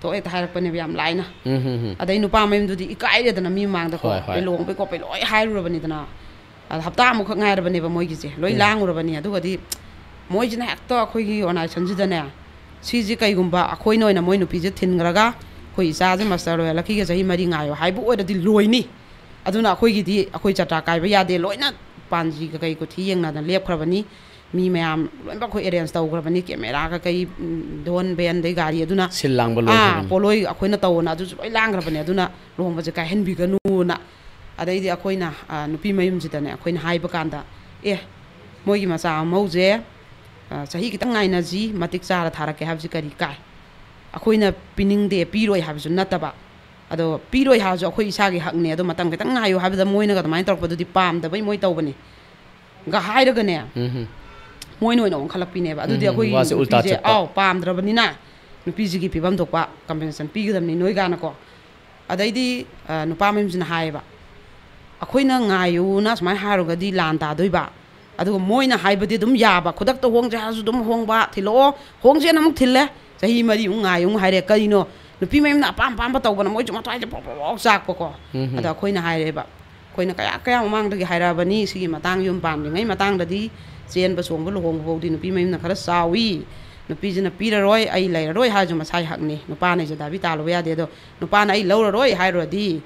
ꯊꯣꯛ ꯍꯦꯛꯇ ꯍꯥꯏꯔꯛꯄꯅꯦꯕ ꯌꯥꯝ ꯂꯥꯏꯅ꯫ ꯎꯝ, ꯎꯝ, ꯎꯝ꯫ ꯑꯗꯩ ꯅꯨꯄꯥ ꯃꯌꯨꯝꯗꯨꯗꯤ ꯏꯀꯥꯏꯔꯦꯗꯅ ꯃꯤ ꯃꯃꯥꯡꯗꯀꯣ꯫ ꯍꯣꯏ, ꯍꯣꯏ꯫ ꯑꯗꯩ ꯂꯨꯍꯣꯡꯕꯩ ꯈꯣꯠꯄꯩ ꯂꯣꯏ ꯍꯥꯏꯔꯨꯔꯕꯅꯤꯗꯅ꯫ ꯑꯗ ꯍꯞꯇꯥꯃꯨꯛꯈꯛ ꯉꯥꯏꯔꯕꯅꯦꯕ ꯃꯣꯏꯒꯤꯁꯦ꯫ ꯂꯣꯏ ꯎꯝ꯫ ꯂꯥꯡꯉꯨꯔꯕꯅꯤ꯫ ꯑꯗꯨꯒꯗꯤ ꯃꯣꯏꯁꯤꯅ ꯍꯦꯛꯇ ꯑꯩꯈꯣꯏꯒꯤ ꯑꯣꯔꯒꯅꯥꯏꯖꯦꯁꯟꯁꯤꯗꯅꯦ, ꯁꯤꯁꯦ ꯀꯩꯒꯨꯝꯕ ꯑꯩꯈꯣꯏꯅ ꯑꯣꯏꯅ ꯃꯣꯏ ꯅꯨꯄꯤꯁꯦ ꯊꯤꯟꯈ꯭ꯔꯒ, "ꯑꯩꯈꯣꯏ ꯏꯆꯥꯁꯦ ꯃꯥꯁꯇꯔ ꯂꯣꯏꯍꯜꯂꯛꯈꯤꯒꯦ, ꯆꯍꯤ ꯃꯔꯤ ꯉꯥꯏꯌꯣ" ꯍꯥꯏꯕ ꯑꯣꯏꯔꯗꯤ ꯂꯣꯏꯅꯤ꯫ ꯑꯗꯨꯅ ꯑꯩꯈꯣꯏꯒꯤꯗꯤ, ꯑꯩꯈꯣꯏ ꯆꯥꯇ꯭ꯔꯥ ꯀꯥꯏꯕ ꯌꯥꯗꯦ꯫ ꯂꯣꯏꯅ ꯄꯥꯟꯖꯤ ꯀꯩꯀꯩ ꯀꯨꯊꯤ ꯌꯦꯡꯅꯗꯅ ꯂꯦꯞꯈ꯭ꯔꯕꯅꯤ꯫ ꯃꯤ ꯃꯌꯥꯝ ꯂꯣꯏꯅꯃꯛ ꯑꯩꯈꯣꯏ ꯑꯦꯔꯦꯟꯖ ꯇꯧꯈ꯭ꯔꯕꯅꯤ꯫ ꯀꯦꯃꯦꯔꯥ ꯀꯩꯀꯩ, ꯎꯝ, ꯙꯣꯟ ꯕꯦꯟꯗꯩ ꯒꯥꯔꯤ꯫ ꯑꯗꯨꯅ, ꯁꯤꯜ ꯂꯥꯡꯕ ꯑꯥ, ꯂꯣꯏꯈ꯭ꯔꯕꯅꯤ꯫ ꯄꯣꯠꯂꯣꯏ ꯑꯩꯈꯣꯏꯅ ꯇꯧꯑꯣꯅ ꯑꯗꯨꯁꯨ ꯂꯣꯏ ꯂꯥꯡꯈ꯭ꯔꯕꯅꯦ꯫ ꯑꯗꯨꯅ ꯂꯨꯍꯣꯡꯕꯁꯦ ꯀꯥꯏꯍꯟꯕꯤꯒꯅꯨꯅ꯫ ꯑꯗꯩꯗꯤ ꯑꯩꯈꯣꯏꯅ, ꯑ, ꯅꯨꯄꯤ ꯃꯌꯨꯝꯁꯤꯗꯅꯦ, ꯑꯩꯈꯣꯏꯅ ꯍꯥꯏꯕ ꯀꯥꯟꯗ, "ꯑꯦ, ꯃꯣꯏꯒꯤ ꯃꯆꯥ ꯃꯧꯁꯦ, ꯑ, ꯆꯍꯤ ꯈꯤꯇꯪ ꯉꯥꯏꯅꯁꯤ, ꯃꯇꯤꯛ ꯆꯥꯔ ꯊꯥꯔꯛꯀꯦ ꯍꯥꯏꯕꯁꯤ ꯀꯔꯤ ꯀꯥꯏ? ꯑꯩꯈꯣꯏꯅ ꯄꯤꯅꯤꯡꯗꯦ, ꯄꯤꯔꯣꯏ ꯍꯥꯏꯕꯁꯨ ꯅꯠꯇꯕ꯫ ꯑꯗꯣ ꯄꯤꯔꯣꯏ ꯍꯥꯏꯔꯁꯨ ꯑꯩꯈꯣꯏ ꯏꯁꯥꯒꯤ ꯍꯛꯅꯦ꯫ ꯑꯗꯣ ꯃꯇꯝ ꯈꯤꯇꯪ ꯉꯥꯏꯌꯨ" ꯍꯥꯏꯕꯗ ꯃꯣꯏꯅꯒ ꯑꯗꯨꯃꯥꯏꯅ ꯇꯧꯔꯛꯄꯗꯨꯗꯤ ꯄꯥꯝꯗꯕꯩ ꯃꯣꯏ ꯇꯧꯕꯅꯤ꯫ ꯒ ꯍꯥꯏꯔꯒꯅꯦ, ꯎꯝ꯫ ꯃꯣꯏꯅ ꯑꯣꯏꯅ ꯑꯣꯟꯈꯠꯂꯛꯄꯤꯅꯦꯕ꯫ ꯑꯗꯨꯗꯤ ꯎꯝ, ꯑꯩꯈꯣꯏꯒꯤ ꯋꯥꯁꯦ ꯎꯜꯇꯥ ꯅꯨꯄꯤꯁꯦ, ꯆꯠꯄ꯫ ꯑꯥꯎ, ꯄꯥꯝꯗ꯭ꯔꯕꯅꯤꯅ ꯅꯨꯄꯤꯁꯤꯒꯤ ꯄꯤꯐꯝ ꯊꯣꯛꯄ ꯀꯝꯄꯦꯟꯁꯦꯁꯟ ꯄꯤꯒꯗꯕꯅꯤ ꯅꯣꯏꯒꯥꯅꯀꯣ꯫ ꯑꯗꯩꯗꯤ, ꯑ, ꯅꯨꯄꯥ ꯃꯌꯨꯝꯁꯤꯅ ꯍꯥꯏꯌꯦꯕ, "ꯑꯩꯈꯣꯏꯅ ꯉꯥꯏꯌꯨꯅ ꯁꯨꯃꯥꯏꯅ ꯍꯥꯏꯔꯨꯔꯒꯗꯤ ꯂꯥꯟ ꯇꯥꯗꯣꯏꯕ"꯫ ꯑꯗꯨꯒ ꯃꯣꯏꯅ ꯍꯥꯏꯕꯗꯤ ꯑꯗꯨꯝ ꯌꯥꯕ, ꯈꯨꯗꯛꯇ ꯍꯣꯡꯁꯦ ꯍꯥꯏꯔꯁꯨ ꯑꯗꯨꯝ ꯍꯣꯡꯕ, "ꯊꯤꯜꯂꯛꯑꯣ, ꯍꯣꯡꯁꯦꯅ" ꯑꯃꯨꯛ ꯊꯤꯜꯂꯦ, "ꯆꯍꯤ ꯃꯔꯤꯃꯨꯛ ꯉꯥꯏꯌꯨ" ꯑꯃꯨꯛ ꯍꯥꯏꯔꯦ꯫ ꯀꯔꯤꯅꯣ? ꯅꯨꯄꯤ ꯃꯌꯨꯝꯅ ꯑꯄꯥꯝ ꯑꯄꯥꯝꯕ ꯇꯧꯕꯅ ꯃꯣꯏꯁꯨ ꯃꯊ꯭ꯋꯥꯏꯁꯦ ꯄ꯭ꯔꯣꯛ ꯄ꯭ꯔꯣꯛ ꯄ꯭ꯔꯣꯛ ꯆꯥꯛꯄꯀꯣ꯫ ꯎꯝ꯫ ꯑꯗ ꯑꯩꯈꯣꯏꯅ ꯍꯥꯏꯔꯦꯕ, ꯑꯩꯈꯣꯏꯅ ꯀꯌꯥ ꯀꯌꯥ ꯃꯃꯥꯡꯗꯒꯤ ꯍꯥꯏꯔꯛꯑꯕꯅꯤ, ꯁꯤꯒꯤ ꯃꯇꯥꯡ, ꯌꯨꯝ ꯄꯥꯟꯗ꯭ꯔꯤꯉꯩ ꯃꯇꯥꯡꯗꯗꯤ ꯆꯦꯟꯕ ꯆꯣꯡꯕ ꯂꯨꯍꯣꯡꯕ ꯐꯥꯎꯗꯤ ꯅꯨꯄꯤ ꯃꯌꯨꯝꯅ ꯈꯔ ꯆꯥꯎꯏ, ꯅꯨꯄꯤꯁꯤꯅ ꯄꯤꯔꯔꯣꯏ, ꯑꯩ ꯂꯩꯔꯔꯣꯏ ꯍꯥꯏꯔꯁꯨ ꯃꯁꯥꯒꯤ ꯍꯛꯅꯤ, ꯅꯨꯄꯥꯅ ꯑꯩꯁꯦ ꯗꯥꯕꯤ ꯇꯥꯜꯂꯨꯕ ꯌꯥꯗꯦ꯫ ꯑꯗꯣ ꯅꯨꯄꯥꯅ ꯑꯩ ꯂꯧꯔꯔꯣꯏ ꯍꯥꯏꯔꯨꯔꯗꯤ,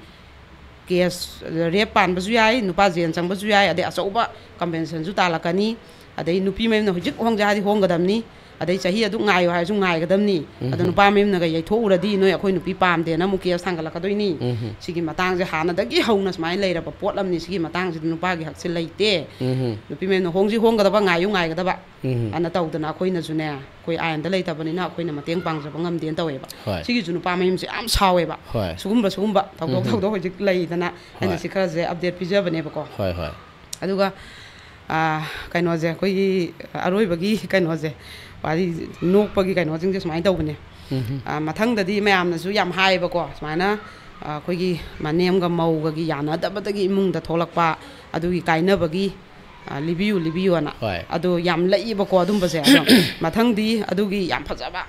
ꯀꯦꯁ, ꯔꯦꯞ ꯄꯥꯟꯕꯁꯨ ꯌꯥꯏ, ꯅꯨꯄꯥ ꯖꯦꯜ ꯆꯪꯕꯁꯨ ꯌꯥꯏ, ꯑꯗꯩ ꯑꯆꯧꯕ ꯀꯝꯄꯦꯟꯁꯦꯁꯟꯁꯨ ꯇꯥꯜꯂꯛꯀꯅꯤ꯫ ꯑꯗꯩ ꯅꯨꯄꯤ ꯃꯌꯨꯝꯅ ꯍꯧꯖꯤꯛ ꯍꯣꯡꯖꯦ ꯍꯥꯏꯗꯤ ꯍꯣꯡꯒꯗꯕꯅꯤ, ꯑꯗꯩ ꯆꯍꯤ ꯑꯗꯨꯛ ꯉꯥꯏꯌꯨ ꯍꯥꯏꯔꯁꯨ ꯉꯥꯏꯒꯗꯕꯅꯤ꯫ ꯑꯗꯣ ꯎꯝ꯫ ꯅꯨꯄꯥ ꯃꯌꯨꯝꯅꯒ ꯌꯩꯊꯣꯛꯎꯔꯗꯤ, "ꯅꯣꯏ ꯑꯩꯈꯣꯏ ꯅꯨꯄꯤ ꯄꯥꯝꯗꯦꯅ ꯑꯃꯨꯛ ꯀꯦꯁ ꯊꯥꯡꯒꯠꯂꯛꯀꯗꯣꯏꯅꯤ"꯫ ꯎꯝ꯫ ꯁꯤꯒꯤ ꯃꯇꯥꯡꯁꯦ ꯍꯥꯟꯅꯗꯒꯤ ꯍꯧꯅ ꯁꯨꯃꯥꯏꯅ ꯂꯩꯔꯕ ꯄꯣꯠ ꯑꯃꯅꯤ꯫ ꯁꯤꯒꯤ ꯃꯇꯥꯡꯁꯤꯗ ꯅꯨꯄꯥꯒꯤ ꯍꯛꯁꯦ ꯂꯩꯇꯦ꯫ ꯎꯝ꯫ ꯅꯨꯄꯤ ꯃꯌꯨꯝꯅ ꯍꯣꯡꯁꯤ ꯍꯣꯡꯒꯗꯕ, ꯉꯥꯏꯌꯨ ꯉꯥꯏꯒꯗꯕ ꯎꯝ꯫ ꯑꯅ ꯇꯧꯗꯅ, ꯑꯩꯈꯣꯏꯅꯁꯨꯅꯦ, ꯑꯩꯈꯣꯏ ꯑꯥꯏꯟꯗ ꯂꯩꯇꯕꯅꯤꯅ ꯑꯩꯈꯣꯏꯅ ꯃꯇꯦꯡ ꯄꯥꯡꯖꯕ ꯉꯝꯗꯦꯅ ꯇꯧꯋꯦꯕ꯫ ꯍꯣꯏ꯫ ꯁꯤꯒꯤꯁꯨ ꯅꯨꯄꯥ ꯃꯌꯨꯝꯁꯦ ꯌꯥꯝ ꯁꯥꯎꯋꯦꯕ꯫ ꯍꯣꯏ꯫ ꯁꯤꯒꯨꯝꯕ, ꯁꯤꯒꯨꯝꯕ ꯊꯧꯗꯣꯛ ꯎꯝ꯫ ꯊꯧꯗꯣꯛ ꯍꯧꯖꯤꯛ ꯂꯩꯗꯅ, ꯑꯩꯅ ꯍꯣꯏ꯫ ꯁꯤ ꯈꯔꯁꯦ ꯑꯞꯗꯦꯠ ꯄꯤꯖꯕꯅꯦꯕꯀꯣ꯫ ꯍꯣꯏ, ꯍꯣꯏ꯫ ꯑꯗꯨꯒ, ꯑꯥ, ꯀꯩꯅꯣꯁꯦ, ꯑꯩꯈꯣꯏꯒꯤ ꯑꯔꯣꯏꯕꯒꯤ ꯀꯩꯅꯣꯁꯦ, ꯋꯥꯔꯤ ꯅꯣꯛꯄꯒꯤ ꯀꯩꯅꯣꯁꯤꯡꯁꯦ ꯁꯨꯃꯥꯏꯅ ꯇꯧꯕꯅꯦ꯫ ꯎꯝ꯫ ꯑꯥ, ꯃꯊꯪꯗꯗꯤ ꯃꯌꯥꯝꯅꯁꯨ ꯌꯥꯝ ꯍꯥꯏꯌꯦꯕꯀꯣ, ꯁꯨꯃꯥꯏꯅ, ꯑꯥ, ꯑꯩꯈꯣꯏꯒꯤ ꯃꯅꯦꯝꯒ ꯃꯧꯒꯒꯤ ꯌꯥꯅꯗꯕꯗꯒꯤ ꯏꯃꯨꯡꯗ ꯊꯣꯛꯂꯛꯄ ꯑꯗꯨꯒꯤ ꯀꯥꯏꯅꯕꯒꯤ, ꯑꯥ, ꯂꯤꯕꯤꯌꯨ, ꯂꯤꯕꯤꯌꯨꯅ꯫ ꯍꯣꯏ꯫ ꯑꯗꯣ ꯌꯥꯝ ꯂꯩꯕꯀꯣ ꯑꯗꯨꯝꯕꯁꯦ꯫ ꯑꯗꯣ ꯃꯊꯪꯗꯤ ꯑꯗꯨꯒꯤ ꯌꯥꯝ ꯐꯖꯕ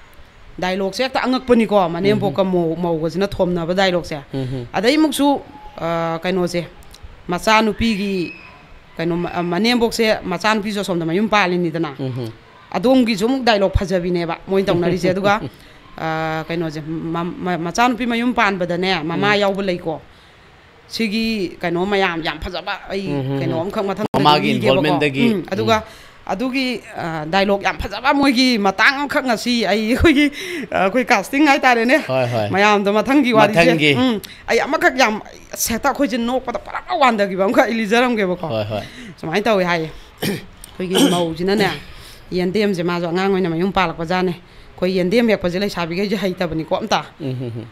ꯗꯥꯏꯂꯣꯛꯁꯦ ꯍꯦꯛꯇ ꯑꯉꯛꯄꯅꯤꯀꯣ, ꯃꯅꯦꯝꯕꯣꯛꯀ ꯎꯝ꯫ ꯃꯧ-, ꯃꯧꯒꯁꯤꯅ ꯊꯣꯝꯅꯕ ꯗꯥꯏꯂꯣꯛꯁꯦ꯫ ꯎꯝ꯫ ꯑꯗꯩ ꯑꯃꯨꯛꯁꯨ, ꯑꯥ, ꯀꯩꯅꯣꯁꯦ, ꯃꯆꯥꯅꯨꯄꯤꯒꯤ, ꯀꯩꯅꯣ, ꯃ-, ꯃꯅꯦꯝꯕꯣꯛꯁꯦ ꯃꯆꯥꯅꯨꯄꯤꯁꯨ ꯑꯁꯣꯝꯗ ꯃꯌꯨꯝ ꯄꯥꯜꯂꯤꯅꯤꯗꯅ꯫ ꯎꯝ꯫ ꯑꯗꯣꯝꯒꯤꯁꯨ ꯑꯃꯨꯛ ꯗꯥꯏꯂꯣꯛ ꯐꯖꯕꯤꯅꯦꯕ ꯃꯣꯏꯅ ꯇꯧꯅꯔꯤꯁꯦ꯫ ꯑꯗꯨꯒ, ꯑꯥ, ꯀꯩꯅꯣꯁꯦ, ꯃ-, ꯃ-, ꯃꯆꯥꯅꯨꯄꯤ ꯃꯌꯨꯝ ꯄꯥꯟꯕꯗꯅꯦ, ꯃꯃꯥ ꯎꯝ꯫ ꯌꯥꯎꯕ ꯂꯩꯀꯣ꯫ ꯁꯤꯒꯤ ꯀꯩꯅꯣ ꯃꯌꯥꯝ ꯌꯥꯝ ꯐꯖꯕ, ꯑꯩ ꯎꯝ, ꯎꯝ, ꯀꯩꯅꯣ ꯎꯝ꯫ ꯑꯃꯈꯛ ꯃꯊꯪꯗꯗꯤ ꯃꯃꯥꯒꯤ ꯂꯤꯒꯦꯕꯀꯣ꯫ Involvementꯗꯒꯤ, ꯎꯝ, ꯑꯗꯨꯒ ꯎꯝ꯫ ꯑꯗꯨꯒꯤ, ꯑ, ꯗꯥꯏꯂꯣꯛ ꯌꯥꯝ ꯐꯖꯕ ꯃꯣꯏꯒꯤ ꯃꯇꯥꯡ ꯑꯃꯈꯛ ꯉꯁꯤ ꯑꯩ, ꯑꯩꯈꯣꯏꯒꯤ, ꯑ, ꯑꯩꯈꯣꯏ ꯀꯥꯁꯇꯤꯡ ꯍꯥꯏꯇꯥꯔꯦꯅꯦ꯫ ꯍꯣꯏ, ꯍꯣꯏ꯫ ꯃꯌꯥꯝꯗꯣ ꯃꯊꯪꯒꯤ ꯋꯥꯔꯤꯁꯦ꯫ ꯃꯊꯪꯒꯤ꯫ ꯎꯝ, ꯑꯩ ꯑꯃꯈꯛ ꯌꯥꯝ ꯁꯦꯠꯇ ꯑꯩꯈꯣꯏꯁꯦ ꯅꯣꯛꯄꯗ ꯄꯨꯔꯥ ꯋꯥꯟꯊꯈꯤꯕ ꯑꯃꯈꯛ ꯑꯩ ꯂꯤꯖꯔꯝꯒꯦꯕꯀꯣ꯫ ꯍꯣꯏ, ꯍꯣꯏ꯫ ꯁꯨꯃꯥꯏꯅ ꯇꯧꯋꯦ ꯍꯥꯏꯌꯦ꯫ ꯑꯩꯈꯣꯏꯒꯤ ꯃꯧꯁꯤꯅꯅꯦ, ꯌꯦꯟꯗꯦꯝꯁꯦ ꯃꯥꯁꯨ ꯑꯉꯥꯡ ꯑꯣꯏꯅ ꯃꯌꯨꯝ ꯄꯥꯜꯂꯛꯄꯖꯥꯠꯅꯦ꯫ ꯑꯩꯈꯣꯏ ꯌꯦꯟꯗꯦꯝ ꯍꯦꯛꯄꯁꯦ ꯂꯩꯁꯥꯕꯤꯈꯩꯁꯦ ꯍꯩꯇꯕꯅꯤꯀꯣ ꯑꯝꯇ꯫ ꯎꯝ, ꯎꯝ, ꯎꯝ꯫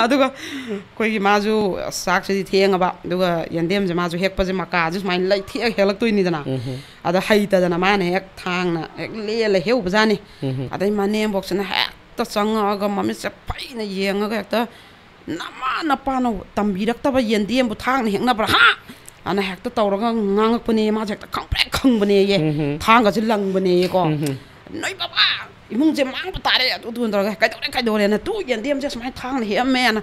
ꯑꯗꯨꯒ ꯑꯩꯈꯣꯏꯒꯤ ꯃꯥꯁꯨ ꯆꯥꯛꯁꯤꯗꯤ ꯊꯦꯡꯉꯕ, ꯑꯗꯨꯒ ꯌꯦꯟꯗꯦꯝꯁꯦ ꯃꯥꯁꯨ ꯍꯦꯛꯄꯁꯦ ꯃꯀꯥꯁꯦ ꯁꯨꯃꯥꯏꯅ ꯂꯩꯊꯦꯛꯑ ꯍꯦꯛꯂꯛꯇꯣꯏꯅꯤꯗꯅ꯫ ꯎꯝ, ꯎꯝ꯫ ꯑꯗ ꯍꯩꯇꯗꯅ ꯃꯥꯅ ꯍꯦꯛ ꯊꯥꯡꯅ ꯍꯦꯛ ꯂꯦꯜꯂ ꯍꯦꯛꯎꯕꯖꯥꯠꯅꯤ꯫ ꯎꯝ, ꯎꯝ꯫ ꯑꯗꯩ ꯃꯅꯦꯝꯕꯣꯛꯁꯤꯅ ꯍꯦꯛꯇ ꯆꯪꯉꯛꯑꯒ ꯃꯃꯤꯠꯁꯦ ꯐꯩꯅ ꯌꯦꯡꯉꯒ ꯍꯦꯛꯇ, "ꯅꯃꯥ ꯅꯄꯥꯅ ꯇꯝꯕꯤꯔꯛꯇꯕ ꯌꯦꯟꯗꯦꯝꯕꯨ ꯊꯥꯡꯅ ꯍꯦꯛꯅꯕ꯭ꯔꯥ, ꯍꯥ?" ꯑꯅ ꯍꯦꯛꯇ ꯇꯧꯔꯒ ꯉꯥꯡꯉꯛꯄꯅꯦ꯫ ꯃꯥꯁꯦ ꯍꯦꯛꯇ ꯈꯪꯄ꯭ꯔꯦꯛ ꯈꯪꯕꯅꯦꯌꯦ꯫ ꯎꯝ, ꯎꯝ꯫ ꯊꯥꯡꯒꯁꯦ ꯂꯪꯕꯅꯦꯌꯦꯀꯣ꯫ ꯎꯝ, ꯎꯝ꯫ "ꯅꯣꯏ ꯕꯕꯥ ꯏꯃꯨꯡꯁꯦ ꯃꯥꯡꯕ ꯇꯥꯔꯦ, ꯑꯗꯨ ꯑꯗꯨ ꯇꯧꯔꯒ ꯀꯩꯗꯧꯔꯦ ꯀꯩꯗꯧꯔꯦꯅ, ꯇꯨ ꯌꯦꯟꯗꯦꯝꯁꯦ ꯁꯨꯃꯥꯏꯅ ꯊꯥꯡꯅ ꯍꯦꯛꯑꯝꯃꯦꯅ"꯫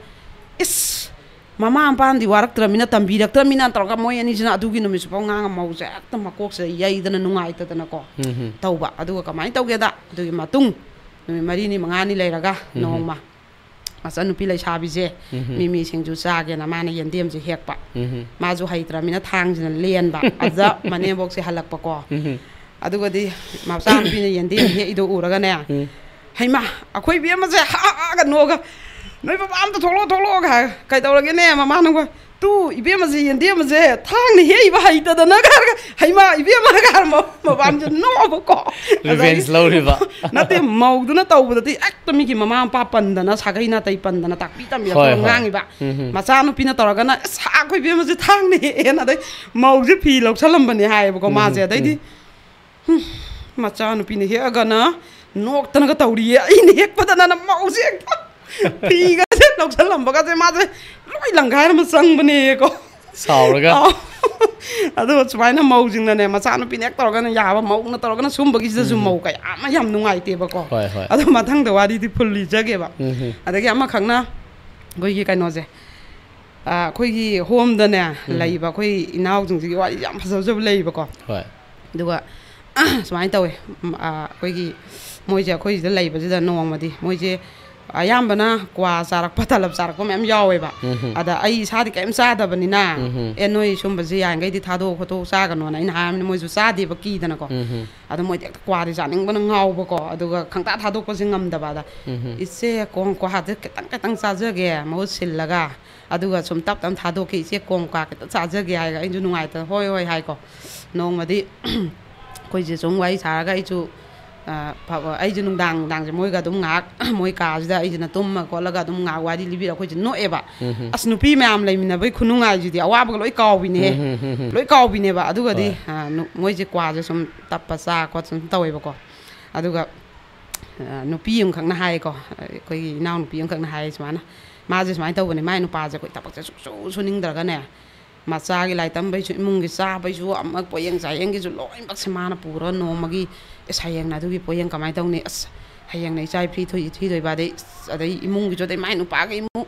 ꯏꯁ, ꯃꯃꯥ ꯃꯄꯥꯅꯗꯤ ꯋꯥꯔꯛꯇ꯭ꯔꯃꯤꯅ, ꯇꯝꯕꯤꯔꯛꯇ꯭ꯔꯃꯤꯅ ꯇꯧꯔꯒ ꯃꯣꯏ ꯑꯅꯤꯁꯤꯅ ꯑꯗꯨꯒꯤ ꯅꯨꯃꯤꯠꯁꯨ ꯐꯥꯎ ꯉꯥꯡꯉ ꯃꯧꯁꯦ ꯍꯦꯛꯇ ꯃꯀꯣꯛꯁꯤꯗ ꯌꯩꯗꯅ ꯅꯨꯡꯉꯥꯏꯇꯗꯅꯀꯣ ꯎꯝ ꯍꯝ꯫ ꯇꯧꯕ꯫ ꯑꯗꯨꯒ ꯀꯃꯥꯏꯅ ꯇꯧꯒꯦꯗ, ꯑꯗꯨꯒꯤ ꯃꯇꯨꯡ ꯅꯨꯃꯤꯠ ꯃꯔꯤꯅꯤ ꯃꯉꯥꯅꯤ ꯂꯩꯔꯒ ꯎꯝ ꯍꯝ꯫ ꯅꯣꯡꯃ ꯃꯆꯟꯅꯨꯄꯤ ꯂꯩꯁꯥꯕꯤꯁꯦ ꯎꯝ ꯍꯝ꯫ ꯃꯤꯃꯤ ꯁꯤꯡꯖꯨ ꯆꯥꯒꯦꯅ ꯃꯥꯅ ꯌꯦꯟꯗꯦꯝꯁꯦ ꯍꯦꯛꯄ꯫ ꯎꯝ ꯍꯝ꯫ ꯃꯥꯁꯨ ꯍꯩꯇ꯭ꯔꯃꯤꯅ ꯊꯥꯡꯁꯤꯅ ꯂꯦꯟꯕ꯫ ꯑꯗꯨꯗ ꯃꯅꯦꯝꯕꯣꯛꯁꯦ ꯍꯜꯂꯛꯄꯀꯣ꯫ ꯎꯝ ꯍꯝ꯫ ꯑꯗꯨꯒꯗꯤ ꯃꯆꯥꯅꯨꯄꯤꯅ ꯌꯦꯟꯗꯦꯝ ꯍꯦꯛꯏꯗꯣ ꯎꯔꯒꯅꯦ, ꯎꯝ꯫ "ꯍꯩꯃꯥ, ꯑꯩꯈꯣꯏ ꯏꯕꯦꯝꯃꯁꯦ ꯍꯥꯒ ꯅꯣꯛꯑꯒ, 'ꯅꯣꯏ ꯕꯕꯥ ꯑꯝꯇ ꯊꯣꯛꯂꯛꯑꯣ, ꯊꯣꯛꯂꯛꯑꯣ,' ꯍꯥꯏ꯫ ꯀꯩꯗꯧꯔꯒꯦꯅꯦ ꯃꯃꯥꯅ? 'ꯇꯨ, ꯏꯕꯦꯝꯃꯁꯦ ꯌꯦꯟꯗꯦꯝꯁꯦ ꯊꯥꯡꯅ ꯍꯦꯛꯏꯕ ꯍꯩꯇꯗꯅ,' ꯍꯥꯏꯔꯒ, "ꯍꯩꯃꯥ, ꯏꯕꯦꯝꯃ," ꯍꯥꯏꯔꯒ ꯃ-, ꯃꯄꯥꯟꯁꯦ ꯅꯣꯛꯑꯕꯀꯣ꯫ Revenge ꯑꯗꯒꯤ ꯂꯧꯔꯤꯕ꯫ ꯅꯠꯇꯦ, ꯃꯧꯗꯨꯅ ꯇꯧꯕꯗꯗꯤ ꯍꯦꯛꯇ ꯃꯤꯒꯤ ꯃꯃꯥ ꯃꯄꯥ ꯄꯟꯗꯅ, ꯁꯥꯒꯩ ꯅꯥꯇꯩ ꯄꯟꯗꯅ ꯇꯥꯛꯄꯤ ꯇꯝꯕꯤꯔꯛꯇꯕ ꯍꯣꯏ, ꯍꯣꯏ꯫ ꯉꯥꯡꯉꯤꯕ꯫ ꯎꯝ, ꯎꯝ꯫ ꯃꯆꯥꯅꯨꯄꯤꯅ ꯇꯧꯔꯒꯅ, "ꯑꯁ, ꯑꯩꯈꯣꯏ ꯏꯕꯦꯝꯃꯁꯦ ꯊꯥꯡꯅ ꯍꯦꯛꯑꯦꯅ," ꯑꯗꯩ ꯃꯧꯁꯦ ꯐꯤ ꯂꯧꯁꯜꯂꯝꯕꯅꯦ ꯍꯥꯏꯌꯦꯕꯀꯣ ꯎꯝ, ꯃꯥꯁꯦ꯫ ꯎꯝ, ꯑꯗꯩꯗꯤ ꯎꯝ꯫ ꯎꯝ, ꯃꯆꯥꯅꯨꯄꯤꯅ ꯍꯦꯛꯑꯒꯅ ꯅꯣꯛꯇꯅꯒ ꯇꯧꯔꯤꯌꯦ꯫ ꯑꯩꯅ ꯍꯦꯛꯄꯗꯅ ꯃꯧꯁꯦ ꯍꯦꯛꯇ ꯐꯤꯒꯁꯦ ꯂꯧꯁꯜꯂꯝꯕꯒꯁꯦ ꯃꯥꯁꯦ ꯂꯣꯏ ꯂꯪꯈꯥꯏꯔ ꯑꯃ ꯆꯪꯕꯅꯦꯀꯣ꯫ ꯁꯥꯎꯔꯒ? ꯑꯥꯎ꯫ ꯑꯗꯨꯒ ꯁꯨꯃꯥꯏꯅ ꯃꯧꯁꯤꯡꯅꯅꯦ, ꯃꯆꯥꯅꯨꯄꯤꯅ ꯍꯦꯛ ꯇꯧꯔꯒꯅ ꯌꯥꯕ, ꯃꯧꯅ ꯇꯧꯔꯒꯅ ꯁꯨꯝꯕꯒꯤꯁꯤꯗꯁꯨ ꯎꯝ꯫ ꯃꯧ ꯀꯌꯥ ꯑꯃ ꯌꯥꯝ ꯅꯨꯡꯉꯥꯏꯇꯦꯕꯀꯣ꯫ ꯍꯣꯏ, ꯍꯣꯏ꯫ ꯑꯗꯣ ꯃꯊꯪꯗ ꯋꯥꯔꯤꯗꯤ ꯐꯨꯜ ꯂꯤꯖꯒꯦꯕ꯫ ꯎꯝ꯫ ꯑꯗꯒꯤ ꯑꯃꯈꯛꯅ ꯑꯩꯈꯣꯏꯒꯤ ꯀꯩꯅꯣꯁꯦ, ꯑ, ꯑꯩꯈꯣꯏꯒꯤ ꯍꯣꯝꯗꯅꯦ ꯎꯝ꯫ ꯂꯩꯕ ꯑꯩꯈꯣꯏ ꯏꯅꯥꯎꯁꯤꯡꯁꯤꯒꯤ ꯋꯥꯔꯤ ꯌꯥꯝ ꯐꯖ ꯐꯖꯕ ꯂꯩꯌꯦꯕꯀꯣ꯫ ꯍꯣꯏ꯫ ꯑꯗꯨꯒ ꯁꯨꯃꯥꯏꯅ ꯇꯧꯋꯦ, ꯎꯝ, ꯑ, ꯑꯩꯈꯣꯏꯒꯤ ꯃꯣꯏꯁꯦ ꯑꯩꯈꯣꯏꯁꯤꯗ ꯂꯩꯕꯁꯤꯗ ꯅꯣꯡꯃꯗꯤ ꯃꯣꯏꯁꯦ ꯑꯌꯥꯝꯕꯅ ꯀ꯭ꯋꯥ ꯆꯥꯔꯛꯄ, ꯇꯂꯞ ꯆꯥꯔꯛꯄ ꯃꯌꯥꯝ ꯌꯥꯎꯋꯦꯕ꯫ ꯎꯝ ꯍꯝ꯫ ꯑꯗ ꯑꯩ ꯏꯁꯥꯗꯤ ꯀꯔꯤꯝ ꯆꯥꯗꯕꯅꯤꯅ, ꯎꯝ ꯍꯝ꯫ "ꯑꯦ, ꯅꯣꯏ ꯁꯨꯝꯕꯁꯤ ꯌꯥꯔꯤꯈꯩꯗꯤ ꯊꯥꯗꯣꯛꯑꯣ ꯈꯣꯠꯇꯣꯛꯑꯣ, ꯆꯥꯒꯅꯣꯅ" ꯑꯩꯅ ꯍꯥꯏꯔꯕꯅꯤꯅ ꯃꯣꯏꯁꯨ ꯆꯥꯗꯦꯕ ꯀꯤꯗꯅꯀꯣ꯫ ꯎꯝ ꯍꯝ꯫ ꯑꯗꯣ ꯃꯣꯏꯗꯤ ꯍꯦꯛꯇ ꯀ꯭ꯋꯥꯗꯤ ꯆꯥꯅꯤꯡꯕꯅ ꯉꯥꯎꯕꯀꯣ꯫ ꯑꯗꯨꯒ ꯈꯪꯇꯥ ꯊꯥꯗꯣꯛꯄꯁꯦ ꯉꯝꯗꯕ꯫ ꯑꯗ, ꯎꯝ ꯍꯝ꯫ "ꯏꯆꯦ, ꯀꯣꯡ ꯀ꯭ꯋꯥꯁꯦ ꯈꯤꯇꯪ ꯈꯤꯇꯪ ꯆꯥꯖꯒꯦ ꯃꯍꯨꯠ ꯁꯤꯜꯂꯒ, ꯑꯗꯨꯒ ꯁꯨꯝ ꯇꯞ ꯇꯞꯅ ꯊꯥꯗꯣꯛꯀꯦ, ꯏꯆꯦ, ꯀꯣꯡ ꯀ꯭ꯋꯥ ꯈꯤꯇꯪ ꯆꯥꯖꯒꯦ" ꯍꯥꯏꯔꯒ ꯑꯩꯁꯨ ꯅꯨꯡꯉꯥꯏꯇꯅ, "ꯍꯣꯏ, ꯍꯣꯏ" ꯍꯥꯏꯀꯣ꯫ ꯅꯣꯡꯃꯗꯤ ꯑꯩꯈꯣꯏꯁꯦ ꯁꯨꯝ ꯋꯥꯔꯤ ꯁꯥꯔꯒ ꯑꯩꯁꯨ, ꯑ, ꯐ-, ꯑꯩꯁꯨ ꯅꯨꯡꯗꯥꯡ ꯅꯨꯡꯗꯥꯡꯁꯦ ꯃꯣꯏꯒ ꯑꯗꯨꯝ ꯉꯥꯏꯍꯥꯛ, ꯃꯣꯏ ꯀꯥꯁꯤꯗ ꯑꯩꯁꯤꯅ ꯇꯨꯝꯃ ꯈꯣꯠꯂꯒ ꯑꯗꯨꯝ ꯉꯥꯏꯍꯥꯛ ꯋꯥꯔꯤ ꯂꯤꯕꯤꯔ ꯑꯩꯈꯣꯏꯁꯦ ꯅꯣꯛꯑꯦꯕ꯫ ꯎꯝ ꯍꯝ꯫ ꯑꯁ, ꯅꯨꯄꯤ ꯃꯌꯥꯝ ꯂꯩꯃꯤꯟꯅꯕꯒꯤ ꯈꯨꯅꯨꯡꯉꯥꯏꯁꯤꯗꯤ ꯑꯋꯥꯕꯒ ꯂꯣꯏ ꯀꯥꯎꯕꯤꯅꯦꯍꯦ꯫ ꯎꯝ ꯍꯝ, ꯍꯝ, ꯍꯝ꯫ ꯂꯣꯏ ꯀꯥꯎꯕꯤꯅꯦꯕ꯫ ꯑꯗꯨꯒꯗꯤ, ꯍꯣꯏ꯫ ꯑ, ꯅꯨ-, ꯃꯣꯏꯁꯦ ꯀ꯭ꯋꯥꯁꯦ ꯁꯨꯝ ꯇꯞꯄ ꯆꯥ ꯈꯣꯠ ꯁꯨꯝ ꯇꯧꯋꯦꯕꯀꯣ꯫ ꯑꯗꯨꯒ, ꯑ, ꯅꯨꯄꯤ ꯑꯃꯈꯛꯅ ꯍꯥꯏꯌꯦꯀꯣ, ꯑꯩꯈꯣꯏꯒꯤ ꯏꯅꯥꯎꯅꯨꯄꯤ ꯑꯃꯈꯛꯅ ꯍꯥꯏꯌꯦ ꯁꯨꯃꯥꯏꯅ, ꯃꯥꯁꯦ ꯁꯨꯃꯥꯏꯅ ꯇꯧꯕꯅꯦ, ꯃꯥꯏ ꯅꯨꯄꯥꯁꯦ ꯑꯩꯈꯣꯏ ꯊꯕꯛꯁꯦ ꯁꯨꯡꯁꯨ ꯁꯨꯅꯤꯡꯗ꯭ꯔꯒꯅꯦ, ꯃꯆꯥꯒꯤ ꯂꯥꯏꯔꯤꯛ ꯇꯝꯕꯩꯁꯨ, ꯏꯃꯨꯡꯒꯤ ꯆꯥꯕꯩꯁꯨ, ꯑꯃ ꯄꯣꯠꯌꯦꯡ ꯆꯥꯌꯦꯡꯒꯤꯁꯨ ꯂꯣꯏꯅꯃꯛꯁꯦ ꯃꯥꯅ ꯄꯨꯔꯒ ꯅꯣꯡꯃꯒꯤ, "ꯑꯁ, ꯍꯌꯦꯡꯅ ꯑꯗꯨꯒꯤ ꯄꯣꯠꯌꯦꯡ ꯀꯃꯥꯏꯅ ꯇꯧꯅꯤ? ꯑꯁ, ꯍꯌꯦꯡꯅ ꯏꯆꯥ ꯐꯤ ꯊꯣꯏ-, ꯊꯤꯗꯣꯏꯕ, ꯑꯗꯩ, ꯑꯗꯩ ꯏꯃꯨꯡꯒꯤꯁꯨ, ꯑꯗꯩ ꯃꯥꯏ ꯅꯨꯄꯥꯒꯤ ꯏꯃꯨꯡ,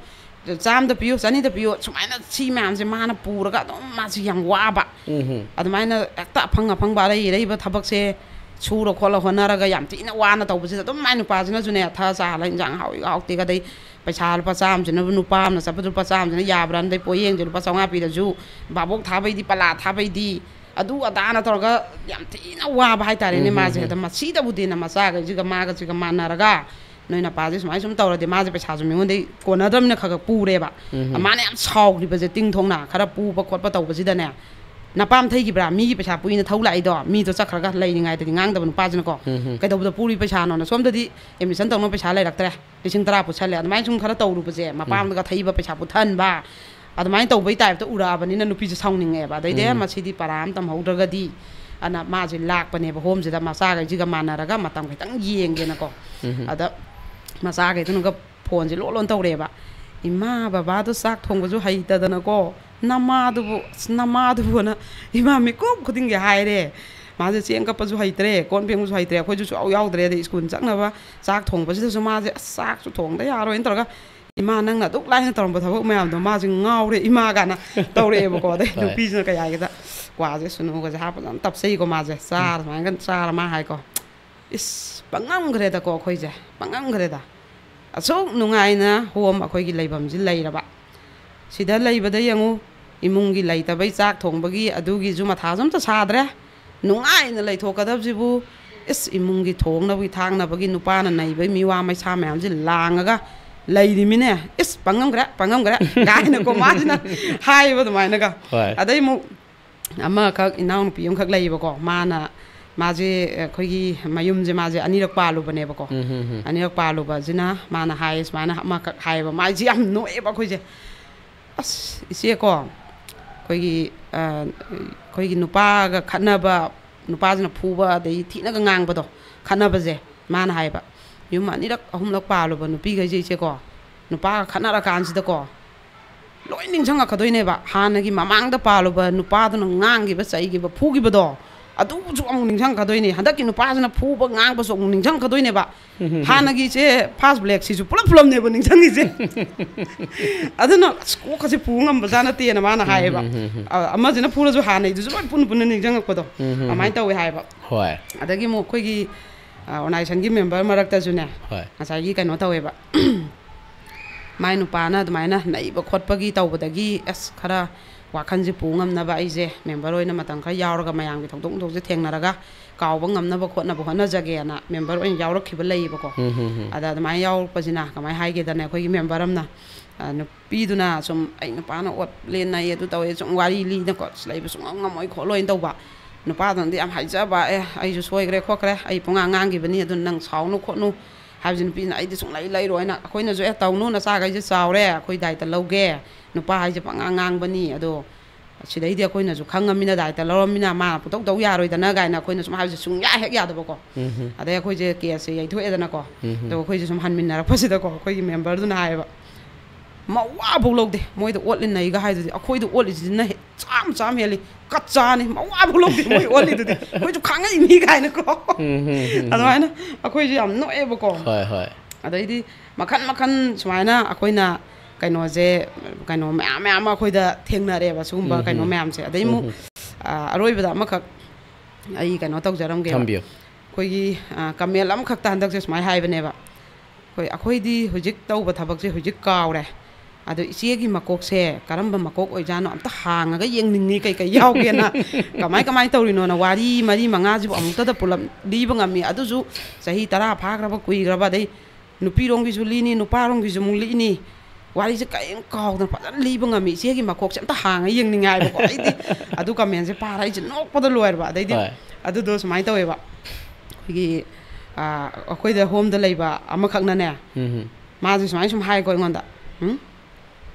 ꯆꯥꯝꯗ ꯄꯤꯌꯨ, ꯆꯅꯤꯗ ꯄꯤꯌꯨ", ꯁꯨꯃꯥꯏꯅ ꯁꯤ ꯃꯌꯥꯝꯁꯦ ꯃꯥꯅ ꯄꯨꯔꯒ ꯑꯗꯨꯝ ꯃꯥꯁꯤ ꯌꯥꯝ ꯋꯥꯕ꯫ ꯎꯝ꯫ ꯑꯗꯨꯃꯥꯏꯅ ꯍꯦꯛꯇ ꯑꯐꯪ ꯑꯐꯪꯕ ꯑꯔꯩ ꯑꯔꯩꯕ ꯊꯕꯛꯁꯦ ꯁꯨꯔ ꯈꯣꯠꯂ ꯍꯣꯠꯅꯔꯒ ꯌꯥꯝ ꯊꯤꯅ ꯋꯥꯅ ꯇꯧꯕꯁꯤꯗ ꯑꯗꯨꯝ ꯃꯥꯏ ꯅꯨꯄꯥꯁꯤꯅꯁꯨꯅꯦ, ꯊꯥ ꯆꯥ ꯍꯥꯜꯂ ꯏꯟꯖꯥꯡ ꯍꯥꯎꯏꯒ ꯍꯥꯎꯇꯦꯒ, ꯑꯗꯩ ꯄꯩꯁꯥ ꯂꯨꯄꯥ ꯆꯥꯝꯃꯁꯤꯅꯕꯨ, ꯅꯨꯄꯥ ꯑꯃꯅ ꯆꯠꯄꯗ ꯂꯨꯄꯥ ꯆꯥꯝꯃꯁꯤꯅ ꯌꯥꯕ꯭ꯔꯥꯅ, ꯑꯗꯩ ꯄꯣꯠꯌꯦꯡꯁꯦ ꯂꯨꯄꯥ ꯆꯥꯝꯃꯉꯥ ꯄꯤꯔꯁꯨ, ꯚꯥꯕꯣꯛ ꯊꯥꯕꯩꯗꯤ, ꯄꯂꯥ ꯊꯥꯕꯩꯗꯤ, ꯑꯗꯨ ꯑꯗꯥꯅ ꯇꯧꯔꯒ ꯌꯥꯝ ꯊꯤꯅ ꯋꯥꯕ ꯍꯥꯏꯇꯥꯔꯦꯅꯦ꯫ ꯎꯝ, ꯎꯝ, ꯃꯥꯁꯦ ꯎꯝ꯫ ꯑꯗ ꯃꯁꯤꯗꯕꯨꯗꯤꯅ ꯃꯆꯥꯈꯩꯁꯤꯒ ꯃꯥꯒꯁꯤꯒ ꯃꯥꯟꯅꯔꯒ, "ꯅꯣꯏ ꯅꯄꯥꯁꯦ ꯁꯨꯃꯥꯏꯅ ꯁꯨꯝ ꯇꯧꯔꯗꯤ", ꯃꯥꯁꯦ ꯄꯩꯁꯥꯁꯨ ꯃꯤꯉꯣꯟꯗꯒꯤ ꯀꯣꯟꯅꯗ꯭ꯔꯕꯅꯤꯅ ꯈꯔ ꯈꯔ ꯄꯨꯔꯦꯕ꯫ ꯎꯝ, ꯎꯝ꯫ ꯃꯥꯅ ꯌꯥꯝ ꯁꯥꯎꯈ꯭ꯔꯤꯕꯁꯦ, ꯇꯤꯡ ꯊꯣꯡꯅ ꯈꯔ ꯄꯨꯕ ꯈꯣꯠꯄ ꯇꯧꯕꯁꯤꯗꯅꯦ, "ꯅꯄꯥꯝ ꯊꯩꯈꯤꯕ꯭ꯔꯥ? ꯃꯤꯒꯤ ꯄꯩꯁꯥ ꯄꯨꯏꯅ ꯊꯧ ꯂꯥꯛꯏꯗꯣ, ꯃꯤꯗꯣ ꯆꯠꯈ꯭ꯔꯒ ꯂꯩꯔꯤꯉꯩꯗꯗꯤ ꯉꯥꯡꯗꯕ ꯅꯨꯄꯥꯁꯤꯅꯀꯣ꯫ ꯎꯝ, ꯎꯝ꯫ "ꯀꯩꯗꯧꯕꯗ ꯄꯨꯔꯤ ꯄꯩꯁꯥꯅꯣꯅ?" ꯁꯣꯝꯗꯗꯤ ꯑꯦꯗꯃꯤꯁꯟ ꯇꯧꯅꯕ ꯄꯩꯁꯥ ꯂꯩꯔꯛꯇ꯭ꯔꯦ, ꯂꯤꯁꯤꯡ ꯇꯔꯥ ꯄꯨꯁꯜꯂꯦ꯫ ꯑꯗꯨꯃꯥꯏꯅ ꯁꯨꯝ ꯈꯔ ꯇꯧꯔꯨꯕꯁꯦ, ꯎꯝ꯫ ꯃꯄꯥꯝꯗꯒ ꯊꯩꯕ ꯄꯩꯁꯥ ꯄꯨꯊꯍꯟꯕ, ꯑꯗꯨꯃꯥꯏꯅ ꯇꯧꯕꯩ ꯇꯥꯏꯞꯇ ꯎꯔꯛꯑꯕꯅꯤꯅ ꯅꯨꯄꯤꯁꯦ ꯁꯥꯎꯅꯤꯡꯉꯛꯑꯦꯕ꯫ ꯑꯗꯩꯗꯤ, "ꯑꯦ, ꯎꯝ꯫ ꯃꯁꯤꯗꯤ ꯄꯔꯥ ꯑꯃ ꯇꯝꯍꯧꯗ꯭ꯔꯒꯗꯤ", ꯑꯅ ꯃꯥꯁꯦ ꯂꯥꯛꯄꯅꯦꯕ ꯍꯣꯝꯁꯤꯗ, ꯃꯆꯥꯈꯩꯁꯤꯒ ꯃꯥꯟꯅꯔꯒ ꯃꯇꯝ ꯈꯤꯇꯪ ꯌꯦꯡꯒꯦꯅꯀꯣ꯫ ꯎꯝ꯫ ꯑꯗ ꯃꯆꯥꯈꯩꯗꯨꯅꯒ ꯐꯣꯟꯁꯦ ꯂꯣꯟ ꯂꯣꯟ ꯇꯧꯔꯛꯑꯦꯕ꯫ "ꯏꯃꯥ ꯕꯕꯥꯗꯣ ꯆꯥꯛ ꯊꯣꯡꯕꯁꯨ ꯍꯩꯇꯗꯅꯀꯣ, ꯅꯃꯥꯗꯨꯕꯨ, ꯑꯁ, ꯅꯃꯥꯗꯨꯕꯨꯅ", ꯏꯃꯥ ꯃꯤꯀꯨꯞ ꯈꯨꯗꯤꯡꯒꯤ ꯍꯥꯏꯔꯦ꯫ "ꯃꯥꯁꯦ ꯆꯦꯡ ꯀꯞꯄꯁꯨ ꯍꯩꯇ꯭ꯔꯦ, ꯀꯣꯟ ꯐꯦꯡꯕꯁꯨ ꯍꯩꯇ꯭ꯔꯦ, ꯑꯩꯈꯣꯏꯁꯨ ꯁꯨꯡꯌꯥꯎ ꯌꯥꯎꯗ꯭ꯔꯦ, ꯑꯗꯩ ꯁ꯭ꯀꯨꯜ ꯆꯠꯅꯕ ꯆꯥꯛ ꯊꯣꯡꯕꯁꯤꯗꯁꯨ ꯃꯥꯁꯦ, ꯑꯁ, ꯆꯥꯛꯁꯨ ꯊꯣꯡꯗ ꯌꯥꯔꯣꯏꯅ ꯇꯧꯔꯒ, 'ꯏꯃꯥ, ꯅꯪꯅ ꯑꯗꯨꯛ ꯂꯥꯏꯅ ꯇꯧꯔꯝꯕ ꯊꯕꯛ ꯃꯌꯥꯝꯗꯣ ꯃꯥꯁꯦ ꯉꯥꯎꯔꯦ, ꯏꯃꯥ,' ꯀꯥꯏꯅ ꯇꯧꯔꯛꯑꯦꯕꯀꯣ꯫ ꯑꯗꯩ ꯍꯣꯏ꯫ ꯅꯨꯄꯤꯁꯤꯅ ꯀꯩ ꯍꯥꯏꯒꯦꯗ, ꯀ꯭ꯋꯥꯁꯦ ꯁꯨꯅꯨꯒꯁꯦ ꯍꯥꯞꯄ ꯑꯗꯨꯝ ꯇꯞꯆꯩꯀꯣ ꯃꯥꯁꯦ꯫ ꯎꯝ꯫ ꯆꯥꯔ ꯁꯨꯃꯥꯏꯅ ꯆꯥꯔ ꯃꯥ ꯍꯥꯏꯀꯣ, "ꯏꯁ, ꯄꯪꯉꯝꯈ꯭ꯔꯦꯗꯀꯣ ꯑꯩꯈꯣꯏꯁꯦ, ꯄꯪꯉꯝꯈ꯭ꯔꯦꯗ꯫ ꯑꯁꯨꯛ ꯅꯨꯡꯉꯥꯏꯅ ꯍꯣꯝ ꯑꯩꯈꯣꯏꯒꯤ ꯂꯩꯐꯝꯁꯤ ꯂꯩꯔꯕ, ꯁꯤꯗ ꯂꯩꯕꯗ ꯌꯦꯡꯉꯨ, ꯏꯃꯨꯡꯒꯤ ꯂꯩꯇꯕꯩ ꯆꯥꯛ ꯊꯣꯡꯕꯒꯤ ꯑꯗꯨꯒꯤꯁꯨ ꯃꯊꯥꯁꯨ ꯑꯝꯇ ꯁꯥꯗ꯭ꯔꯦ꯫ ꯅꯨꯡꯉꯥꯏꯅ ꯂꯩꯊꯣꯛꯀꯗꯕꯁꯤꯕꯨ, ꯏꯁ, ꯏꯃꯨꯡꯒꯤ ꯊꯣꯡꯅꯕꯒꯤ ꯊꯥꯛꯅꯕꯒꯤ ꯅꯨꯄꯥꯅ ꯅꯩꯕꯒꯤ ꯃꯤꯋꯥ ꯃꯩꯁꯥ ꯃꯌꯥꯝꯁꯤ ꯂꯥꯡꯉꯒ ꯂꯩꯔꯤꯃꯤꯅꯦ꯫ ꯏꯁ, ꯄꯪꯉꯝꯈ꯭ꯔꯦ, ꯄꯪꯉꯝꯈ꯭ꯔꯦ," ꯀꯥꯏꯅꯀꯣ ꯃꯥꯁꯤꯅ ꯍꯥꯏꯌꯦꯕ ꯑꯗꯨꯃꯥꯏꯅꯒ꯫ ꯍꯣꯏ꯫ ꯑꯗꯩ ꯑꯃꯨꯛ ꯑꯃꯈꯛ, ꯏꯅꯥꯎꯅꯨꯄꯤ ꯑꯃꯈꯛ ꯂꯩꯌꯦꯕꯀꯣ꯫ ꯃꯥꯅ, ꯃꯥꯁꯦ, ꯑꯩꯈꯣꯏꯒꯤ ꯃꯌꯨꯝꯁꯦ ꯃꯥꯁꯦ ꯑꯅꯤꯔꯛ ꯄꯥꯜꯂꯨꯕꯅꯦꯕꯀꯣ꯫ ꯎꯝ, ꯎꯝ, ꯎꯝ꯫ ꯑꯅꯤꯔꯛ ꯄꯥꯜꯂꯨꯕꯁꯤꯅ ꯃꯥꯅ ꯍꯥꯏꯌꯦ ꯁꯨꯃꯥꯏꯅ, ꯑꯃꯈꯛ ꯍꯥꯏꯌꯦꯕ, ꯃꯥꯁꯦ ꯌꯥꯝ ꯅꯣꯛꯑꯦꯕ ꯑꯩꯈꯣꯏꯁꯦ꯫ "ꯑꯁ, ꯏꯆꯦꯀꯣ, ꯑꯩꯈꯣꯏꯒꯤ, ꯑ, ꯑꯩꯈꯣꯏꯒꯤ ꯅꯨꯄꯥꯒ ꯈꯠꯅꯕ, ꯅꯨꯄꯥꯁꯤꯅ ꯐꯨꯕ, ꯑꯗꯩ ꯊꯤꯅꯒ ꯉꯥꯡꯕꯗꯣ, ꯈꯠꯅꯕꯁꯦ", ꯃꯥꯅ ꯍꯥꯏꯕ, "ꯌꯨꯝ ꯑꯅꯤꯔꯛ ꯑꯍꯨꯝꯂꯛ ꯄꯥꯜꯂꯨꯕ ꯅꯨꯄꯤꯈꯩꯁꯦ, ꯏꯆꯦꯀꯣ, ꯅꯨꯄꯥꯒ ꯈꯠꯅꯔꯀꯥꯟꯁꯤꯗꯀꯣ, ꯂꯣꯏ ꯅꯤꯡꯁꯤꯡꯉꯛꯀꯗꯣꯏꯅꯦꯕ꯫ ꯍꯥꯟꯅꯒꯤ ꯃꯃꯥꯡꯗ ꯄꯥꯜꯂꯨꯕ ꯅꯨꯄꯥꯗꯨꯅ ꯉꯥꯡꯈꯤꯕ, ꯆꯩꯈꯤꯕ, ꯐꯨꯈꯤꯕꯗꯣ, ꯑꯗꯨꯁꯨ ꯑꯃꯨꯛ ꯅꯤꯡꯁꯤꯡꯉꯛꯀꯗꯣꯏꯅꯦ꯫ ꯍꯟꯗꯛꯀꯤ ꯅꯨꯄꯥꯁꯤꯅ ꯐꯨꯕ, ꯉꯥꯡꯕꯁꯨ ꯑꯃꯨꯛ ꯅꯤꯡꯁꯤꯡꯉꯛꯀꯗꯣꯏꯅꯦꯕ꯫ ꯍꯥꯟꯅꯒꯤ ꯏꯆꯦ ꯐꯥꯁ ꯕ꯭ꯂꯦꯛꯁꯤꯁꯨ ꯄꯨꯂꯞ ꯄꯨꯂꯞꯅꯦꯕ ꯅꯤꯡꯁꯤꯡꯉꯤꯁꯦ꯫ ꯑꯗꯨꯅ ꯑꯁ, ꯀꯣꯛꯀꯁꯦ ꯄꯨ ꯉꯝꯕꯖꯥꯠ ꯅꯠꯇꯦꯅ ꯃꯥꯅ ꯍꯥꯏꯌꯦꯕ꯫ ꯑ, ꯑꯃꯁꯤꯅ ꯐꯨꯔꯁꯨ ꯍꯥꯟꯅꯩꯗꯨꯁꯨ ꯂꯣꯏ ꯄꯨꯟꯅ ꯄꯨꯟꯅ ꯅꯤꯡꯁꯤꯡꯉꯛꯄꯗꯣ꯫ ꯑꯗꯨꯃꯥꯏꯅ ꯇꯧꯋꯦ ꯍꯥꯏꯌꯦꯕ꯫ ꯍꯣꯏ꯫ ꯑꯗꯒꯤ ꯑꯃꯨꯛ ꯑꯩꯈꯣꯏꯒꯤ, ꯑ, ꯑꯣꯔꯒꯅꯥꯏꯖꯦꯁꯟꯒꯤ ꯃꯦꯝꯕꯔ ꯃꯔꯛꯇꯁꯨꯅꯦ, ꯍꯣꯏ꯫ ꯉꯁꯥꯏꯒꯤ ꯀꯩꯅꯣ ꯇꯧꯋꯦꯕ, ꯃꯥꯏ ꯅꯨꯄꯥꯅ ꯑꯗꯨꯃꯥꯏꯅ ꯅꯩꯕ ꯈꯣꯠꯄꯒꯤ ꯇꯧꯕꯗꯒꯤ ꯑꯁ, ꯈꯔ ꯋꯥꯈꯜꯁꯦ ꯄꯨ ꯉꯝꯅꯕ ꯑꯩꯁꯦ ꯃꯦꯝꯕꯔ ꯑꯣꯏꯅ ꯃꯇꯝ ꯈꯔ ꯌꯥꯎꯔꯒ ꯃꯌꯥꯝꯒꯤ ꯊꯧꯗꯣꯛ ꯊꯧꯗꯣꯛꯁꯦ ꯊꯦꯡꯅꯔꯒ ꯀꯥꯎꯕ ꯉꯝꯅꯕ ꯈꯣꯠꯅꯕ ꯍꯣꯠꯅꯖꯒꯦꯅ ꯃꯦꯝꯕꯔ ꯑꯣꯏꯅ ꯌꯥꯎꯔꯛꯈꯤꯕ ꯂꯩꯌꯦꯕꯀꯣ꯫ ꯑꯗ ꯑꯗꯨꯃꯥꯏꯅ ꯌꯥꯎꯔꯛꯄꯁꯤꯅ ꯀꯃꯥꯏꯅ ꯍꯥꯏꯒꯦꯗꯅꯦ, ꯑꯩꯈꯣꯏꯒꯤ ꯃꯦꯝꯕꯔ ꯑꯃꯅ, ꯑ, ꯅꯨꯄꯤꯗꯨꯅ ꯁꯨꯝ, "ꯑꯩ ꯅꯨꯄꯥꯅ ꯑꯣꯠ ꯂꯦꯟꯅꯩ, ꯑꯗꯨ ꯇꯧꯋꯦ", ꯁꯨꯝ ꯋꯥꯔꯤ ꯂꯤꯅꯀꯣ, "ꯑꯁ, ꯂꯩꯕ ꯁꯨꯡꯉꯝ ꯉꯝꯃꯣꯏ ꯈꯣꯠꯂꯣꯏꯅ" ꯇꯧꯕ꯫ ꯅꯨꯄꯥꯗꯨꯅꯗꯤ ꯌꯥꯝ ꯍꯥꯏꯖꯕ, "ꯑꯦ, ꯑꯩꯁꯨ ꯁꯣꯏꯈ꯭ꯔꯦ ꯈꯣꯠꯈ꯭ꯔꯦ, ꯑꯩ ꯄꯨꯡꯉꯥꯡ ꯉꯥꯡꯈꯤꯕꯅꯤ, ꯑꯗꯨꯅ ꯅꯪ ꯁꯥꯎꯅꯨ ꯈꯣꯠꯅꯨ", ꯍꯥꯏꯕꯁꯤ ꯅꯨꯄꯤꯁꯤꯅ, "ꯑꯩꯗꯤ ꯁꯨꯡꯂꯩ ꯂꯩꯔꯣꯏꯅ", ꯑꯩꯈꯣꯏꯅꯁꯨ, "ꯑꯦ, ꯇꯧꯅꯨ, ꯅꯆꯥꯈꯩꯁꯦ ꯆꯥꯎꯔꯦ, ꯑꯩꯈꯣꯏ ꯗꯥꯏꯇ ꯂꯧꯒꯦ, ꯅꯨꯄꯥ ꯍꯥꯏꯁꯦ ꯄꯪꯉꯥꯡ ꯉꯥꯡꯕꯅꯤ, ꯑꯗꯣ ꯁꯤꯗꯩꯗꯤ ꯑꯩꯈꯣꯏꯅꯁꯨ ꯈꯪꯉꯃꯤꯅ, ꯗꯥꯏꯇ ꯂꯧꯔꯃꯤꯅ ꯃꯥꯅ ꯄꯨꯇꯧ ꯇꯧ ꯌꯥꯔꯣꯏꯗꯅ" ꯀꯥꯏꯅ ꯑꯩꯈꯣꯏꯅ ꯁꯨꯝ ꯍꯥꯏꯕꯁꯦ ꯁꯨꯡꯌꯥ ꯍꯦꯛ ꯌꯥꯗꯕꯀꯣ꯫ ꯑꯗꯩ ꯑꯩꯈꯣꯏꯁꯦ ꯀꯦꯁꯁꯦ ꯌꯩꯊꯣꯛꯑꯦꯗꯅꯀꯣ꯫ ꯑꯗꯣ ꯑꯩꯈꯣꯏꯁꯦ ꯁꯨꯝ ꯍꯟꯃꯤꯟꯅꯔꯛꯄꯁꯤꯗꯀꯣ, ꯑꯩꯈꯣꯏꯒꯤ ꯃꯦꯝꯕꯔꯗꯨꯅ ꯍꯥꯏꯌꯦꯕ, "ꯃꯋꯥꯐꯥꯎ ꯂꯧꯗꯦ ꯃꯣꯏꯗ ꯑꯣꯠꯂꯤꯟꯅꯩꯒ ꯍꯥꯏꯗꯨꯗꯤ, ꯑꯩꯈꯣꯏꯗ ꯑꯣꯠꯂꯤꯁꯤꯅ ꯍꯦ-, ꯆꯥꯝ ꯆꯥꯝ ꯍꯦꯜꯂꯤ, ꯀꯠꯆꯥꯅꯤ, ꯃꯋꯥꯐꯥꯎ ꯂꯧꯗꯦ ꯃꯣꯏ ꯑꯣꯠꯂꯤꯗꯨꯗꯤ, ꯑꯩꯈꯣꯏꯁꯨ ꯈꯪꯉꯛꯏꯅꯤ" ꯀꯥꯏꯅꯀꯣ꯫ ꯑꯗꯨꯃꯥꯏꯅ ꯑꯩꯈꯣꯏꯁꯨ ꯌꯥꯝ ꯅꯣꯛꯑꯦꯕꯀꯣ꯫ ꯍꯣꯏ, ꯍꯣꯏ꯫ ꯑꯗꯩꯗꯤ ꯃꯈꯟ ꯃꯈꯟ ꯁꯨꯃꯥꯏꯅ ꯑꯩꯈꯣꯏꯅ ꯀꯩꯅꯣꯁꯦ, ꯀꯩꯅꯣ ꯃꯌꯥꯝ ꯃꯌꯥꯝ ꯑꯃ ꯑꯩꯈꯣꯏꯗ ꯊꯦꯡꯅꯔꯦꯕ ꯁꯤꯒꯨꯝꯕ ꯀꯩꯅꯣ ꯃꯌꯥꯝꯁꯦ꯫ ꯑꯗꯩ ꯑꯃꯨꯛ, ꯑ, ꯑꯔꯣꯏꯕꯗ ꯑꯃꯈꯛ ꯑꯩ ꯀꯩꯅꯣ ꯇꯧꯖꯔꯝꯒꯦꯕ꯫ ꯊꯝꯕꯤꯌꯨ꯫ ꯑꯩꯈꯣꯏꯒꯤ, ꯑ, ꯀꯃꯦꯟ ꯑꯃꯈꯛꯇ ꯍꯟꯗꯛꯁꯦ ꯁꯨꯃꯥꯏꯅ ꯍꯥꯏꯕꯅꯦꯕ, "ꯑꯩꯈꯣꯏ, ꯑꯩꯈꯣꯏꯗꯤ ꯍꯧꯖꯤꯛ ꯇꯧꯕ ꯊꯕꯛꯁꯦ ꯍꯧꯖꯤꯛ ꯀꯥꯎꯔꯦ, ꯑꯗꯣ ꯏꯆꯦꯒꯤ ꯃꯀꯣꯛꯁꯦ ꯀꯔꯝꯕ ꯃꯀꯣꯛ ꯑꯣꯏꯖꯥꯠꯅꯣ, ꯑꯝꯇ ꯍꯥꯡꯉꯒ ꯌꯦꯡꯅꯤꯡꯉꯤ, ꯀꯩꯀꯩ ꯌꯥꯎꯒꯦꯅ, ꯀꯃꯥꯏ ꯀꯃꯥꯏ ꯇꯧꯔꯤꯅꯣꯅ", ꯋꯥꯔꯤ ꯃꯔꯤ ꯃꯉꯥꯁꯤꯕꯨ ꯑꯃꯨꯛꯇꯗ ꯄꯨꯂꯞ ꯂꯤꯕ ꯉꯝꯃꯤ꯫ ꯑꯗꯨꯁꯨ ꯆꯍꯤ ꯇꯔꯥ ꯐꯥꯈ꯭ꯔꯕ, ꯀꯨꯏꯈ꯭ꯔꯕ, ꯑꯗꯩ ꯅꯨꯄꯤꯔꯣꯝꯒꯤꯁꯨ ꯂꯤꯅꯤ, ꯅꯨꯄꯥꯔꯣꯝꯒꯤꯁꯨ ꯑꯃꯨꯛ ꯂꯤꯅꯤ꯫ ꯋꯥꯔꯤꯁꯦ ꯀꯔꯤꯝ ꯀꯥꯎꯗꯅ ꯐꯖꯅ ꯂꯤꯕ ꯉꯝꯃꯤ꯫ ꯏꯆꯦꯒꯤ ꯃꯀꯣꯛꯁꯦ ꯑꯝꯇ ꯍꯥꯡꯉ ꯌꯦꯡꯅꯤꯡꯉꯦ ꯍꯥꯏꯕꯀꯣ꯫ ꯑꯩꯗꯤ ꯑꯗꯨ ꯀꯃꯦꯟꯁꯦ ꯄꯥꯔ ꯑꯩꯁꯦ ꯅꯣꯛꯄꯗ ꯂꯣꯏꯔꯕ꯫ ꯑꯗꯩꯗꯤ ꯍꯣꯏ꯫ ꯑꯗꯨꯗꯣ ꯁꯨꯃꯥꯏꯅ ꯇꯧꯋꯦꯕ, ꯑꯩꯈꯣꯏꯒꯤ, ꯑ, ꯑꯩꯈꯣꯏꯗ ꯍꯣꯝꯗ ꯂꯩꯕ ꯑꯃꯈꯛꯅꯅꯦ, ꯃꯥꯁꯦ ꯁꯨꯃꯥꯏꯅ ꯁꯨꯝ ꯍꯥꯏꯀꯣ ꯑꯩꯉꯣꯟꯗ, "ꯎꯝ,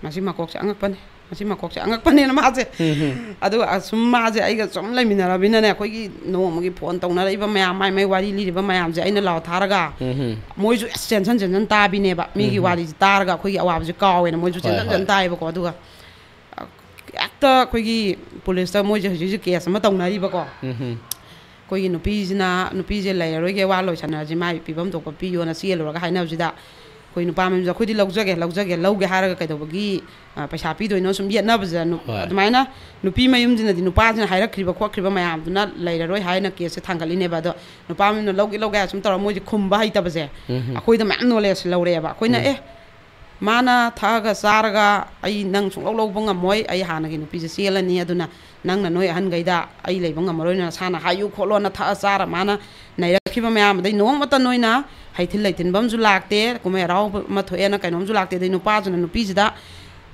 ꯃꯁꯤ ꯃꯀꯣꯛꯁꯦ ꯑꯉꯛꯄꯅꯤ, ꯃꯁꯤ ꯃꯀꯣꯛꯁꯦ ꯑꯉꯛꯄꯅꯦꯅ ꯃꯥꯁꯦ꯫ ꯎꯝ꯫ ꯑꯗꯨꯒ ꯑꯁꯨꯝ ꯃꯥꯁꯦ ꯑꯩꯒ ꯁꯨꯝ ꯂꯩꯃꯤꯟꯅꯔꯕꯅꯤꯅꯅꯦ, ꯑꯩꯈꯣꯏꯒꯤ ꯅꯣꯡꯃꯒꯤ ꯐꯣꯟ ꯇꯧꯅꯔꯛꯏꯕ ꯃꯌꯥꯝ, ꯃꯥꯏ ꯃꯥꯏ ꯋꯥꯔꯤ ꯂꯤꯔꯤꯕ ꯃꯌꯥꯝꯁꯦ ꯑꯩꯅ ꯂꯥꯎ ꯊꯥꯔꯒ, ꯎꯝ꯫ ꯃꯣꯏꯁꯨ ꯑꯁ ꯆꯦꯟꯁꯟ ꯆꯦꯟꯁꯟ ꯇꯥꯕꯤꯅꯦꯕ꯫ ꯃꯤꯒꯤ ꯎꯝ꯫ ꯋꯥꯔꯤꯁꯦ ꯇꯥꯔꯒ ꯑꯩꯈꯣꯏꯒꯤ ꯑꯋꯥꯕꯁꯦ ꯀꯥꯎꯋꯦꯅ ꯃꯣꯏꯁꯨ ꯍꯣꯏ, ꯆꯦꯟꯁꯟ ꯍꯣꯏ꯫ ꯆꯦꯟꯁꯟ ꯇꯥꯏꯌꯦꯕꯀꯣ꯫ ꯑꯗꯨꯒ ꯍꯦꯛꯇ ꯑꯩꯈꯣꯏꯒꯤ ꯄꯨꯂꯤꯁꯇ ꯃꯣꯏꯁꯦ ꯍꯧꯖꯤꯛ ꯍꯧꯖꯤꯛ ꯀꯦꯁ ꯑꯃ ꯇꯧꯅꯔꯤꯕꯀꯣ꯫ ꯎꯝ꯫ ꯑꯩꯈꯣꯏꯒꯤ ꯅꯨꯄꯤꯁꯤꯅ, ꯅꯨꯄꯤꯁꯦ ꯂꯩꯔꯔꯣꯏꯒꯦ, ꯋꯥ ꯂꯣꯏꯁꯟꯅꯔꯁꯤ, ꯃꯥꯏ ꯄꯤꯐꯝ ꯊꯣꯛꯄ ꯄꯤꯌꯣꯅ ꯆꯦꯜꯂꯨꯔꯒ ꯍꯥꯏꯅꯕꯁꯤꯗ, ꯑꯩꯈꯣꯏ ꯅꯨꯄꯥ ꯃꯌꯨꯝꯁꯦ ꯑꯩꯈꯣꯏꯗꯤ ꯂꯧꯖꯒꯦ, ꯂꯧꯖꯒꯦ, ꯂꯧꯒꯦ ꯍꯥꯏꯔꯒ ꯀꯩꯗꯧꯕꯒꯤ, ꯑ, ꯄꯩꯁꯥ ꯄꯤꯗꯣꯏꯅꯣ ꯁꯨꯝ ꯌꯦꯠꯅꯕꯁꯤꯗ, ꯅꯨ-, ꯍꯣꯏ꯫ ꯑꯗꯨꯃꯥꯏꯅ ꯅꯨꯄꯤ ꯃꯌꯨꯝꯁꯤꯅꯗꯤ ꯅꯨꯄꯥꯁꯤꯅ ꯍꯥꯏꯔꯛꯈ꯭ꯔꯤꯕ ꯈꯣꯠꯈ꯭ꯔꯤꯕ ꯃꯌꯥꯝꯗꯨꯅ ꯂꯩꯔꯔꯣꯏ ꯍꯥꯏꯅ ꯀꯦꯁꯁꯦ ꯊꯥꯡꯒꯠꯂꯤꯅꯦꯕ꯫ ꯑꯗꯣ ꯅꯨꯄꯥ ꯃꯌꯨꯝꯅ ꯂꯧꯒꯦ, ꯂꯧꯒꯦ ꯍꯥꯏꯔ ꯁꯨꯝ ꯇꯧꯔꯒ ꯃꯣꯏꯁꯦ ꯈꯨꯝꯕ ꯍꯩꯇꯕꯁꯦ ꯎꯝ꯫ ꯑꯩꯈꯣꯏꯗ ꯃꯌꯥꯝ ꯅꯣꯂꯦꯖ ꯂꯧꯔꯛꯑꯦꯕ꯫ ꯑꯩꯈꯣꯏꯅ, ꯎꯝ꯫ ꯑꯦ, ꯃꯥꯅ ꯊꯛꯑꯒ ꯆꯥꯔꯒ ꯑꯩ ꯅꯪ ꯁꯨꯡꯂꯧ ꯂꯧꯕ ꯉꯝꯃꯣꯏ, ꯑꯩ ꯍꯥꯟꯅꯒꯤ ꯅꯨꯄꯤꯁꯦ ꯆꯦꯜꯂꯅꯤ, ꯑꯗꯨꯅ ꯅꯪꯅ ꯅꯣꯏ ꯑꯍꯟꯈꯩꯗ ꯑꯩ ꯂꯩꯕ ꯉꯝꯃꯔꯣꯏꯅ ꯅꯁꯥꯅ ꯍꯥꯏꯌꯨ ꯈꯣꯠꯂꯣꯅ ꯊꯛꯑ ꯆꯥꯔ ꯃꯥꯅ ꯅꯩꯔꯛꯈꯤꯕ ꯃꯌꯥꯝ, ꯑꯗꯩ ꯅꯣꯡꯃꯇ ꯅꯣꯏꯅ ꯍꯩꯊꯤꯜ ꯂꯩꯊꯤꯟꯕ ꯑꯃꯁꯨ ꯂꯥꯛꯇꯦ, ꯀꯨꯝꯍꯩ ꯍꯔꯥꯎꯕ ꯑꯃ ꯊꯣꯛꯑꯦꯅ ꯀꯩꯅꯣꯝꯁꯨ ꯂꯥꯛꯇꯦ, ꯑꯗꯩ ꯅꯨꯄꯥꯁꯤꯅ ꯅꯨꯄꯤꯁꯤꯗ,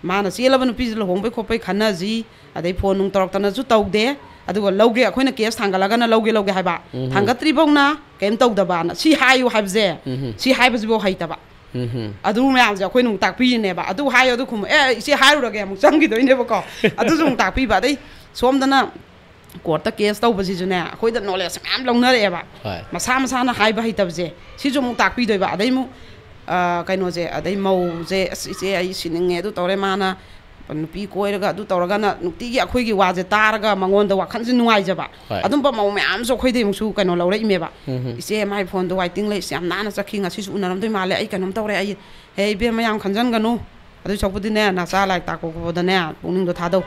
ꯃꯥꯅ ꯆꯦꯜꯂꯕ ꯅꯨꯄꯤꯁꯤ ꯂꯨꯍꯣꯡꯕꯩ ꯈꯣꯠꯄꯩ ꯈꯟꯅꯁꯤ, ꯑꯗꯩ ꯐꯣꯟ ꯅꯨꯡ ꯇꯧꯔꯛꯇꯅꯁꯨ ꯇꯧꯗꯦ, ꯑꯗꯨꯒ ꯂꯧꯒꯦ, ꯑꯩꯈꯣꯏꯅ ꯀꯦꯁ ꯊꯥꯡꯒꯠꯂꯒꯅ ꯂꯧꯒꯦ ꯂꯧꯒꯦ ꯍꯥꯏꯕ, ꯎꯝ꯫ ꯊꯥꯡꯒꯠꯇ꯭ꯔꯤꯐꯧꯅ ꯀꯩꯝ ꯇꯧꯗꯕꯅ ꯁꯤ ꯍꯥꯏꯌꯨ ꯍꯥꯏꯕꯁꯦ, ꯎꯝ꯫ ꯁꯤ ꯍꯥꯏꯕꯁꯤꯐꯥꯎ ꯍꯩꯇꯕ꯫ ꯎꯝ꯫ ꯑꯗꯨ ꯃꯌꯥꯝꯁꯦ ꯑꯩꯈꯣꯏꯅ ꯑꯃꯨꯛ ꯇꯥꯛꯄꯤꯔꯤꯅꯦꯕ꯫ ꯑꯗꯨ ꯍꯥꯏꯌꯣ, ꯑꯗꯨ ꯈꯨꯝꯃꯣ, "ꯑꯦ, ꯏꯆꯦ, ꯍꯥꯏꯔꯨꯔꯒꯦ" ꯑꯃꯨꯛ ꯆꯪꯈꯤꯗꯣꯏꯅꯦꯕꯀꯣ꯫ ꯑꯗꯨꯁꯨ ꯑꯃꯨꯛ ꯇꯥꯛꯄꯤꯕ꯫ ꯑꯗꯩ ꯁꯣꯝꯗꯅ ꯀꯣꯔꯠꯇ ꯀꯦꯁ ꯇꯧꯕꯁꯤꯁꯨꯅꯦ, ꯑꯩꯈꯣꯏꯗ ꯅꯣꯂꯦꯖ ꯃꯌꯥꯝ ꯂꯧꯅꯔꯛꯑꯦꯕ꯫ ꯍꯣꯏ꯫ ꯃꯁꯥ ꯃꯁꯥꯅ ꯍꯥꯏꯕ ꯍꯩꯇꯕꯁꯦ ꯁꯤꯁꯨ ꯑꯃꯨꯛ ꯇꯥꯛꯄꯤꯗꯣꯏꯕ꯫ ꯑꯗꯩ ꯑꯃꯨꯛ, ꯑ, ꯀꯩꯅꯣꯁꯦ, ꯑꯗꯩ ꯃꯧꯁꯦ, "ꯑꯁ, ꯏꯆꯦ, ꯑꯩ ꯁꯤꯅꯤꯡꯉꯦ, ꯑꯗꯨ ꯇꯧꯔꯦ, ꯃꯥꯅ ꯅꯨꯄꯤ ꯀꯣꯏꯔꯒ ꯑꯗꯨ ꯇꯧꯔꯒꯅ" ꯅꯨꯡꯇꯤꯒꯤ ꯑꯩꯈꯣꯏꯒꯤ ꯋꯥꯁꯦ ꯇꯥꯔꯒ ꯃꯉꯣꯟꯗ ꯋꯥꯈꯜꯁꯦ ꯅꯨꯡꯉꯥꯏꯖꯕ꯫ ꯍꯣꯏ꯫ ꯑꯗꯨꯝꯕ ꯃꯧ ꯃꯌꯥꯝꯁꯨ ꯑꯩꯈꯣꯏꯗꯩ ꯑꯃꯨꯛꯁꯨ ꯀꯩꯅꯣ ꯂꯧꯔꯛꯏꯃꯦꯕ꯫ ꯎꯝ꯫ "ꯏꯆꯦ, ꯃꯥꯏ ꯐꯣꯟꯗꯣ ꯋꯥꯏꯇꯤꯡ ꯂꯩ, ꯌꯥꯝ ꯅꯥꯟꯅ ꯆꯠꯈꯤ, ꯉꯁꯤꯁꯨ ꯎꯅꯔꯝꯗꯣꯏ ꯃꯥꯜꯂꯦ, ꯑꯩ ꯀꯩꯅꯣꯝ ꯇꯧꯔꯦ, ꯑꯩ", "ꯍꯦ ꯏꯕꯦꯝꯃ, ꯌꯥꯝ ꯈꯟꯖꯟꯒꯅꯨ, ꯑꯗꯨꯏ ꯁꯔꯨꯛꯄꯨꯗꯤꯅꯦ, ꯅꯆꯥ ꯂꯥꯏꯔꯤꯛ ꯇꯥꯛꯄ ꯈꯣꯠꯄꯗꯅꯦ ꯄꯨꯛꯅꯤꯡꯗꯣ ꯊꯥꯗꯧ,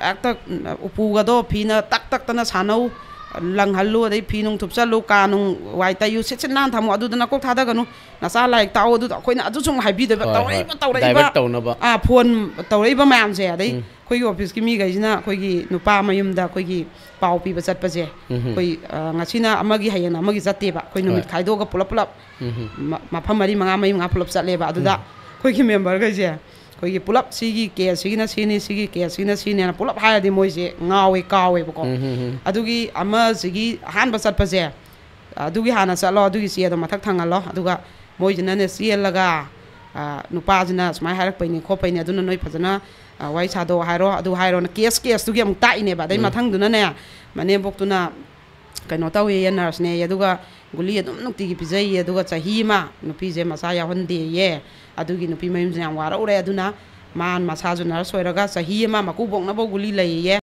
ꯍꯦꯛꯇ ꯎꯄꯨꯒꯗꯣ ꯐꯤꯅ ꯇꯛ ꯇꯛꯇꯅ ꯁꯥꯟꯅꯧ, ꯂꯪꯍꯜꯂꯨ, ꯑꯗꯩ ꯐꯤ ꯅꯨꯡ ꯊꯨꯞꯆꯜꯂꯨ, ꯀꯥ ꯅꯨꯡ ꯋꯥꯏ ꯇꯩꯌꯨ, ꯁꯤꯠ ꯁꯤꯠ ꯅꯥꯟꯅ ꯊꯝꯃꯨ, ꯑꯗꯨꯗ ꯅꯀꯣꯛ ꯊꯥꯗꯒꯅꯨ, ꯅꯆꯥ ꯂꯥꯏꯔꯤꯛ ꯇꯥꯛꯑꯣ", ꯑꯗꯨꯗ ꯑꯩꯈꯣꯏꯅ ꯑꯗꯨꯁꯨ ꯑꯃꯨꯛ ꯍꯥꯏꯕꯤꯗꯣꯏꯕ꯫ ꯍꯣꯏ, ꯍꯣꯏ꯫ ꯇꯧꯔꯛꯏꯕ, ꯇꯧꯔꯛꯏꯕ, divert ꯇꯧꯅꯕ꯫ ꯑꯥ, ꯐꯣꯟ ꯇꯧꯔꯛꯏꯕ ꯃꯌꯥꯝꯁꯦ, ꯑꯗꯩ ꯎꯝ꯫ ꯑꯩꯈꯣꯏꯒꯤ ꯑꯣꯐꯤꯁꯀꯤ ꯃꯤꯈꯩꯁꯤꯅ ꯑꯩꯈꯣꯏꯒꯤ ꯅꯨꯄꯥ ꯃꯌꯨꯝꯗ ꯑꯩꯈꯣꯏꯒꯤ ꯄꯥꯎ ꯄꯤꯕ ꯆꯠꯄꯁꯦ, ꯎꯝ꯫ ꯑꯩꯈꯣꯏ, ꯑ, ꯉꯁꯤꯅ ꯑꯃꯒꯤ, ꯍꯌꯦꯡꯅ ꯑꯃꯒꯤ ꯆꯠꯇꯦꯕ꯫ ꯑꯩꯈꯣꯏ ꯅꯨꯃꯤꯠ ꯍꯣꯏ꯫ ꯈꯥꯏꯗꯣꯛꯑꯒ ꯄꯨꯂꯞ ꯄꯨꯂꯞ ꯎꯝ꯫ ꯃ-, ꯃꯐꯝ ꯃꯔꯤ ꯃꯉꯥ, ꯃꯔꯤ ꯃꯉꯥ ꯄꯨꯂꯞ ꯆꯠꯂꯦꯕ꯫ ꯑꯗꯨꯗ ꯎꯝ꯫ ꯑꯩꯈꯣꯏꯒꯤ ꯃꯦꯝꯕꯔꯈꯩꯁꯦ ꯑꯩꯈꯣꯏꯒꯤ ꯄꯨꯂꯞ ꯁꯤꯒꯤ ꯀꯦꯁꯁꯤꯒꯤꯅ ꯁꯤꯅꯤ, ꯁꯤꯒꯤ ꯀꯦꯁꯁꯤꯒꯤꯅ ꯁꯤꯅꯦꯅ ꯄꯨꯂꯞ ꯍꯥꯏꯔꯗꯤ ꯃꯣꯏꯁꯦ ꯉꯥꯎꯋꯦ, ꯀꯥꯎꯋꯦꯕꯀꯣ꯫ ꯎꯝ, ꯎꯝ, ꯎꯝ꯫ ꯑꯗꯨꯒꯤ ꯑꯃꯁꯤꯒꯤ ꯑꯍꯥꯟꯕ ꯆꯠꯄꯁꯦ, ꯑꯗꯨꯒꯤ ꯍꯥꯟꯅ ꯆꯠꯂꯣ, ꯑꯗꯨꯒꯤ ꯆꯦꯗꯣ ꯃꯊꯛ ꯊꯪꯍꯜꯂꯣ, ꯑꯗꯨꯒ ꯃꯣꯏꯁꯤꯅꯅꯦ ꯆꯦꯜꯂꯒ, ꯑ, ꯅꯨꯄꯥꯁꯤꯅ ꯁꯨꯃꯥꯏꯅ ꯍꯥꯏꯔꯛꯄꯩꯅꯤ ꯈꯣꯠꯄꯩꯅꯤ, ꯑꯗꯨꯅ ꯅꯣꯏ ꯐꯖꯅ, ꯋꯥꯔꯤ ꯁꯥꯗꯣꯛ ꯍꯥꯏꯔꯣ, ꯑꯗꯨ ꯍꯥꯏꯔꯣꯅ ꯀꯦꯁ ꯀꯦꯁꯇꯨꯒꯤ ꯑꯃꯨꯛ ꯇꯥꯛꯏꯅꯦꯕ꯫ ꯑꯗꯩ ꯎꯝ꯫ ꯃꯊꯪꯗꯨꯅꯅꯦ, ꯃꯅꯦꯝꯕꯣꯛꯇꯨꯅ ꯀꯩꯅꯣ ꯇꯧꯋꯦꯌꯦ, ꯅꯔꯁꯅꯦꯌꯦ, ꯑꯗꯨꯒ ꯒꯨꯂꯤ ꯑꯗꯨꯝ ꯅꯨꯡꯇꯤꯒꯤ ꯄꯤꯖꯩꯌꯦ, ꯑꯗꯨꯒ ꯆꯍꯤ ꯑꯃ ꯅꯨꯄꯤꯁꯦ ꯃꯆꯥ ꯌꯥꯎꯍꯟꯗꯦꯌꯦ꯫ ꯑꯗꯨꯒꯤ ꯅꯨꯄꯤ ꯃꯌꯨꯝꯁꯤꯅ ꯌꯥꯝ ꯋꯥꯔꯧꯔꯦ꯫ ꯑꯗꯨꯅ ꯃꯥ ꯃꯁꯥꯁꯨ ꯅꯔꯁ ꯑꯣꯏꯔꯒ ꯆꯍꯤ ꯑꯃ ꯃꯀꯨꯕꯣꯛꯅꯕ ꯒꯨꯂꯤ ꯂꯩꯌꯦ꯫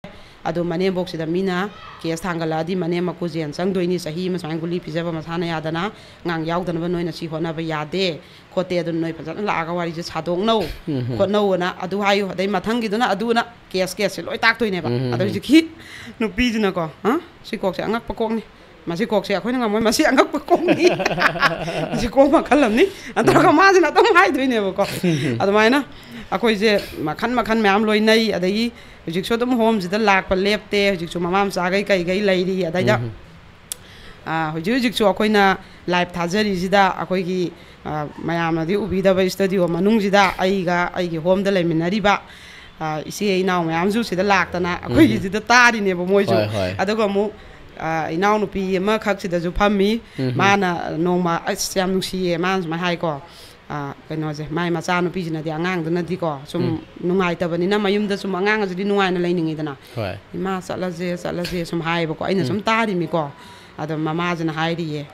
ꯑꯗꯣ ꯃꯅꯦꯝꯕꯣꯛꯁꯤꯗ ꯃꯤꯅ ꯀꯦꯁ ꯊꯥꯡꯒꯠꯂꯛꯑꯗꯤ ꯃꯅꯦꯝ ꯃꯀꯨ ꯖꯦꯜ ꯆꯪꯗꯣꯏꯅꯤ, ꯆꯍꯤ ꯑꯃ ꯁꯨꯃꯥꯏꯅ ꯒꯨꯂꯤ ꯄꯤꯖꯕ ꯃꯁꯥꯅ ꯌꯥꯗꯅ꯫ ꯑꯉꯥꯡ ꯌꯥꯎꯗꯅꯕ ꯅꯣꯏꯅ ꯁꯤ ꯍꯣꯠꯅꯕ ꯌꯥꯗꯦ ꯈꯣꯠꯇꯦ, ꯑꯗꯨꯅ ꯅꯣꯏ ꯐꯖꯅ ꯂꯥꯛꯑꯒ ꯋꯥꯔꯤꯁꯦ ꯁꯥꯗꯣꯛꯅꯧ, ꯎꯝ, ꯎꯝ꯫ ꯈꯣꯠꯅꯧꯅ ꯑꯗꯨ ꯍꯥꯏꯌꯨ꯫ ꯑꯗꯩ ꯃꯊꯪꯒꯤꯗꯨꯅ ꯑꯗꯨꯅ ꯀꯦꯁ ꯀꯦꯁꯁꯦ ꯂꯣꯏ ꯇꯥꯛꯇꯣꯏꯅꯦꯕ꯫ ꯎꯝ, ꯎꯝ, ꯑꯗꯣ ꯎꯝ꯫ ꯍꯧꯖꯤꯛꯀꯤ ꯅꯨꯄꯤꯁꯤꯅꯀꯣ, "ꯍꯥ? ꯁꯤ ꯀꯣꯛꯁꯦ ꯑꯉꯛꯄ ꯀꯣꯛꯅꯤ, ꯃꯁꯤ ꯀꯣꯛꯁꯦ ꯑꯩꯈꯣꯏꯅ ꯉꯝꯃꯣꯏ, ꯃꯁꯤ ꯑꯉꯛꯄ ꯀꯣꯛꯅꯤ, ꯁꯤ ꯀꯣꯛ ꯃꯈꯜ ꯑꯃꯅꯤ" ꯅꯠꯇ꯭ꯔꯒ ꯎꯝ꯫ ꯃꯥꯁꯤꯅ ꯑꯗꯨꯝ ꯍꯥꯏꯗꯣꯏꯅꯦꯕꯀꯣ꯫ ꯎꯝ, ꯎꯝ꯫ ꯑꯗꯨꯃꯥꯏꯅ ꯑꯩꯈꯣꯏꯁꯦ ꯃꯈꯟ ꯃꯈꯟ ꯃꯌꯥꯝ ꯂꯣꯏꯅꯩ꯫ ꯑꯗꯒꯤ ꯍꯧꯖꯤꯛꯁꯨ ꯑꯗꯨꯝ ꯍꯣꯝꯁꯤꯗ ꯂꯥꯛꯄ ꯂꯦꯞꯇꯦ꯫ ꯍꯧꯖꯤꯛꯁꯨ ꯃꯃꯥ ꯃꯆꯥꯈꯩ ꯀꯩꯈꯩ ꯂꯩꯔꯤ꯫ ꯑꯗꯩꯗ ꯎꯝ꯫ ꯑꯥ, ꯍꯧꯖꯤꯛ ꯍꯧꯖꯤꯛꯁꯨ ꯑꯩꯈꯣꯏꯅ ꯂꯥꯏꯚ ꯊꯥꯖꯔꯤꯁꯤꯗ ꯑꯩꯈꯣꯏꯒꯤ, ꯑꯥ, ꯃꯌꯥꯝꯅꯗꯤ ꯎꯕꯤꯗꯕ ꯏꯁꯇꯨꯗꯤꯑꯣ ꯃꯅꯨꯡꯁꯤꯗ ꯑꯩꯒ ꯑꯩꯒꯤ ꯍꯣꯝꯗ ꯂꯩꯃꯤꯟꯅꯔꯤꯕ, ꯑꯥ, ꯏꯆꯦ ꯏꯅꯥꯎ ꯃꯌꯥꯝꯁꯨ ꯁꯤꯗ ꯂꯥꯛꯇꯅ ꯎꯝ꯫ ꯑꯩꯈꯣꯏꯒꯤꯁꯤꯗ ꯇꯥꯔꯤꯅꯦꯕ ꯃꯣꯏꯁꯨ꯫ ꯍꯣꯏ, ꯍꯣꯏ꯫ ꯑꯗꯨꯒ ꯑꯃꯨꯛ, ꯑꯥ, ꯏꯅꯥꯎꯅꯨꯄꯤ ꯑꯃꯈꯛ ꯁꯤꯗꯁꯨ ꯐꯝꯃꯤ꯫ ꯎꯝ꯫ ꯃꯥꯅ ꯅꯣꯡꯃ, ꯑꯁ, ꯌꯥꯝ ꯅꯨꯡꯁꯤꯌꯦ, ꯃꯥꯅ ꯁꯨꯃꯥꯏꯅ ꯍꯥꯏꯀꯣ, ꯑꯥ, ꯀꯩꯅꯣꯁꯦ, ꯃꯥꯏ ꯃꯆꯥꯅꯨꯄꯤꯁꯤꯅꯗꯤ, ꯑꯉꯥꯡꯗꯨꯅꯗꯤꯀꯣ, ꯁꯨꯝ ꯎꯝ꯫ ꯅꯨꯡꯉꯥꯏꯇꯕꯅꯤꯅ ꯃꯌꯨꯝꯗ ꯁꯨꯝ ꯑꯉꯥꯡ ꯑꯁꯤꯗꯤ ꯅꯨꯡꯉꯥꯏꯅ ꯂꯩꯅꯤꯡꯉꯤꯗꯅ꯫ ꯍꯣꯏ꯫ "ꯏꯃꯥ, ꯆꯠꯂꯁꯦ, ꯆꯠꯂꯁꯦ" ꯁꯨꯝ ꯍꯥꯏꯌꯦꯕꯀꯣ꯫ ꯑꯩꯅ ꯎꯝ꯫ ꯁꯨꯝ ꯇꯥꯔꯤꯃꯤꯀꯣ꯫ ꯑꯗꯣ ꯃꯃꯥꯁꯤꯅ ꯍꯥꯏꯔꯤꯌꯦ,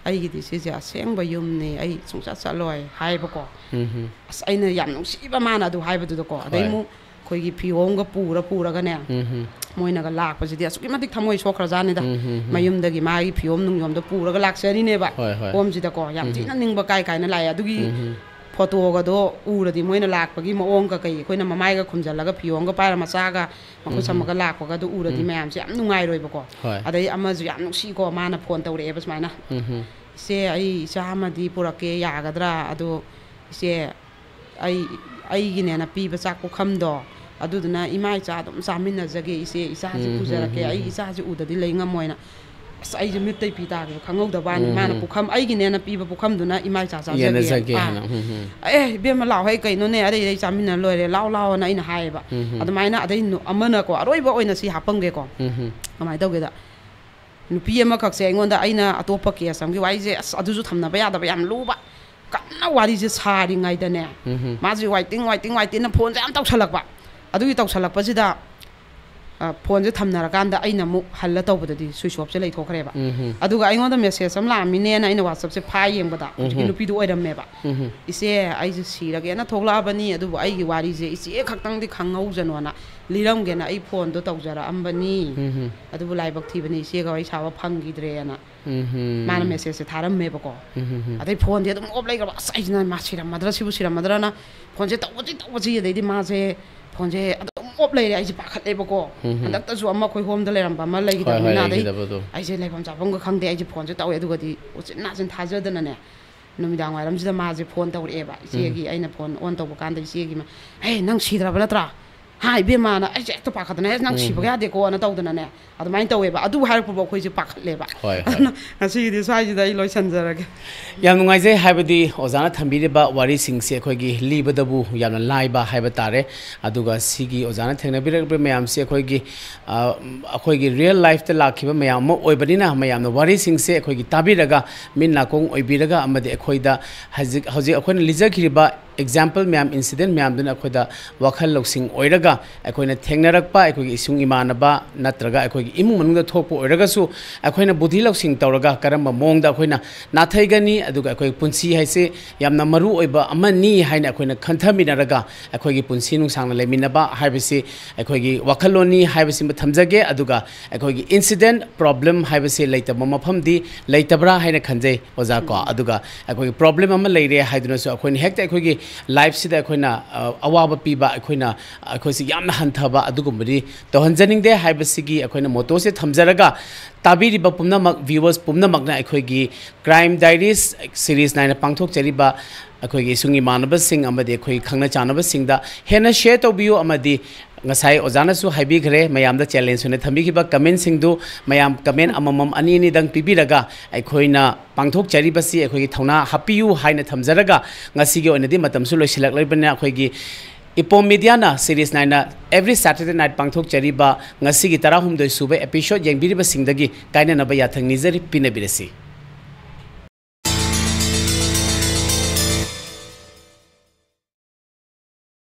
"ꯑꯩꯒꯤꯗꯤ ꯁꯤꯁꯦ ꯑꯁꯦꯡꯕ ꯌꯨꯝꯅꯤ, ꯑꯩ ꯁꯨꯡꯆꯠ ꯆꯠꯂꯣꯏ" ꯍꯥꯏꯕꯀꯣ꯫ ꯎꯝ, ꯎꯝ꯫ ꯑꯁ, ꯑꯩꯅ ꯌꯥꯝ ꯅꯨꯡꯁꯤꯕ ꯃꯥꯅ ꯑꯗꯨ ꯍꯥꯏꯕꯗꯨꯗꯀꯣ꯫ ꯑꯗꯩ ꯍꯣꯏ꯫ ꯑꯃꯨꯛ ꯑꯩꯈꯣꯏꯒꯤ ꯐꯤꯌꯣꯝꯒ ꯄꯨꯔ ꯄꯨꯔꯒꯅꯦ, ꯎꯝ, ꯎꯝ꯫ ꯃꯣꯏꯅꯒ ꯂꯥꯛꯄꯁꯤꯗꯤ ꯑꯁꯨꯛꯀꯤ ꯃꯇꯤꯛ ꯊꯃꯣꯏ ꯁꯣꯛꯈ꯭ꯔꯖꯥꯠꯅꯤꯗ꯫ ꯎꯝ, ꯎꯝ, ꯎꯝ꯫ ꯃꯌꯨꯝꯗꯒꯤ ꯃꯥꯒꯤ ꯐꯤꯌꯣꯝ ꯅꯨꯡꯌꯣꯝꯗꯣ ꯄꯨꯔꯒ ꯂꯥꯛꯆꯔꯤꯅꯦꯕ꯫ ꯍꯣꯏ, ꯍꯣꯏ꯫ ꯍꯣꯝꯁꯤꯗꯀꯣ꯫ ꯌꯥꯝ ꯎꯝ, ꯎꯝ꯫ ꯊꯤꯅ ꯅꯤꯡꯕ ꯀꯥꯏ ꯀꯥꯏꯅ ꯂꯥꯛꯑꯦ꯫ ꯑꯗꯨꯒꯤ ꯎꯝ, ꯎꯝ꯫ ꯐꯣꯇꯣꯒꯗꯣ ꯎꯔꯗꯤ, ꯃꯣꯏꯅ ꯂꯥꯛꯄꯒꯤ ꯃꯑꯣꯡꯒ ꯀꯩ, ꯑꯩꯈꯣꯏꯅ ꯃꯃꯥꯏꯒ ꯈꯨꯝꯖꯜꯂꯒ ꯐꯤꯌꯣꯝꯒ ꯄꯥꯏꯔ ꯃꯆꯥꯒ ꯃꯈꯨꯠ ꯎꯝ, ꯎꯝ꯫ ꯁꯝꯃꯒ ꯂꯥꯛꯄꯒ ꯑꯗꯨ ꯎꯔꯗꯤ ꯎꯝ꯫ ꯃꯌꯥꯝꯁꯦ ꯌꯥꯝ ꯅꯨꯡꯉꯥꯏꯔꯣꯏꯕꯀꯣ꯫ ꯍꯣꯏ꯫ ꯑꯗꯩ ꯑꯃꯁꯨ ꯌꯥꯝ ꯅꯨꯡꯁꯤꯀꯣ, ꯃꯥꯅ ꯐꯣꯟ ꯇꯧꯔꯛꯑꯦꯕ ꯁꯨꯃꯥꯏꯅ, ꯎꯝ, ꯎꯝ꯫ "ꯏꯆꯦ, ꯑꯩ ꯏꯆꯥ ꯑꯃꯗꯤ ꯄꯨꯔꯛꯀꯦ, ꯌꯥꯒꯗ꯭ꯔꯥ? ꯑꯗꯣ ꯏꯆꯦ, ꯑꯩ, ꯑꯩꯒꯤꯅꯦꯅ ꯄꯤꯕ ꯆꯥꯛ ꯄꯨꯈꯝꯗꯣ, ꯑꯗꯨꯗꯨꯅ ꯏꯃꯥ ꯏꯆꯥ ꯑꯗꯨꯝ ꯆꯥꯃꯤꯟꯅꯖꯒꯦ ꯏꯆꯦ, ꯏꯆꯥꯁꯤ ꯎꯝ, ꯎꯝ, ꯄꯨꯖꯔꯛꯀꯦ, ꯎꯝ, ꯑꯩ ꯎꯝ꯫ ꯏꯆꯥꯁꯤ ꯎꯗꯗꯤ ꯂꯩ ꯉꯝꯃꯣꯏꯅ"꯫ ꯑꯁ, ꯑꯩꯁꯦ ꯃꯤꯠꯇꯩ ꯄꯤ ꯇꯥꯈꯤꯕ ꯈꯪꯍꯧꯗꯕ ꯋꯥꯅꯤ꯫ ꯎꯝ, ꯃꯥꯅ ꯎꯝ꯫ ꯄꯨꯈꯝ, ꯑꯩꯒꯤꯅꯦꯅ ꯄꯤꯕ ꯄꯨꯈꯝꯗꯨꯅ ꯏꯃꯥ ꯏꯆꯥ ꯆꯥꯖꯒꯦ꯫ ꯌꯦꯟꯅꯖꯒꯦ ꯑꯥ꯫ ꯍꯥꯏꯅ꯫ ꯎꯝ, ꯎꯝ꯫ "ꯑꯦ, ꯏꯕꯦꯝꯃ, ꯂꯥꯛꯑꯣ, ꯍꯦ, ꯀꯩꯅꯣꯅꯦ, ꯑꯗꯩ ꯑꯩ ꯆꯥꯃꯤꯟꯅ ꯂꯣꯏꯔꯦ, ꯂꯥꯛꯑꯣ, ꯂꯥꯛꯑꯣꯅ" ꯑꯩꯅ ꯍꯥꯏꯌꯦꯕ꯫ ꯎꯝ, ꯎꯝ꯫ ꯑꯗꯨꯃꯥꯏꯅ ꯑꯗꯩ ꯅꯨ-, ꯑꯃꯅꯀꯣ, ꯑꯔꯣꯏꯕ ꯑꯣꯏꯅ ꯁꯤ ꯍꯥꯞꯄꯝꯒꯦꯀꯣ꯫ ꯎꯝ, ꯎꯝ꯫ ꯀꯃꯥꯏꯅ ꯇꯧꯒꯦꯗ, ꯅꯨꯄꯤ ꯑꯃꯈꯛꯁꯦ ꯑꯩꯉꯣꯟꯗ, ꯑꯩꯅ ꯑꯇꯣꯞꯄ ꯀꯦꯁ ꯑꯃꯒꯤ ꯋꯥꯔꯤꯁꯦ, ꯑꯁ, ꯑꯗꯨꯁꯨ ꯊꯝꯅꯕ ꯌꯥꯗꯕ ꯌꯥꯝ ꯂꯨꯕ꯫ ꯀꯟꯅ ꯋꯥꯔꯤꯁꯦ ꯁꯥꯔꯤꯉꯩꯗꯅꯦ, ꯎꯝ꯫ ꯃꯥꯁꯦ waiting, waiting, waitingꯅ ꯐꯣꯟꯁꯦ ꯌꯥꯝ ꯇꯧꯁꯜꯂꯛꯄ꯫ ꯑꯗꯨꯒꯤ ꯇꯧꯁꯜꯂꯛꯄꯁꯤꯗ, ꯑ, ꯐꯣꯟꯁꯦ ꯊꯝꯅꯔꯀꯥꯟꯗ ꯑꯩꯅ ꯑꯃꯨꯛ ꯍꯜꯂ ꯇꯧꯕꯗꯗꯤ switch offꯁꯦ ꯂꯩꯊꯣꯛꯈ꯭ꯔꯦꯕ꯫ ꯎꯝ꯫ ꯑꯗꯨꯒ ꯑꯩꯉꯣꯟꯗ message ꯑꯃ ꯂꯥꯛꯑꯝꯃꯤꯅꯦꯅ ꯑꯩꯅ WhatsAppꯁꯦ ꯐꯥ ꯌꯦꯡꯕꯗ ꯍꯧꯖꯤꯛꯀꯤ ꯎꯝ꯫ ꯅꯨꯄꯤꯗꯣ ꯑꯣꯏꯔꯝꯃꯦꯕ꯫ ꯎꯝ꯫ "ꯏꯆꯦ, ꯑꯩꯁꯦ ꯁꯤꯔꯒꯦꯅ ꯊꯣꯛꯂꯛꯑꯕꯅꯤ, ꯑꯗꯨꯕꯨ ꯑꯩꯒꯤ ꯋꯥꯔꯤꯁꯦ ꯏꯆꯦ ꯈꯛꯇꯪꯗꯤ ꯈꯪꯍꯧꯖꯅꯣꯅ ꯂꯤꯔꯝꯒꯦꯅ ꯑꯩ ꯐꯣꯟꯗꯣ ꯇꯧꯖꯔꯛꯑꯝꯕꯅꯤ꯫ ꯎꯝ꯫ ꯑꯗꯨꯕꯨ ꯂꯥꯏꯕꯛ ꯊꯤꯕꯅꯤ, ꯏꯆꯦꯒ ꯋꯥꯔꯤ ꯁꯥꯕ ꯐꯪꯈꯤꯗ꯭ꯔꯦꯅ"꯫ ꯎꯝ꯫ ꯃꯥꯅ messageꯁꯦ ꯊꯥꯔꯝꯃꯦꯕꯀꯣ꯫ ꯎꯝ꯫ ꯑꯗꯩ ꯐꯣꯟꯗꯤ ꯑꯗꯨꯝ off ꯂꯩꯈ꯭ꯔꯕ꯫ ꯑꯁ, ꯑꯩꯁꯤꯅ ꯃꯥ ꯁꯤꯔꯝꯃꯗ꯭ꯔꯥ, ꯁꯤꯕꯨ ꯁꯤꯔꯝꯃꯗ꯭ꯔꯥꯅ ꯐꯣꯟꯁꯦ ꯇꯧꯕꯁꯤ, ꯇꯧꯕꯁꯤ, ꯑꯗꯩꯗꯤ ꯃꯥꯁꯦ ꯐꯣꯟꯁꯦ ꯑꯗꯨꯝ off ꯂꯩꯔꯦ꯫ ꯑꯩꯁꯦ ꯄꯥꯈꯠꯂꯦꯕꯀꯣ꯫ ꯎꯝ꯫ ꯍꯟꯗꯛꯇꯁꯨ ꯑꯃ ꯑꯩꯈꯣꯏ homeꯗ ꯂꯩꯔꯝꯕ ꯑꯃ ꯍꯣꯏ, ꯍꯣꯏ, ꯂꯩꯈꯤꯗꯕꯅꯤꯅ, ꯑꯗꯩ ꯂꯩꯈꯤꯗꯕꯗꯣ꯫ ꯑꯩꯁꯦ ꯂꯩꯐꯝ ꯆꯥꯐꯝꯒ ꯈꯪꯗꯦ꯫ ꯑꯩꯁꯦ ꯐꯣꯟꯁꯦ ꯇꯧꯋꯦ, ꯑꯗꯨꯒꯗꯤ ꯎꯆꯤꯟ ꯅꯥꯆꯤꯟ ꯊꯥꯖꯗꯅꯅꯦ, ꯅꯨꯃꯤꯗꯥꯡ ꯋꯥꯏꯔꯝꯁꯤꯗ ꯃꯥꯁꯦ ꯐꯣꯟ ꯇꯧꯔꯛꯑꯦꯕ꯫ ꯏꯆꯦꯒꯤ, ꯎꯝ꯫ ꯑꯩꯅ ꯐꯣꯟ on ꯇꯧꯕ ꯀꯥꯟꯗ ꯏꯆꯦꯒꯤ ꯃ-, "ꯍꯦ, ꯅꯪ ꯁꯤꯗ꯭ꯔꯕ ꯅꯠꯇ꯭ꯔꯥ?" "ꯍꯥ, ꯏꯕꯦꯝꯃꯅ", ꯑꯩꯁꯦ ꯍꯦꯛꯇ ꯄꯥꯈꯠꯇꯅ, "ꯑꯦ, ꯅꯪ ꯎꯝ꯫ ꯁꯤꯕꯒ ꯌꯥꯗꯦꯀꯣꯅ" ꯇꯧꯗꯅꯅꯦ, ꯑꯗꯨꯃꯥꯏꯅ ꯇꯧꯋꯦꯕ꯫ ꯑꯗꯨ ꯍꯥꯏꯔꯛꯄꯕꯨ ꯑꯩꯈꯣꯏꯁꯦ ꯄꯥꯈꯠꯂꯦꯕ꯫ ꯍꯣꯏ, ꯍꯣꯏ꯫ ꯑꯗꯨꯅ ꯉꯁꯤꯒꯤꯗꯤ ꯁ꯭ꯋꯥꯏꯁꯤꯗ ꯑꯩ ꯂꯣꯏꯁꯟꯖꯔꯒꯦ꯫ ꯌꯥꯝ ꯅꯨꯡꯉꯥꯏꯖꯩ, ꯍꯥꯏꯕꯗꯤ ꯑꯣꯖꯥꯅ ꯊꯝꯕꯤꯔꯤꯕ ꯋꯥꯔꯤꯁꯤꯡꯁꯦ ꯑꯩꯈꯣꯏꯒꯤ ꯂꯤꯕꯗꯕꯨ ꯌꯥꯝꯅ ꯂꯥꯏꯕ ꯍꯥꯏꯕ ꯇꯥꯔꯦ꯫ ꯑꯗꯨꯒ ꯁꯤꯒꯤ ꯑꯣꯖꯥꯅ ꯊꯦꯡꯅꯕꯤꯔꯛꯂꯤꯕ ꯃꯌꯥꯝꯁꯦ ꯑꯩꯈꯣꯏꯒꯤ, ꯑ, ꯑꯩꯈꯣꯏꯒꯤ real lifeꯇ ꯂꯥꯛꯈꯤꯕ ꯃꯌꯥꯝ ꯑꯃ ꯑꯣꯏꯕꯅꯤꯅ, ꯃꯌꯥꯝꯅ ꯋꯥꯔꯤꯁꯤꯡꯁꯦ ꯑꯩꯈꯣꯏꯒꯤ ꯇꯥꯕꯤꯔꯒ, ꯃꯤꯠ ꯅꯥꯀꯣꯡ ꯑꯣꯏꯕꯤꯔꯒ, ꯑꯃꯗꯤ ꯑꯩꯈꯣꯏꯗ ꯍꯧꯖꯤꯛ, ꯍꯧꯖꯤꯛ ꯑꯩꯈꯣꯏꯅ ꯂꯤꯖꯈꯤꯕ example ꯃꯌꯥꯝ, incident ꯃꯌꯥꯝꯗꯨꯅ ꯑꯩꯈꯣꯏꯗ ꯋꯥꯈꯜ ꯂꯧꯁꯤꯡ ꯑꯣꯏꯔꯒ, ꯑꯩꯈꯣꯏꯅ ꯊꯦꯡꯅꯔꯛꯄ ꯑꯩꯈꯣꯏꯒꯤ ꯏꯁꯨꯡ ꯏꯃꯥꯟꯅꯕ ꯅꯠꯇ꯭ꯔꯒ ꯑꯩꯈꯣꯏꯒꯤ ꯏꯃꯨꯡ ꯃꯅꯨꯡꯗ ꯊꯣꯛꯄ ꯑꯣꯏꯔꯒꯁꯨ, ꯑꯩꯈꯣꯏꯅ ꯕꯨꯙꯤ ꯂꯧꯁꯤꯡ ꯇꯧꯔꯒ ꯀꯔꯝꯕ ꯃꯑꯣꯡꯗ ꯑꯩꯈꯣꯏꯅ ꯅꯥꯊꯩꯒꯅꯤ, ꯑꯗꯨꯒ ꯑꯩꯈꯣꯏ ꯄꯨꯟꯁꯤ ꯍꯥꯏꯁꯦ ꯌꯥꯝꯅ ꯃꯔꯨ ꯑꯣꯏꯕ ꯑꯃꯅꯤ ꯍꯥꯏꯅ ꯑꯩꯈꯣꯏꯅ ꯈꯟꯊꯃꯤꯟꯅꯔꯒ ꯑꯩꯈꯣꯏꯒꯤ ꯄꯨꯟꯁꯤ ꯅꯨꯡꯁꯥꯡꯅ ꯂꯩꯃꯤꯟꯅꯕ ꯍꯥꯏꯕꯁꯤ ꯑꯩꯈꯣꯏꯒꯤ ꯋꯥꯈꯜꯂꯣꯟꯅꯤ ꯍꯥꯏꯕꯁꯤꯃ ꯊꯝꯖꯒꯦ꯫ ꯑꯗꯨꯒ ꯑꯩꯈꯣꯏꯒꯤ incident, problem ꯍꯥꯏꯕꯁꯤ ꯂꯩꯇꯕ ꯃꯐꯝꯗꯤ ꯂꯩꯇꯕ꯭ꯔꯥ ꯍꯥꯏꯅ ꯈꯟꯖꯩ, ꯑꯣꯖꯥ, ꯀꯣ꯫ ꯎꯝ꯫ ꯑꯗꯨꯒ ꯑꯩꯈꯣꯏꯒꯤ problem ꯑꯃ ꯂꯩꯔꯦ ꯍꯥꯏꯗꯨꯅꯁꯨ ꯑꯩꯈꯣꯏꯅ ꯍꯦꯛꯇ ꯑꯩꯈꯣꯏꯒꯤ lifeꯁꯤꯗ ꯑꯩꯈꯣꯏꯅ, ꯑ, ꯑꯋꯥꯕ ꯄꯤꯕ, ꯑꯩꯈꯣꯏꯅ, ꯑꯩꯈꯣꯏꯁꯤ ꯌꯥꯝꯅ ꯍꯟꯊꯕ ꯑꯗꯨꯒꯨꯝꯕꯗꯤ ꯇꯧꯍꯟꯖꯅꯤꯡꯗꯦ ꯍꯥꯏꯕꯁꯤꯒꯤ ꯑꯩꯈꯣꯏꯅ mottoꯁꯦ ꯊꯝꯖꯔꯒ, ꯇꯥꯕꯤꯔꯤꯕ ꯄꯨꯝꯅꯃꯛ, viewers ꯄꯨꯝꯅꯃꯛꯅ ꯑꯩꯈꯣꯏꯒꯤ Crime Diaries series nine ꯄꯥꯡꯊꯣꯛꯆꯔꯤꯕ ꯑꯩꯈꯣꯏꯒꯤ ꯏꯁꯨꯡ ꯏꯃꯥꯟꯅꯕꯁꯤꯡ ꯑꯃꯗꯤ ꯑꯩꯈꯣꯏ ꯈꯪꯅ ꯆꯥꯟꯅꯕꯁꯤꯡꯗ ꯍꯦꯟꯅ share ꯇꯧꯕꯤꯌꯨ, ꯑꯃꯗꯤ ꯉꯁꯥꯏ ꯑꯣꯖꯥꯅꯁꯨ ꯍꯥꯏꯕꯤꯈ꯭ꯔꯦ, ꯃꯌꯥꯝꯗ challenge ꯑꯣꯏꯅ ꯊꯝꯕꯤꯈꯤꯕ commentꯁꯤꯡꯗꯨ ꯃꯌꯥꯝ comment ꯑꯃꯃꯝ, ꯑꯅꯤ ꯑꯅꯤꯗꯪ ꯄꯤꯕꯤꯔꯒ ꯑꯩꯈꯣꯏꯅ ꯄꯥꯡꯊꯣꯛꯆꯔꯤꯕꯁꯤ ꯑꯩꯈꯣꯏꯒꯤ ꯊꯧꯅꯥ ꯍꯥꯞꯄꯤꯌꯨ ꯍꯥꯏꯅ ꯊꯝꯖꯔꯒ, ꯉꯁꯤꯒꯤ ꯑꯣꯏꯅꯗꯤ ꯃꯇꯝꯁꯨ ꯂꯣꯏꯁꯤꯜꯂꯛꯂꯕꯅꯤꯅ, ꯑꯩꯈꯣꯏꯒꯤ ꯏꯄꯣꯝ Mediaꯅ series nineꯅ every Saturday night ꯄꯥꯡꯊꯣꯛꯆꯔꯤꯕ ꯉꯁꯤꯒꯤ ꯇꯔꯥꯍꯨꯝꯗꯣꯏ ꯁꯨꯕ episode ꯌꯦꯡꯕꯤꯔꯤꯕꯁꯤꯡꯗꯒꯤ ꯀꯥꯏꯅꯅꯕ ꯌꯥꯊꯪ ꯅꯤꯖꯔꯤ, ꯄꯤꯅꯕꯤꯔꯁꯤ꯫